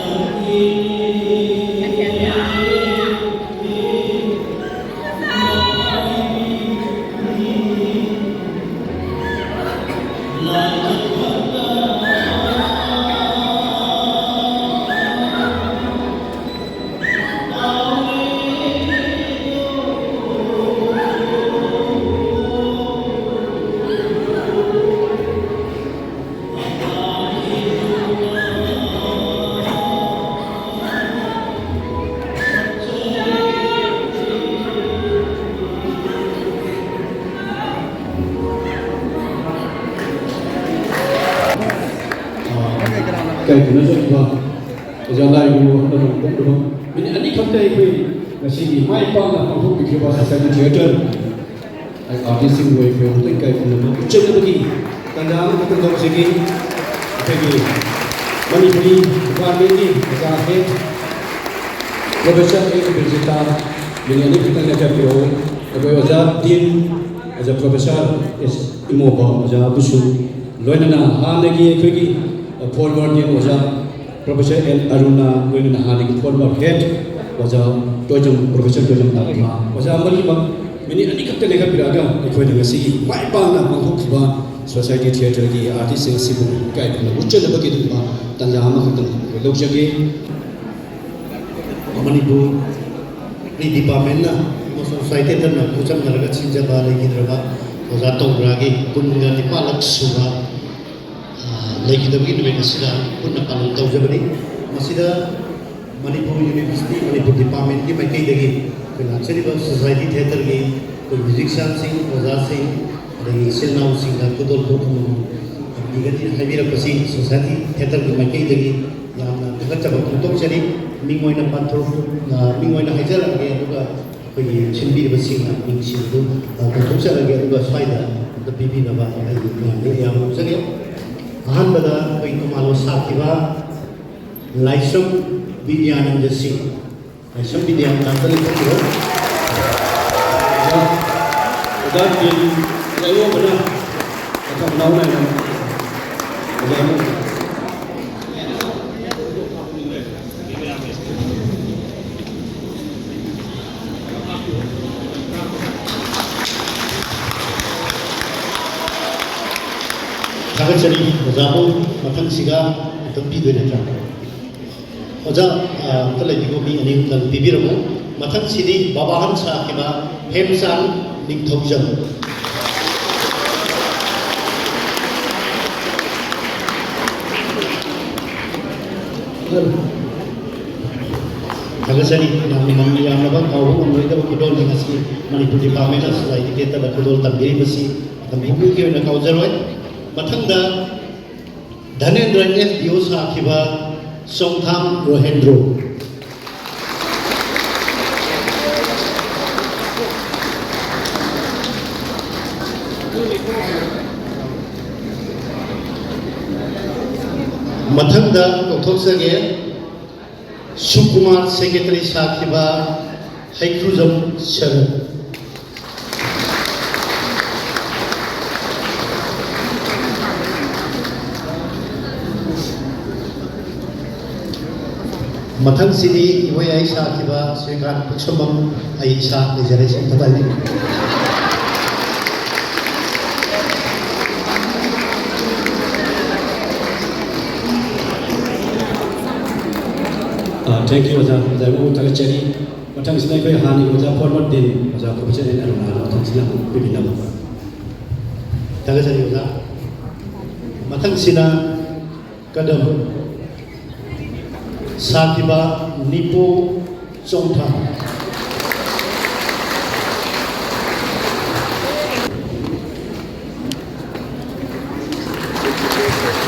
ꯏꯀꯥꯏ ꯈꯨꯝꯅꯖꯔꯤꯕ ꯑꯣꯖꯥ ꯂꯥꯏꯒꯨꯔꯨ ꯑꯃꯁꯨꯡ ꯄꯨꯝꯅꯃꯛ ꯃꯤꯅꯤꯠ ꯑꯅꯤꯈꯛꯇ ꯑꯩꯈꯣꯏ ꯉꯁꯤꯒꯤ ꯃꯥꯏ ꯄꯥꯛꯅ ꯄꯥꯡꯊꯣꯛꯄꯤꯈꯤꯕ ꯁꯣꯁꯥꯏꯇꯤ ꯊꯤꯌꯦꯇꯔ ꯑꯥꯔꯇꯤꯁꯁꯤꯡꯕꯨ ꯑꯩꯈꯣꯏ ꯑꯃꯨꯛꯇꯪ ꯏꯀꯥꯏ ꯈꯨꯝꯅꯕ ꯎꯠꯆꯅꯕꯒꯤ ꯇꯥꯟꯖꯥ ꯑꯃꯈꯛꯇꯪ ꯂꯧꯖꯒꯦ꯫ ꯑꯩꯈꯣꯏꯒꯤ ꯃꯅꯤꯄꯨꯔꯤ ꯗꯤꯄꯥꯔꯠꯃꯦꯟꯒꯤ ꯑꯣꯖꯥ ꯍꯦꯠ ꯄ꯭ꯔꯣꯐꯦꯁꯔ ꯑꯦꯁ ꯕꯤꯔꯖꯤꯇꯥ, ꯃꯤꯅꯤꯠ ꯑꯅꯤꯈꯛꯇꯪ ꯂꯦꯞꯆꯕꯤꯔꯛꯑꯣ꯫ ꯑꯩꯈꯣꯏ ꯑꯣꯖꯥ ꯗꯤꯟ, ꯑꯣꯖꯥ ꯄ꯭ꯔꯣꯐꯦꯁꯔ ꯑꯦꯁ ꯏꯃꯣꯕ ꯑꯣꯖꯥꯕꯨꯁꯨ, ꯂꯣꯏꯅꯅ ꯍꯥꯟꯅꯒꯤ ꯑꯩꯈꯣꯏꯒꯤ ꯐꯣꯔꯃꯔ ꯗꯤꯟ ꯑꯣꯖꯥ ꯄ꯭ꯔꯣꯐꯦꯁꯔ ꯑꯦꯜ ꯑꯔꯨꯅꯥ, ꯂꯣꯏꯅꯅ ꯍꯥꯟꯅꯒꯤ ꯐꯣꯔꯃꯔ ꯍꯦꯠ ꯑꯣꯖꯥ ꯇꯣꯏꯖꯝ, ꯄ꯭ꯔꯣꯐꯦꯁꯔ ꯇꯣꯏꯖꯝ ꯇꯥꯕꯤꯃ, ꯑꯣꯖꯥ ꯃꯔꯤꯃꯛ ꯃꯤꯅꯤꯠ ꯑꯅꯤꯈꯛꯇ ꯂꯦꯡꯈꯠꯄꯤꯔꯛꯑꯒ ꯑꯩꯈꯣꯏꯅ ꯉꯁꯤꯒꯤ ꯃꯥꯏ ꯄꯥꯛꯅ ꯄꯥꯡꯊꯣꯛꯈꯤꯕ ꯁꯣꯁꯥꯏꯇꯤ ꯊꯤꯌꯦꯇꯔꯒꯤ ꯑꯥꯔꯇꯤꯁꯁꯤꯡ ꯑꯁꯤꯕꯨ ꯏꯀꯥꯏ ꯈꯨꯝꯅꯕ ꯎꯠꯆꯅꯕꯒꯤ ꯑꯗꯨꯒꯨꯝꯕ ꯇꯥꯟꯖꯥ ꯑꯃꯈꯛꯇꯪ ꯑꯩꯈꯣꯏ ꯂꯧꯖꯒꯦ꯫ ꯃꯅꯤꯄꯨꯔ ꯗꯤꯄꯥꯔꯠꯃꯦꯟꯅ ꯑꯃꯁꯨꯡ ꯁꯣꯁꯥꯏꯇꯤ ꯊꯤꯌꯦꯇꯔꯅ ꯈꯨꯠꯁꯝꯅꯔꯒ ꯁꯤꯟꯖꯕ ꯂꯩꯈꯤꯗ꯭ꯔꯕ ꯑꯣꯖꯥ ꯇꯧꯕ꯭ꯔꯥꯒꯤ ꯀꯨꯟꯒ ꯅꯤꯄꯥꯜꯂꯛ ꯁꯨꯕ ꯂꯩꯈꯤꯗꯕꯒꯤ ꯅꯨꯃꯤꯠ ꯑꯁꯤꯗ ꯄꯨꯟꯅ ꯄꯥꯂꯟ ꯇꯧꯖꯕꯅꯤ꯫ ꯃꯁꯤꯗ ꯃꯅꯤꯄꯨꯔ ꯌꯨꯅꯤꯚꯔꯁꯤꯇꯤ, ꯃꯅꯤꯄꯨꯔ ꯗꯤꯄꯥꯔꯠꯃꯦꯟꯒꯤ ꯃꯥꯏꯀꯩꯗꯒꯤ ꯑꯩꯈꯣꯏ ꯂꯥꯛꯆꯔꯤꯕ ꯁꯣꯁꯥꯏꯇꯤ ꯊꯤꯌꯦꯇꯔꯒꯤ ꯑꯩꯈꯣꯏ ꯃ꯭ꯌꯨꯖꯤꯁꯤꯌꯥꯟꯁꯤꯡ, ꯑꯣꯖꯥꯁꯤꯡ, ꯑꯗꯒꯤ ꯏꯆꯤꯜ ꯏꯅꯥꯎꯁꯤꯡꯗ ꯈꯨꯗꯣꯜ ꯄꯣꯠ ꯑꯃꯃꯝ ꯄꯤꯒꯅꯤ ꯍꯥꯏꯕꯤꯔꯛꯄꯁꯤ ꯁꯣꯁꯥꯏꯇꯤ ꯊꯤꯌꯦꯇꯔꯒꯤ ꯃꯥꯏꯀꯩꯗꯒꯤ ꯌꯥꯝꯅ ꯊꯥꯒꯠꯆꯕ ꯐꯣꯡꯗꯣꯛꯆꯔꯤ꯫ ꯃꯤꯡ ꯑꯣꯏꯅ ꯄꯥꯟꯊꯣꯛ-, ꯑ, ꯃꯤꯡ ꯑꯣꯏꯅ ꯍꯥꯏꯖꯔꯛꯑꯒꯦ, ꯑꯗꯨꯒ ꯑꯩꯈꯣꯏꯒꯤ ꯁꯤꯟꯕꯤꯔꯤꯕꯁꯤꯡꯅ ꯃꯤꯡꯁꯤꯡꯗꯨ, ꯑ, ꯄꯥꯟꯊꯣꯛꯆꯔꯒꯦ, ꯑꯗꯨꯒ ꯁ꯭ꯋꯥꯏꯗ ꯑꯝꯇ ꯄꯤꯕꯤꯅꯕ ꯑꯩ ꯃꯌꯥꯝꯗ ꯌꯥꯝ ꯅꯤꯖꯔꯤ꯫ ꯑꯍꯥꯟꯕꯗ ꯑꯩꯈꯣꯏ ꯊꯧꯕꯥꯜ ꯁꯥꯈꯤꯕ ꯂꯥꯏꯁ꯭ꯔꯝ ꯕꯤꯗ꯭ꯌꯥꯅꯟꯗ ꯁꯤꯡ꯫ ꯂꯥꯏꯁ꯭ꯔꯝ ꯕꯤꯗ꯭ꯌꯥꯅꯟꯗ ꯂꯦꯞꯊꯣꯛꯄꯤꯔꯣ꯫ ꯑꯣꯖꯥ, ꯑꯣꯖꯥ ꯕꯤꯟ ꯌꯥꯏꯉꯪꯕꯅ ꯃꯊꯪ ꯃꯅꯥꯎ ꯅꯥꯏꯅ ꯑꯣꯖꯥ ꯑꯃ꯫ ꯊꯥꯒꯠꯆꯔꯤ ꯑꯣꯖꯥꯕꯨ꯫ ꯃꯊꯪꯁꯤꯒ ꯑꯗꯨꯝ ꯄꯤꯗꯣꯏ ꯅꯠꯇ꯭ꯔꯥ? ꯑꯣꯖꯥ, ꯑ, ꯑꯝꯇ ꯂꯩꯕꯤꯌꯨ, ꯃꯤ ꯑꯅꯤ ꯑꯍꯨꯝꯗꯪ ꯄꯤꯕꯤꯔꯝꯃꯨ꯫ ꯃꯊꯪꯁꯤꯗꯤ ꯕꯕꯥꯍꯟ ꯁꯥꯈꯤꯕ ꯍꯦꯝꯆꯥꯟ ꯅꯤꯡꯊꯧꯖꯝ꯫ ꯊꯥꯒꯠꯆꯔꯤ꯫ ꯌꯥꯝꯅ ꯃꯃꯜ ꯌꯥꯝꯂꯕ, ꯀꯥꯎꯕ ꯉꯝꯂꯣꯏꯗꯕ ꯈꯨꯗꯣꯜꯅꯤ ꯉꯁꯤ Manipur Department of Society Theatre ꯗ ꯈꯨꯗꯣꯜ ꯇꯝꯕꯤꯔꯤꯕꯁꯤ꯫ ꯃꯇꯝ ꯄꯨꯝꯕꯒꯤ ꯑꯣꯏꯅ ꯀꯥꯎꯖꯔꯣꯏ꯫ ꯃꯊꯪꯗ ꯙꯅꯦꯟꯗ꯭ꯔ ꯑꯦꯐ ꯗꯤ ꯑꯣ ꯁꯥꯈꯤꯕ ꯆꯣꯡꯊꯥꯝ ꯔꯣꯍꯦꯟꯗ꯭ꯔꯣ꯫ ꯃꯊꯪꯗ ꯀꯧꯊꯣꯛꯆꯒꯦ, ꯁꯨꯀꯨꯃꯥꯔ ꯁꯦꯀ꯭ꯔꯦꯇꯔꯤ ꯁꯥꯈꯤꯕ ꯍꯩꯀ꯭ꯔꯨꯖꯝ ꯁꯔꯠ꯫ ꯃꯊꯪꯁꯤꯗꯤ ꯏꯕꯣꯌꯥꯏ ꯁꯥꯈꯤꯕ ꯁ꯭ꯔꯤꯀꯥꯟ ꯄꯨꯛꯁꯝꯕꯝ꯫ ꯑꯩ ꯏꯁꯥ ꯂꯩꯖꯔꯦ, ꯁꯤ ꯑꯝꯇ ꯄꯥꯏꯕꯤꯌꯨ꯫ ꯑ, thank you, ꯑꯣꯖꯥ꯫ ꯑꯣꯖꯥꯕꯨ ꯊꯥꯒꯠꯆꯔꯤ꯫ ꯃꯊꯪꯁꯤꯗ ꯑꯩꯈꯣꯏ ꯍꯥꯟꯅꯒꯤ ꯑꯣꯖꯥ former dean ꯑꯣꯖꯥ ꯈꯨꯕꯆꯦꯟ ꯑꯔꯨꯅꯥ ꯃꯊꯪꯁꯤꯅ ꯑꯃꯨꯛ ꯄꯤꯕꯤꯅꯕ꯫ ꯊꯥꯒꯠꯆꯔꯤ ꯑꯣꯖꯥ꯫ ꯃꯊꯪꯁꯤꯅ ꯀꯗꯝ ꯁꯥꯈꯤꯕ ꯅꯤꯄꯣ ꯆꯣꯡꯊꯥꯝ꯫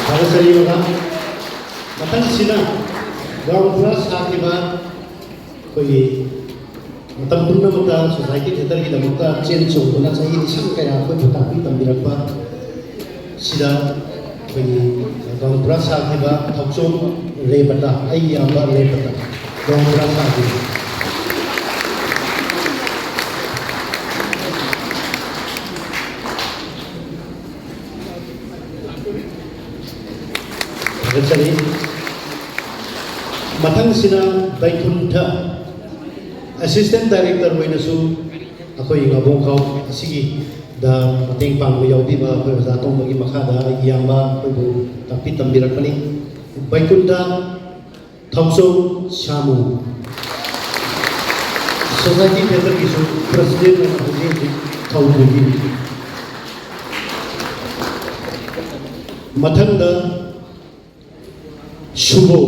ꯊꯥꯒꯠꯆꯔꯤ ꯑꯣꯖꯥ꯫ ꯃꯊꯪꯁꯤꯅ ground brush ꯁꯥꯈꯤꯕ ꯑꯩꯈꯣꯏꯒꯤ ꯃꯇꯝ ꯄꯨꯝꯅꯃꯛꯇ society theatre ꯒꯤꯗꯃꯛꯇ ꯆꯦꯟ ꯆꯣꯡꯗꯨꯅ ꯆꯍꯤ ꯂꯤꯁꯤꯡ ꯀꯌꯥ ꯑꯩꯈꯣꯏꯕꯨ ꯇꯥꯛꯄꯤ ꯇꯝꯕꯤꯔꯛꯄ ꯁꯤꯗ ꯑꯩꯈꯣꯏꯒꯤ ꯒꯥꯎꯟ ꯕ꯭ꯔꯥꯁ ꯁꯥꯈꯤꯕ ꯊꯧꯆꯣꯝ ꯔꯦꯕꯇ, ꯑꯩꯒꯤ ꯏꯌꯥꯝꯕ ꯔꯦꯕꯇ, ꯒꯥꯎꯟ ꯕ꯭ꯔꯥꯁ ꯁꯥꯈꯤꯕ꯫ ꯊꯥꯒꯠꯆꯔꯤ꯫ ꯃꯊꯪꯁꯤꯅ ꯕꯩꯀꯨꯟꯊ, ꯑꯦꯁꯤꯁꯇꯦꯟ ꯗꯥꯏꯔꯦꯛꯇꯔ ꯑꯣꯏꯅꯁꯨ ꯑꯩꯈꯣꯏ ꯉꯥꯕꯣꯡꯈꯥꯎ ꯑꯁꯤꯒꯤꯗ ꯃꯇꯦꯡ ꯄꯥꯡꯕ ꯌꯥꯎꯕꯤꯕ ꯑꯩꯈꯣꯏ ꯑꯣꯖꯥ ꯇꯣꯝꯕꯒꯤ ꯃꯈꯥꯗ ꯑꯩꯒꯤ ꯏꯌꯥꯝꯕ ꯑꯩꯈꯣꯏꯕꯨ ꯇꯥꯛꯄꯤ ꯇꯝꯕꯤꯔꯛꯄꯅꯤ꯫ ꯕꯩꯀꯨꯟꯊ ꯊꯧꯆꯣꯝ ꯁꯥꯃꯨ, ꯁꯣꯁꯥꯏꯇꯤ ꯊꯤꯌꯦꯇꯔꯒꯤꯁꯨ ꯄ꯭ꯔꯁꯤꯗꯦꯟ ꯑꯣꯏꯅ ꯍꯧꯖꯤꯛ ꯍꯧꯖꯤꯛ ꯊꯧ ꯄꯨꯔꯤ꯫ ꯃꯊꯪꯗ ꯁꯨꯕꯣ,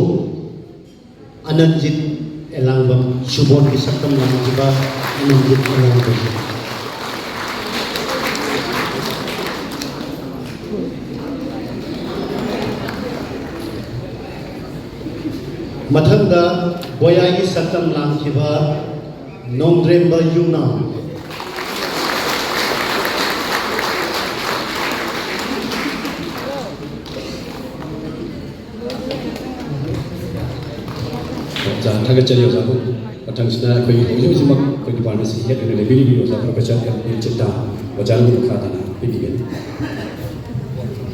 ꯑꯅꯟꯖꯤꯠ ꯑꯦꯂꯥꯡꯕꯝ, ꯁꯨꯕꯣꯟꯒꯤ ꯁꯛꯇꯝ ꯂꯥꯡꯈꯤꯕ ꯑꯅꯟꯖꯤꯠ ꯑꯦꯂꯥꯡꯕꯝ꯫ ꯃꯊꯪꯗ ꯕꯣꯌꯥꯒꯤ ꯁꯛꯇꯝ ꯂꯥꯡꯈꯤꯕ ꯅꯣꯡꯗ꯭ꯔꯦꯝꯕ ꯌꯨꯝꯅꯥꯝ꯫ ꯑꯣꯖꯥ, ꯊꯥꯒꯠꯆꯔꯤ ꯑꯣꯖꯥꯕꯨ꯫ ꯃꯊꯪꯁꯤꯗ ꯑꯩꯈꯣꯏꯒꯤ ꯍꯧꯖꯤꯛ ꯍꯧꯖꯤꯛꯃꯛ ꯑꯩꯈꯣꯏ ꯗꯤꯄꯥꯔꯠꯃꯦꯟꯁꯤꯒꯤ ꯍꯦꯠ ꯑꯣꯏꯅ ꯂꯩꯕꯤꯔꯤꯕꯤ ꯑꯣꯖꯥ ꯄ꯭ꯔꯣꯐꯦꯁꯔ ꯑꯦꯜ ꯕꯤ ꯆꯤꯇꯥ ꯑꯣꯖꯥꯅ ꯃꯈꯥ ꯇꯥꯅ ꯄꯤꯕꯤꯒꯅꯤ꯫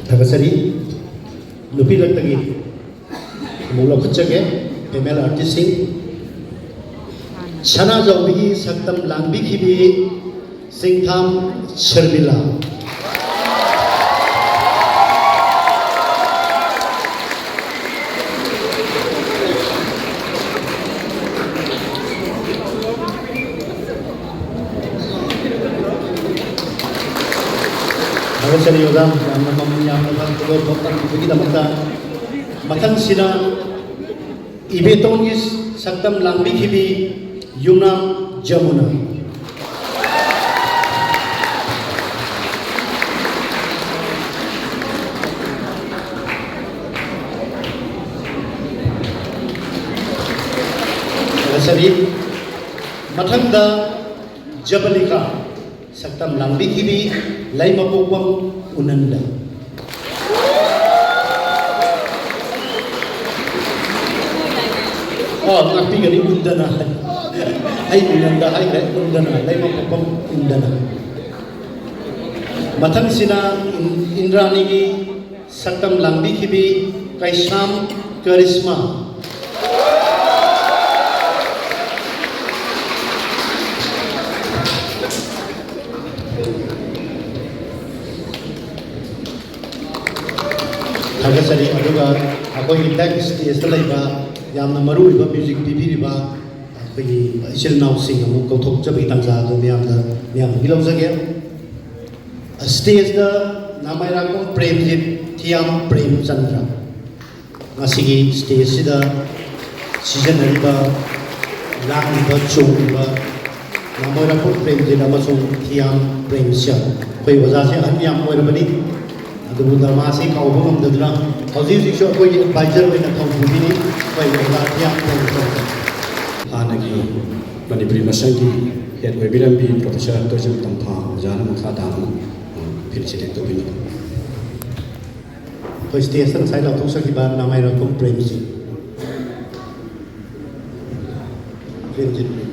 ꯊꯥꯒꯠꯆꯔꯤ꯫ ꯅꯨꯄꯤ ꯂꯛꯇꯒꯤ ꯑꯃꯨꯛ ꯂꯧꯈꯠꯆꯒꯦ, ꯐꯤꯃꯦꯜ ꯑꯥꯔꯇꯤꯁꯁꯤꯡ꯫ ꯁꯅꯥꯖꯥꯎꯕꯤꯒꯤ ꯁꯛꯇꯝ ꯂꯥꯡꯕꯤꯈꯤꯕꯤ ꯆꯤꯡꯊꯥꯝ ꯁꯔꯃꯤꯂꯥ꯫ ꯊꯥꯒꯠꯆꯔꯤ ꯑꯣꯖꯥ, ꯌꯥꯝꯅ ꯃꯃꯜ ꯌꯥꯝꯂꯕ ꯈꯨꯗꯣꯜꯄꯣꯠ ꯇꯝꯕꯤꯕꯒꯤꯗꯃꯛꯇ꯫ ꯃꯊꯪꯁꯤꯅ ꯏꯕꯦꯇꯣꯟꯒꯤ ꯁꯛꯇꯝ ꯂꯥꯡꯕꯤꯈꯤꯕꯤ ꯌꯨꯝꯅꯥꯝ ꯖꯃꯨꯅꯥ꯫ ꯊꯥꯒꯠꯆꯔꯤ꯫ ꯃꯊꯪꯗ ꯖꯕꯂꯤꯀꯥ ꯁꯛꯇꯝ ꯂꯥꯡꯕꯤꯈꯤꯕꯤ ꯂꯩꯃꯄꯣꯛꯄꯝ ꯎꯅꯟꯗ꯫ ꯑ, ꯉꯥꯛꯄꯤꯒꯅꯤ ꯎꯟꯗꯅ꯫ ꯑꯩ ꯃꯤꯡꯗ ꯍꯥꯏꯈ꯭ꯔꯦ ꯎꯟꯗꯅ, ꯂꯩꯃ ꯄꯣꯛꯐꯝ ꯎꯟꯗꯅ꯫ ꯃꯊꯪꯁꯤꯅ ꯏꯟ-, ꯏꯟꯗ꯭ꯔꯥꯅꯤꯒꯤ ꯁꯛꯇꯝ ꯂꯥꯡꯕꯤꯈꯤꯕꯤ ꯀꯩꯁꯥꯝ ꯀꯔꯤꯁꯃꯥ꯫ ꯊꯥꯒꯠꯆꯔꯤ꯫ ꯑꯗꯨꯒ ꯑꯩꯈꯣꯏꯒꯤ ꯕꯦꯛ ꯁ꯭ꯇꯦꯖꯇ ꯂꯩꯕ ꯌꯥꯝꯅ ꯃꯔꯨ ꯑꯣꯏꯕ ꯃ꯭ꯌꯨꯖꯤꯛ ꯄꯤꯕꯤꯔꯤꯕ ꯑꯩꯈꯣꯏꯒꯤ ꯏꯆꯤꯜ ꯏꯅꯥꯎꯁꯤꯡ ꯑꯃꯨꯛ ꯀꯧꯊꯣꯛꯆꯕꯒꯤ ꯇꯥꯟꯖꯥ ꯑꯗꯨ ꯃꯌꯥꯝꯗ, ꯃꯌꯥꯝꯗꯒꯤ ꯂꯧꯖꯒꯦ꯫ ꯁ꯭ꯇꯦꯖꯇ ꯅꯥꯃꯥꯏꯔꯥꯛꯄꯝ ꯄ꯭ꯔꯦꯝꯖꯤꯠ, ꯊꯤꯌꯥꯝ ꯄ꯭ꯔꯦꯝꯆꯟꯗ꯭ꯔ꯫ ꯉꯁꯤꯒꯤ ꯁ꯭ꯇꯦꯖꯁꯤꯗ ꯁꯤꯖꯤꯟꯅꯔꯤꯕ, ꯂꯥꯡꯂꯤꯕ, ꯆꯣꯡꯂꯤꯕ ꯅꯥꯃꯥꯏꯔꯥꯛꯄꯝ ꯄ꯭ꯔꯦꯝꯖꯤꯠ ꯑꯃꯁꯨꯡ ꯊꯤꯌꯥꯝ ꯄ꯭ꯔꯦꯝꯆꯟ꯫ ꯑꯩꯈꯣꯏ ꯑꯣꯖꯥꯁꯦ ꯑꯍꯟ ꯌꯥꯝ ꯑꯣꯏꯔꯕꯅꯤ, ꯑꯗꯨꯕꯨ ꯗ꯭ꯔꯃꯥꯁꯤ ꯀꯥꯎꯕ ꯉꯝꯗꯗꯨꯅ ꯍꯧꯖꯤꯛ ꯍꯧꯖꯤꯛꯁꯨ ꯑꯩꯈꯣꯏꯒꯤ ꯑꯦꯗꯚꯥꯏꯖꯔ ꯑꯣꯏꯅ ꯊꯧ ꯄꯨꯕꯤꯔꯤ ꯑꯩꯈꯣꯏꯒꯤ ꯑꯣꯖꯥ ꯊꯤꯌꯥꯝ ꯄ꯭ꯔꯦꯝꯆꯟ꯫ ꯍꯥꯟꯅꯒꯤ ꯃꯅꯤꯄꯨꯔꯤ ꯃꯁꯪꯒꯤ ꯍꯦꯠ ꯑꯣꯏꯕꯤꯔꯝꯕꯤ ꯄ꯭ꯔꯣꯐꯦꯁꯔ ꯇꯣꯏꯖꯝ ꯇꯝꯐꯥ ꯑꯣꯖꯥꯅ ꯃꯈꯥ ꯇꯥꯅ, ꯑ, ꯐꯦꯂꯤꯁꯤꯇꯦꯠ ꯇꯧꯕꯤꯅꯕ꯫ ꯑꯩꯈꯣꯏ ꯁ꯭ꯇꯦꯖꯇ ꯉꯁꯥꯏ ꯂꯥꯎꯊꯣꯛꯆꯈꯤꯕ ꯅꯥꯃꯥꯏꯔꯥꯛꯄꯝ ꯄ꯭ꯔꯦꯝꯖꯤꯠ꯫ ꯄ꯭ꯔꯦꯝꯖꯤꯠ, ꯄ꯭ꯔꯦꯝꯖꯤꯠ꯫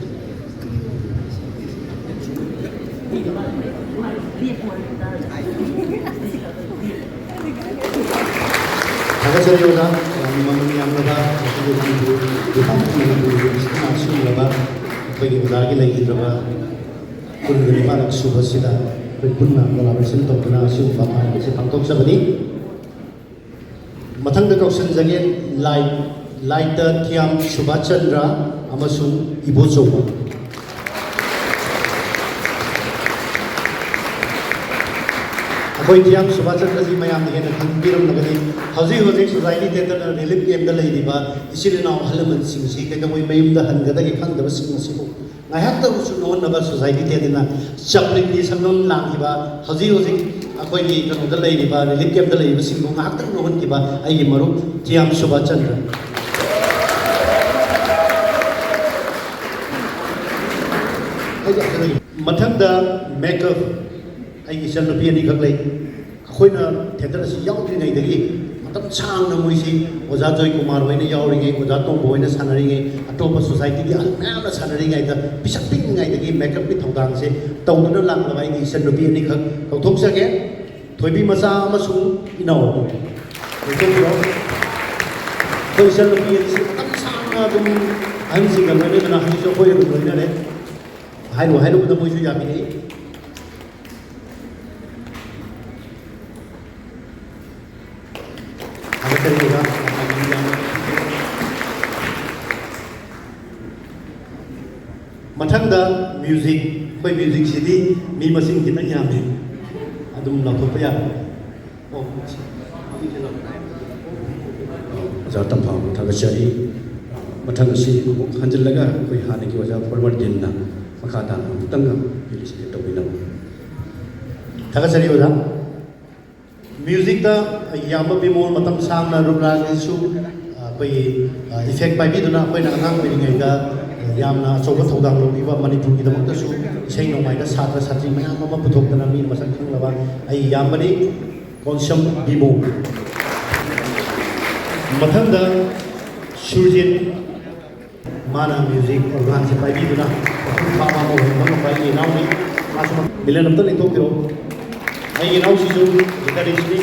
ꯊꯥꯒꯠꯆꯔꯤ ꯑꯣꯖꯥ, ꯌꯥꯝꯅ ꯃꯃꯜ ꯌꯥꯝꯂꯕ ꯉꯁꯤꯒꯤ ꯃꯅꯤꯄꯨꯔ ꯗꯤꯄꯥꯔꯠꯃꯦꯟ ꯃꯅꯤꯄꯨꯔꯒꯤ ꯁꯤꯟꯃꯥ ꯁꯤꯟꯅꯕ ꯑꯩꯈꯣꯏꯒꯤ ꯑꯣꯖꯥꯒꯤ ꯂꯩꯈꯤꯗ꯭ꯔꯕ ꯀꯨꯟꯒ ꯅꯤꯄꯥꯜꯂꯛ ꯁꯨꯕꯁꯤꯗ ꯑꯩꯈꯣꯏ ꯄꯨꯟꯅ ꯀꯣꯂꯥꯕꯣꯔꯦꯁꯟ ꯇꯧꯗꯨꯅ ꯑꯁꯤꯒꯨꯝꯕ ꯊꯧꯔꯝ ꯑꯁꯤ ꯄꯥꯡꯊꯣꯛꯆꯕꯅꯤ꯫ ꯃꯊꯪꯗ ꯀꯧꯁꯤꯟꯖꯒꯦ ꯂꯥꯏ, ꯂꯥꯏꯇ ꯊꯤꯌꯥꯝ ꯁꯨꯕꯥꯁꯆꯟꯗ꯭ꯔ ꯑꯃꯁꯨꯡ ꯏꯕꯣꯆꯧꯕ꯫ ꯑꯩꯈꯣꯏ ꯊꯤꯌꯥꯝ ꯁꯨꯕꯥꯁꯆꯟꯗ꯭ꯔꯁꯤ ꯃꯌꯥꯝꯅ ꯍꯦꯟꯅ ꯈꯪꯕꯤꯔꯝꯂꯒꯅꯤ꯫ ꯍꯧꯖꯤꯛ ꯍꯧꯖꯤꯛ ꯁꯣꯁꯥꯏꯇꯤ ꯊꯤꯌꯦꯇꯔꯅ ꯔꯤꯂꯤꯐ ꯀꯦꯝꯞꯇ ꯂꯩꯔꯤꯕ ꯏꯆꯤꯜ ꯏꯅꯥꯎ ꯑꯍꯜ ꯂꯃꯟꯁꯤꯡꯁꯤ ꯀꯩꯗꯧꯉꯩ ꯃꯌꯨꯝꯗ ꯍꯟꯒꯗꯒꯦ ꯈꯪꯗꯕꯁꯤꯡ ꯑꯁꯤꯕꯨ ꯉꯥꯏꯍꯥꯛꯇ ꯑꯣꯏꯔꯁꯨ ꯅꯣꯛꯍꯟꯅꯕ ꯁꯣꯁꯥꯏꯇꯤ ꯊꯤꯌꯦꯇꯔꯅ ꯆꯄ꯭ꯂꯤꯟꯒꯤ ꯁꯛꯅꯣꯟ ꯂꯥꯡꯈꯤꯕ, ꯍꯧꯖꯤꯛ ꯍꯧꯖꯤꯛ ꯑꯩꯈꯣꯏꯒꯤ ꯀꯩꯅꯣꯗ ꯂꯩꯔꯤꯕ, ꯔꯤꯂꯤꯐ ꯀꯦꯝꯞꯇ ꯂꯩꯔꯤꯕꯁꯤꯡꯕꯨ ꯉꯥꯏꯍꯥꯛꯇꯪ ꯅꯣꯛꯍꯟꯈꯤꯕ ꯑꯩꯒꯤ ꯃꯔꯨꯞ ꯊꯤꯌꯥꯝ ꯁꯨꯕꯥꯁꯆꯟꯗ꯭ꯔ꯫ ꯃꯊꯪꯗ ꯃꯦꯀꯞ꯫ ꯑꯩꯒꯤ ꯏꯆꯟꯅꯨꯄꯤ ꯑꯅꯤꯈꯛ ꯂꯩ꯫ ꯑꯩꯈꯣꯏꯅ ꯊꯤꯌꯦꯇꯔ ꯑꯁꯤ ꯌꯥꯎꯗ꯭ꯔꯤꯉꯩꯗꯒꯤ ꯃꯇꯝ ꯁꯥꯡꯅ ꯃꯣꯏꯁꯤ ꯑꯣꯖꯥ ꯖꯣꯏꯀꯨꯃꯥꯔ ꯍꯣꯏꯅ ꯌꯥꯎꯔꯤꯉꯩ, ꯑꯣꯖꯥ ꯇꯣꯝꯕ ꯍꯣꯏꯅ ꯁꯥꯟꯅꯔꯤꯉꯩ, ꯑꯇꯣꯞꯄ ꯁꯣꯁꯥꯏꯇꯤꯒꯤ ꯑꯍꯜ ꯃꯌꯥꯝꯅ ꯁꯥꯟꯅꯔꯤꯉꯩꯗ, ꯄꯤꯁꯛ ꯄꯤꯛꯂꯤꯉꯩꯗꯒꯤ ꯃꯦꯀꯞꯀꯤ ꯊꯧꯗꯥꯡꯁꯦ ꯇꯧꯗꯨꯅ ꯂꯥꯛꯂꯕ ꯑꯩꯒꯤ ꯏꯆꯟꯅꯨꯄꯤ ꯑꯅꯤꯈꯛ ꯀꯧꯊꯣꯛꯆꯒꯦ꯫ ꯊꯣꯏꯕꯤ ꯃꯆꯥ ꯑꯃꯁꯨꯡ ꯏꯅꯥꯎ꯫ ꯂꯦꯡꯊꯣꯛꯄꯤꯔꯣ꯫ ꯑꯩꯈꯣꯏ ꯏꯆꯟꯅꯨꯄꯤ ꯑꯅꯤꯁꯤ ꯃꯇꯝ ꯁꯥꯡꯅ ꯑꯗꯨꯝ ꯑꯍꯟꯁꯤꯡꯒ ꯂꯣꯏꯅꯗꯅ ꯍꯧꯖꯤꯛꯁꯨ ꯑꯩꯈꯣꯏꯒ ꯑꯗꯨꯝ ꯂꯣꯏꯅꯔꯦ꯫ ꯍꯥꯏꯔꯨ ꯍꯥꯏꯔꯨꯕꯗ ꯃꯣꯏꯁꯨ ꯌꯥꯕꯤꯔꯛꯏ꯫ ꯊꯥꯒꯠꯆꯔꯤ ꯑꯣꯖꯥ꯫ ꯃꯊꯪꯗ ꯃ꯭ꯌꯨꯖꯤꯛ, ꯑꯩꯈꯣꯏ ꯃ꯭ꯌꯨꯖꯤꯛꯁꯤꯗꯤ ꯃꯤ ꯃꯁꯤꯡ ꯈꯤꯇꯪ ꯌꯥꯝꯃꯤ, ꯑꯗꯨꯝ ꯂꯥꯎꯊꯣꯛꯄ ꯌꯥꯔꯦ꯫ ꯑꯣ, ꯑꯣꯖꯥ ꯇꯝꯐꯥꯕꯨ ꯊꯥꯒꯠꯆꯔꯤ꯫ ꯃꯊꯪ ꯑꯁꯤ ꯑꯃꯨꯛ ꯍꯟꯖꯤꯜꯂꯒ ꯑꯩꯈꯣꯏ ꯍꯥꯟꯅꯒꯤ ꯑꯣꯖꯥ ꯐꯣꯔꯃꯔ ꯗꯤꯟꯅ ꯃꯈꯥ ꯇꯥꯅ ꯑꯃꯨꯛꯇꯪꯒ ꯐꯦꯂꯤꯁꯤꯇꯦꯠ ꯇꯧꯕꯤꯅꯕ꯫ ꯊꯥꯒꯠꯆꯔꯤ ꯑꯣꯖꯥ꯫ ꯃ꯭ꯌꯨꯖꯤꯛꯇ ꯏꯌꯥꯝꯕ ꯕꯤꯃꯣꯜ ꯃꯇꯝ ꯁꯥꯡꯅ ꯔꯨꯔꯥꯒꯤꯁꯨ ꯑꯩꯈꯣꯏꯒꯤ ꯏꯐꯦꯛ ꯄꯥꯏꯕꯤꯗꯨꯅ ꯑꯩꯈꯣꯏꯅ ꯑꯉꯥꯡ ꯑꯣꯏꯔꯤꯉꯩꯗ ꯌꯥꯝꯅ ꯑꯆꯧꯕ ꯊꯧꯗꯥꯡ ꯂꯧꯕꯤꯕ, ꯃꯅꯤꯄꯨꯔꯒꯤꯗꯃꯛꯇꯁꯨ ꯏꯁꯩ ꯅꯣꯡꯃꯥꯏꯗ ꯁꯥꯇ꯭ꯔ ꯁꯥꯇ꯭ꯔꯤ ꯃꯌꯥꯝ ꯑꯃ ꯄꯨꯊꯣꯛꯇꯅ ꯃꯤꯅ ꯃꯁꯛ ꯈꯪꯂꯕ ꯑꯩ ꯏꯌꯥꯝꯕꯅꯤ ꯀꯣꯟꯁꯝ ꯕꯤꯃꯣꯜ꯫ ꯃꯊꯪꯗ ꯁꯨꯔꯖꯤꯠ꯫ ꯃꯥꯅ ꯃ꯭ꯌꯨꯖꯤꯛ ꯑꯣꯔꯒꯥꯟꯁꯦ ꯄꯥꯏꯕꯤꯗꯨꯅ ꯃꯄꯨꯡ ꯐꯥꯕ ꯑꯃ ꯑꯣꯏꯍꯟꯕ ꯉꯝꯕ ꯑꯩꯒꯤ ꯏꯅꯥꯎꯅꯤ꯫ ꯃꯥꯁꯨ ꯃꯤꯂꯟ ꯑꯝꯇ ꯂꯦꯡꯊꯣꯛꯄꯤꯔꯛꯑꯣ꯫ ꯑꯩꯒꯤ ꯏꯅꯥꯎꯁꯤꯁꯨ ꯒꯤꯇꯥꯔꯤꯁꯅꯤ꯫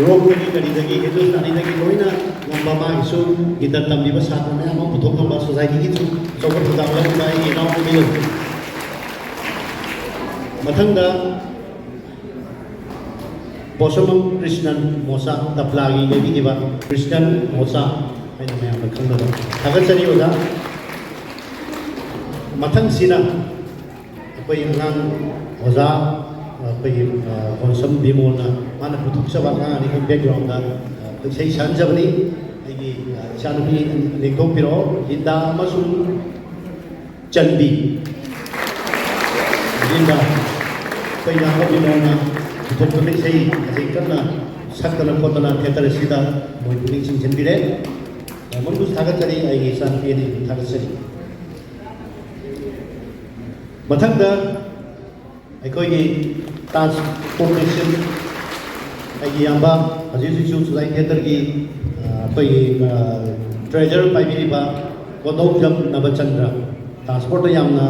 ꯔꯣꯛꯇꯒꯤ ꯀꯔꯤꯗꯒꯤ ꯍꯤꯟꯗꯨꯁꯇꯥꯅꯤꯗꯒꯤ ꯂꯣꯏꯅ ꯉꯝꯕ, ꯃꯥꯒꯤꯁꯨ ꯒꯤꯇꯥꯔ ꯇꯝꯕꯤꯕ ꯁꯥꯇ꯭ꯔ ꯃꯌꯥꯝ ꯑꯃ ꯄꯨꯊꯣꯛ ꯉꯝꯕ, ꯁꯣꯁꯥꯏꯇꯤꯒꯤꯁꯨ ꯑꯆꯧꯕ ꯊꯧꯗꯥꯡ ꯂꯧꯔꯤꯕ ꯑꯩꯒꯤ ꯏꯅꯥꯎ ꯃꯤꯂꯟ꯫ ꯃꯊꯪꯗ ꯕꯣꯁꯣꯃꯝ ꯀ꯭ꯔꯤꯁꯅꯟ ꯃꯣꯁꯥ, ꯇꯕ꯭ꯂꯥꯒꯤ ꯂꯩꯕꯤꯈꯤꯕ ꯀ꯭ꯔꯤꯁꯅꯟ ꯃꯣꯁꯥ ꯍꯥꯏꯅ ꯃꯌꯥꯝꯅ ꯈꯪꯅꯕ꯫ ꯊꯥꯒꯠꯆꯔꯤ ꯑꯣꯖꯥ꯫ ꯃꯊꯪꯁꯤꯅ ꯑꯩꯈꯣꯏ ꯑꯉꯥꯡ ꯑꯣꯖꯥ, ꯑꯩꯈꯣꯏꯒꯤ, ꯑ, ꯀꯣꯟꯁꯝ ꯕꯤꯃꯣꯜꯅ ꯃꯥꯅ ꯄꯨꯊꯣꯛꯆꯕ ꯑꯉꯥꯡ ꯑꯅꯤꯒꯤ ꯕꯦꯛꯒ꯭ꯔꯥꯎꯟꯗ, ꯑ, ꯏꯁꯩ ꯁꯛꯍꯟꯖꯕꯅꯤ꯫ ꯑꯩꯒꯤ, ꯑ, ꯏꯆꯥꯅꯨꯄꯤ ꯂꯦꯡꯊꯣꯛꯄꯤꯔꯛꯑꯣ, ꯂꯤꯟꯗꯥ ꯑꯃꯁꯨꯡ ꯆꯟꯕꯤ꯫ ꯂꯤꯟꯗꯥ, ꯑꯩꯈꯣꯏ ꯏꯌꯥꯝꯕ ꯕꯤꯃꯣꯜꯅ ꯄꯨꯊꯣꯛꯄ ꯏꯁꯩ ꯍꯧꯖꯤꯛ ꯀꯟꯅ ꯁꯛꯇꯅ ꯈꯣꯠꯇꯅ ꯊꯤꯌꯦꯇꯔ ꯑꯁꯤꯗ ꯃꯣꯏ ꯄꯨꯛꯅꯤꯡ ꯆꯤꯡꯁꯤꯟꯕꯤꯔꯦ꯫ ꯗꯥꯏꯃꯟꯕꯨꯁꯨ ꯊꯥꯒꯠꯆꯔꯤ, ꯑꯩꯒꯤ ꯏꯆꯥꯅꯨꯄꯤ ꯑꯅꯤꯕꯨ ꯊꯥꯒꯠꯆꯔꯤ꯫ ꯃꯊꯪꯗ ꯑꯩꯈꯣꯏꯒꯤ ꯇꯥꯟꯁ ꯀꯣꯝꯄꯤꯇꯤꯁꯟ ꯑꯩꯒꯤ ꯏꯌꯥꯝꯕ, ꯍꯧꯖꯤꯛ ꯍꯧꯖꯤꯛꯁꯨ ꯁꯨꯖꯥꯏ ꯊꯤꯌꯦꯇꯔꯒꯤ, ꯑ, ꯑꯩꯈꯣꯏꯒꯤ, ꯑ, ꯇ꯭ꯔꯦꯖꯔ ꯄꯥꯏꯕꯤꯔꯤꯕ ꯀꯣꯟꯗꯧꯖꯝ ꯅꯕꯆꯟꯗ꯭ꯔ, ꯇ꯭ꯔꯥꯟꯁꯄꯣꯔꯠꯇ ꯌꯥꯝꯅ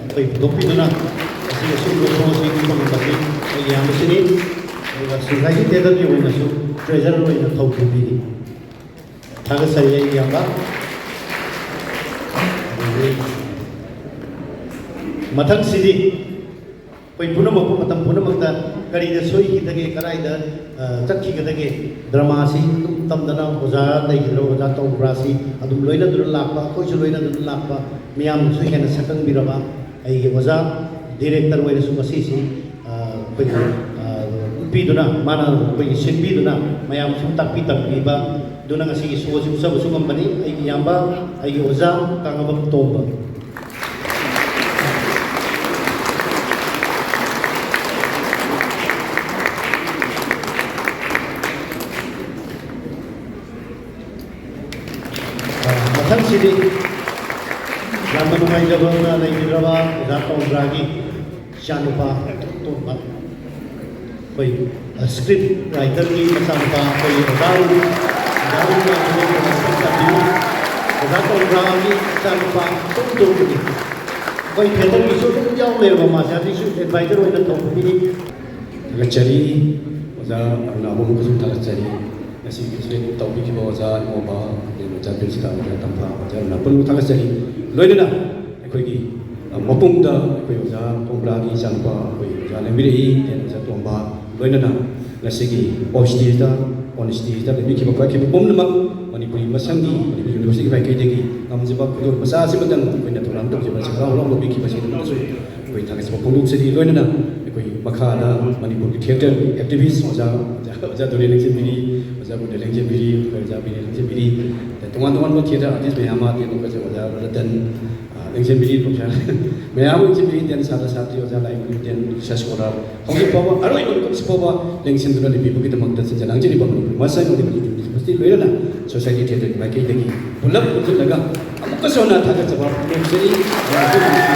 ꯑꯩꯈꯣꯏ ꯄꯨꯊꯣꯛꯄꯤꯗꯨꯅ ꯉꯁꯤ ꯑꯁꯤꯒꯨꯝꯕ ꯁꯣ ꯑꯁꯤ ꯎꯠꯄ ꯉꯝꯕꯁꯤ ꯑꯩꯒꯤ ꯏꯌꯥꯝꯕꯁꯤꯅꯤ꯫ ꯑꯗꯨꯒ ꯁꯨꯖꯥꯏ ꯊꯤꯌꯦꯇꯔꯒꯤ ꯑꯣꯏꯅꯁꯨ ꯇ꯭ꯔꯦꯖꯔ ꯑꯣꯏꯅ ꯊꯧ ꯄꯨꯕꯤꯔꯤ꯫ ꯊꯥꯒꯠꯆꯔꯤ ꯑꯩꯒꯤ ꯏꯌꯥꯝꯕ꯫ ꯑꯗꯒꯤ ꯃꯊꯪꯁꯤꯗꯤ ꯑꯩꯈꯣꯏ ꯄꯨꯝꯅꯃꯛꯄꯨ ꯃꯇꯝ ꯄꯨꯝꯅꯃꯛꯇ ꯀꯔꯤꯗ ꯁꯣꯏꯈꯤꯗꯒꯦ, ꯀꯗꯥꯏꯗ, ꯑ, ꯆꯠꯈꯤꯒꯗꯒꯦ, ꯗ꯭ꯔꯃꯥꯁꯤ ꯑꯗꯨꯝ ꯇꯝꯗꯅ ꯑꯣꯖꯥ ꯂꯩꯈꯤꯗ꯭ꯔꯕ ꯑꯣꯖꯥ ꯇꯧꯕ꯭ꯔꯥꯁꯤ ꯑꯗꯨꯝ ꯂꯣꯏꯅꯗꯨꯅ ꯂꯥꯛꯄ, ꯑꯩꯈꯣꯏꯁꯨ ꯂꯣꯏꯅꯗꯨꯅ ꯂꯥꯛꯄ, ꯃꯤꯌꯥꯝꯅꯁꯨ ꯍꯦꯟꯅ ꯁꯛꯈꯪꯕꯤꯔꯕ ꯑꯩꯒꯤ ꯑꯣꯖꯥ ꯗꯤꯔꯦꯛꯇꯔ ꯑꯣꯏꯅꯁꯨ ꯉꯁꯤꯁꯤ, ꯑ, ꯑꯩꯈꯣꯏꯒꯤ, ꯑ, ꯎꯠꯄꯤꯗꯨꯅ, ꯃꯥꯅ ꯑꯩꯈꯣꯏꯒꯤ ꯁꯤꯟꯕꯤꯗꯨꯅ ꯃꯌꯥꯝ ꯁꯨꯝ ꯇꯥꯛꯄꯤ ꯇꯝꯕꯤꯕ ꯑꯗꯨꯅ ꯉꯁꯤꯒꯤ ꯁꯣꯁꯤ ꯎꯠꯆꯕꯁꯨ ꯉꯝꯕꯅꯤ꯫ ꯑꯩꯒꯤ ꯏꯌꯥꯝꯕ, ꯑꯩꯒꯤ ꯑꯣꯖꯥ ꯀꯥꯡꯉꯕꯝ ꯇꯣꯝꯕ꯫ ꯃꯊꯪꯁꯤꯗꯤ ꯌꯥꯝꯅ ꯅꯨꯡꯉꯥꯏꯖꯕ ꯑꯃꯅ ꯂꯩꯈꯤꯗ꯭ꯔꯕ ꯑꯣꯖꯥ ꯀꯧꯕ꯭ꯔꯥꯒꯤ ꯏꯆꯥꯅꯨꯄꯥ ꯇꯣꯝꯕ, ꯑꯩꯈꯣꯏ, ꯑ, ꯁ꯭ꯀ꯭ꯔꯤꯞ ꯔꯥꯏꯇꯔꯒꯤ ꯃꯆꯥꯅꯨꯄꯥ ꯑꯩꯈꯣꯏ ꯑꯣꯖꯥ ꯑꯔꯨꯟ, ꯑꯣꯖꯥ ꯑꯔꯨꯟ ꯃꯥꯏꯀꯣꯝ ꯇꯝꯕꯤꯌꯨ꯫ ꯑꯣꯖꯥ ꯀꯧꯕ꯭ꯔꯥꯒꯤ ꯏꯆꯥꯅꯨꯄꯥ ꯇꯣꯝ ꯇꯣꯝꯕꯅꯤ꯫ ꯑꯩꯈꯣꯏ ꯊꯤꯌꯦꯇꯔꯒꯤꯁꯨ ꯑꯗꯨꯝ ꯌꯥꯎ ꯂꯩꯔꯕ ꯃꯥꯁꯦ, ꯍꯧꯖꯤꯛꯁꯨ ꯑꯦꯗꯚꯥꯏꯖꯔ ꯑꯣꯏꯅ ꯊꯧꯕꯤꯔꯤ꯫ ꯊꯥꯒꯠꯆꯔꯤ꯫ ꯑꯣꯖꯥ ꯑꯔꯨꯅꯥꯕꯨ ꯑꯃꯨꯛꯀꯁꯨ ꯊꯥꯒꯠꯆꯔꯤ꯫ ꯉꯁꯤꯒꯤ ꯁ꯭ꯀ꯭ꯔꯤꯞ ꯇꯧꯕꯤꯈꯤꯕ ꯑꯣꯖꯥ ꯏꯃꯣꯕ, ꯑꯗꯩ ꯑꯣꯖꯥ ꯄ꯭ꯔꯤꯟꯁꯤꯀꯥ, ꯑꯣꯖꯥ ꯇꯝꯐꯥ, ꯑꯣꯖꯥ ꯑꯔꯨꯅꯥ ꯄꯨꯝꯅꯃꯛ ꯊꯥꯒꯠꯆꯔꯤ꯫ ꯂꯣꯏꯅꯅ ꯑꯩꯈꯣꯏꯒꯤ, ꯑ, ꯃꯄꯨꯡꯗ ꯑꯩꯈꯣꯏ ꯑꯣꯖꯥ ꯀꯣꯝꯕ꯭ꯔꯥꯒꯤ ꯏꯆꯥꯅꯨꯄꯥ ꯑꯩꯈꯣꯏ ꯑꯣꯖꯥ ꯂꯦꯡꯕꯤꯔꯛꯏ, ꯑꯩꯈꯣꯏ ꯑꯣꯖꯥ ꯇꯣꯝꯕ, ꯂꯣꯏꯅꯅ ꯉꯁꯤꯒꯤ ꯑꯣꯐ ꯁ꯭ꯇꯦꯖꯇ, ꯑꯣꯟ ꯁ꯭ꯇꯦꯖꯇ ꯂꯦꯡꯕꯤꯈꯤꯕ ꯈꯣꯠꯈꯤꯕ ꯄꯨꯝꯅꯃꯛ ꯃꯅꯤꯄꯨꯔꯤ ꯃꯁꯪꯒꯤ, ꯃꯅꯤꯄꯨꯔ ꯌꯨꯅꯤꯚꯔꯁꯤꯇꯤ ꯃꯥꯏꯀꯩꯗꯒꯤ ꯉꯝꯖꯕ ꯈꯨꯗꯣꯜ ꯃꯆꯥ ꯑꯁꯤꯃꯇꯪ ꯑꯩꯈꯣꯏꯅ ꯊꯧꯔꯥꯡ ꯇꯧꯖꯕ ꯑꯁꯤ ꯍꯔꯥꯎ ꯍꯔꯥꯎ ꯂꯧꯕꯤꯈꯤꯕ ꯑꯁꯤ ꯑꯗꯨꯝꯅꯁꯨ ꯑꯩꯈꯣꯏ ꯊꯥꯒꯠꯆꯕ ꯐꯣꯡꯗꯣꯛꯆꯔꯤ꯫ ꯂꯣꯏꯅꯅ ꯑꯩꯈꯣꯏ ꯃꯈꯥꯗ ꯃꯅꯤꯄꯨꯔꯒꯤ ꯊꯤꯌꯦꯇꯔꯒꯤ ꯑꯦꯛꯇꯤꯚꯤꯁ ꯑꯣꯖꯥ, ꯑꯣꯖꯥ, ꯑꯣꯖꯥ ꯗꯣꯂꯤ ꯂꯦꯡꯖꯤꯟꯕꯤꯔꯤ, ꯑꯣꯖꯥ ꯕꯨꯙ ꯂꯦꯡꯖꯤꯟꯕꯤꯔꯤ, ꯑꯩꯈꯣꯏ ꯑꯣꯖꯥ ꯕꯤꯅꯦ ꯂꯦꯡꯖꯤꯟꯕꯤꯔꯤ, ꯑꯗꯩ ꯇꯣꯉꯥꯟ ꯇꯣꯉꯥꯟꯕ ꯊꯤꯌꯦꯇꯔ ꯑꯥꯔꯇꯤꯁ ꯃꯌꯥꯝ ꯑꯃ, ꯇꯦꯟ ꯑꯣꯖꯥ ꯔꯇꯟ, ꯑ, ꯂꯦꯡꯖꯤꯟꯕꯤꯔꯤ, ꯄ꯭ꯔꯣꯐꯦꯁꯔ ꯃꯌꯥꯝ ꯑꯃ ꯂꯦꯡꯖꯤꯟꯕꯤꯔꯤ, ꯇꯦꯟ ꯁꯥꯇ꯭ꯔ ꯁꯥꯇ꯭ꯔꯤ, ꯑꯣꯖꯥ ꯂꯥꯏꯃꯨ, ꯇꯦꯟ ꯔꯤꯁꯔꯁ ꯁ꯭ꯀꯣꯂꯔ, ꯍꯧꯖꯤꯛ ꯐꯥꯎꯕ ꯑꯔꯣꯏꯕ ꯃꯤꯀꯨꯞꯁꯤ ꯐꯥꯎꯕ ꯂꯦꯡꯁꯤꯟꯗꯨꯅ ꯂꯦꯡꯕꯤꯕꯒꯤꯗꯃꯛꯇ ꯁꯤꯟꯖ ꯂꯥꯡꯖꯔꯤꯕ ꯃꯅꯤꯄꯨꯔ ꯃꯁꯥꯒꯤ ꯑꯣꯏꯕ ꯌꯨꯅꯤꯚꯔꯁꯤꯇꯤ ꯂꯣꯏꯅꯅ ꯁꯣꯁꯥꯏꯇꯤ ꯊꯤꯌꯦꯇꯔꯒꯤ ꯃꯥꯏꯀꯩꯗꯒꯤ ꯄꯨꯂꯞ ꯄꯨꯟꯁꯤꯜꯂꯒ ꯑꯃꯨꯛꯀꯁꯨ ꯍꯟꯅ ꯊꯥꯒꯠꯆꯕ ꯐꯣꯡꯗꯣꯛꯆꯔꯤ꯫